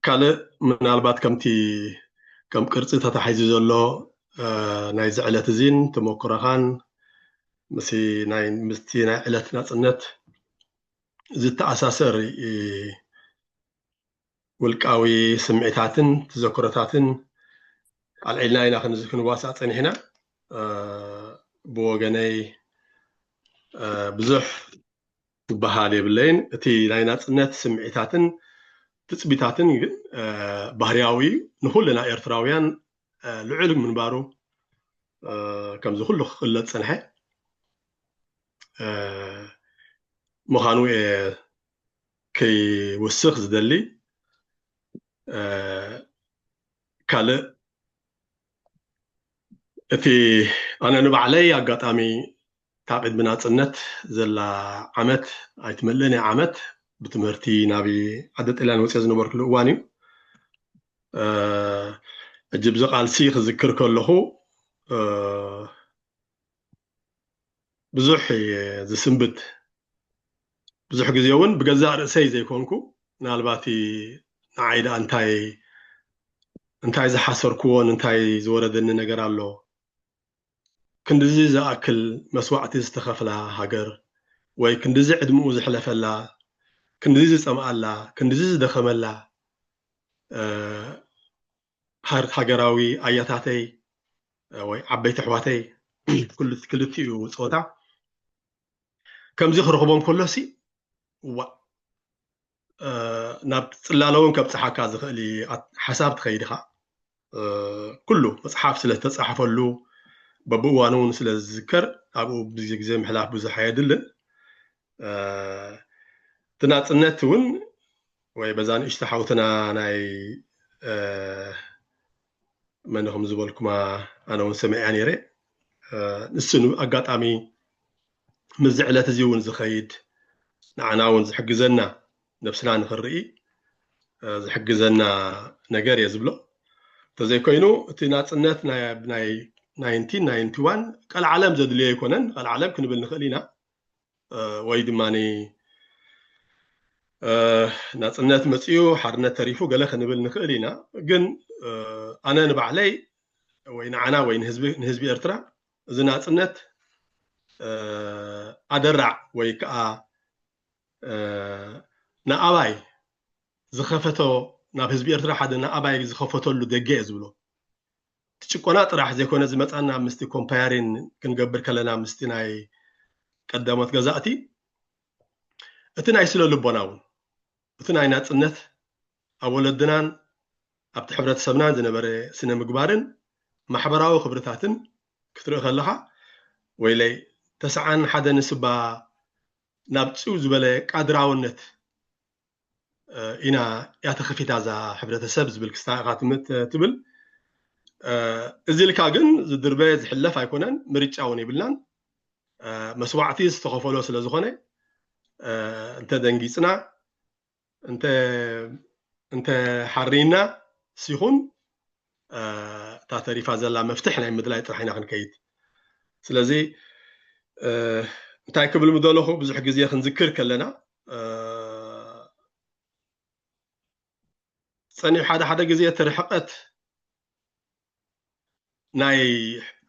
ካልእ ምናልባት ከምቲ ከም ቅርፂ ተታሒዙ ዘሎ ናይዚ ዕለት እዚን ተመክሮኻን ምስቲ ናይ ዕለት ናፅነት ዝተኣሳሰር ውልቃዊ ስምዒታትን ተዘክሮታትን ኣልዒልና ኢና ክንዋሳእ ፀኒሕና። ብወገነይ ብዙሕ ዝበሃል የብለይን። እቲ ናይ ናፅነት ስምዒታትን ትፅቢታትን ግን ባህርያዊ እዩ። ንኩልና ኤርትራውያን ልዑል ምንባሩ ከምዚ ኩሉ ክግለፅ ፀንሐ ምዃኑ እየ ከይውስኽ ዝደሊ። ካልእ እቲ ኣነ ንባዕለይ ኣጋጣሚ ካብ ዕድመ ናፅነት ዘላ ዓመት ኣይትመልእን እያ ዓመት ብትምህርቲ ናብ ዓዲ ጣልያን ወፅየ ዝነበርኩሉ እዋን እዩ። ሕጂ ብዚ ቃልሲ ክዝክር ከለኹ ብዙሕ ዝስንብድ፣ ብዙሕ ግዜ እውን ብገዛእ ርእሰይ ዘይኮንኩ ምናልባት ንዓይ ደኣ እንታይ እንታይ ዝሓሰርክዎን እንታይ ዝወረደኒ ነገር ኣሎ፣ ክንድዚ ዝኣክል መስዋዕቲ ዝተኸፍላ ሃገር ወይ ክንድዚ ዕድምኡ ዝሕለፈላ፣ ክንድዚ ዝፀምኣላ፣ ክንድዚ ዝደኸመላ ሃገራዊ ኣያታተይ ወይ ዓበይቲ ኣሕዋተይ ክልቲኡ ፆታ ከምዚ ክረኽቦም ከሎሲ ዋ ናብ ፅላለ እውን ከብፅሓካ ዝኽእል ሓሳብ ትኸይድኻ። ኩሉ መፅሓፍ ስለ ዝተፃሓፈሉ በብእዋኑ እውን ስለ ዝዝከር ኣብኡ ብዚ ግዜ ምሕላፍ ብዙሕ ኣየድልን። እቲ ናፅነት እውን ወይ በዛ ንእሽቶ ሓውትና ናይ መን ኢኹም ዝበልኩማ ኣነ እውን ሰሚዐያ ነይረ። ንሱ ኣጋጣሚ ምስዚ ዕለት እዚ እውን ዝኸይድ ንዓና እውን ዝሕግዘና ነብስና ንኽርኢ ዝሕግዘና ነገር እየ ዝብሎ። እንተዘይኮይኑ እቲ ናፅነት ናይ ናይንቲን ናይንቲ ዋን ቀልዓለም ዘድልዮ ኣይኮነን። ቀልዓለም ክንብል ንኽእል ኢና ወይ ድማ ናፅነት መፅኡ ሓርነት ተሪፉ ገለ ክንብል ንኽእል ኢና። ግን ኣነ ንባዕለይ ወይ ንዓና ወይ ንህዝቢ ኤርትራ እዚ ናፅነት ኣደራዕ ወይ ከዓ ንኣባይ ዝኸፈቶ ናብ ህዝቢ ኤርትራ ሓደ ንኣባይ ዝኸፈተሉ ደገ እየ ዝብሎ። እቲ ጭቆና ጥራሕ ዘይኮነ ዝመፃና ምስቲ ኮምፓያሪን ክንገብር ከለና ምስቲ ናይ ቀዳሞት ገዛእቲ እቲ ናይ ስነ ልቦና እውን እቲ ናይ ናፅነት ኣብ ወለድናን ኣብቲ ሕብረተሰብናን ዝነበረ ስነ ምግባርን ማሕበራዊ ክብርታትን ክትርኢ ከለኻ ወይለይ ተስዓን ሓደ ንስባ ናብ ፅው ዝበለ ቃድራውነት ኢና እያ ተኸፊታ እዛ ሕብረተሰብ ዝብል ክስታ ኢኻ ትብል። እዚ ኢልካ ግን ዝድርበ ዝሕለፍ ኣይኮነን፣ ምርጫ እውን የብልናን። መስዋዕቲ ዝተኸፈሎ ስለ ዝኾነ እንተ ደንጊፅና እንተ ሓሪና ሲኹን እታ ተሪፋ ዘላ መፍትሕ ናይ ምድላይ ጥራሕ ኢና ክንከይድ። ስለዚ እንታይ ክብል ምደለኹ ብዙሕ ግዜ ክንዝክር ከለና ፀኒሑ ሓደ ሓደ ግዜ እቲ ርሕቀት ናይ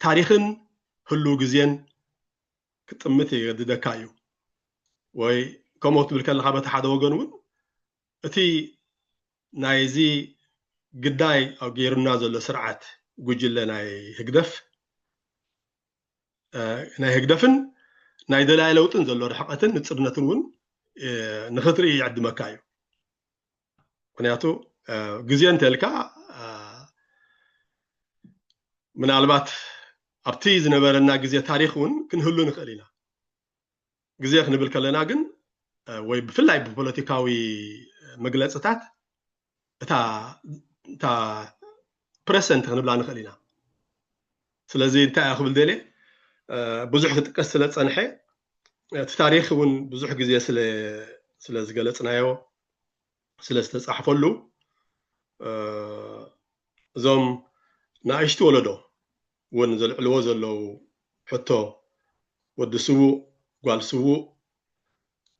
ታሪኽን ህሉው ግዜን ክጥምት የገድደካ እዩ። ወይ ከምኡ ክትብል ከለኻ በቲ ሓደ ወገን እውን እቲ ናይዚ ግዳይ ኣብ ገይሩና ዘሎ ስርዓት ጉጅለ ናይ ህግደፍ ናይ ህግደፍን ናይ ደላይ ለውጥን ዘሎ ርሕቀትን ንፅርነትን እውን ንክትርኢ ይዕድመካ እዩ። ምክንያቱ ግዜ እንተልካ ምናልባት ኣብቲ ዝነበረና ግዜ ታሪክ እውን ክንህሉ ንክእል ኢና። ግዜ ክንብል ከለና ግን ወይ ብፍላይ ብፖለቲካዊ መግለፅታት እታ present ክንብላ ንክእል ኢና። ስለዚ እንታይ እያ ክብል ደልየ ብዙሕ ክጥቀስ ስለ ዝፀንሐ እቲ ታሪክ እውን ብዙሕ ግዜ ስለ ዝገለፅናዮ ስለ ዝተፃሕፈሉ እዞም ንኣሽቱ ወለዶ እውን ዘልዕልዎ ዘለዉ ሕቶ ወዲ ስዉእ ጓል ስዉእ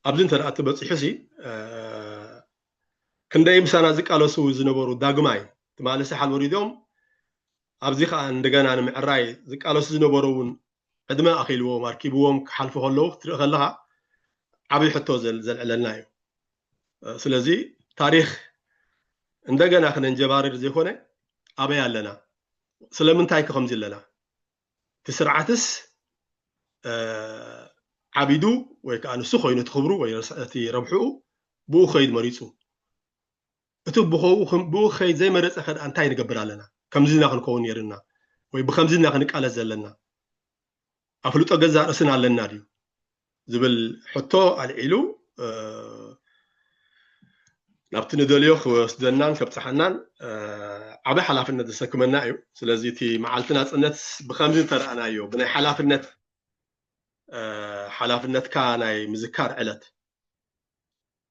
ኣብዚ እንተ ደኣ ተበፂሑ ሲ ክንደይ ምሳና ዝቃለሱ ዝነበሩ ዳግማይ ትማሊ ሰሓል ወሪዶም ኣብዚ ከዓ እንደገና ንምዕራይ ዝቃለሱ ዝነበሩ እውን ዕድመ ኣኺልዎም ኣርኪብዎም ክሓልፉ ከለዉ ክትርኢ ከለካ ዓብዪ ሕቶ ዘልዕለልና እዩ። ስለዚ ታሪክ እንደገና ክነንጀባርር ዘይኮነ ኣበይ ኣለና? ስለምንታይ ከ ከምዚ ኣለና? እቲ ስርዓትስ ዓቢዱ ወይ ከዓ ንሱ ኮይኑ እቲ ክብሩ ወይ እቲ ረብሕኡ ብኡ ክኸይድ መሪፁ እቲ ብኸው ብኡ ክኸይድ ዘይመረፀ ከ እንታይ ንገብር ኣለና? ከምዚ ኢና ክንከውን ነይርና ወይ ብከምዚ ኢና ክንቃለስ ዘለና? ኣፍልጦ ገዛእ ርእስና ኣለና ድዩ ዝብል ሕቶ ኣልዒሉ ናብቲ ንደልዮ ክወስደናን ከብፅሓናን ዓበ ሓላፍነት ዘሰክመና እዩ። ስለዚ እቲ መዓልቲ ናፅነት ብከምዚ እንተረኣናዮ ብናይ ሓላፍነት ሓላፍነትካ ናይ ምዝካር ዕለት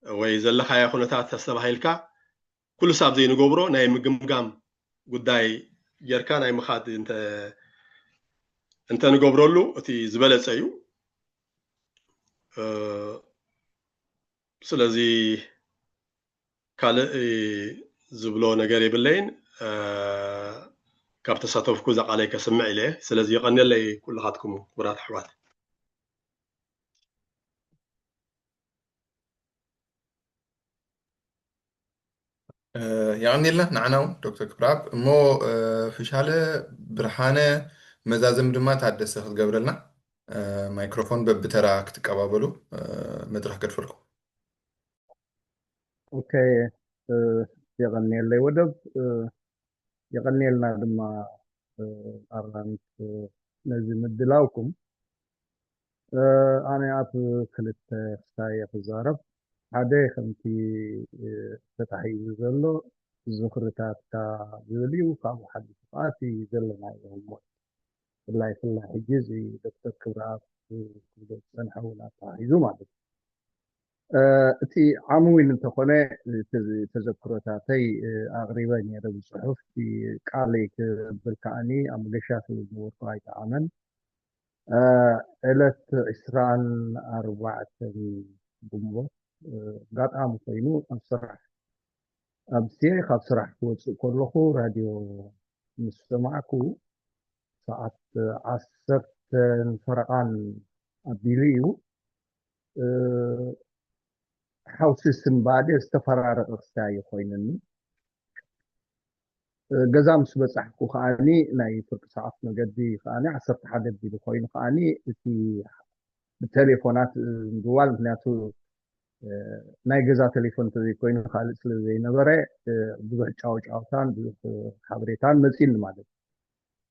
ወይ ዘለካዮ ኩነታት ተስተባሂልካ ኩሉ ሳብ ዘይንገብሮ ናይ ምግምጋም ጉዳይ ጌርካ ናይ ምኻድ እንተ እንተንገብረሉ እቲ ዝበለፀ እዩ። ስለዚ ካልእ ዝብሎ ነገር የብለይን። ካብ ተሳተፍኩ እዛ ቃለይ ከስምዕ ኢለ። ስለዚ የቐንየለይ ኩልኻትኩም ክቡራት ኣሕዋት። የቐንየልና ንዓና እውን ዶክተር ክብረኣብ። እሞ ፍሻለ ብርሃነ መዛዘሚ ድማ ታደሰ ክትገብረልና ማይክሮፎን በብተራ ክትቀባበሉ መድረኽ ገድፈልኩም። ኦኬ፣ የቐንየለይ ወደብ። የቐንየልና ድማ ኣራሚት ነዚ ምድላውኩም። ኣነ ኣብ ክልተ ክሳየ ክዛረብ። ሓደ ከምቲ ተታሒዙ ዘሎ ዝኽርታትካ ዝብል እዩ። ካብኡ ሓሊፉ ከዓ እቲ ዘለናዮ ህሞት ብፍላይ ፍላይ ሕጂ እዚ ዶክተር ክብረኣብ ክብሎ ዝፀንሐ እውን ኣተሓሒዙ ማለት እዩ። እቲ ዓምዊል እንተኾነ ተዘክሮታተይ ኣቕሪበ ነይረ ብፅሑፍ። እቲ ቃለይ ክብል ከዓኒ ኣብ መገሻ ስለ ዝነበርኩ ኣይጠዓመን። ዕለት ዕስራን ኣርባዕተን ግንቦት ኣጋጣሚ ኮይኑ ኣብ ስራሕ ኣብስየ ካብ ስራሕ ክወፅእ ከለኹ ራድዮ ምስ ሰማዕኩ ሰዓት ዓሰርተን ፈረቓን ኣቢሉ እዩ። ሓውሲ ስንባደ ዝተፈራረቐ ክሳይ ኮይንኒ። ገዛ ምስ በፃሕኩ ከዓኒ ናይ ፍርቂ ሰዓት መገዲ ከዓኒ ዓሰርተ ሓደ ኣቢሉ ኮይኑ ከዓኒ እቲ ብቴሌፎናት ምድዋል ምክንያቱ ናይ ገዛ ቴሌፎን እንተዘይኮይኑ ካልእ ስለ ዘይነበረ ብዙሕ ጫውጫውታን ብዙሕ ሓበሬታን መፂኒ ማለት እዩ።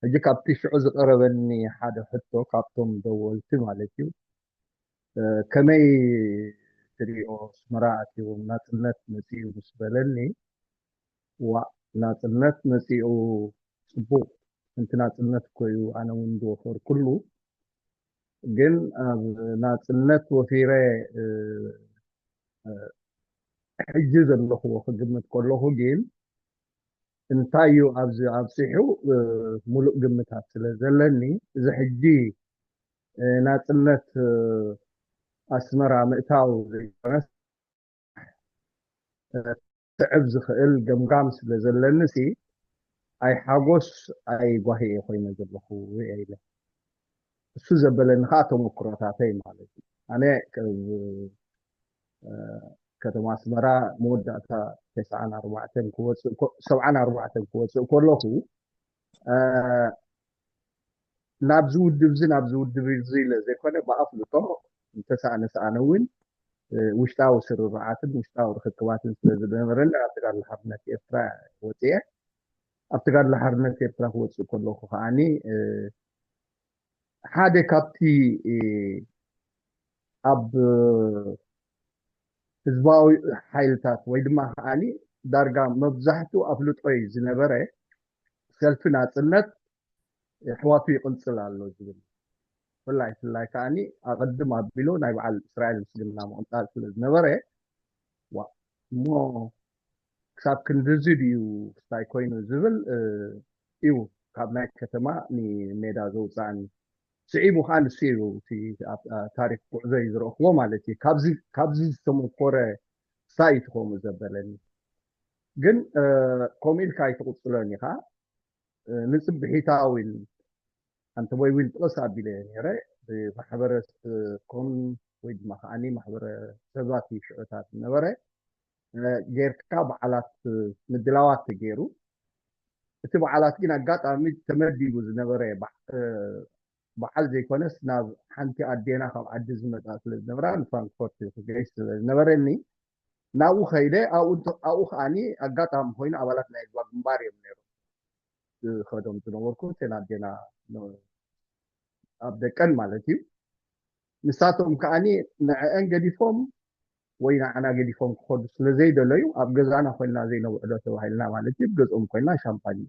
ሕጂ ካብቲ ሽዑ ዝቐረበኒ ሓደ ሕቶ ካብቶም ደወልቲ ማለት እዩ ከመይ ትሪኦ ኣስመራ ኣትዮም ናፅነት መፂኡ ምስ በለኒ ዋእ ናፅነት መፂኡ ፅቡቕ ምእንቲ ናፅነት እኮ እዩ ኣነ እውን ዝወፈርኩሉ ግን ኣብ ናፅነት ወፊረ ሕጂ ዘለኽዎ ክግምት ከለኹ ግን እንታይ እዩ ኣብዚ ኣብፂሑ ሙሉእ ግምታት ስለ ዘለኒ እዚ ሕጂ ናፅነት ኣስመራ ምእታው ዘይኮነስ ክስዕብ ዝኽእል ገምጋም ስለ ዘለኒ ሲ ኣይሓጎስ ኣይጓሂ እየ ኮይነ ዘለኹ እየ ኢለ። እሱ ዘበለኒ ከዓ ተመክሮታተይ ማለት እዩ። ኣነ ከተማ ኣስመራ መወዳእታ ተስዓን ኣርባዕተን ክወፅእ ከ- ሰብዓን ኣርባዕተን ክወፅእ ከለኹ፣ እ፣ ናብዚ ውድብ እዚ ናብዚ ውድብ እዚ ኢለ ዘይኮነ ብኣፍልጦ እንተሰኣነ ሰኣነ እውን፣ እ፣ ውሽጣዊ ስርርዓትን ውሽጣዊ ርክክባትን ስለ ዝነበረኒ ኣብ ተጋድሎ ሓርነት ኤርትራ ወፅየ። ኣብ ተጋድሎ ሓርነት ኤርትራ ክወፅእ ከለኹ ከዓኒ፣ እ፣ ሓደ ካብቲ፣ እ፣ ኣብ ህዝባዊ ሓይልታት ወይ ድማ ከዓኒ ዳርጋ መብዛሕትኡ ኣፍልጦይ ዝነበረ ሰልፊ ናጽነት ኣሕዋቱ ይቕንጽል ኣሎ ዝብል፣ ብፍላይ ብፍላይ ከዓኒ ኣቐድም ኣቢሉ ናይ በዓል እስራኤል ምስግና ምቕንጻል ስለ ዝነበረ፣ ዋ እሞ ክሳብ ክንድዚ ድዩ ክስታይ ኮይኑ ዝብል፣ እ፣ እዩ ካብ ናይ ከተማ ንሜዳ ዘውፅኣኒ። ስዒቡ ከዓ ንሱ እዩ እቲ ኣብ፣ አ፣ ታሪክ ጉዕዞ እዩ ዝረእክዎ ማለት እዩ። ካብዚ ካብዚ ዝተመኮረ ክስታይ እዩ ከምኡ ዘበለኒ። ግን፣ እ፣ ከምኡ ኢልካ ኣይትቕፅሎን ኢኻ። እ፣ ንፅብሒታ እውን ኣንተ ወይ እውን ጥቕስ ኣቢለ ነይረ። ብማሕበረሰብ ኮም ወይ ድማ ከዓኒ ማሕበረሰባት እዩ ሽዑታት ዝነበረ። እ፣ ጌርካ በዓላት፣ እ፣ ምድላዋት ተገይሩ። እቲ በዓላት ግን ኣጋጣሚ ተመዲቡ ዝነበረ በዓ-፣ እ፣ በዓል ዘይኮነስ ናብ ሓንቲ ኣዴና ካብ ዓዲ ዝመጻ ስለ ዝነበራ ንፍራንክፎርት ክገይሽ ስለ ዝነበረኒ ናብኡ ከይደ። ኣብኡ እንተ-፣ ኣብኡ ከዓኒ ኣጋጣሚ ኮይኑ ኣባላት ናይ ህዝባ ግንባር እዮም ነይሮም ዝኸዶም ዝነበርኩ፣ እተን ኣዴና ን-፣ ኣብ ደቀን ማለት እዩ። ንሳቶም ከዓኒ ንዕአን ገዲፎም ወይ ንዓና ገዲፎም ክኸዱ ስለ ዘይደለዩ ኣብ ገዛና ኮይንና ዘይነውዕሎ ተባሂልና ማለት እዩ። ገዝኦም ኮይንና ሻምፓኝ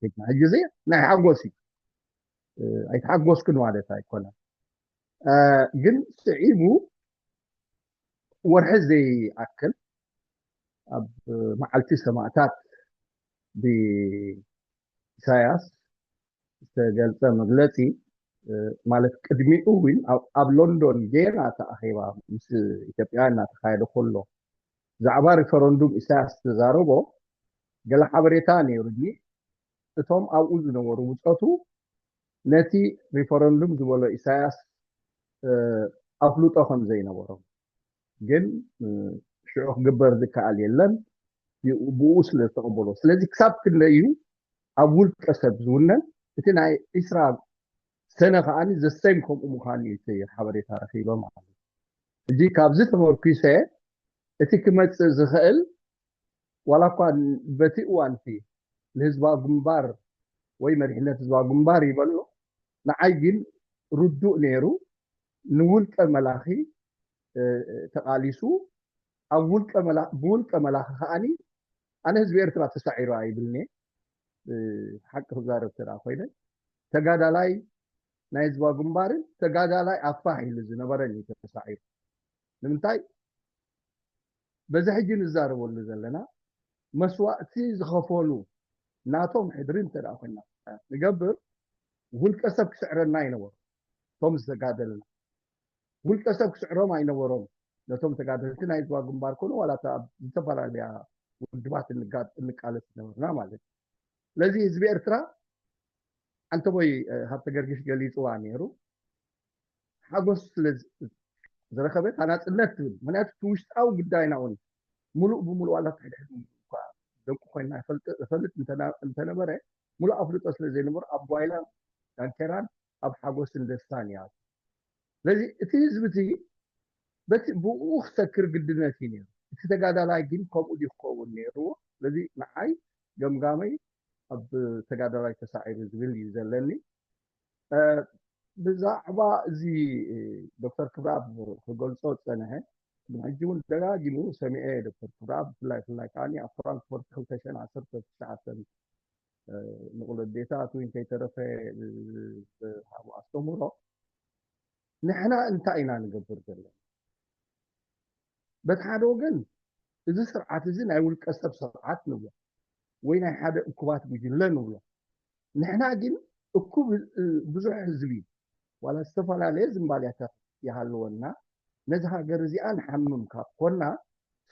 ሒዝና። ሕጂ እዚ ናይ ሓጎስ እዩ። እ፣ ኣይተሓጎስኩን ማለት ኣይኮነን። እ፣ ግን ስዒቡ ወርሒ ዘይኣክል ኣብ መዓልቲ ሰማእታት ብኢሳያስ ዝተገልጸ መግለጺ፣ እ፣ ማለት ቅድሚኡ እውን ኣብ፣ ኣብ ሎንዶን ጌና ተኣኼባ ምስ ኢትዮጵያውያን እናተኻየደ ከሎ ብዛዕባ ሪፈረንዱም ኢሳያስ ዝተዛረቦ ገለ ሓበሬታ ነይሩኒ። እቶም ኣብኡ ዝነበሩ ብጾቱ ነቲ ሪፈረንዱም ዝበሎ ኢሳያስ፣ እ፣ ኣፍልጦ ከም ዘይነበሮም፣ ግን፣ እ፣ ሽዑ ክግበር ዝከኣል የለን፣ ብኡ ስለ ዝተቐበሎ። ስለዚ ክሳብ ክንደይ እዩ ኣብ ውልቀ ሰብ ዝውነን፣ እቲ ናይ ዒስራ ሰነ ከዓኒ ዘሰይም ከምኡ ምዃኑ እዩ እቲ ሓበሬታ ረኺበ ማለት እዩ። ሕጂ ካብዚ ተመርኪሰ እቲ ክመጽእ ዝኽእል ዋላ እኳ በቲ እዋንቲ ንህዝባዊ ግንባር ወይ መሪሕነት ህዝባዊ ግንባር ይበሎ፣ ንዓይ ግን ርዱእ ነይሩ። ንውልቀ መላኺ፣ እ፣ ተቓሊሱ፣ ኣብ ውልቀ መላ-፣ ብውልቀ መላኺ ከዓኒ ኣነ ህዝቢ ኤርትራ ተሳዒሩ ኣይብልኒ። እ፣ ሓቂ ክዛረብ ተደኣ ኮይነ፣ ተጋዳላይ ናይ ህዝባዊ ግንባርን ተጋዳላይ ኣፋሕ ኢሉ ዝነበረን እዩ ተሳዒሩ። ንምንታይ? በዚ ሕጂ ንዛረበሉ ዘለና መስዋእቲ ዝኸፈሉ ናቶም ሕድሪ እንተ ደኣ ኮይና ንገብር፣ ውልቀ ሰብ ክስዕረና ኣይነበሮ። እቶም ዝተጋደልና ውልቀ ሰብ ክስዕሮም ኣይነበሮም። ነቶም ተጋደልቲ ናይ ህዝባ ግንባር ኮኑ ዋላ እታ ኣብ ዝተፈላለያ ውድባት እንጋ-፣ እንቃለስ ዝነበርና ማለት እዩ። ስለዚ ህዝቢ ኤርትራ ኣንተቦይ፣ እ፣ ሃብተ ገርጊሽ ገሊጽዋ ነይሩ። ሓጎስ ስለ ዝ-፣ ዝረኸበ እታ ናጽነት ትብል። ምኽንያቱ እቲ ውሽጣዊ ጉዳይና እውን ምሉእ ብምሉእ ዋላ ሕድሕድ እኳ ደቁ ኮይና ይፈልጥ፣ ይፈልጥ እንተና-፣ እንተነበረ፣ ምሉእ ኣፍልጦ ስለ ዘይነበሮ ኣብ ጓይላን ዳንኬራን ኣብ ሓጎስን ደስታን እዩ። ስለዚ እቲ ህዝቢ እቲ በቲ ብኡ ክሰክር ግድነት እዩ ነይሩ። እቲ ተጋዳላይ ግን ከምኡ ድዩ ክኸውን ነይርዎ? ስለዚ ንዓይ ገምጋመይ ኣብ ተጋዳላይ ተሳዒሩ ዝብል እዩ ዘለኒ። እ፣ ብዛዕባ እዚ፣ እ፣ ዶክተር ክብረኣብ ክገልጾ ዝጸንሐ፣ ቅድሚ ሕጂ እውን ደጋጊሙ ሰሚዐ። ዶክተር ክብረኣብ ብፍላይ፣ ብፍላይ ከዓኒ ኣብ ፍራንክፎርት ክልተ ሽሕን ዓሰርተ ትሽዓተን፣ እ፣ ንቑል ኣዴታት እውን ከይተረፈ፣ እ፣ ዝሃቦ ኣስተምህሮ፣ ንሕና እንታይ ኢና ንገብር ዘለና? በቲ ሓደ ወገን፣ እዚ ስርዓት እዚ ናይ ውልቀ ሰብ ስርዓት ንብሎ፣ ወይ ናይ ሓደ እኩባት ጉጅለ ንብሎ። ንሕና ግን እኩብ፣ እ፣ ብዙሕ ህዝቢ፣ ዋላ ዝተፈላለየ ዝምባልያታት ይሃልወና፣ ነዚ ሃገር እዚኣ ንሓምም ካብ ኮና፣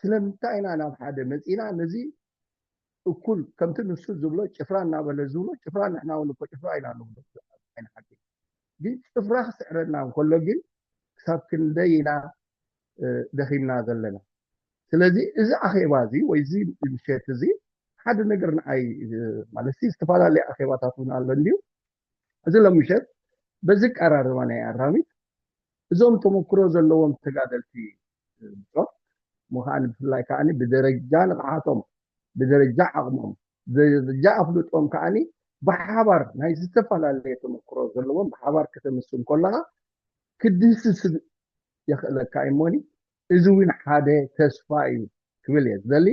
ስለምንታይ ኢና ናብ ሓደ መጺና ነዚ እኩል ከምቲ ንሱ ዝብሎ ጭፍራ እናበለ ዝብሎ ጭፍራ፣ ንሕና እውን እኮ ጭፍራ ኢና ንብሎ። ኣይንሓቂ። ግን ጭፍራ ክስዕረና እንከሎ ግን ክሳብ ክንደይ ኢና፣ እ፣ ደኺምና ዘለና? ስለዚ እዚ ኣኼባ እዚ ወይ እዚ ምሸት እዚ ሓደ ነገር ንዓይ ማለት ሲ ዝተፈላለየ ኣኼባታት እውን ኣሎ እንዲዩ። እዚ ሎምሸት በዚ ቀራርባ ናይ ኣራሚት እዞም ተመክሮ ዘለዎም ተጋደልቲ ጾት ምዃን ብፍላይ ከዓ ብደረጃ ንቕሓቶም ብደረጃ ዓቕሞም ብደረጃ ኣፍልጦም ከዓ ብሓባር ናይ ዝተፈላለየ ተመክሮ ዘለዎም ብሓባር ከተምስን ከለካ ክድህስስ የኽእለካ እሞኒ እዚ እውን ሓደ ተስፋ እዩ ክብል እየ ዝደሊ።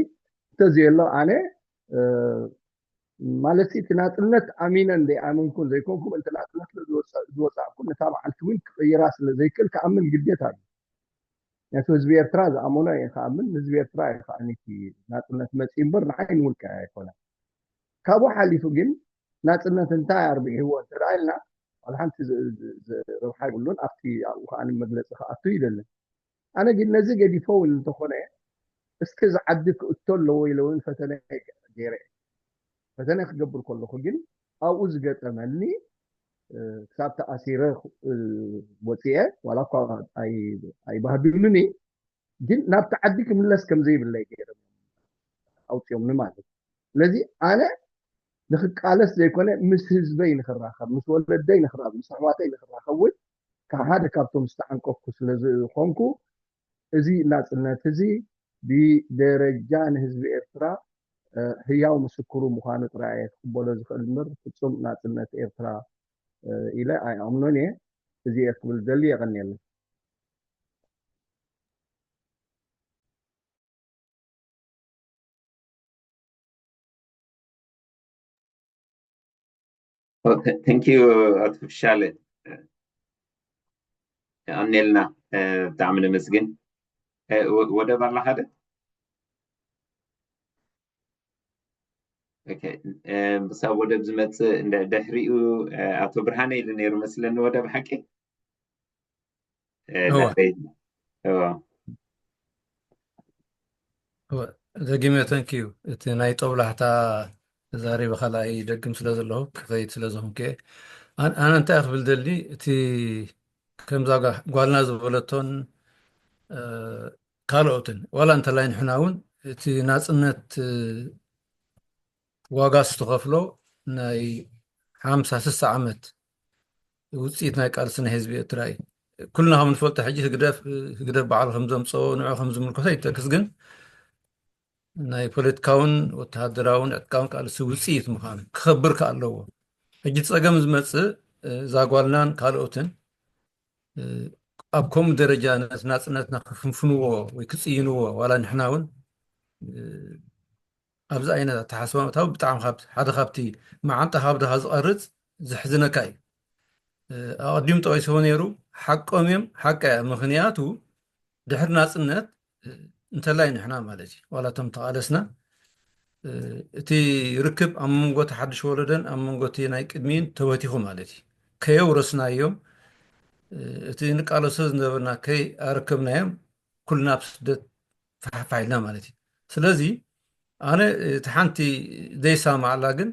እንተዘየሎ ኣነ ማለት እቲ ናፅነት ኣሚነ ዘይኣመንኩን ዘይኮንኩም እቲ ናፅነት ዝወፃእኩ ነታ በዓልቲ እውን ክቕይራ ስለ ዘይክእል ክኣምን ግዴታ እዩ። ነቲ ህዝቢ ኤርትራ ዝኣመኖ እየ ክኣምን፣ ህዝቢ ኤርትራ እዩ ከዓ ናፅነት መፅኡ እምበር ንዓይ ንውልቀ ኣይኮነን። ካብኡ ሓሊፉ ግን ናፅነት እንታይ ኣርቢሕዎ እንተ ኢልና ዋላ ሓንቲ ረብሓ ይብሉን ኣብቲ ኣብኡ ከዓ መግለፂ ክኣቱ ይደልን። ኣነ ግን ነዚ ገዲፈ እውን እንተኾነ እስከ ዝዓዲ ክእቶ ኣለዎ ኢለ እውን ፈተነ ገይረ ፈተነ ክገብር ከለኹ ግን ኣብኡ ዝገጠመኒ ክሳብ ተኣሲረ ወፅኤ ዋላ እኳ ኣይባህድሉኒ ግን ናብቲ ዓዲ ክምለስ ከምዘይብለይ ገይረ ኣውፅኦምኒ ማለት እዩ። ስለዚ ኣነ ንክቃለስ ዘይኮነ ምስ ህዝበይ ንክራኸብ ምስ ወለደይ ንክራኸብ ምስ ኣሕዋተይ ንክራኸብ እውን ካብ ሓደ ካብቶም ዝተዓንቀኩ ስለዝኾንኩ እዚ ናፅነት እዚ ብደረጃ ንህዝቢ ኤርትራ ህያው ምስክሩ ምዃኑ ጥራይ እየ ክቕበሎ ዝኽእል እምበር ፍፁም ናፅነት ኤርትራ ኢለ ኣይኣምኖን እየ። እዚ እየ ክብል ደሊ የቐንየለይ። Thank you ኣቶ ፍሻለ ኣኔልና ብጣዕሚ ነመስግን። ወደብ ኣለኻ ዶ? ምሳብ ወደብ ዝመፅእ ድሕሪኡ ኣቶ ብርሃነ ኢሉ ነይሩ መስለኒ ወደብ ሓቂ ደጊመ ተንክዩ እቲ ናይ ጦብላሕታ ተዛሪበ ካልኣይ ይደግም ስለ ዘለኹ ክኸይድ ስለ ዝኾንኩ እየ። ኣነ እንታይ ክብል ደሊ እቲ ከምዛ ጓልና ዝበለቶን ካልኦትን ዋላ እንተላይ ንሕና እውን እቲ ናፅነት ዋጋ ዝተኸፍሎ ናይ ሓምሳ ስሳ ዓመት ውፅኢት ናይ ቃልሲ ናይ ህዝቢ ኤርትራ እዩ። ኩልና ከም ንፈልጦ ሕጂ ህግደፍ ህግደፍ በዓሉ ከም ዘምፀኦ ንዑ ከም ዝምልከቶ ይጠቅስ ግን ናይ ፖለቲካውን ወተሃደራውን ዕጥቃውን ቃልሲ ውፅኢት ምዃኑ ክኸብር ከ ኣለዎ። ሕጂ ፀገም ዝመፅእ እዛ ጓልናን ካልኦትን ኣብ ከምኡ ደረጃ ነቲ ናፅነትና ክፍንፍንዎ ወይ ክፅይንዎ ዋላ ንሕና እውን ኣብዚ ዓይነት ኣተሓስባ ምእታው ብጣዕሚ ሓደ ካብቲ መዓንጣ ካብ ድኻ ዝቐርፅ ዘሕዝነካ እዩ። ኣቐዲሙ ጠቂስዎ ነይሩ ሓቆም እዮም ሓቂ እያ ምክንያቱ ድሕሪ ናፅነት እንተላይ ንሕና ማለት እዩ ዋላ እቶም ተቓለስና እቲ ርክብ ኣብ መንጎ እቲ ሓድሽ ወለደን ኣብ መንጎ እቲ ናይ ቅድሚን ተበቲኹ ማለት እዩ ከየውረስናዮም እቲ ንቃለሶ ዝነበርና ከይ ኣረከብናዮም ኩልና ኣብ ስደት ፋሕፋሕ ኢልና ማለት እዩ ስለዚ ኣነ እቲ ሓንቲ ዘይሰማማዓላ ግን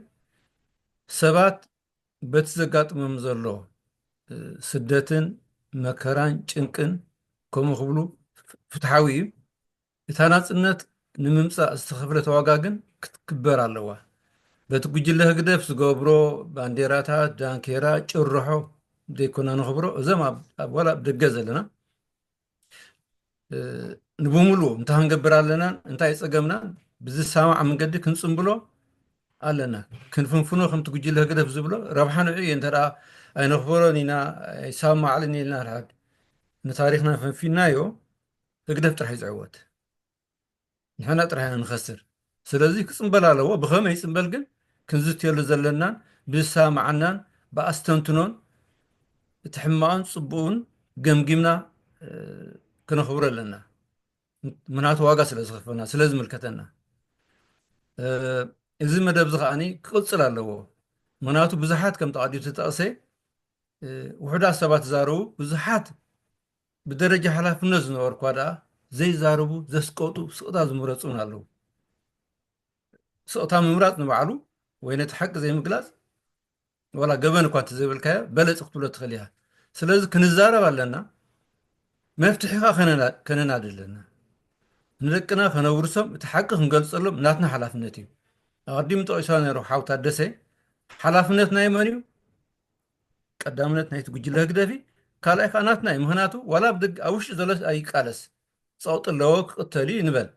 ሰባት በቲ ዘጋጥሞም ዘሎ ስደትን መከራን ጭንቅን ከምኡ ክብሉ ፍትሓዊ እዩ። እታ ናፅነት ንምምፃእ ዝተኸፍለት ዋጋ ግን ክትክበር ኣለዋ። በቲ ጉጅለ ህግደፍ ዝገብሮ ባንዴራታት፣ ዳንኬራ፣ ጭርሖ ዘይኮና ንኽብሮ እዞም ኣብ ዋላ ኣብ ደገ ዘለና ንብምሉኡ እንታይ ክንገብር ኣለና እንታይ ጸገምና ብዝሰማማዕ መንገዲ ክንጽንብሎ ኣለና ክንፍንፍኖ ከምቲ ጉጅለ ህግደፍ ዝብሎ ረብሓ ንዑ እዩ እንተ ኣይነኽበሮን ኢና ኣይሰማማዕልን ኢልና ንታሪኽና ፈንፊናዮ ህግደፍ ጥራሕ ይዝዕወት ንሕና ጥራሕ ኢና ንኸስር ስለዚ ክጽንበል ኣለዎ ብኸመይ ይጽንበል ግን ክንዝትየሉ ዘለናን ብዝሰማማዓናን ብኣስተንትኖን እቲ ሕማቕን ጽቡቕን ገምጊምና ክነኽብሮ ኣለና ምክንያቱ ዋጋ ስለ ዝኸፈልና ስለ ዝምልከተና እዚ መደብ እዚ ከዓኒ ክቕፅል ኣለዎ ምክንያቱ ብዙሓት ከም ተቐዲም ተጠቕሰ ውሕዳት ሰባት ዝዛረቡ ብዙሓት ብደረጃ ሓላፍነት ዝነበሩ እኳ ደኣ ዘይዛረቡ ዘስቀጡ ስቕታ ዝምረፁን ኣለዉ ስቕታ ምምራፅ ንባዕሉ ወይ ነቲ ሓቂ ዘይምግላፅ ዋላ ገበን እኳ እንተዘይበልካዮ በለፅ ክትብሎ ትኽእል ኢኻ ስለዚ ክንዛረብ ኣለና መፍትሒ ኸ ከነናድ ኣለና ንደቅና ከነውርሶም እቲ ሓቂ ክንገልጸሎም ናትና ሓላፍነት እዩ። ኣቐዲሙ ጠቒስዋ ነይሩ ሓው ታደሰ፣ ሓላፍነት ናይ መን እዩ? ቀዳምነት ናይቲ ጉጅለ ህግደፍ እዩ። ካልኣይ ከዓ ናትና እዩ። ምኽንያቱ ዋላ ኣብ ደገ፣ ኣብ ውሽጢ ዘሎ ኣይቃለስ፣ ጸቕጢ ኣለዎ፣ ክቕተል እዩ ንበል።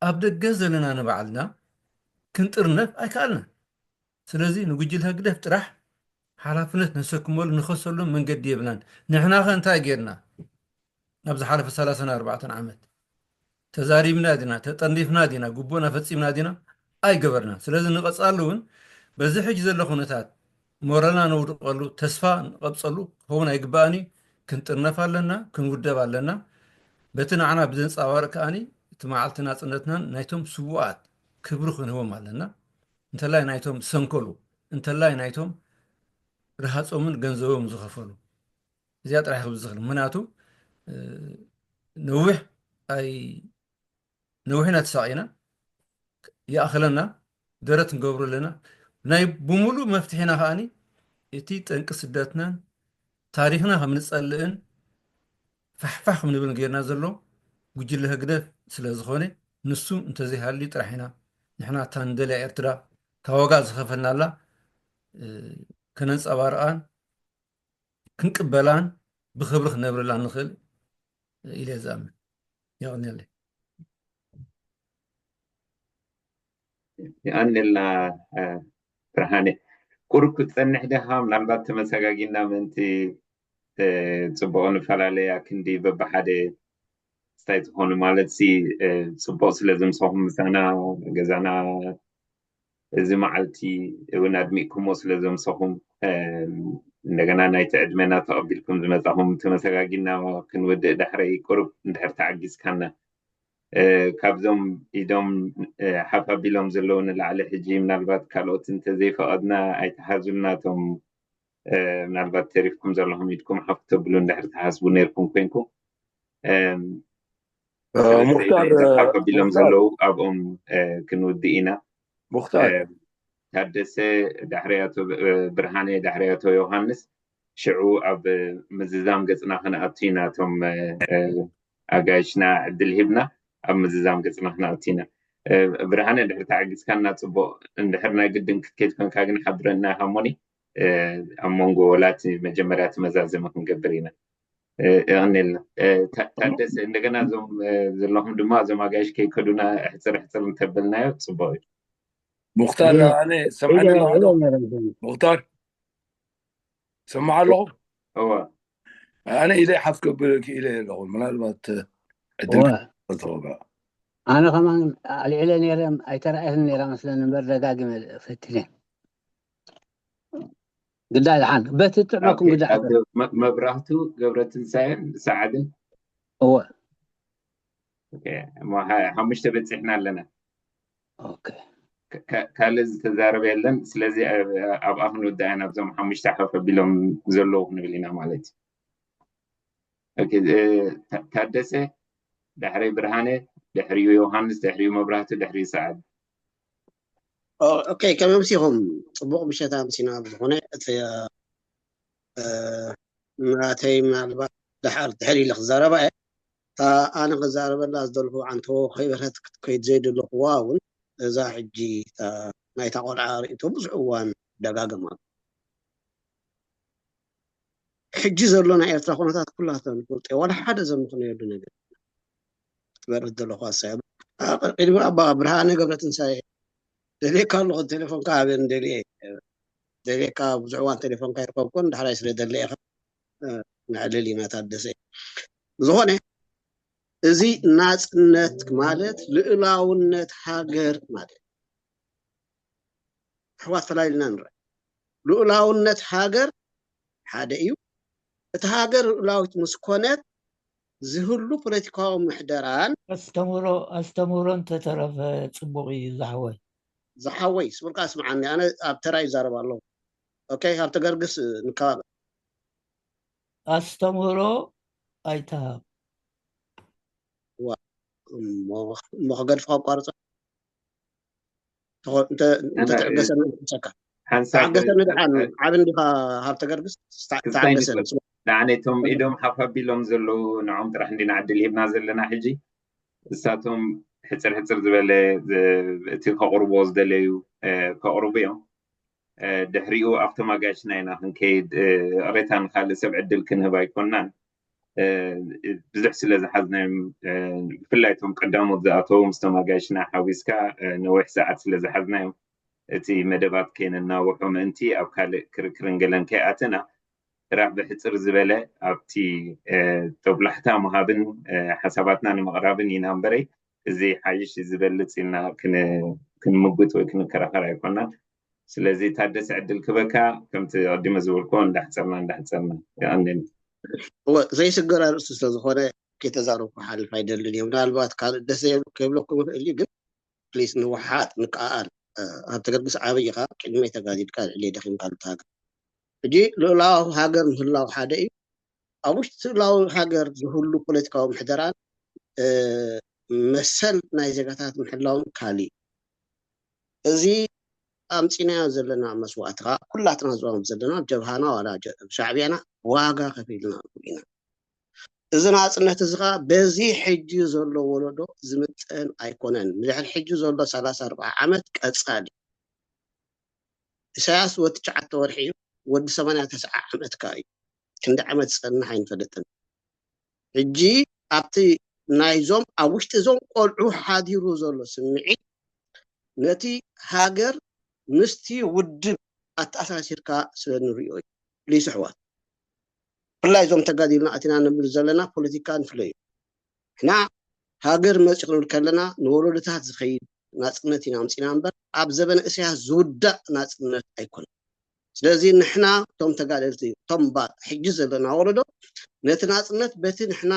ኣብ ደገ ዘለና ንባዕልና ክንጥርነፍ ኣይከኣልናን። ስለዚ ንጉጅለ ህግደፍ ጥራሕ ሓላፍነት ነሰክመሉ፣ ንኸሰሉ መንገዲ የብልናን። ንሕና ኸ እንታይ ጌርና? ኣብ ዝሓለፈ ሰላሳን ኣርባዕተን ዓመት ተዛሪብና ዲና? ተጠርኒፍና ዲና? ግቡእና ፈጺምና ዲና? ኣይገበርናን። ስለዚ ንቐጻሉ እውን በዚ ሕጂ ዘሎ ኩነታት ሞራልና ነውድቐሉ፣ ተስፋ ንቐብጸሉ ክኸውን ኣይግባእን እዩ። ክንጥርነፍ ኣለና፣ ክንውደብ ኣለና። በቲ ንዓና ብዘንጸባርቕ ከኣኒ እቲ መዓልቲ ናጽነትናን ናይቶም ስዉኣት ክብሪ ክንህቦም ኣለና። እንተላይ ናይቶም ዝሰንከሉ፣ እንተላይ ናይቶም ረሃጾምን ገንዘቦም ዝኸፈሉ። እዚኣ ጥራሕ ክብል ዝኽእል። ምኽንያቱ፣ እ፣ ነዊሕ ኣይ-፣ ነዊሕ ኢና ተሳቒና፣ ይኣኽለና፣ ደረት ንገብሮ ኣለና። ናይ ብምሉእ መፍትሒና ከኣኒ እቲ ጠንቂ ስደትናን ታሪኽና ከም ንጸልእን ፋሕፋሕ ከም ንብል ጌርና ዘሎ ጉጅለ ህግደፍ ስለ ዝኾነ፣ ንሱ እንተዘይሃልዩ ጥራሕ ኢና ንሕና እታ ንደልያ ኤርትራ፣ እታ ዋጋ ዝኸፈልናላ፣ እ፣ ከነንጸባርቓን ክንቅበላን ብኽብሪ ክነብረላን ንኽእል ኢለ ዝኣምን። የቐንየለይ። የቐንየልና፣ እ፣ ብርሃነ። ቁሩብ ክትጸንሕ ዲኻ? ምናልባት ተመሰጋጊና ምእንቲ፣ እ፣ ጽቡቕ ንፈላለያ ክንዲ በብሓደ ስታይ ዝኾኑ ማለት ሲ፣ እ፣ ጽቡቕ ስለ ዝምሰኹም ምሳና ገዛና እዚ መዓልቲ እውን ኣድሚቕኩሞ ስለ ዘምሰኹም፣ እ፣ እንደገና ናይቲ ዕድመና ተቐቢልኩም ዝመጻኹም ተመሰጋጊና ክንውድእ ዳሕረይ ቁሩብ እንድሕር ተዓጊዝካና። እ፣ ካብዞም ኢዶም፣ እ፣ ሓፍ ኣቢሎም ዘለዉ ንላዕሊ ሕጂ ምናልባት ካልኦት እንተዘይፈቐድና ኣይተሓዙልና እቶም፣ እ፣ ምናልባት ተሪፍኩም ዘለኹም ኢድኩም ሓፍ ተብሉ እንድሕር ትሓስቡ ነይርኩም ኮንኩም። እም፣ እ፣ ሰለስተ ሙኽታር፣ ኢዶም ሓፍ ኣቢሎም ሙኽታር። ዘለዉ ኣብኦም፣ እ፣ ክንውድእ ኢና። ሙኽታር። እ፣ ታደሰ፣ ዳሕሪ ኣቶ ብ-፣ እ፣ ብርሃነ፣ ዳሕሪ ኣቶ ዮሃንስ፣ ሽዑ ኣብ ምዝዛም ገጽና ክንኣቱ ኢና። እቶም፣ እ፣ እ፣ ኣጋይሽና ዕድል ሂብና ኣብ ምዝዛም ገጽና ክንኣቱ ኢና። እ፣ ብርሃነ፣ እንድሕር ተዓጊዝካና ጽቡቕ፣ እንድሕር ናይ ግድን ክትከይድ ኮንካ ግን ሓብረና ኢኻ እሞኒ፣ እ፣ ኣብ መንጎ ወላ እቲ መጀመርያ እቲ መዛዘሚ ክንገብር ኢና። እ፣ የቐንየልና። እ፣ ታ-፣ ታደሰ፣ እንደገና እዞም፣ እ፣ ዘለኹም ድማ እዞም ኣጋይሽ ከይከዱና ሕጽር ሕጽር እንተበልናዮ ጽቡቕ እዩ። ሙኽታር፣ እ፣ ኣነ ሰምዓኒ ኢለ ኣለኹ። ኢለ ነይረ። ሙኽታር፣ ሰማዕ ኣለኹ። እወ። ኣነ ኢለ ሓፍ ከብል ክኢለ ኣለኹ። ምናልባት ዕድል እወ። ከተወግዕ። ኣነ ከማን ኣልዒለ ነይረ፣ ኣይተራእየትን ነይራ መስለኒ እምበር ደጋጊመ ፈቲነ። ግዳ ደሓን፣ በቲ ጥዕመኩም ኦኬ፣ ግዳ ኣብ መ-፣ መብራህቱ ገብረትንሳኤን ሰዓድን። እወ። ኦኬ፣ እሞ ሓ-፣ ሓሙሽተ በጺሕና ኣለና። ኦኬ። ከ-፣ ከ-፣ ካልእ ዝተዛረበ የለን። ስለዚ፣ እ፣ ኣብኣ ክንውድኣ ኢና፣ ኣብዞም ሓሙሽተ ሓፍ ኣቢሎም ዘለዉ ክንብል ኢና ማለት እዩ። ኦኬ፣ እ፣ ታ-፣ ታደሰ፣ ድሕሪ ብርሃነ፣ ድሕሪኡ ዮሃንስ፣ ድሕሪኡ መብራህቱ፣ ድሕሪኡ ሰዓድ። ኦ፣ ኦኬ፣ ከመይ ኣምሲኹም? ጽቡቕ ምሸት ኣምሲና። ብዝኾነ፣ እቲ፣ እ፣ ናተይ ምናልባት ደሓር ድሕር ኢለ ክዛረባ እየ። እታ ኣነ ክዛረበላ ዝደልኹ ዓንቶ ከይበርሀት ክትከይድ ዘይደለኹዋ እውን፣ እዛ ሕጂ እታ ናይታ ቆልዓ ርእይቶ ብዙሕ እዋን ደጋገማ። ሕጂ ዘሎ ናይ ኤርትራ ኩነታት ኩላትና ንፈልጦ፣ ዋላ ሓደ ዘምኽነየሉ ነገር ክትበርህ ዘለኹ ኣሳብ ቅድሚ ኣባ ብርሃነ ገብረትንሳኤ ደልየካ ኣለኹ። ቴሌፎንካ ሃበኒ፣ ደልየ፣ ደልየካ ብዙሕ እዋን ቴሌፎንካ ይርከብኩን፣ ዳሕራይ ስለ ደለ ኢኻ፣ እ፣ ነዕልል ኢና ታደሰ። ብዝኾነ፣ እዚ ናጽነት ማለት ልኡላውነት ሃገር ማለት፣ ኣሕዋት ፈላሊልና ንርአ። ልኡላውነት ሃገር ሓደ እዩ። እቲ ሃገር ልኡላዊት ምስ ኮነት ዝህሉ ፖለቲካዊ ምሕደራን ኣስተምህሮ፣ ኣስተምህሮ እንተተረፈ ጽቡቕ እዩ ዝሓወይ። ዝሓወይ፣ ስሙርካ ስምዓኒ፣ ኣነ ኣብ ተራ ይዛረብ ኣለኹ። ኦኬ፣ ሃብተ ገርግስ ንከባበር። ኣስተምህሮ ኣይትሃብ። ዋ፣ እሞ፣ እሞ ክገድፍካ ኣቋርጾ። ተኾ-፣ እንተ-፣ ኣነ፣ እንተትዕገሰኒ ክሕሰካ። ሓንሳብ ተዓገሰኒ ክ-፣ ደሓን፣ ክ-፣ ዓቢ እንዲኻ ሃብተ ገርግስ፣ ተዓ-፣ ክስታይ ተዓገሰኒ። ንኽእል። ደሓን፣ እቶም ኢዶም ሓፍ ኣቢሎም ዘለዉ ንዖም ጥራሕ እንዲና ዕድል ሂብና ዘለና ሕጂ። እሳቶም ሕፅር ሕፅር ዝበለ እቲ ከቕርቦ ዝደለዩ ከቕርቡ እዮም። ድሕሪኡ ኣብቶም ኣጋይሽና ኢና ክንከይድ። ቅሬታ ንካልእ ሰብ ዕድል ክንህብ ኣይኮናን። ብዙሕ ስለ ዝሓዝናዮም፣ ብፍላይ እቶም ቀዳሞት ዝኣተዉ ምስቶም ኣጋይሽና ሓዊስካ ነዊሕ ሰዓት ስለ ዝሓዝናዮም፣ እቲ መደባት ከይነናውሖ ምእንቲ ኣብ ካልእ ክርክርን ገለን ከይኣተና፣ ጥራሕ ብሕፅር ዝበለ ኣብቲ ጦብላሕታ ምሃብን ሓሳባትና ንምቕራብን ኢና እምበረይ፣ እዚ ሓይሽ ዝበልፅ ኢልና ክንምጉት ወይ ክንከራኸር ኣይኮናን። ስለዚ ታደሰ ዕድል ክበካ፣ ከምቲ ቀዲመ ዝበልኮ እንዳሕፀርና እንዳሕፀርና ይቐንል። ዘይስገር ኣርእስቲ ስለዝኾነ ከይተዛረብኩ ሓልፍ ኣይደልን እየ። ምናልባት ካልእ ደሰ ከይብለኩም ይኽእል እዩ፣ ግን ፕሊስ ንውሓጥ ንከኣል። ኣብ ተገርግስ ዓብይ ኢኻ፣ ቅድመይ ተጋዲድካ ልዕሊ ደኺምካ ልትሃገር። ሕጂ ልኡላዊ ሃገር ምህላው ሓደ እዩ። ኣብ ውሽጢ ልኡላዊ ሃገር ዝህሉ ፖለቲካዊ ምሕደራን መሰል ናይ ዜጋታት ምሕላውን ካሊእ። እዚ ኣምፂናዮ ዘለና መስዋእቲ ከዓ ኩላትና ዝዋም ዘለና ጀብሃና ዋላ ሻዕብያና ዋጋ ከፊልና ኢና። እዚ ናፅነት እዚ ከዓ በዚ ሕጂ ዘሎ ወለዶ ዝምጠን ኣይኮነን። ንድሕሪ ሕጂ ዘሎ ሰላሳ ኣርባዓ ዓመት ቀፃሊ። ኢሳያስ ወዲ ትሽዓተ ወርሒ እዩ፣ ወዲ ሰማንያ ተስዓ ዓመት ከዓ እዩ። ክንዲ ዓመት ዝፀንሕ ኣይንፈልጥን። ሕጂ ኣብቲ ናይዞም ኣብ ውሽጢ እዞም ቆልዑ ሓዲሩ ዘሎ ስምዒት ነቲ ሃገር ምስቲ ውድብ ኣተኣሳሲርካ ስለ ንሪኦ እዩ። ፕሊስ ኣሕዋት፣ ብፍላይ እዞም ተጋዲልና ኣቲና ንብል ዘለና ፖለቲካ ንፍለዩ። ንሕና ሃገር መፂ ክንብል ከለና ንወለዶታት ዝኸይድ ናፅነት ኢና ኣምፂና እምበር ኣብ ዘበነ እስያስ ዝውዳእ ናፅነት ኣይኮነን። ስለዚ ንሕና እቶም ተጋደልቲ እቶም ባ ሕጂ ዘለና ወለዶ ነቲ ናፅነት በቲ ንሕና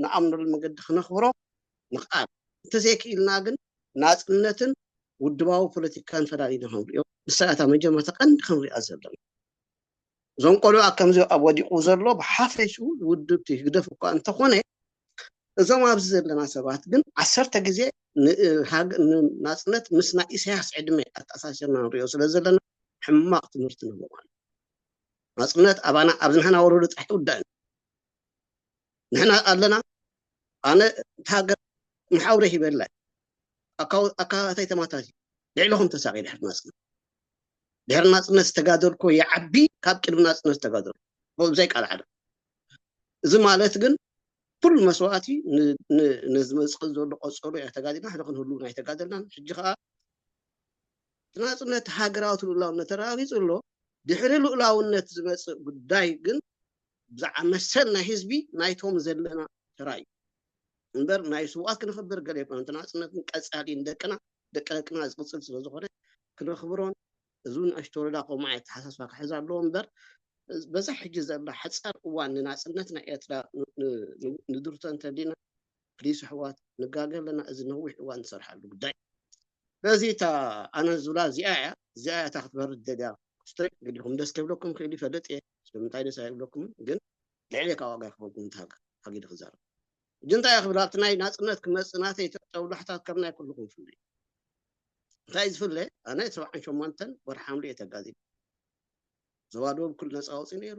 ንኣምነሉ መገዲ ክነኽብሮ ምኽኣል እንተዘይክኢልና ግን ናፅነትን ውድባዊ ፖለቲካን ፈላሊና ክንሪኦ ንሳ እታ መጀመርታ ቀንዲ ክንሪኣ ዘለና። እዞም ቆልዑ ኣብ ከምዚ ኣብ ወዲቑ ዘሎ ብሓፈሽኡ ውድብቲ ህግደፍ እኳ እንተኾነ እዞም ኣብዚ ዘለና ሰባት ግን ዓሰርተ ግዜ ናፅነት ምስ ናይ ኢሳያስ ዕድመ ኣተኣሳሲርና ንሪኦ ስለ ዘለና ሕማቕ ትምህርቲ ንህቦም ኣሎ። ናፅነት ኣባና ኣብዚ ንሕና ወለዶ ጥራሕ ይውዳእ። ንሕና ኣለና። ኣነ እቲ ሃገር መሓውረ ሂበላ ኣካባተይ ተማታት ልዕለኹም ተሳቂ ድሕሪ ናፅነት ድሕሪ ናፅነት ዝተጋደልኮ ይዓቢ ካብ ቅድሚ ናፅነት ዝተጋደልኮ ብዘይ ቃል ዓለም። እዚ ማለት ግን ኩሉ መስዋእቲ ንዝመፅእ ዘሎ ቆፀሮ እያ ተጋዲልና ሓደ ክንህሉ ናይ ተጋደልናን ሕጂ ከዓ ናፅነት ሃገራዊ ልኡላውነት ተረጋጊፁ ኣሎ። ድሕሪ ልኡላውነት ዝመፅእ ጉዳይ ግን ብዛዕባ መሰል ናይ ህዝቢ ናይቶም ዘለና ተራ እዩ እምበር ናይ ስውኣት ክነኽብር ገለ ይኮነ። እቲ ናፅነትን ቀፃሊ ንደቅና ደቂ ደቅና ዝቅፅል ስለዝኾነ ክነኽብሮን እዚ ንእሽቶ ወረዳ ከምኡ ዓይነት ተሓሳስባ ክሕዝ ኣለዎ እምበር በዛ ሕጂ ዘላ ሓፃር እዋን ንናፅነት ናይ ኤርትራ ንድርቶ እንተሊና ፕሊስ ኣሕዋት ንጋገ ኣለና። እዚ ነዊሕ እዋን ንሰርሓሉ ጉዳይ ስለዚ እታ ኣነ ዝብላ እዚኣ እያ እዚኣ እያ እታ ክትበርድ ደልያ ክስቶይ እንግዲኹም ደስ ከብለኩም ክእል ይፈልጥ እየ ስለምንታይ ደስ ኣይብለኩምን ግን ልዕሊ ካብ ዋጋ ይክፈልኩም እንተ ሃጊደ ክዛረብ ሕጂ እንታይ እያ ክብል ኣብቲ ናይ ናፅነት ክመፅእ ናተይ ተብላሕታት ከም ናይ ኩልኩም ፍለ እንታይ ዝፍለ ኣነ ሰብዓን ሸሞንተን ወርሒ ሓምለ እየ ተጋዚብ ዞባ ደቡብ ክሉ ነፃ ኣውፂ ነይሩ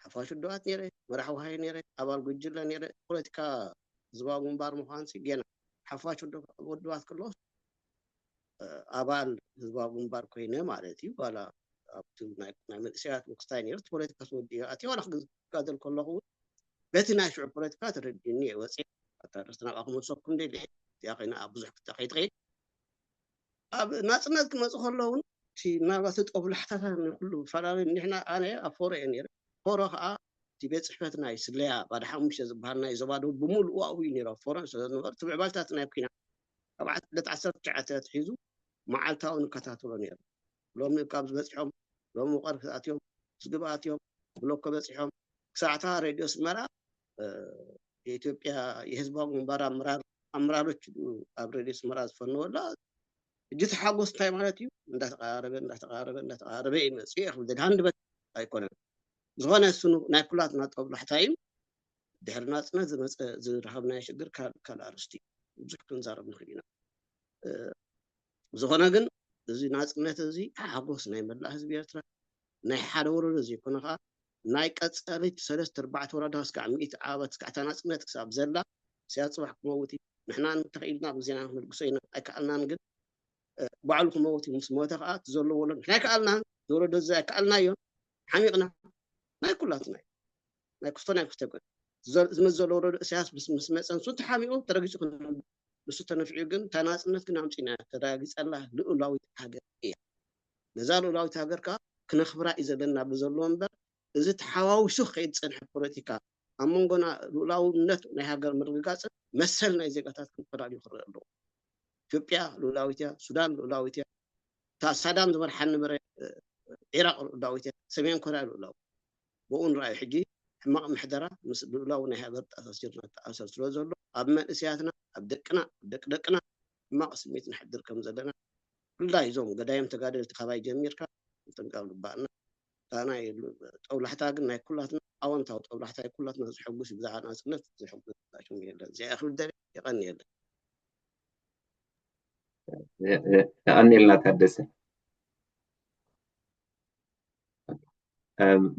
ሓፋሽ ውድባት ነይረ መራሕ ውሃይ ነይረ ኣባል ጉጅለ ነይረ ፖለቲካ ህዝባዊ ግንባር ምኳንሲ ገና ሓፋሽ ውድባት ከለዎስ ኣባል ህዝባዊ ግንባር ኮይነ ማለት እዩ ዋላ ኣብቲ ናይ መንእሰያት ምክስታይ ነይሩ ፖለቲካ ስወዲ ኣትየ ዋላ ክጋደል ከለኹ እውን በቲ ናይ ሽዑ ፖለቲካ ተረዲኒ እየ ወፅየ ኣታ ርእስቲ ናብኣ ክመልሰኩም ደሊ እዚኣ ኮይና ኣብ ብዙሕ ክተ ከይትኸይድ ኣብ ናፅነት ክመፁ ከለውን እቲ ምናልባት እቲ ጦብላሕታታት ንኩሉ ፈላለዩ ንሕና ኣነ ኣብ ፎሮ እየ ነይረ ፎሮ ከዓ እቲ ቤት ፅሕፈት ናይ ስለያ ባዳ ሓሙሽተ ዝበሃል ናይ ዞባ ደቡብ ብምሉኡ ኣብኡ እዩ ነይሩ ኣብ ፎሮ ስለዝነበሩ እቲ ምዕባልታት ናይ ኩናት ካብ ዕለት ዓሰርተ ትሽዓተ ኣትሒዙ መዓልታዊ ንከታተሎ ነይሩ ሎሚ ካብ ዝበፅሖም ሎሚ ቀርፊ ኣትዮም ስግብ ኣትዮም ብሎኮ በፂሖም ክሳዕታ ሬድዮ ስመራ የኢትዮጵያ የህዝባዊ ግንባር ኣመራር ኣመራሮች ኣብ ሬድዮ ስመራ ዝፈነወላ እጅ ተሓጎስ እንታይ ማለት እዩ እንዳተቃረበ እንዳተቃረበ እንዳተቃረበ ይመፅእ ይኽብል ደግ ሃንድበት ኣይኮነን ዝኾነ እሱ ናይ ኩላትና ጠብላሕታ እዩ ድሕሪ ናፅነት ዝመፀ ዝረኸብናዮ ሽግር ካልእ ኣርስቲ ብዙሕ ክንዛረብ ንኽእል ኢና ዝኾነ ግን እዚ ናፅነት እዚ ሓጎስ ናይ መላእ ህዝቢ ኤርትራ ናይ ሓደ ወረዶ ዘይኮነ ከዓ ናይ ቀፃሊት ሰለስተ ኣርባዕተ ወረዳ ስካዕ ሚእቲ ዓመት ስካዕ እታ ናፅነት ክሳብ ዘላ ስያ ፅባሕ ክመውት እዩ ንሕና እንተኽኢልና ብዜና ክንልግሶ ኢና ኣይከኣልናን ግን ባዕሉ ክመውት እዩ ምስ ሞተ ከዓ እቲ ዘሎ ወለዶ ንሕና ኣይከኣልናን ዝወለዶ እዚ ኣይከኣልናዮን ሓሚቕና ናይ ኩላትና እዩ ናይ ክስቶ ናይ ክስቶ ይኮን ዝመት ዘሎ ወለዶ እሳያስ ምስ መፀ ንሱ ተሓሚቑ ተረጊፁ ክንብል ንሱ ተነፊዑ ግን እታ ናፅነት ግን ኣምፂና ተረጋጊፀላ ልኡላዊት ሃገር እያ ነዛ ልኡላዊት ሃገር ከዓ ክነኽብራ እዩ ዘለና ብዘለዎ እምበር እዚ ተሓዋዊሱ ክኸይድ ዝፀንሐ ፖለቲካ ኣብ መንጎና ልኡላውነት ናይ ሃገር ምርግጋፅን መሰል ናይ ዜጋታት ክፈላለዩ ክረአ ኣለዎ ኢትዮጵያ ልኡላዊት እያ ሱዳን ልኡላዊት እያ እታ ሳዳም ዝመርሓ ነበረ ኢራቅ ልኡላዊት እያ ሰሜን ኮርያ ልኡላዊ ብኡ ንረኣዩ ሕጂ ሕማቕ ምሕደራ ምስ ልኡላዊ ናይ ሃገር ተኣሳሲርና ተኣሰር ስለ ዘሎ ኣብ መንእሰያትና ኣብ ደቅና ኣብ ደቂ ደቅና ሕማቕ ስሜት ንሕድር ከም ዘለና ብፍላይ እዞም ገዳይም ተጋደልቲ ካባይ ጀሚርካ ምጥንቃቕ ግባእና እታ ናይ ጦብላሕታ ግን ናይ ኩላትና ኣወንታዊ ጦብላሕታ ናይ ኩላትና ዝሕጉስ ብዛዕባ ናፅነት ዝሕጉስ ሽሙ የለን እዚኣ ክብል ደልየ የቐንየለን የቐንየልና ታደሰ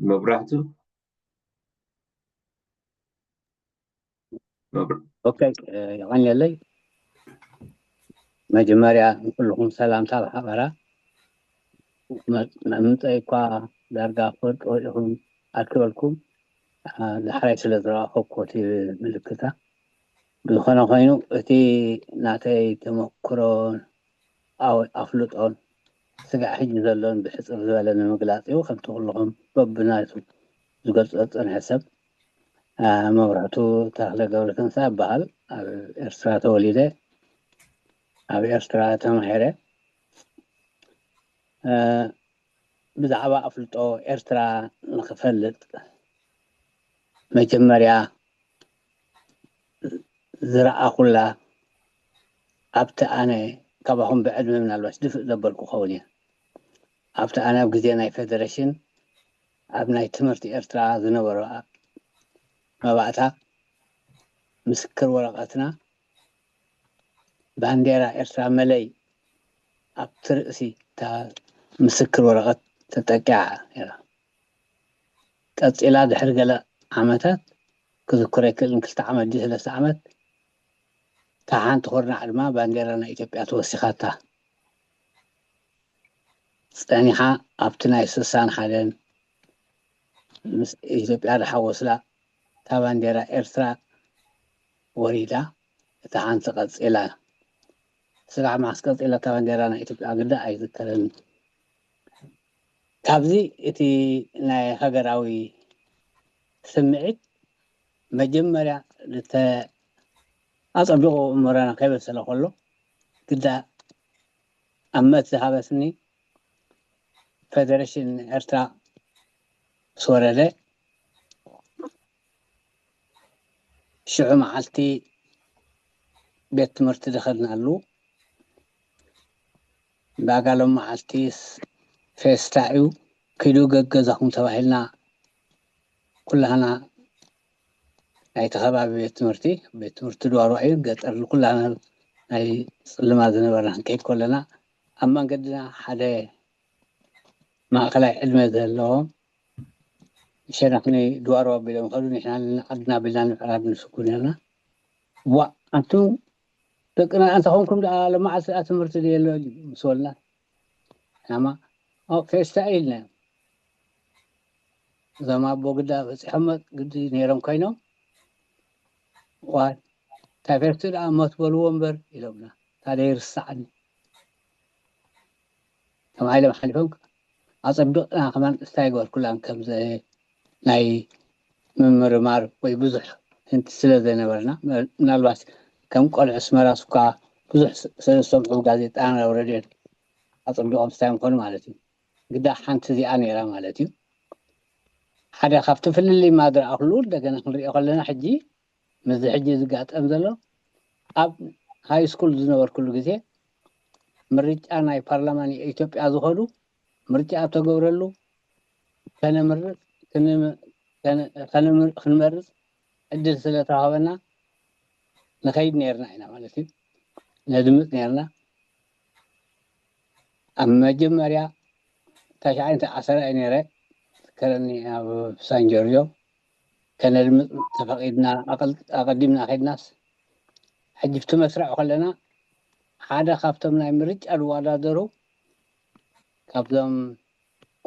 መብራህቱ ኦኬ የቐንየለይ መጀመርያ ንኩልኹም ሰላምታ ብሓበራ መምፀይ እኳ ዳርጋ ክፈልጦ ኢኹም ኣክበልኩም ዳሕራይ ስለ ዝረኣኸብኩ እቲ ምልክታ ብዝኾነ ኮይኑ እቲ ናተይ ተመክሮን ኣፍልጦን ስጋዕ ሕጂ ዘሎን ብሕፅር ዝበለ ንምግላፅ እዩ ከምቲ ኩልኹም በብናቱ ዝገልፆ ዝፀንሐ ሰብ መብራህቱ ተኽለ ገብረተንሳ እበሃል ኣብ ኤርትራ ተወሊደ ኣብ ኤርትራ ተማሂረ ብዛዕባ ኣፍልጦ ኤርትራ ንክፈልጥ መጀመርያ ዝረኣኹላ ኣብቲ ኣነ ካባኹም ብዕድመ ምናልባሽ ድፍእ ዘበልኩ ኸውን እየ ኣብቲ ኣነ ኣብ ግዜ ናይ ፌደሬሽን ኣብ ናይ ትምህርቲ ኤርትራ ዝነበሮ መባእታ ምስክር ወረቐትና ባንዴራ ኤርትራ መለይ ኣብቲ ርእሲ እታ ምስክር ወረቐት ተጠቂዓ ነይራ። ቀጺላ ድሕሪ ገለ ዓመታት ክዝክሮ ኣይክእልን ክልተ ዓመት ድዩ ሰለስተ ዓመት እታ ሓንቲ ኩርናዕ ድማ ባንዴራ ናይ ኢትዮጵያ ተወሲኻታ ጸኒሓ ኣብቲ ናይ ስሳን ሓደን ምስ ኢትዮጵያ ዝሓወስላ እታ ባንዴራ ኤርትራ ወሪዳ እታ ሓንቲ ቀጺላ ስጋዕ መዓስ ቀጺላ እታ ባንዴራ ናይ ኢትዮጵያ ግዳ ኣይዝከርን ካብዚ እቲ ናይ ሃገራዊ ስምዒት መጀመርያ ኣጸቢቑ እምሮና ከይበሰለ ከሎ ግዳ ኣመት ዝሃበስኒ ፌደሬሽን ኤርትራ ምስ ወረደ ሽዑ መዓልቲ ቤት ትምህርቲ ዝኸድናሉ ዳጋ ሎም መዓልቲ ፌስታ እዩ ኪዱ ገገዛኹም ተባሂልና ኩላህና ናይቲ ከባቢ ቤት ትምህርቲ ቤት ትምህርቲ ድዋሮ እዩ ገጠር ኩላህና ናይ ፅልማ ዝነበርና ክንከይድ ከለና ኣብ መንገድና ሓደ ማእኸላይ ዕድመ ዘለዎም ሸነኽኒ ድዋሮ ኣቢሎም ከዱ ንሕና ዓድና ኣቢልና ንምዕራብ ንስጉ ነርና ዋ ኣንቱም ደቅና ኣንተ ኾንኩም ደኣ ለማዓልቲ ደኣ ትምህርቲ ድየሎ ምስ በልና ሕናማ ፌስታ ኢልና እዞም ኣቦ ግዳ በፂሖሞ ግዲ ነይሮም ኮይኖም ዋ እንታይ ፌስቲ ደኣ ሞት በልዎ እምበር ኢሎምና ታደ ይርሳዕኒ ከም ኢሎም ሓሊፎም ኣፀቢቕና ከማን እንታይ ይገበርኩላን ከም ናይ ምምርማር ወይ ብዙሕ ህንቲ ስለ ዘይነበርና ምናልባት ከም ቆልዑ ኣስመራ ስኳ ብዙሕ ስለዝሰምዑ ጋዜጣ ናብ ረድዮን ኣፀቢቖም ስታይ ምኾኑ ማለት እዩ ግዳ ሓንቲ እዚኣ ነይራ ማለት እዩ ሓደ ካብቲ ፍልልይ ማድረኣ ክሉ እንደገና ክንሪኦ ከለና ሕጂ ምስዚ ሕጂ ዝጋጠም ዘሎ ኣብ ሃይ ስኩል ዝነበርኩሉ ግዜ ምርጫ ናይ ፓርላማ ናይ ኢትዮጵያ ዝኸዱ ምርጫ ኣብ ተገብረሉ ከነምርፅ ክንመርፅ ዕድል ስለተዋህበና ንኸይድ ነርና ኢና ማለት እዩ ነድምፅ ነርና ኣብ መጀመርያ ተሽዓይንተ ዓሰራ እዩ ነይረ ከረኒ ኣብ ሳን ጆርጆ ከነድምፅ ተፈቒድና ኣቐዲምና ከይድናስ ሕጂ እቲ መስርዕ ከለና ሓደ ካብቶም ናይ ምርጫ ዝወዳደሩ ካብዞም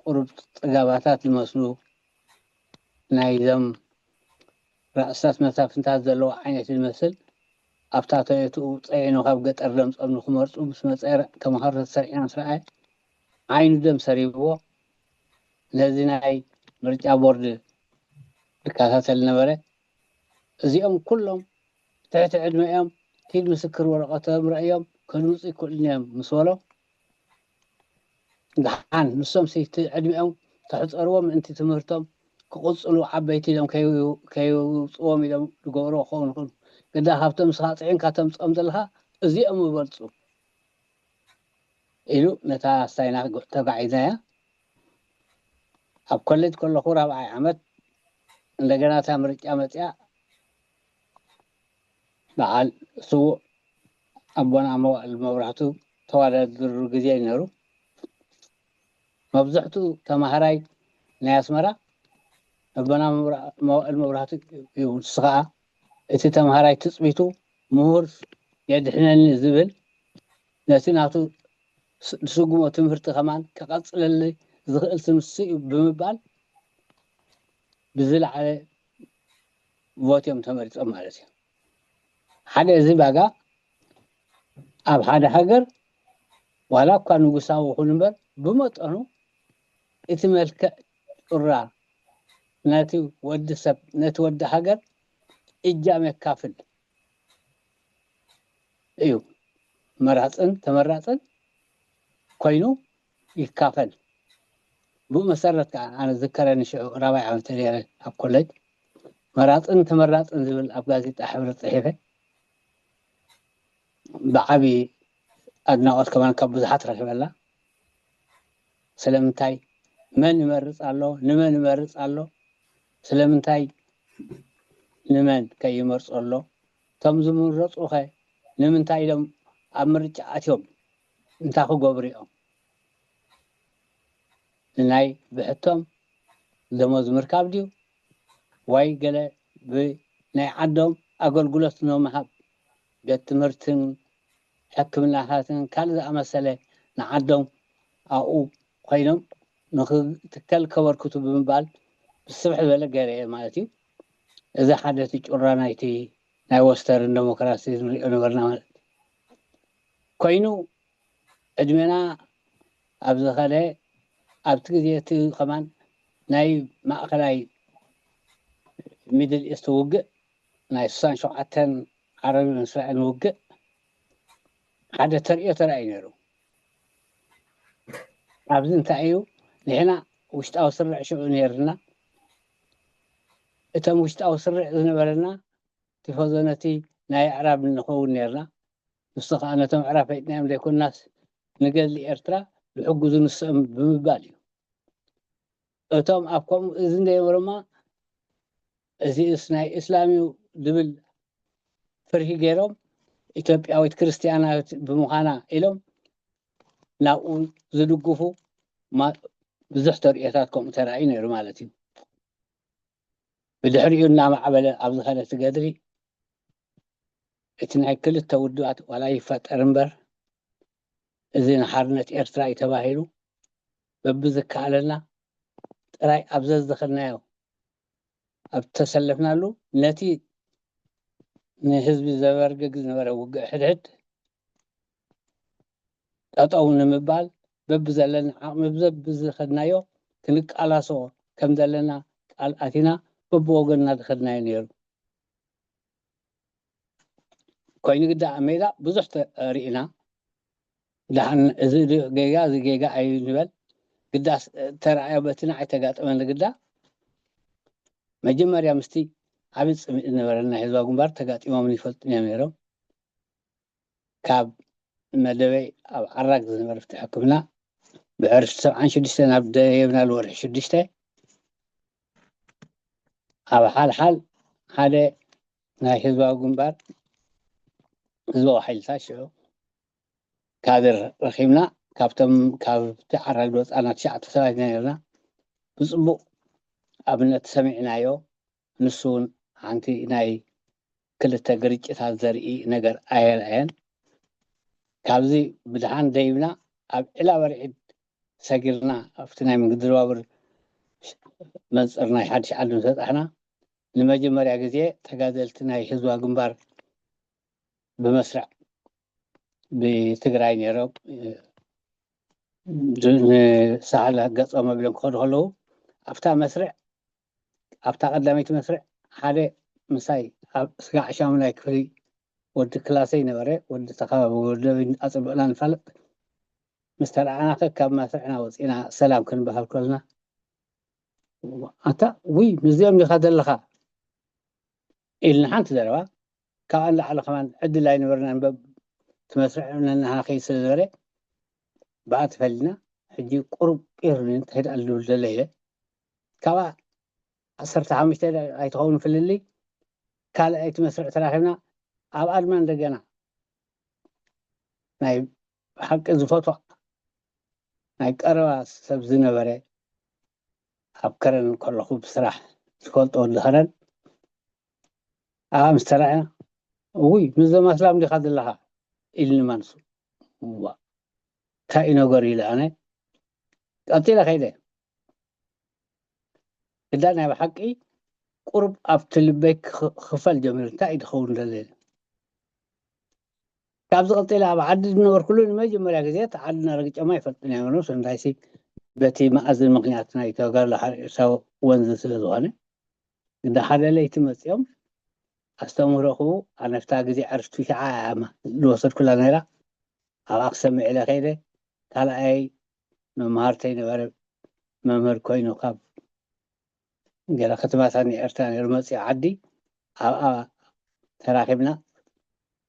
ቁሩብ ጽጋባታት ዝመስሉ ናይዞም ራእስታት መሳፍንታት ዘለዎ ዓይነት ዝመስል ኣብታ ተየትኡ ጸዒኑ ካብ ገጠር ደምጾም ንክመርጹ ምስ መጸ ተምሃሮ ተሰሪዕና ስረኣየ ዓይኑ ደም ሰሪብዎ ነዚ ናይ ምርጫ ቦርድ ዝከታተል ነበረ። እዚኦም ኩሎም ትሕቲ ዕድመኦም ኪድ ምስክር ወረቐቶም ረእዮም ከድምፁ ይክእሉን እዮም ምስ በሎ ደሓን ንሶም ስይቲ ዕድሚኦም ተሕፀርዎ ምእንቲ ትምህርቶም ክቕፅሉ ዓበይቲ ኢሎም ከይውፅዎም ኢሎም ዝገብርዎ ክኸውን ይኽእሉ ግዳ ካብቶም ንስኻ ፅዒንካ ተምፅኦም ዘለካ እዚኦም ይበልፁ ኢሉ ነታ ስታይና ተጓዒዝናያ ኣብ ኮሌጅ ከለኹ ራብዓይ ዓመት እንደገና እታ ምርጫ መፅያ በዓል ስዉእ ኣቦና መዋእል መብራህቱ ተዋዳድሩ ግዜ እዩ ነሩ መብዝሕቱ ተማሃራይ ናይ ኣስመራ ኣቦና መዋእል መብራህቱ እዩ ንሱ ከዓ እቲ ተምሃራይ ትፅቢቱ ምሁር የድሕነኒ ዝብል ነቲ ናቱ ዝስጉሞ ትምህርቲ ከማን ክቐፅለሊ ዝኽእል ትምህርቲ እዩ ብምባል ብዝለዓለ ቮት እዮም ተመሪፆም ማለት እዩ። ሓደ እዚ ባጋ ኣብ ሓደ ሃገር ዋላ እኳ ንጉሳዊ ይኹን እምበር ብመጠኑ እቲ መልክዕ ጩራ ነቲ ወዲ ሰብ ነቲ ወዲ ሃገር እጃም የካፍል እዩ። መራፅን ተመራፅን ኮይኑ ይካፈል። ብኡ መሰረት ከዓ ኣነ ዝከረኒ ሽዑ ራባይ ዓመተ ነረ ኣብ ኮለጅ መራፅን ተመራፅን ዝብል ኣብ ጋዜጣ ሕብረት ፅሒፈ ብዓብዪ ኣድናቆት ከማን ካብ ብዙሓት ረኪበላ። ስለምንታይ መን ይመርፅ ኣሎ ንመን ይመርፅ ኣሎ ስለምንታይ ንመን ከይመርፁ ኣሎ እቶም ዝምረፁ ኸ ንምንታይ ኢሎም ኣብ ምርጫ ኣትዮም እንታይ ክገብሩ እዮም ንናይ ብሕቶም ደሞዝ ምርካብ ድዩ ወይ ገለ ብናይ ዓዶም ኣገልግሎት ንምሃብ ቤት ትምህርትን ሕክምናታትን ካልእ ዝኣመሰለ ንዓዶም ኣብኡ ኮይኖም ንክትከል ከበርክቱ ብምባል ብስብሕ ዝበለ ገይረ እየ ማለት እዩ። እዚ ሓደ እቲ ጩራ ናይቲ ናይ ወስተርን ዴሞክራሲ ንሪኦ ነበርና ማለት እዩ። ኮይኑ ዕድሜና ኣብ ዝኸደ ኣብቲ ግዜ እቲ ከማን ናይ ማእኸላይ ሚድል ኢስት ውግእ ናይ ስሳን ሸውዓተን ዓረብን እስራኤልን ውግእ ሓደ ተርእዮ ተራእዩ ነይሩ። ኣብዚ እንታይ እዩ ንሕና ውሽጣዊ ስርዕ ሽዑ ነይርና እቶም ውሽጣዊ ስርዕ ዝነበረና ቲፎዞ ነቲ ናይ ኣዕራብ ንኸውን ነይርና ንሱ ከዓ ነቶም ኣዕራብ ፈይጥናዮም ዘይኮንናስ ንገድሊ ኤርትራ ዝሕግዙ ንስኦም ብምባል እዩ እቶም ኣብ ከምኡ እዚ እንደየበረማ እዚስ ናይ እስላም እዩ ዝብል ፍርሂ ገይሮም ኢትዮጵያዊት ክርስትያናዊት ብምዃና ኢሎም ናብኡ ዝድግፉ ብዙሕ ተርእዮታት ከምኡ ተራእዩ ነይሩ ማለት እዩ። ብድሕሪኡ እናማዕበለ ኣብ ዝኸደ እቲ ገድሊ እቲ ናይ ክልተ ውድባት ዋላ ይፈጠር እምበር እዚ ንሓርነት ኤርትራ እዩ ተባሂሉ በብዝከኣለና ጥራይ ኣብ ዘዝኸድናዮ ኣብ ተሰለፍናሉ ነቲ ንህዝቢ ዘበርግግ ዝነበረ ውግእ ሕድሕድ ጠጠው ንምባል በብዘለና ዓቕሚ ብዘብዝኸድናዮ ክንቃላሶ ከም ዘለና ቃል ኣቲና በብወገንና ዝኸድናዮ ነይሩ። ኮይኑ ግዳ ኣብ ሜዳ ብዙሕ ርኢና ዳሓን እዚ ጌጋ እዚ ጌጋ ኣዩ ንበል ግዳ ተረኣዮ በቲ ንዓይ ተጋጠመኒ ግዳ መጀመርያ ምስቲ ዓብዪ ፅምኢ ዝነበረና ህዝባዊ ግንባር ተጋጢሞም ይፈልጡን እዮም ነይሮም። ካብ መደበይ ኣብ ዓራግ ዝነበረ ፍትሒ ሕክምና ብዕርፊ ሰብዓን ሽዱሽተ ናብ ደየብና ዝወርሒ ሽዱሽተ ኣብ ሓልሓል ሓደ ናይ ህዝባዊ ግንባር ህዝባዊ ሓይልታት ሽዑ ካድር ረኺብና ካብቶም ካብቲ ዓራግ ዝወፃና ትሽዓተ ሰባት ኢና ነርና ብፅቡቕ ኣብነት ሰሚዕናዮ ንሱ እውን ሓንቲ ናይ ክልተ ግርጭታት ዘርኢ ነገር ኣየርኣየን። ካብዚ ብድሓን ደይብና ኣብ ዕላ በርዒድ ሰጊርና ኣብቲ ናይ ምግዲ ባቡር መንፅር ናይ ሓድሽ ዓዲ ምስ በፃሕና ንመጀመርያ ግዜ ተጋደልቲ ናይ ህዝባዊ ግንባር ብመስርዕ ብትግራይ ነይሮም ንሳሕል ገፆም ኣቢሎም ክኸዱ ከለዉ ኣብታ መስርዕ ኣብታ ቀዳመይቲ መስርዕ ሓደ ምሳይ ኣብ ስጋዕ ሻሙናይ ክፍሊ ወዲ ክላሰይ ነበረ ወዲ ተኸባቢ ወደበይ ኣፅብቕና ንፋለጥ ምስ ተረኣናኸ ካብ መስርዕና ወፂና ሰላም ክንበሃል ከልና ኣታ ውይ ምስዚኦም ዲኻ ዘለኻ ኢልና ሓንቲ ዘረባ ካብኣ ንላዕሊ ከማን ዕድል ኣይነበርና ንበብ ትመስርዕ ነናሃኸይ ስለ ነበረ ብኣ ተፈሊና ሕጂ ቁሩብ ቂር ንንትሄድ ኣልብል ዘሎ ኢለ ካብኣ ዓሰርተ ሓሙሽተ ኣይትኸውን ፍልልይ ካልኣይቲ መስርዕ ተራኺብና ኣብ ኣድማ እንደገና ናይ ብሓቂ ዝፈትዋ ናይ ቀረባ ሰብ ዝነበረ ኣብ ከረን ከለኹ ብስራሕ ዝፈልጦ ወዲ ከረን ኣብኣ ምስ ተረኣና እውይ ምስዞም ኣስላም ዲኻ ዘለኻ ኢልኒ ማንሱ ዋ እንታይ እዩ ነገሩ ኢለ ኣነ ቀፂለ ከይደ ግዳ ናይ ብሓቂ ቁሩብ ኣብቲ ልበይ ክኽፈል ጀሚሩ እንታይ እዩ ዝኸውን ደለ ካብዚ ቀፂለ ኣብ ዓዲ ዝነበርኩሉ ንመጀመርያ ግዜ እቲ ዓድና ረግጨማ ይፈልጥን እየ ምንስ እንዳይሲ በቲ መኣዝን ምክንያት ናይ ተጋድሎ ሓርሳ ወንዝ ስለ ዝኾነ እንዳ ሓደ ለይቲ መፂኦም ኣስተምህሮ ክቡ ኣነፍታ ግዜ ዕርፍቲ ሸዓ ያማ ዝወሰድኩላ ነይራ ኣብኣ ክሰምዕ ኢለ ከይደ ካልኣይ መምሃርተይ ነበረ መምህር ኮይኑ ካብ ገለ ከተማታት ናይ ኤርትራ ነይሩ መፂኡ ዓዲ ኣብኣ ተራኺብና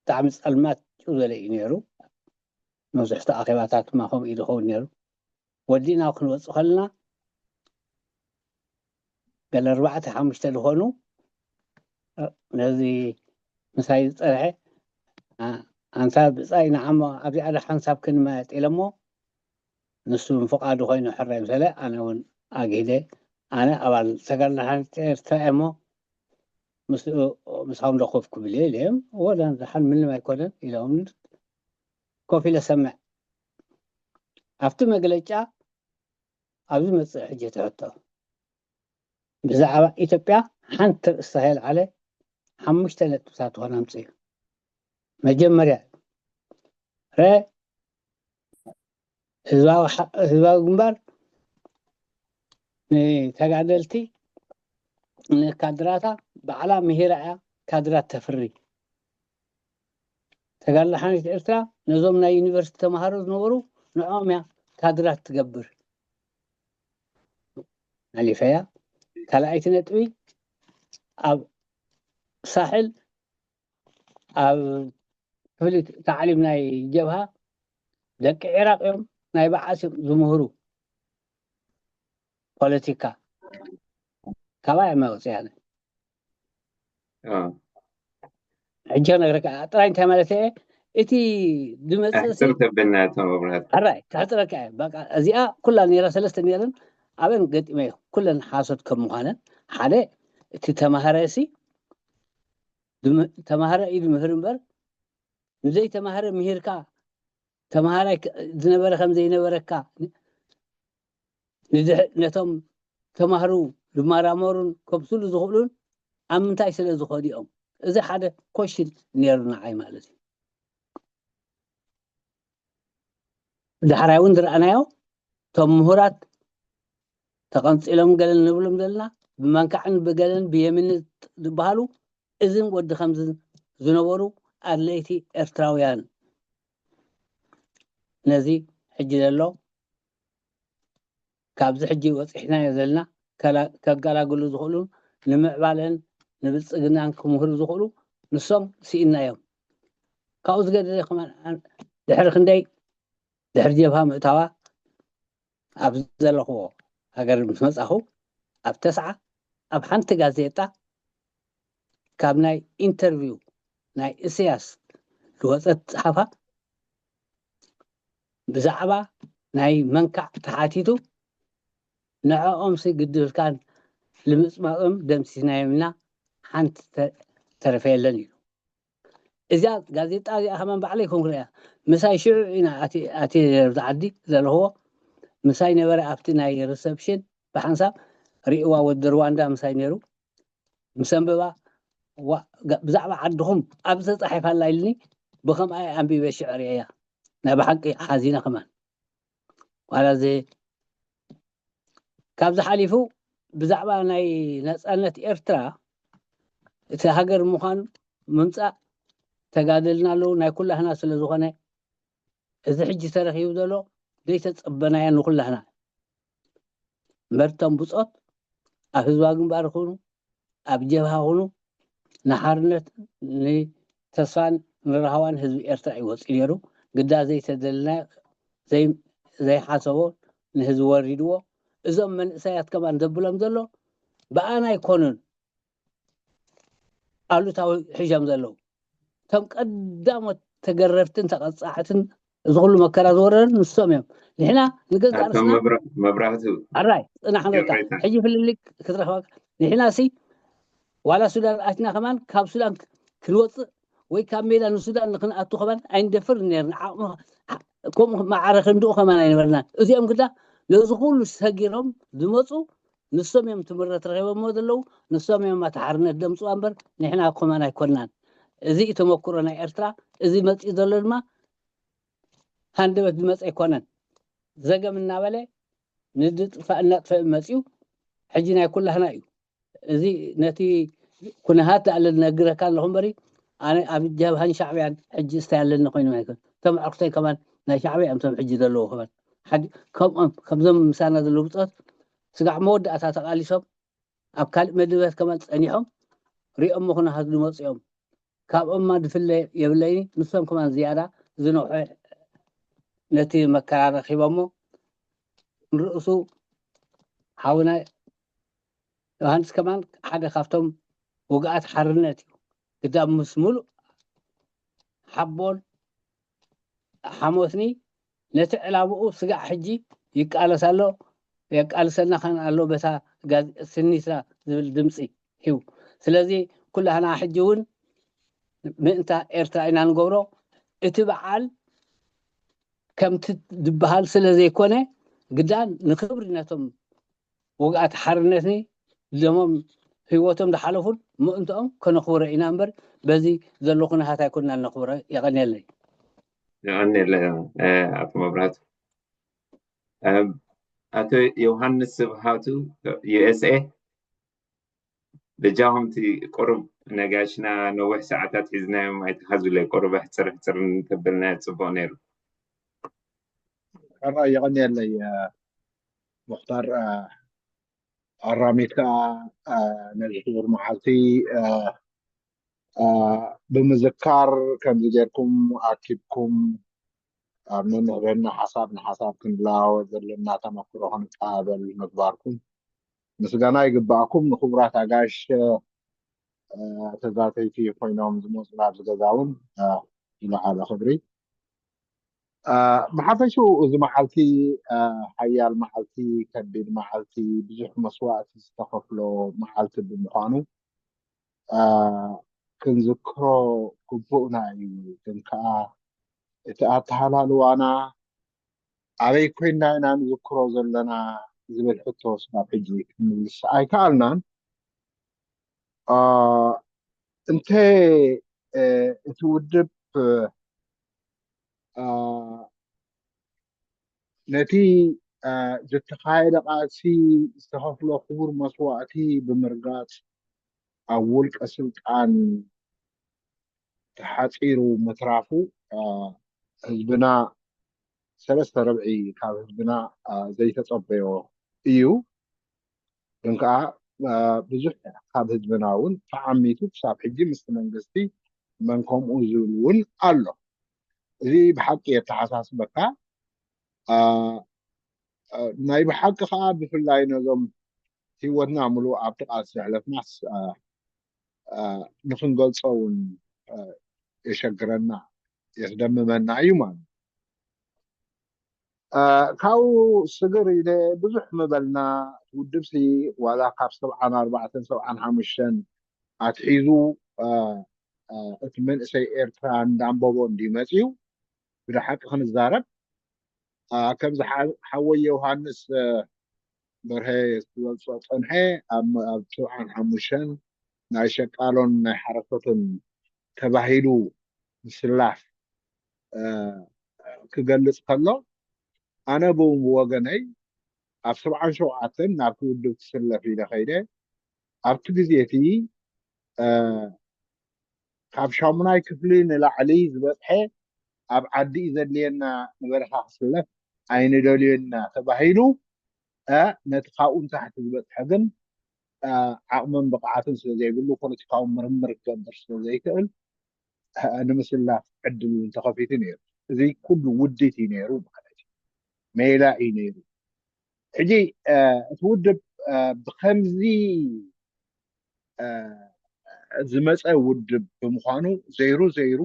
ብጣዕሚ ፀልማት ጭው ዘለ እዩ ነይሩ መብዝሕቱ ኣኼባታት ድማ ከምኡ እዩ ዝኸውን ነይሩ ወዲእና ክንወፅእ ከለና ገለ ኣርባዕተ ሓሙሽተ ዝኾኑ ነዚ ምሳይ ዝፀንሐ ኣንታ ብፃይ ንዓሞ ኣብዚኣ ዶ ሓንሳብ ክንመያየጥ ኢለሞ ንሱ ፍቓዱ ኮይኑ ሕራይ ምሰለ ኣነ እውን ኣግሂደ ኣነ ኣባል ተጋድሎ ሓርነት ኤርትራ እየ እሞ ምስኡ ምሳኹም ዶ ኮፍ ክብል እየ ኢለዮም ወላ ደሓን ምንም ኣይኮነን ኢሎም ኮፍ ኢለ ሰምዕ ኣብቲ መግለጫ ኣብዚ መፅእ ሕጂ ትሕቶ ብዛዕባ ኢትዮጵያ ሓንቲ ርእስታ ከየልዓለ ሓሙሽተ ነጥብታት ዝኾነ ኣምፅኡ መጀመርያ ረ ህዝባዊ ግንባር ንተጋደልቲ ንካድራታ ባዕላ ምሂራ እያ ካድራት ተፍሪ ተጋድሎ ሓርነት ኤርትራ ነዞም ናይ ዩኒቨርሲቲ ተምሃሮ ዝነበሩ ንዕኦም እያ ካድራት ትገብር ሓሊፈያ ካልኣይቲ ነጥቢ ኣብ ሳሕል ኣብ ክፍሊ ታዕሊም ናይ ጀብሃ ደቂ ዒራቅ እዮም ናይ በዓስ እዮም ዝምህሩ ፖለቲካ ካባይ መውፅያነ ሕጂ ክነግረካ ጥራይ እንታይ ማለት እየ እቲ ዝመፅእ ሕፅር ተብልና እቶም እብራት ሕራይ ከሕፅረካ እየ በቃ እዚኣ ኩላ ነራ ሰለስተ ነርን ኣበን ገጢመ ኩለን ሓሶት ከም ምዃነን ሓደ እቲ ተማሃረ ሲ ተማሃረ እዩ ዝምህር እምበር ንዘይተማሃረ ምሂርካ ተማሃራይ ዝነበረ ከም ዘይነበረካ ነቶም ተማህሩ ዝመራመሩን ከምስሉ ዝኽእሉን ኣብ ምንታይ ስለ ዝኸዱ እዮም እዚ ሓደ ኮሽን ነይሩ ንዓይ ማለት እዩ ዳሕራይ እውን ዝረኣናዮ እቶም ምሁራት ተቐንፂሎም ገለን ንብሎም ዘለና ብመንካዕን ብገለን ብየሚን ዝበሃሉ እዝን ወዲ ከምዚ ዝነበሩ ኣድለይቲ ኤርትራውያን ነዚ ሕጂ ዘሎ ካብዚ ሕጂ በፂሕናዮ ዘለና ከገላግሉ ዝኽእሉን ንምዕባለን ንብልፅግናን ክምህሩ ዝኽእሉ ንሶም ስኢንናዮም ካብኡ ዝገደደ ከማን ድሕሪ ክንደይ ድሕሪ ጀብሃ ምእታዋ ኣብ ዘለኽዎ ሃገር ምስ መፃኹ ኣብ ተስዓ ኣብ ሓንቲ ጋዜጣ ካብ ናይ ኢንተርቪው ናይ እስያስ ዝወፀት ፀሓፋ ብዛዕባ ናይ መንካዕ ተሓቲቱ ንዕኦምሲ ግድብልካን ልምፅማፆም ደምሲስናዮምና ሓንቲ ተረፈ የለን ኢሉ እዚኣ ጋዜጣ እዚኣ ከማን ባዕለይ ኮንኩ ሪኣ። ምሳይ ሽዑ ኢና ኣትየ ነርዚ ዓዲ ዘለኽዎ። ምሳይ ነበረ ኣብቲ ናይ ሪሰፕሽን ብሓንሳብ ርእዋ ወዲ ሩዋንዳ ምሳይ ነይሩ። ምስ ኣንበባ ብዛዕባ ዓድኹም ኣብ ተፃሒፋላ ኢልኒ። ብከምኣ ኣንቢበ ሽዑ ርእያ። ናይ ብሓቂ ሓዚነ ከማን። ዋላ እዚ ካብዚ ሓሊፉ ብዛዕባ ናይ ነፃነት ኤርትራ እቲ ሃገር ምዃን ምምፃእ ተጋደልና ኣለዉ ናይ ኩላህና ስለ ዝኾነ እዚ ሕጂ ተረኺቡ ዘሎ ዘይተፀበናዮ ንኩላህና እምበር እቶም ብፆት ኣብ ህዝባዊ ግንባር ይኹኑ ኣብ ጀብሃ ይኹኑ ንሓርነት ንተስፋን ንራህዋን ህዝቢ ኤርትራ እዩ ወፂኡ ነይሩ። ግዳ ዘይተደልና ዘይሓሰቦ ንህዝቢ ወሪድዎ። እዞም መንእሰያት ከማን ዘብሎም ዘሎ ብኣና ኣይኮኑን ኣሉታዊ ሒዞም ዘለዉ እቶም ቀዳሞት ተገረፍትን ተቐፃዕትን እዚ ኩሉ መከራ ዝወረደን ንሶም እዮም። ንሕና ንገዛእ ርእስና መብራህቱ ኣራይ ፅናሕ ነታ ሕጂ ፍልልይ ክትረኽበካ ንሕና ሲ ዋላ ሱዳን ኣትና ከማን ካብ ሱዳን ክንወፅእ ወይ ካብ ሜዳ ንሱዳን ንክንኣቱ ከማን ኣይንደፍር ነርና። ዓቕሚ ከምኡ ማዕረ ክንድኡ ከማን ኣይነበርናን። እዚኦም ግዳ ነዚ ኩሉ ሰጊሮም ዝመፁ ንሶም እዮም ትምህርት ረኺቦሞ ዘለዉ። ንሶም እዮም ኣቲ ሓርነት ደምፅዋ እምበር ንሕና ከማን ኣይኮንናን። እዚ እዩ ተመክሮ ናይ ኤርትራ። እዚ መፂኡ ዘሎ ድማ ሃንደበት ዝመፀ ኣይኮነን። ዘገም እናበለ ንድጥፋእ እናጥፈእ መፂኡ ሕጂ ናይ ኩላህና እዩ። እዚ ነቲ ኩነሃት ኣለ ነግረካ ኣለኹ እምበሪ ኣነ ኣብ ጀብሃን ሻዕብያን ሕጂ እስታይ ኣለኒ ኮይኖም ኣይኮን እቶም ኣዕርክተይ ከማን ናይ ሻዕብያ እዮም እቶም ሕጂ ዘለዉ ከማን ከምኦም ከምዞም ምሳና ዘለዉ ብፆት ስጋዕ መወዳእታ ተቃሊሶም ኣብ ካልእ መድበት ከማን ፀኒሖም ሪኦም ምኹናሃት ዝመፁ እዮም። ካብኦም ማ ድፍለ የብለይኒ ንሶም ከማን ዝያዳ ዝነውሐ ነቲ መከራ ረኪቦሞ ንርእሱ ሓውና ዮሃንስ ከማን ሓደ ካብቶም ውግኣት ሓርነት እዩ። ግዳ ምስ ሙሉእ ሓቦን ሓሞትኒ ነቲ ዕላምኡ ስጋዕ ሕጂ ይቃለስ ኣሎ የቃልሰና ከን ኣሎ በታ ስኒታ ዝብል ድምፂ ሂቡ። ስለዚ ኩላህና ሕጂ እውን ምእንታ ኤርትራ ኢና ንገብሮ። እቲ በዓል ከምቲ ዝበሃል ስለ ዘይኮነ ግዳ ንክብሪ ነቶም ውግኣት ሓርነትኒ ደሞም ህይወቶም ዝሓለፉን ምእንትኦም ከነኽብሮ ኢና እምበር በዚ ዘሎ ኩነታት ኣይኮንና ነኽብሮ። የቐንየለይ። የቐንየለይ ኣቶ መብራህቱ። ኣቶ ዮሃንስ ስብሃቱ ዩኤስኤ በጃኹም እቲ ቁሩብ ነጋሽና ነዊሕ ሰዓታት ሒዝናዮም ኣይትሓዙለይ ቁሩብ ኣሕፅር ኣሕፅር እንተበልናዮ ፅቡቕ ነይሩ። ሕራይ የቐንየለይ ሙኽታር ኣራሚት ከዓ ነዚ ክቡር መዓልቲ ብምዝካር ከምዚ ጌርኩም ኣኪብኩም ኣብ ነንህበና ሓሳብ ንሓሳብ ክንለዋወጥ ዘለና ተመክሮ ክንቀባበል ምግባርኩም ምስጋና ይግባእኩም። ንክቡራት ኣጋሽ ተዛተይቲ ኮይኖም ዝመፁ ናብዚ ገዛ እውን ዝለዓለ ክብሪ። ብሓፈሽኡ እዚ መዓልቲ ሓያል መዓልቲ፣ ከቢድ መዓልቲ፣ ብዙሕ መስዋእቲ ዝተኸፍሎ መዓልቲ ብምዃኑ ክንዝክሮ ግቡእና እዩ። ግን ከዓ እቲ ኣተሃላልዋና ኣበይ ኮይንና ኢና ንዝክሮ ዘለና ዝብል ሕቶ ስጋብ ሕጂ ክንምልስ ኣይከኣልናን። እንተ እቲ ውድብ ነቲ ዝተኻየደ ቃልሲ ዝተኸፍሎ ክቡር መስዋእቲ ብምርጋፅ ኣብ ውልቀ ስልጣን ተሓፂሩ ምትራፉ ህዝብና ሰለስተ ርብዒ ካብ ህዝብና ዘይተፀበዮ እዩ። ግን ከዓ ብዙሕ ካብ ህዝብና እውን ተዓሚቱ ክሳብ ሕጂ ምስቲ መንግስቲ መን ከምኡ ዝብል እውን ኣሎ። እዚ ብሓቂ የተሓሳስበካ። ናይ ብሓቂ ከዓ ብፍላይ ነዞም ህይወትና ምሉእ ኣብቲ ቃልሲ ዘሕለፍናስ ንክንገልፆ እውን የሸግረና የስደምመና እዩ ማለት ካብኡ ስግር ኢለ ብዙሕ ምበልና ውድብሲ ዋላ ካብ ሰብዓን ኣርባዕተን ሰብዓን ሓሙሽተን ኣትሒዙ እቲ መንእሰይ ኤርትራ እንዳንበቦ እንዲመፅዩ ብሓቂ ክንዛረብ ከምዚ ሓወይ ዮሃንስ በርሀ ዝበልፆ ፀንሐ ኣብ ሰብዓን ሓሙሽተን ናይ ሸቃሎን ናይ ሓረሰቶን ተባሂሉ ምስላፍ ክገልፅ ከሎ ኣነ ብወገነይ ኣብ ሰብዓን ሸውዓተን ናብቲ ውድብ ክስለፍ ኢለ ከይደ ኣብቲ ግዜ እቲ ካብ ሻሙናይ ክፍሊ ንላዕሊ ዝበፅሐ ኣብ ዓዲ እዩ ዘድልየና ንበረኻ ክስለፍ ኣይንደልዮና ተባሂሉ ነቲ ካብኡ ንታሕቲ ዝበፅሐ ግን ዓቕምን ብቕዓትን ስለዘይብሉ ፖለቲካዊ ምርምር ክገብር ስለዘይክእል ንምስላፍ ዕድል እውን ተኸፊቱ ነይሩ። እዚ ኩሉ ውዲት እዩ ነይሩ ማለት እዩ። ሜላ እዩ ነይሩ። ሕጂ እቲ ውድብ ብከምዚ ዝመፀ ውድብ ብምዃኑ ዘይሩ ዘይሩ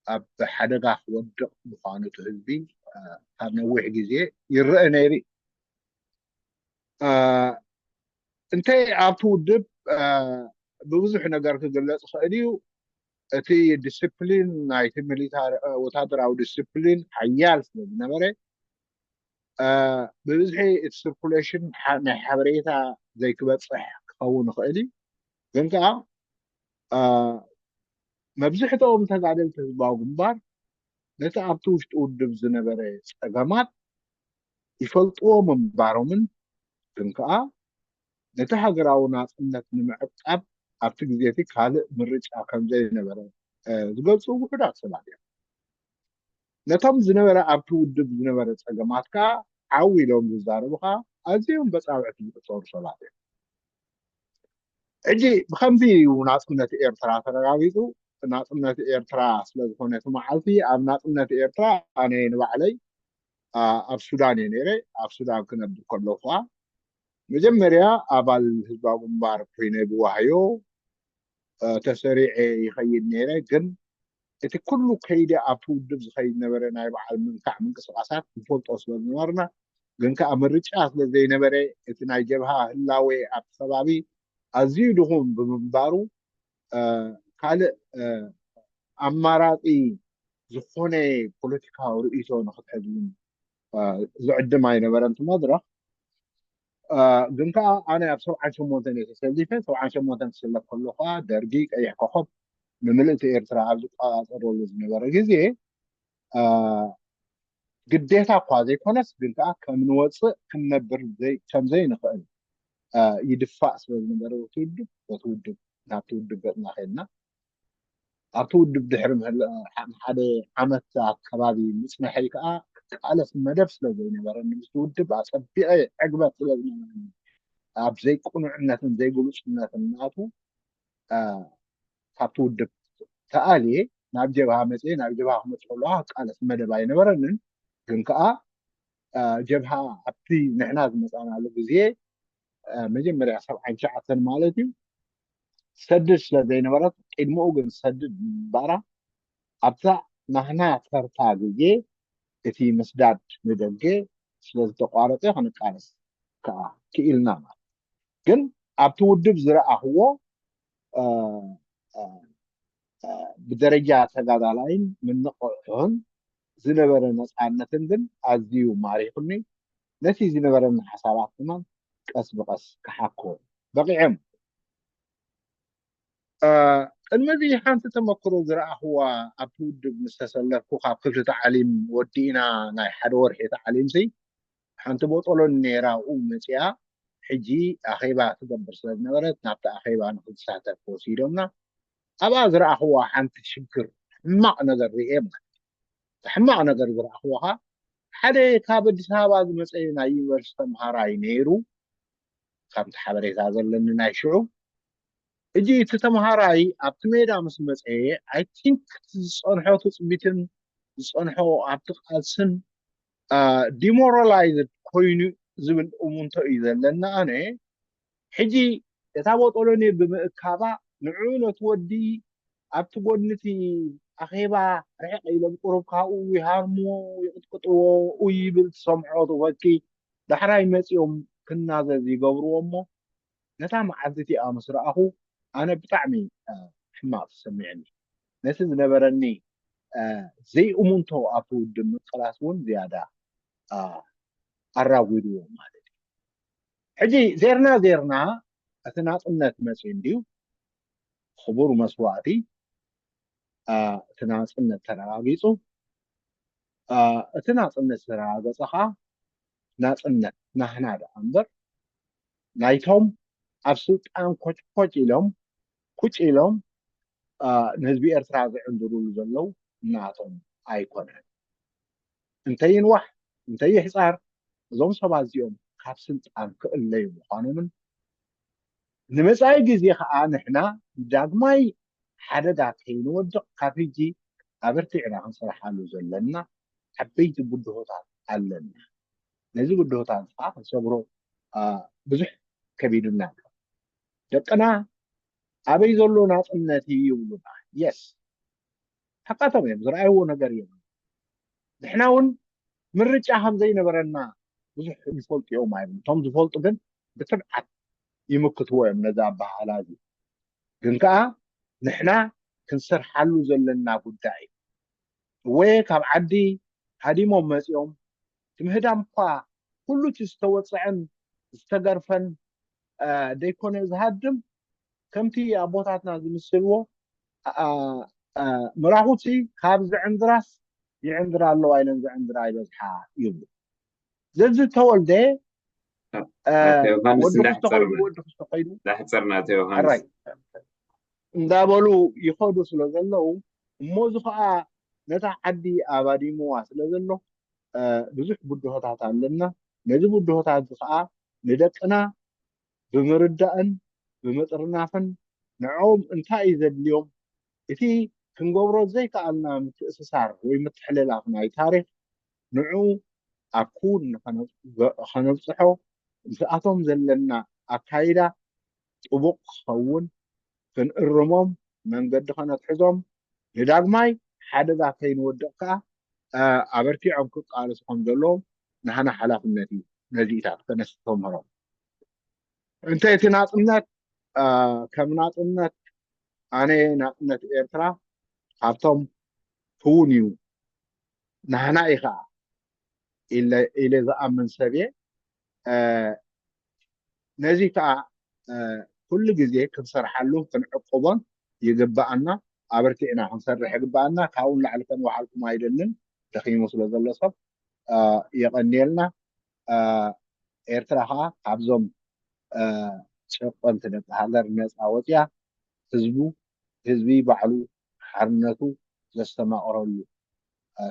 ኣብ ሓደጋ ክወድቕ ምዃኑ እቲ ህዝቢ ካብ ነዊሕ ግዜ ይረአ ነይሩ። እንተ ኣብቲ ውድብ ብብዙሕ ነገር ክግለፅ ይኽእል እዩ። እቲ ዲስፕሊን ናይቲ ሚሊታሪ ወታደራዊ ዲስፕሊን ሓያል ስለ ዝነበረ ብብዝሒ እቲ ስርኩሌሽን ናይ ሓበሬታ ዘይክበፅሕ ክኸውን ይኽእል እዩ። ግን ከዓ መብዝሕትኦም ተጋደልቲ ህዝባዊ ግንባር ነቲ ኣብቲ ውሽጢ ውድብ ዝነበረ ፀገማት ይፈልጥዎ ምንባሮምን ግን ከዓ ነቲ ሃገራዊ ናፅነት ንምዕቃብ ኣብቲ ግዜ እቲ ካልእ ምርጫ ከምዘይነበረ ዝገልፁ ውሑዳት ሰባት እዮም። ነቶም ዝነበረ ኣብቲ ውድብ ዝነበረ ፀገማት ከዓ ዓው ኢሎም ዝዛረቡ ከዓ ኣዝዮም በፃብዕቲ ዝቁፀሩ ሰባት እዮም። ሕጂ ብከምዚ እዩ ናፅነት ኤርትራ ተረጋጊፁ። ናፅነት ኤርትራ ስለዝኮነ እቲ መዓልቲ ኣብ ናፅነት ኤርትራ ኣነ ንባዕለይ ኣብ ሱዳን እየ ነይረ። ኣብ ሱዳን ክነብር ከለኩ ከዓ መጀመርያ ኣባል ህዝባዊ ግንባር ኮይነ ብዋህዮ ተሰሪዐ ይኸይድ ነይረ። ግን እቲ ኩሉ ከይደ ኣብቲ ውድብ ዝኸይድ ነበረ ናይ በዓል ምንካዕ ምንቅስቃሳት ንፈልጦ ስለዝነበርና ግን ከዓ ምርጫ ስለዘይነበረ እቲ ናይ ጀብሃ ህላዌ ኣብቲ ከባቢ ኣዝዩ ድኹም ብምንባሩ ካልእ ኣማራፂ ዝኾነ ፖለቲካዊ ርእይቶ ንክትሕዝ እውን ዝዕድም ኣይነበረን እቲ መድረኽ። ግን ከዓ ኣነ ኣብ ሰብዓን ሸሞንተን እየ ተሰሊፈ። ሰብዓን ሸሞንተን ክስለፍ ከሎ ከዓ ደርጊ ቀይሕ ኮኸብ ንምልእቲ ኤርትራ ኣብ ዝቆፃፀረሉ ዝነበረ ግዜ ግዴታ እኳ ዘይኮነስ ግን ከዓ ከም ንወፅእ ክንነብር ከምዘይንኽእል ይድፋእ ስለ ዝነበረ እቲ ውድብ በቲ ውድብ ናብቲ ውድብ ገፅና ከድና ኣብቲ ውድብ ድሕሪ ሓደ ዓመት ኣከባቢ ምፅንሐይ ከዓ ክቃለስ መደብ ስለ ዘይነበረኒ ምስቲ ውድብ ኣፀቢቐ ዕግበት ስለ ዝነበረኒ ኣብ ዘይቅኑዕነትን ዘይግሉፅነትን ናቱ ካብቲ ውድብ ተኣልየ ናብ ጀብሃ መፅየ ናብ ጀብሃ ክመፅእ ከለካ ክቃለስ መደብ ኣይነበረንን። ግን ከዓ ጀብሃ ኣብቲ ንሕና ዝመፃናሉ ግዜ መጀመርያ ሰብዓን ትሽዓተን ማለት እዩ ሰድድ ስለ ዘይነበረት ቅድምኡ ግን ሰድድ ምንባራ ኣብታ ናህና ተርታ ግዜ እቲ ምስዳድ ንደገ ስለዝተቋረፀ ክንቃለስ ከዓ ክኢልና ማለት ግን ኣብቲ ውድብ ዝረኣኽዎ ብደረጃ ተጋዳላይን ምንቕሕን ዝነበረ ነፃነትን ግን ኣዝዩ ማሪኹኒ። ነቲ ዝነበረኒ ሓሳባት ድማ ቀስ ብቐስ ክሓኮ በቒዐም። ቅድሚ እዚ ሓንቲ ተመክሮ ዝረኣኽዋ ኣብቲ ውድብ ምስ ተሰለፍኩ ካብ ክፍሊ ታዕሊም ወዲእና ናይ ሓደ ወርሒ ታዕሊምሲ ሓንቲ ቦጦሎኒ ነይራ ኣብኡ መፂኣ ሕጂ ኣኼባ ትገብር ስለ ዝነበረት ናብቲ ኣኼባ ንክትሳተፍ ወሲዶምና ኣብኣ ዝረኣኽዋ ሓንቲ ሽግር ሕማቕ ነገር ርእየ ማለት ሕማቕ ነገር ዝረኣኽዎ ኸዓ ሓደ ካብ ኣዲስ ኣበባ ዝመፀ ናይ ዩኒቨርሲቲ ተምሃራይ ነይሩ ካብቲ ሓበሬታ ዘለኒ ናይ ሽዑ ሕጂ እቲ ተምሃራይ ኣብቲ ሜዳ ምስ መፀ I think ዝፀንሖ ትፅቢትን ዝፀንሖ ኣብቲ ቃልስን demoralized ኮይኑ ዝብል እሙንቶ እዩ ዘለኒ ኣነ ሕጂ እታ ቦጦሎኒ ብምእካባ ንዑ ነቲ ወዲ ኣብቲ ጎድኒ እቲ ኣኼባ ርሕቕ ኢሎም ቁሩብ ካብኡ ይሃርምዎ ይቕጥቅጥዎ ኡ ይብል ትሰምዖ ትፈኪ ዳሕራይ መፂኦም ክናዘዝ ይገብርዎ እሞ ነታ መዓልቲ እቲኣ ምስ ረኣኹ ኣነ ብጣዕሚ ሕማቕ ተሰሚዕኒ። ነቲ ዝነበረኒ ዘይእሙንቶ ኣብቲ ውድብ ምቅላስ እውን ዝያዳ ኣራጉድዎ ማለት እዩ። ሕጂ ዜርና ዜርና እቲ ናፅነት መፂኡ እንድዩ። ክቡር መስዋእቲ እቲ ናፅነት ተረጋጊፁ። እቲ ናፅነት ዝተረጋገፀ ከዓ ናፅነት ናህና ደኣ እምበር ናይቶም ኣብ ስልጣን ኮጭኮጭ ኢሎም ኩጭ ኢሎም ንህዝቢ ኤርትራ ዝዕንድሩሉ ዘለዉ ናቶም ኣይኮነን። እንተይንዋሕ እንተይሕፃር እዞም ሰባት እዚኦም ካብ ስልጣን ክእለዩ ምዃኖምን ንመፃኢ ግዜ ከዓ ንሕና ዳግማይ ሓደጋ ከይንወድቕ ካብ ሕጂ ኣበርቲዕና ክንሰርሓሉ ዘለና ዓበይቲ ብድሆታት ኣለና። ነዚ ብድሆታት ከዓ ክንሰግሮ ብዙሕ ከቢዱና ኣሎ። ደቅና ኣበይ ዘሎ ናፅነት እዩ ይብሉና። የስ ሓቃቶም እዮም፣ ዝረኣይዎ ነገር እዮም። ንሕና እውን ምርጫ ከም ዘይነበረና ብዙሕ ይፈልጡ እዮም ኣይብሉ። እቶም ዝፈልጡ ግን ብትብዓት ይምክትዎ እዮም ነዚ ኣበሃህላ እዚ። ግን ከዓ ንሕና ክንሰርሓሉ ዘለና ጉዳይ እዩ። እወ ካብ ዓዲ ሃዲሞም መፂኦም እቲ ምህዳም እኳ ኩሉ እቲ ዝተወፀዐን ዝተገርፈን ደይኮነ ዝሃድም ከምቲ ኣቦታትና ዝምስልዎ ምራኹቲ ካብ ዝዕንድራስ ይዕንድራ ኣለዋ ኢለን ዝዕንድራ ይበዝሓ ይብሉ። ዘዚ ተወልደ ዮሃንስ ወዲ ክስተ እንዳሕፀርና ኮይኑ ወዲ ክስተ ኮይኑ እንዳሕፀርና ኣቶ ዮሃንስ ሕራይ እንዳበሉ ይኸዱ ስለ ዘለዉ እሞ እዚ ከዓ ነታ ዓዲ ኣባዲምዋ ስለ ዘሎ ብዙሕ ብድሆታት ኣለና። ነዚ ብድሆታት እዚ ከዓ ንደቅና ብምርዳእን ብምጥርናፍን ንዕኦም እንታይ እዩ ዘድልዮም እቲ ክንገብሮ ዘይከኣልና ምትእስሳር ወይ ምትሕልላፍ ናይ ታሪኽ ንዑ ኣብ ክውን ከነብፅሖ ምስኣቶም ዘለና ኣካይዳ ጥቡቕ ክኸውን ክንእርሞም መንገዲ ከነትሕዞም ንዳግማይ ሓደጋ ከይንወድቕ ከዓ ኣበርቲዖም ክቃለሱ ከም ዘለዎም ናህና ሓላፍነት እዩ። ነዚኢታት ከነስተምህሮም እንተ እቲ ናፅነት ከም ናፅነት ኣነ ናፅነት ኤርትራ ካብቶም ክውን እዩ ናህና እዩ ከዓ ኢለ ዝኣምን ሰብ እየ። ነዚ ከዓ ኩሉ ግዜ ክንሰርሓሉ ክንዕቅቦን ይግባኣና። ኣበርቲዕና ክንሰርሕ ይግባኣና። ካብኡ ንላዕሊ ከንወሓልኩም ኣይደልን። ደኺሙ ስለ ዘሎ ሰብ የቐንየልና። ኤርትራ ከዓ ካብዞም ጨቆንቲ ደቂ ሃገር ነፃ ወፅያ ህዝቡ ህዝቢ ባዕሉ ሓርነቱ ዘስተማቕረሉ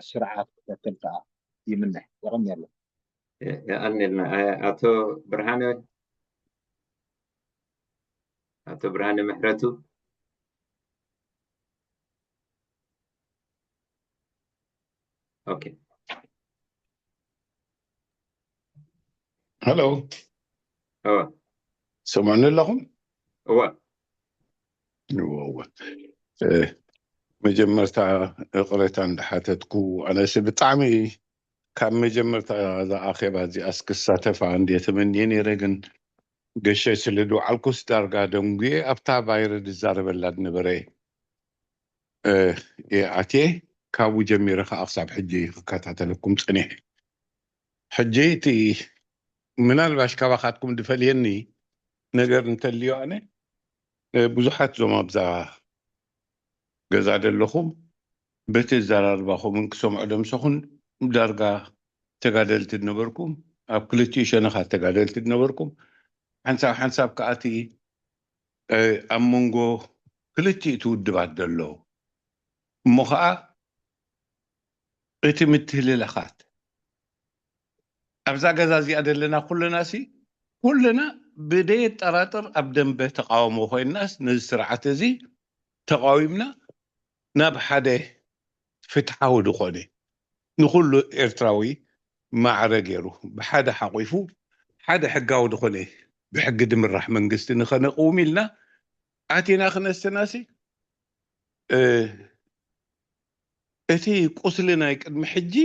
ስርዓት ክተክል ከዓ ይምነ። የቐንየልና። የቐንየልና። ኣቶ ብርሃነ ኣቶ ብርሃነ ምሕረቱ ኦኬ ሄሎ እወ ሰምዑኒ ኣለኹም? እወ እወ እወ። እ፣ መጀመርታ ይቕሬታ እንዳሓተትኩ ኣነሲ ብጣዕሚ ካብ መጀመርታ እዛ ኣኼባ እዚኣስ ክሳተፋ እንድየ ተመንየ ነይረ፣ ግን ገሸ ስለ ዝወዓልኩስ ዳርጋ ደንጉየ ኣብታ ባይረ ዝዛረበላ ዝነበረ እየ ኣትየ። ካብኡ ጀሚረ ከዓ ክሳብ ሕጂ ክከታተለኩም ፀኒሐ። ሕጂ እቲ ምናልባሽ ካባኻትኩም ዝፈልየኒ ነገር እንተልዮ ኣነ ብዙሓት ዞም ኣብዛ ገዛ ዘለኹም በቲ ኣዘራርባኹምን ክሰምዖ ደምሰኹን ዳርጋ ተጋደልቲ ዝነበርኩም ኣብ ክልቲኡ ሸነኻት ተጋደልቲ ዝነበርኩም ሓንሳብ ሓንሳብ ከኣቲ ኣብ መንጎ ክልቲኡ እቲ ውድባት ዘሎ እሞ ከዓ እቲ ምትህልላኻት ኣብዛ ገዛ እዚኣ ዘለና ኩልና ሲ ኩልና ብደየጠራጥር ኣብ ደንበ ተቃውሞ ኮይንናስ ነዚ ስርዓት እዚ ተቃዊምና ናብ ሓደ ፍትሓዊ ዝኾነ ንኩሉ ኤርትራዊ ማዕረ ገይሩ ብሓደ ሓቂፉ ሓደ ሕጋዊ ዝኾነ ብሕጊ ድምራሕ መንግስቲ ንኸነቅውም ኢልና ኣቲና ክነስተናሲ እቲ ቁስሊ ናይ ቅድሚ ሕጂ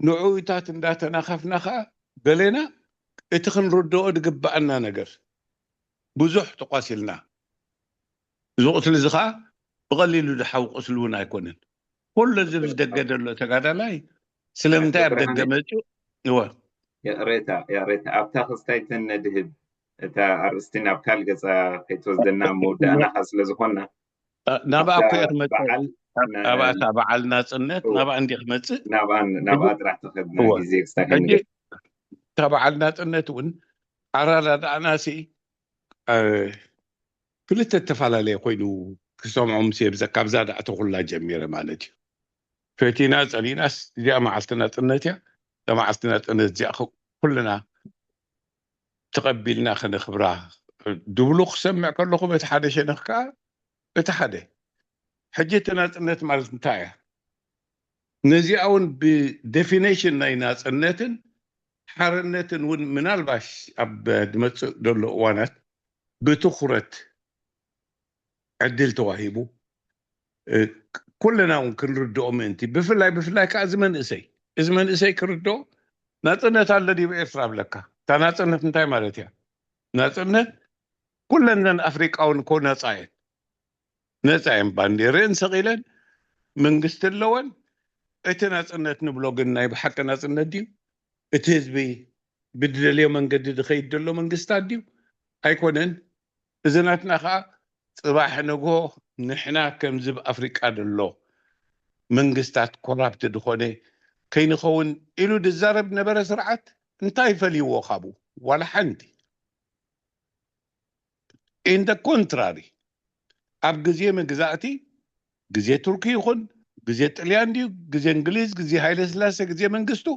ንዕኡታት እንዳተናኸፍና ከዓ ገሌና እቲ ክንርድኦ ዝግበኣና ነገር ብዙሕ ተቋሲልና እዚ ቁስሊ እዚ ከዓ ብቐሊሉ ዝሓው ቁስሊ እውን ኣይኮነን። ኩሉ እዚ ምስ ደገ ዘሎ ተጋዳላይ ስለምንታይ ኣብ ደገ መፅኡ? እወ። ይቕሬታ ይቕሬታ፣ ኣብታ ክስታይተን ነድህብ፣ እታ ኣርእስቲ ናብ ካልእ ገፃ ከይትወስደና ኣብ መወዳእናኻ ስለ ዝኾንና ናብኣ እኮ እየ ክመፅእ። ኣብኣታ በዓል ናፅነት ናብኣ እንዲ ክመፅእ ናብኣ ጥራሕ ተኸድና ግዜ ክስታይተን እታ በዓል ናፅነት እውን ኣራዳድኣናሲ ክልተ እተፈላለየ ኮይኑ ክሰምዖ ምስ የብዘ ካብዛ ዳዕተ ኩላ ጀሚረ ማለት እዩ። ፈቲና ፀሊናስ እዚኣ መዓልቲ ናፅነት እያ። እዛ መዓልቲ ናፅነት እዚኣ ኩልና ተቐቢልና ከነኽብራ ድብሉ ክሰምዕ ከለኹ በቲ ሓደ ሸነኽ ከዓ እቲ ሓደ ሕጂ እቲ ናፅነት ማለት እንታይ እያ? ነዚኣ እውን ብዴፊኔሽን ናይ ናፅነትን ሓርነትን እውን ምናልባሽ ኣብ ድመፅእ ዘሎ እዋናት ብትኩረት ዕድል ተዋሂቡ ኩልና እውን ክንርድኦ ምእንቲ ብፍላይ ብፍላይ ከዓ እዚ መንእሰይ እዚ መንእሰይ ክርድኦ ናፅነት ኣሎ ዲብ ኤርትራ ኣብለካ እታ ናፅነት እንታይ ማለት እያ? ናፅነት ኩለንዘን ኣፍሪቃውን እኮ ነፃ እየን ነፃ እየን ባንዴርአን ሰቒለን መንግስቲ ኣለወን። እቲ ናፅነት ንብሎ ግን ናይ ብሓቂ ናፅነት ድዩ? እቲ ህዝቢ ብድደልዮ መንገዲ ዝኸይድ ዘሎ መንግስታት ድዩ? ኣይኮነን። እዚ ናትና ከዓ ፅባሕ ንግሆ ንሕና ከምዚ ብ ኣፍሪቃ ዘሎ መንግስታት ኮራፕት ዝኾነ ከይንኸውን ኢሉ ዝዛረብ ነበረ ስርዓት እንታይ ፈልይዎ ካብኡ ዋላ ሓንቲ in the contrary ኣብ ግዜ መግዛእቲ ግዜ ቱርኪ ይኹን ግዜ ጥልያን ድዩ ግዜ እንግሊዝ ግዜ ሃይለ ስላሴ ግዜ መንግስቱ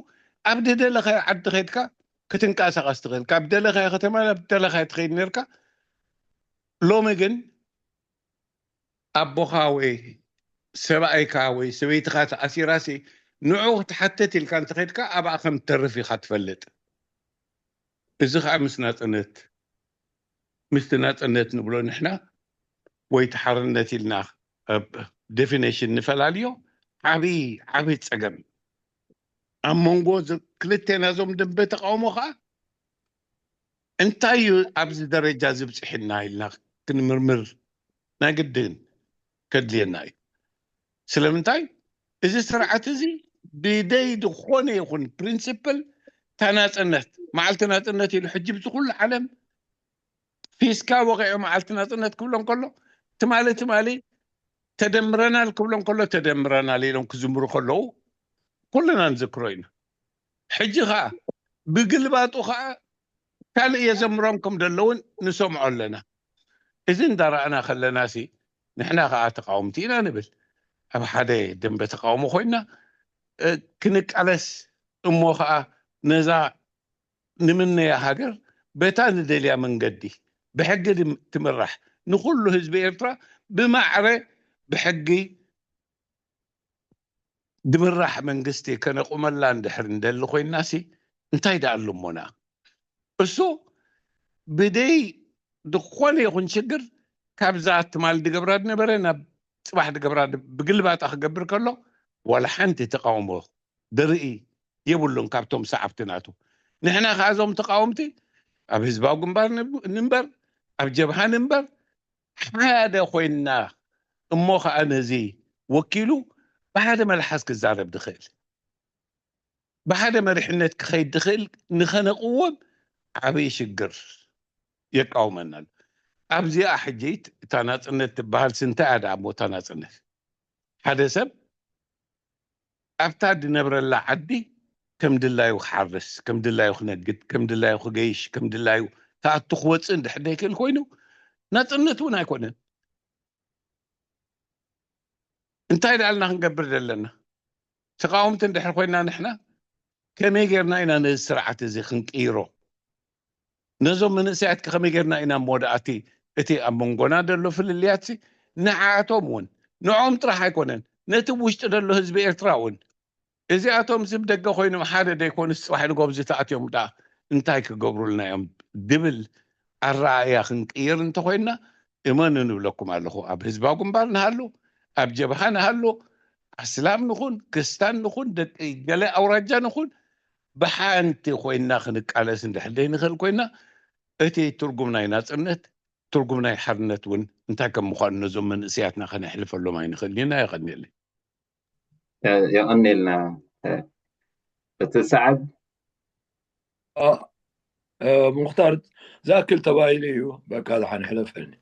ኣብ ደደለኸ ዓዲ ኸድካ ክትንቀሳቐስ ትኽእል ካብ ደለኸ ከተማ ናብ ደለኸ ትኸይድ ነርካ ሎሚ ግን ኣቦኻ ወይ ሰብኣይካ ወይ ሰበይትኻ ተኣሲራሲ ንዑ ክትሓተት ኢልካ እንተኸድካ ኣብኣ ከም ትተርፍ ኢኻ ትፈልጥ እዚ ከዓ ምስ ናፅነት ምስቲ ናፅነት ንብሎ ንሕና ወይ ተሓርነት ኢልና ዴፊኔሽን ንፈላልዮ ዓብዪ ዓብዪ ፀገም ኣብ መንጎ ክልቴና ዞም ደንበ ተቃውሞ ከዓ እንታይ እዩ ኣብዚ ደረጃ ዝብፅሕና ኢልና ክንምርምር ናይ ግድን ከድልየና እዩ። ስለምንታይ እዚ ስርዓት እዚ ብደይ ዝኾነ ይኹን ፕሪንስፕል ታናፅነት መዓልቲ ናፅነት ኢሉ ሕጂ ብዚ ኩሉ ዓለም ፊስካ ወቂዑ መዓልቲ ናፅነት ክብሎ እንከሎ ትማሊ ትማሊ ተደምረናል ክብሎ እንከሎ ተደምረናል ኢሎም ክዝምሩ ከለዉ ኩልና ንዝክሮ ኢና። ሕጂ ከዓ ብግልባጡ ከዓ ካልእ የዘምሮም ከም ዘለውን ንሰምዖ ኣለና። እዚ እንዳረኣና ከለና ሲ ንሕና ከዓ ተቃወምቲ ኢና ንብል። ኣብ ሓደ ደንበ ተቃውሞ ኮይና ክንቃለስ እሞ ከዓ ነዛ ንምነያ ሃገር በታ ንደልያ መንገዲ ብሕጊ ትምራሕ ንኩሉ ህዝቢ ኤርትራ ብማዕረ ብሕጊ ድምራሕ መንግስቲ ከነቁመላ እንድሕር እንደሊ ኮይናሲ እንታይ ደኣ ኣሉሞና እሱ ብደይ ዝኾነ ይኹን ሽግር ካብዛ ትማል ድገብራ ድነበረ ናብ ፅባሕ ድገብራ ብግልባጣ ክገብር ከሎ ዋላ ሓንቲ ተቃውሞ ድርኢ የብሉን ካብቶም ሰዓብቲ ናቱ ንሕና ከዓ እዞም ተቃወምቲ ኣብ ህዝባዊ ግንባር ንንበር ኣብ ጀብሃ ንንበር ሓደ ኮይንና እሞ ከዓ ነዚ ወኪሉ ብሓደ መልሓስ ክዛረብ ድኽእል ብሓደ መሪሕነት ክኸይድ ድኽእል ንኸነቕውም ዓብዪ ሽግር የቃውመና ኣሎ። ኣብዚኣ ሕጂ እታ ናፅነት ትበሃል ስንታይ እያ ደኣ እሞ እታ ናፅነት ሓደ ሰብ ኣብታ ድነብረላ ዓዲ ከም ድላዩ ክሓርስ ከም ድላዩ ክነግድ ከም ድላዩ ክገይሽ ከም ድላዩ ተኣቱ ክወፅእ እንድሕር ደይክእል ኮይኑ ናፅነት እውን ኣይኮነን። እንታይ ደኣልና ክንገብር ዘለና ተቃወምቲ እንድሕር ኮይና ንሕና ከመይ ጌርና ኢና ነዚ ስርዓት እዚ ክንቅይሮ ነዞም መንእሰያት ከመይ ጌርና ኢና እሞ ደኣቲ እቲ ኣብ መንጎና ዘሎ ፍልልያት ንዓኣቶም እውን ንዖም ጥራሕ ኣይኮነን ነቲ ውሽጢ ዘሎ ህዝቢ ኤርትራ እውን እዚኣቶም ዝብ ደገ ኮይኖም ሓደ ደይኮኑስ ፅባሕ ንጎብዚ ተኣትዮም ደኣ እንታይ ክገብሩልና እዮም ድብል ኣረኣእያ ክንቅይር እንተኮይንና እመኑ ንብለኩም ኣለኹ ኣብ ህዝባዊ ግንባር ንሃሉ ኣብ ጀብሃ ንሃሉ ኣስላም ንኹን ክስታን ንኹን ደቂ ገለ ኣውራጃ ንኹን ብሓንቲ ኮይንና ክንቃለስ እንድሕር ዘይንኽእል ኮይንና እቲ ትርጉም ናይ ናፅነት ትርጉም ናይ ሓርነት እውን እንታይ ከም ምዃኑ ነዞም መንእሰያትና ከነሕልፈሎም ኣይንኽእልን ኢና። የቐንየለይ። የቐንየልና እቲ ሰዓት ሙክታር ዝኣክል ተባሂሉ እዩ። በቃ ዝሓን ሕለፈልኒ።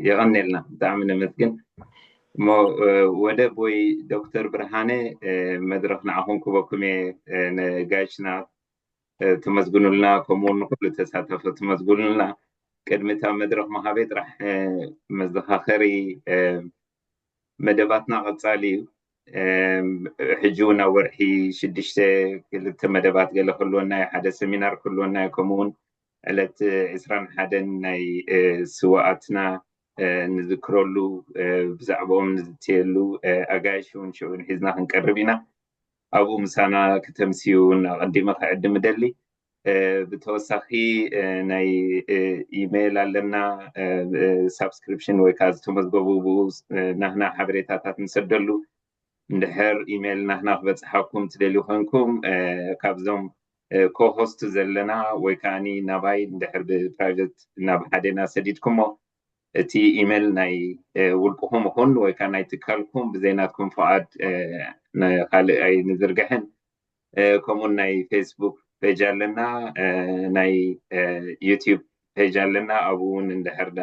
የቐንየልና፣ ብጣዕሚ ነመስግን። እሞ ወደብ ወይ ዶክተር ብርሃነ፣ መድረኽ ንዓኹም ክበኩም እየ። ነጋይሽና ተመስግኑልና፣ ከምኡውን ንኩሉ ተሳተፈ ተመስግኑልና። ቅድሚታ መድረኽ መሃበይ ጥራሕ መዘኻኸሪ መደባትና ቀጻሊ እዩ። ሕጂ እውን ኣብ ወርሒ ሽዱሽተ ክልተ መደባት ገለ ክህልወና እዩ፣ ሓደ ሰሚናር ክህልወና እዩ። ከምኡውን ዕለት ዕስራን ሓደን ናይ ስዋኣትና ንዝክረሉ፣ ብዛዕባኦም ንዝትየሉ ኣጋይሽ እውን ሽዑ ንሒዝና ክንቀርብ ኢና። ኣብኡ ምሳና ክተምስዩ እውን ኣቐዲመ ክዕድም እደሊ። ብተወሳኺ ናይ ኢሜይል ኣለና፣ ሳብስክሪፕሽን ወይ ከዓ ዝተመዝገቡ ብኡ ናህና ሓበሬታታት ንሰደሉ። እንድሕር ኢሜይል ናህና ክበፅሓኩም ትደልዩ ኮንኩም፣ ካብዞም ኮሆስት ዘለና ወይ ከዓ ናባይ እንድሕር ብፕራይቬት ናብ ሓደና ሰዲድኩሞ፣ እቲ ኢሜይል ናይ ውልቅኹም ይኹን ወይ ከዓ ናይ ትካልኩም ብዘይናትኩም ፍቓድ ንካልእ ኣይንዝርግሕን። ከምኡን ናይ ፌስቡክ ፔጅ ኣለና፣ ናይ ዩቲዩብ ፔጅ ኣለና። ኣብኡ እውን እንድሕር ዳ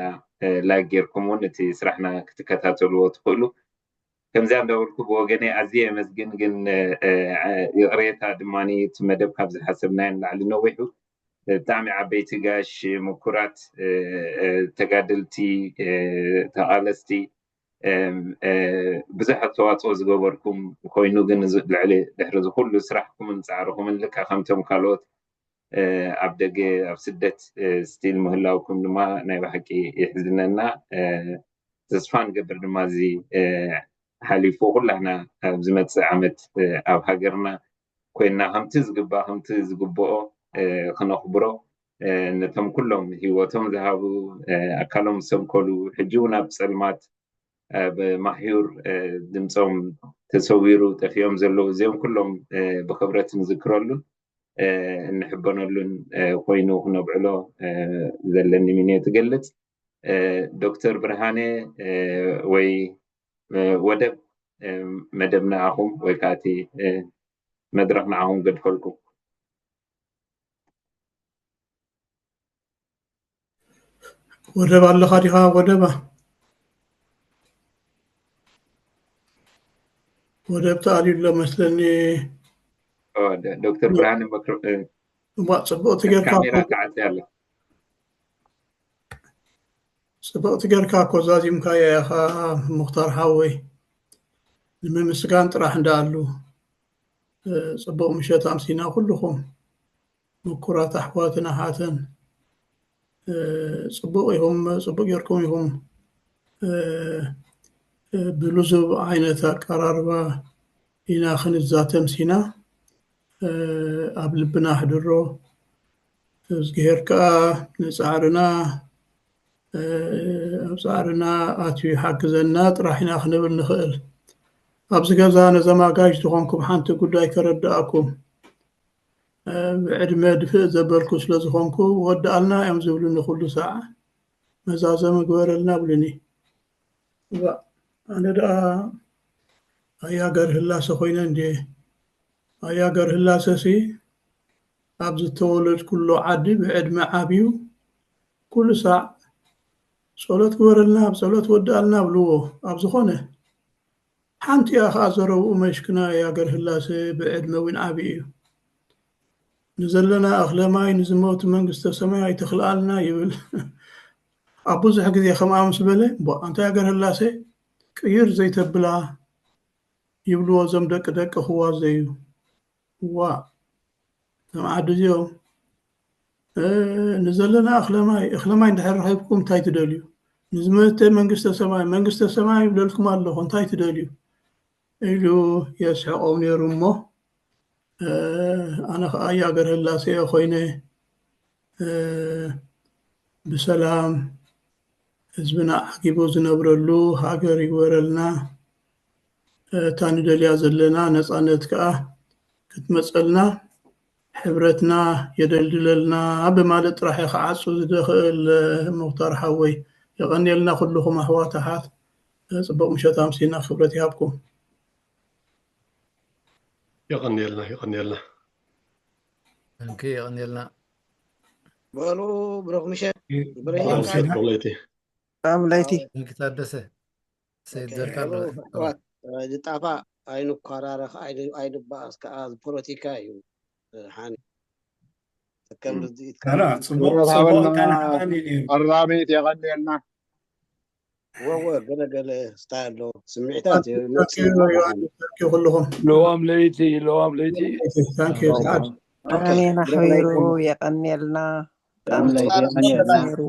ላይክ ጌርኩም እውን እቲ ስራሕና ክትከታተልዎ ትኽእሉ። ከምዚኣ እንዳበልኩ ብወገነይ ኣዝየ የመስግን፣ ግን ይቕሬታ ድማ እቲ መደብ ካብ ዝሓሰብናዮ ንላዕሊ ነዊሑ። ብጣዕሚ ዓበይቲ ጋሽ ምኩራት ተጋደልቲ ተቓለስቲ ብዙሕ ኣስተዋፅኦ ዝገበርኩም ኮይኑ፣ ግን ልዕሊ ድሕሪ ዝኩሉ ስራሕኩምን ፃዕርኩምን ልካ ከምቶም ካልኦት ኣብ ደገ ኣብ ስደት ስቲል ምህላውኩም ድማ ናይ ብሓቂ ይሕዝነና። ተስፋ ንገብር ድማ እዚ ሓሊፉ ኩላህና ኣብ ዝመፅእ ዓመት ኣብ ሃገርና ኮይንና ከምቲ ዝግባእ ከምቲ ዝግብኦ ክነኽብሮ፣ ነቶም ኩሎም ህይወቶም ዝሃቡ፣ ኣካሎም ዝሰንከሉ፣ ሕጂ እውን ኣብ ፀልማት ኣብ ማሕዩር ድምፆም ተሰዊሩ ጠፊኦም ዘለዉ እዚኦም ኩሎም ብክብረት ንዝክረሉን እንሕበነሉን ኮይኑ ክነብዕሎ ዘለኒ ምንዮት እገልፅ። ዶክተር ብርሃነ ወይ ወደብ መደብ ንዓኹም ወይ ከዓ እቲ መድረኽ ንዓኹም ገድፈልኩም። ወደብ ኣለኻ ዲኻ? ወደባ ወደብ ተኣልዩ ኣሎ መስለኒ። ዶክተር ብርሃነ መክሮ እዋ፣ ጽቡቕ ትገርካ ካሜራ ተዓጽያ ኣላ። ጽቡቕ ትገርካ እኮ ዛዚምካያ ኢኻ ሙኽታር ሓወይ። ንምምስጋን ጥራሕ እንዳኣሉ። ጽቡቕ ምሸት ኣምሲና ኩልኹም ምኩራት ኣሕዋትን ኣሓትን። ጽቡቕ ኢኹም፣ ጽቡቕ ጌርኩም ኢኹም። ብልዙብ ዓይነት ኣቀራርባ ኢና ክንዛተም ሲና። ኣብ ልብና ኣሕድሮ። እዝግሄር ከኣ ንጻዕርና፣ ኣብ ጻዕርና ኣትዩ ይሓግዘና ጥራሕ ኢና ክንብል ንኽእል። ኣብዚ ገዛ ነዘም ኣጋይሽ ዝኾንኩም ሓንቲ ጉዳይ ከረድኣኩም። ብዕድመ ድፍእ ዘበልኩ ስለ ዝኾንኩ ወድኣልና እዮም ዝብሉኒ ኩሉ ሳዕ። መዛዘሚ ግበረልና ብሉኒ። እዋ፣ ኣነ ደኣ ኣያ ገርህላሰ ኮይነ እንድየ። ኣያ ገርህላሰሲ ኣብ ዝተወለድኩሉ ዓዲ ብዕድመ ዓብዩ ኩሉ ሳዕ ጸሎት ግበረልና፣ ብጸሎት ወድኣልና ብልዎ። ኣብ ዝኾነ ሓንቲ እያ ኸዓ ዘረብኡ መሽክና እያ ገርህላሰ ብዕድመ እውን ዓብዪ እዩ። ንዘለና እኽለ ማይ ንዝመቱ መንግስተ ሰማይ ኣይተኽልኣልና ይብል። ኣብ ብዙሕ ግዜ ከምኣ ምስ በለ፣ እምቦ ኣንታ እያ ገርህላሰ ቅይር ዘይተብላ ይብልዎ እዞም ደቂ ደቂ ክዋዘዩ። እዋ፣ እቶም ዓዲ እዚኦም ንዘለና እኽለ ማይ፣ እኽለ ማይ እንድሕር ረኺብኩም እንታይ ትደልዩ? ንዝመተ መንግስተ ሰማይ፣ መንግስተ ሰማይ ይብለልኩም ኣለኹ፣ እንታይ ትደልዩ? ኢሉ የስሕቖም ነይሩ እሞ፣ ኣነ ኸዓ ያገር ህላሴ ኮይነ፣ ብሰላም ህዝብና ዓጊቡ ዝነብረሉ ሃገር ይግበረልና። እታ ንደልያ ዘለና ነፃነት ከዓ ክትመፀልና ህብረትና የደልድለልና ብማለት ጥራሕ እዩ ክዓጹ ዝኽእል። ሙኽታር ሓወይ፣ የቐንየልና ኩልኹም ኣሕዋት ኣሓት። ጽቡቕ ምሸት ኣምሲና፣ ክብረት ይሃብኩም። የቐንየልና፣ የቐንየልና። እንኪ የቐንየልና። በሉ ብሩኽ ምሸት። ብሩኽ ለይቲ። ሰላም ለይቲ። እንኪ ታደሰ ሰይድ ዘርካ ኣሎ። ዝጣፋ ኣይንኳራረኽ፣ ኣይንባኣስ ከዓ ፖለቲካ እዩ። ሓኒ ተከም ርድኢት ጽቡቅ ጽቡቅ ተናሓኒ እዩ። ቀራሚት የቐንየልና። ወወ ገለገለ ስታይ ኣሎ ስምዒታት ኩልኹም ለዋም ለይቲ ለዋም ለይቲ ኣሜን ኣሕቢሩ የቐንየልና። ብጣዕሚ ጽቡቅ ነይሩ።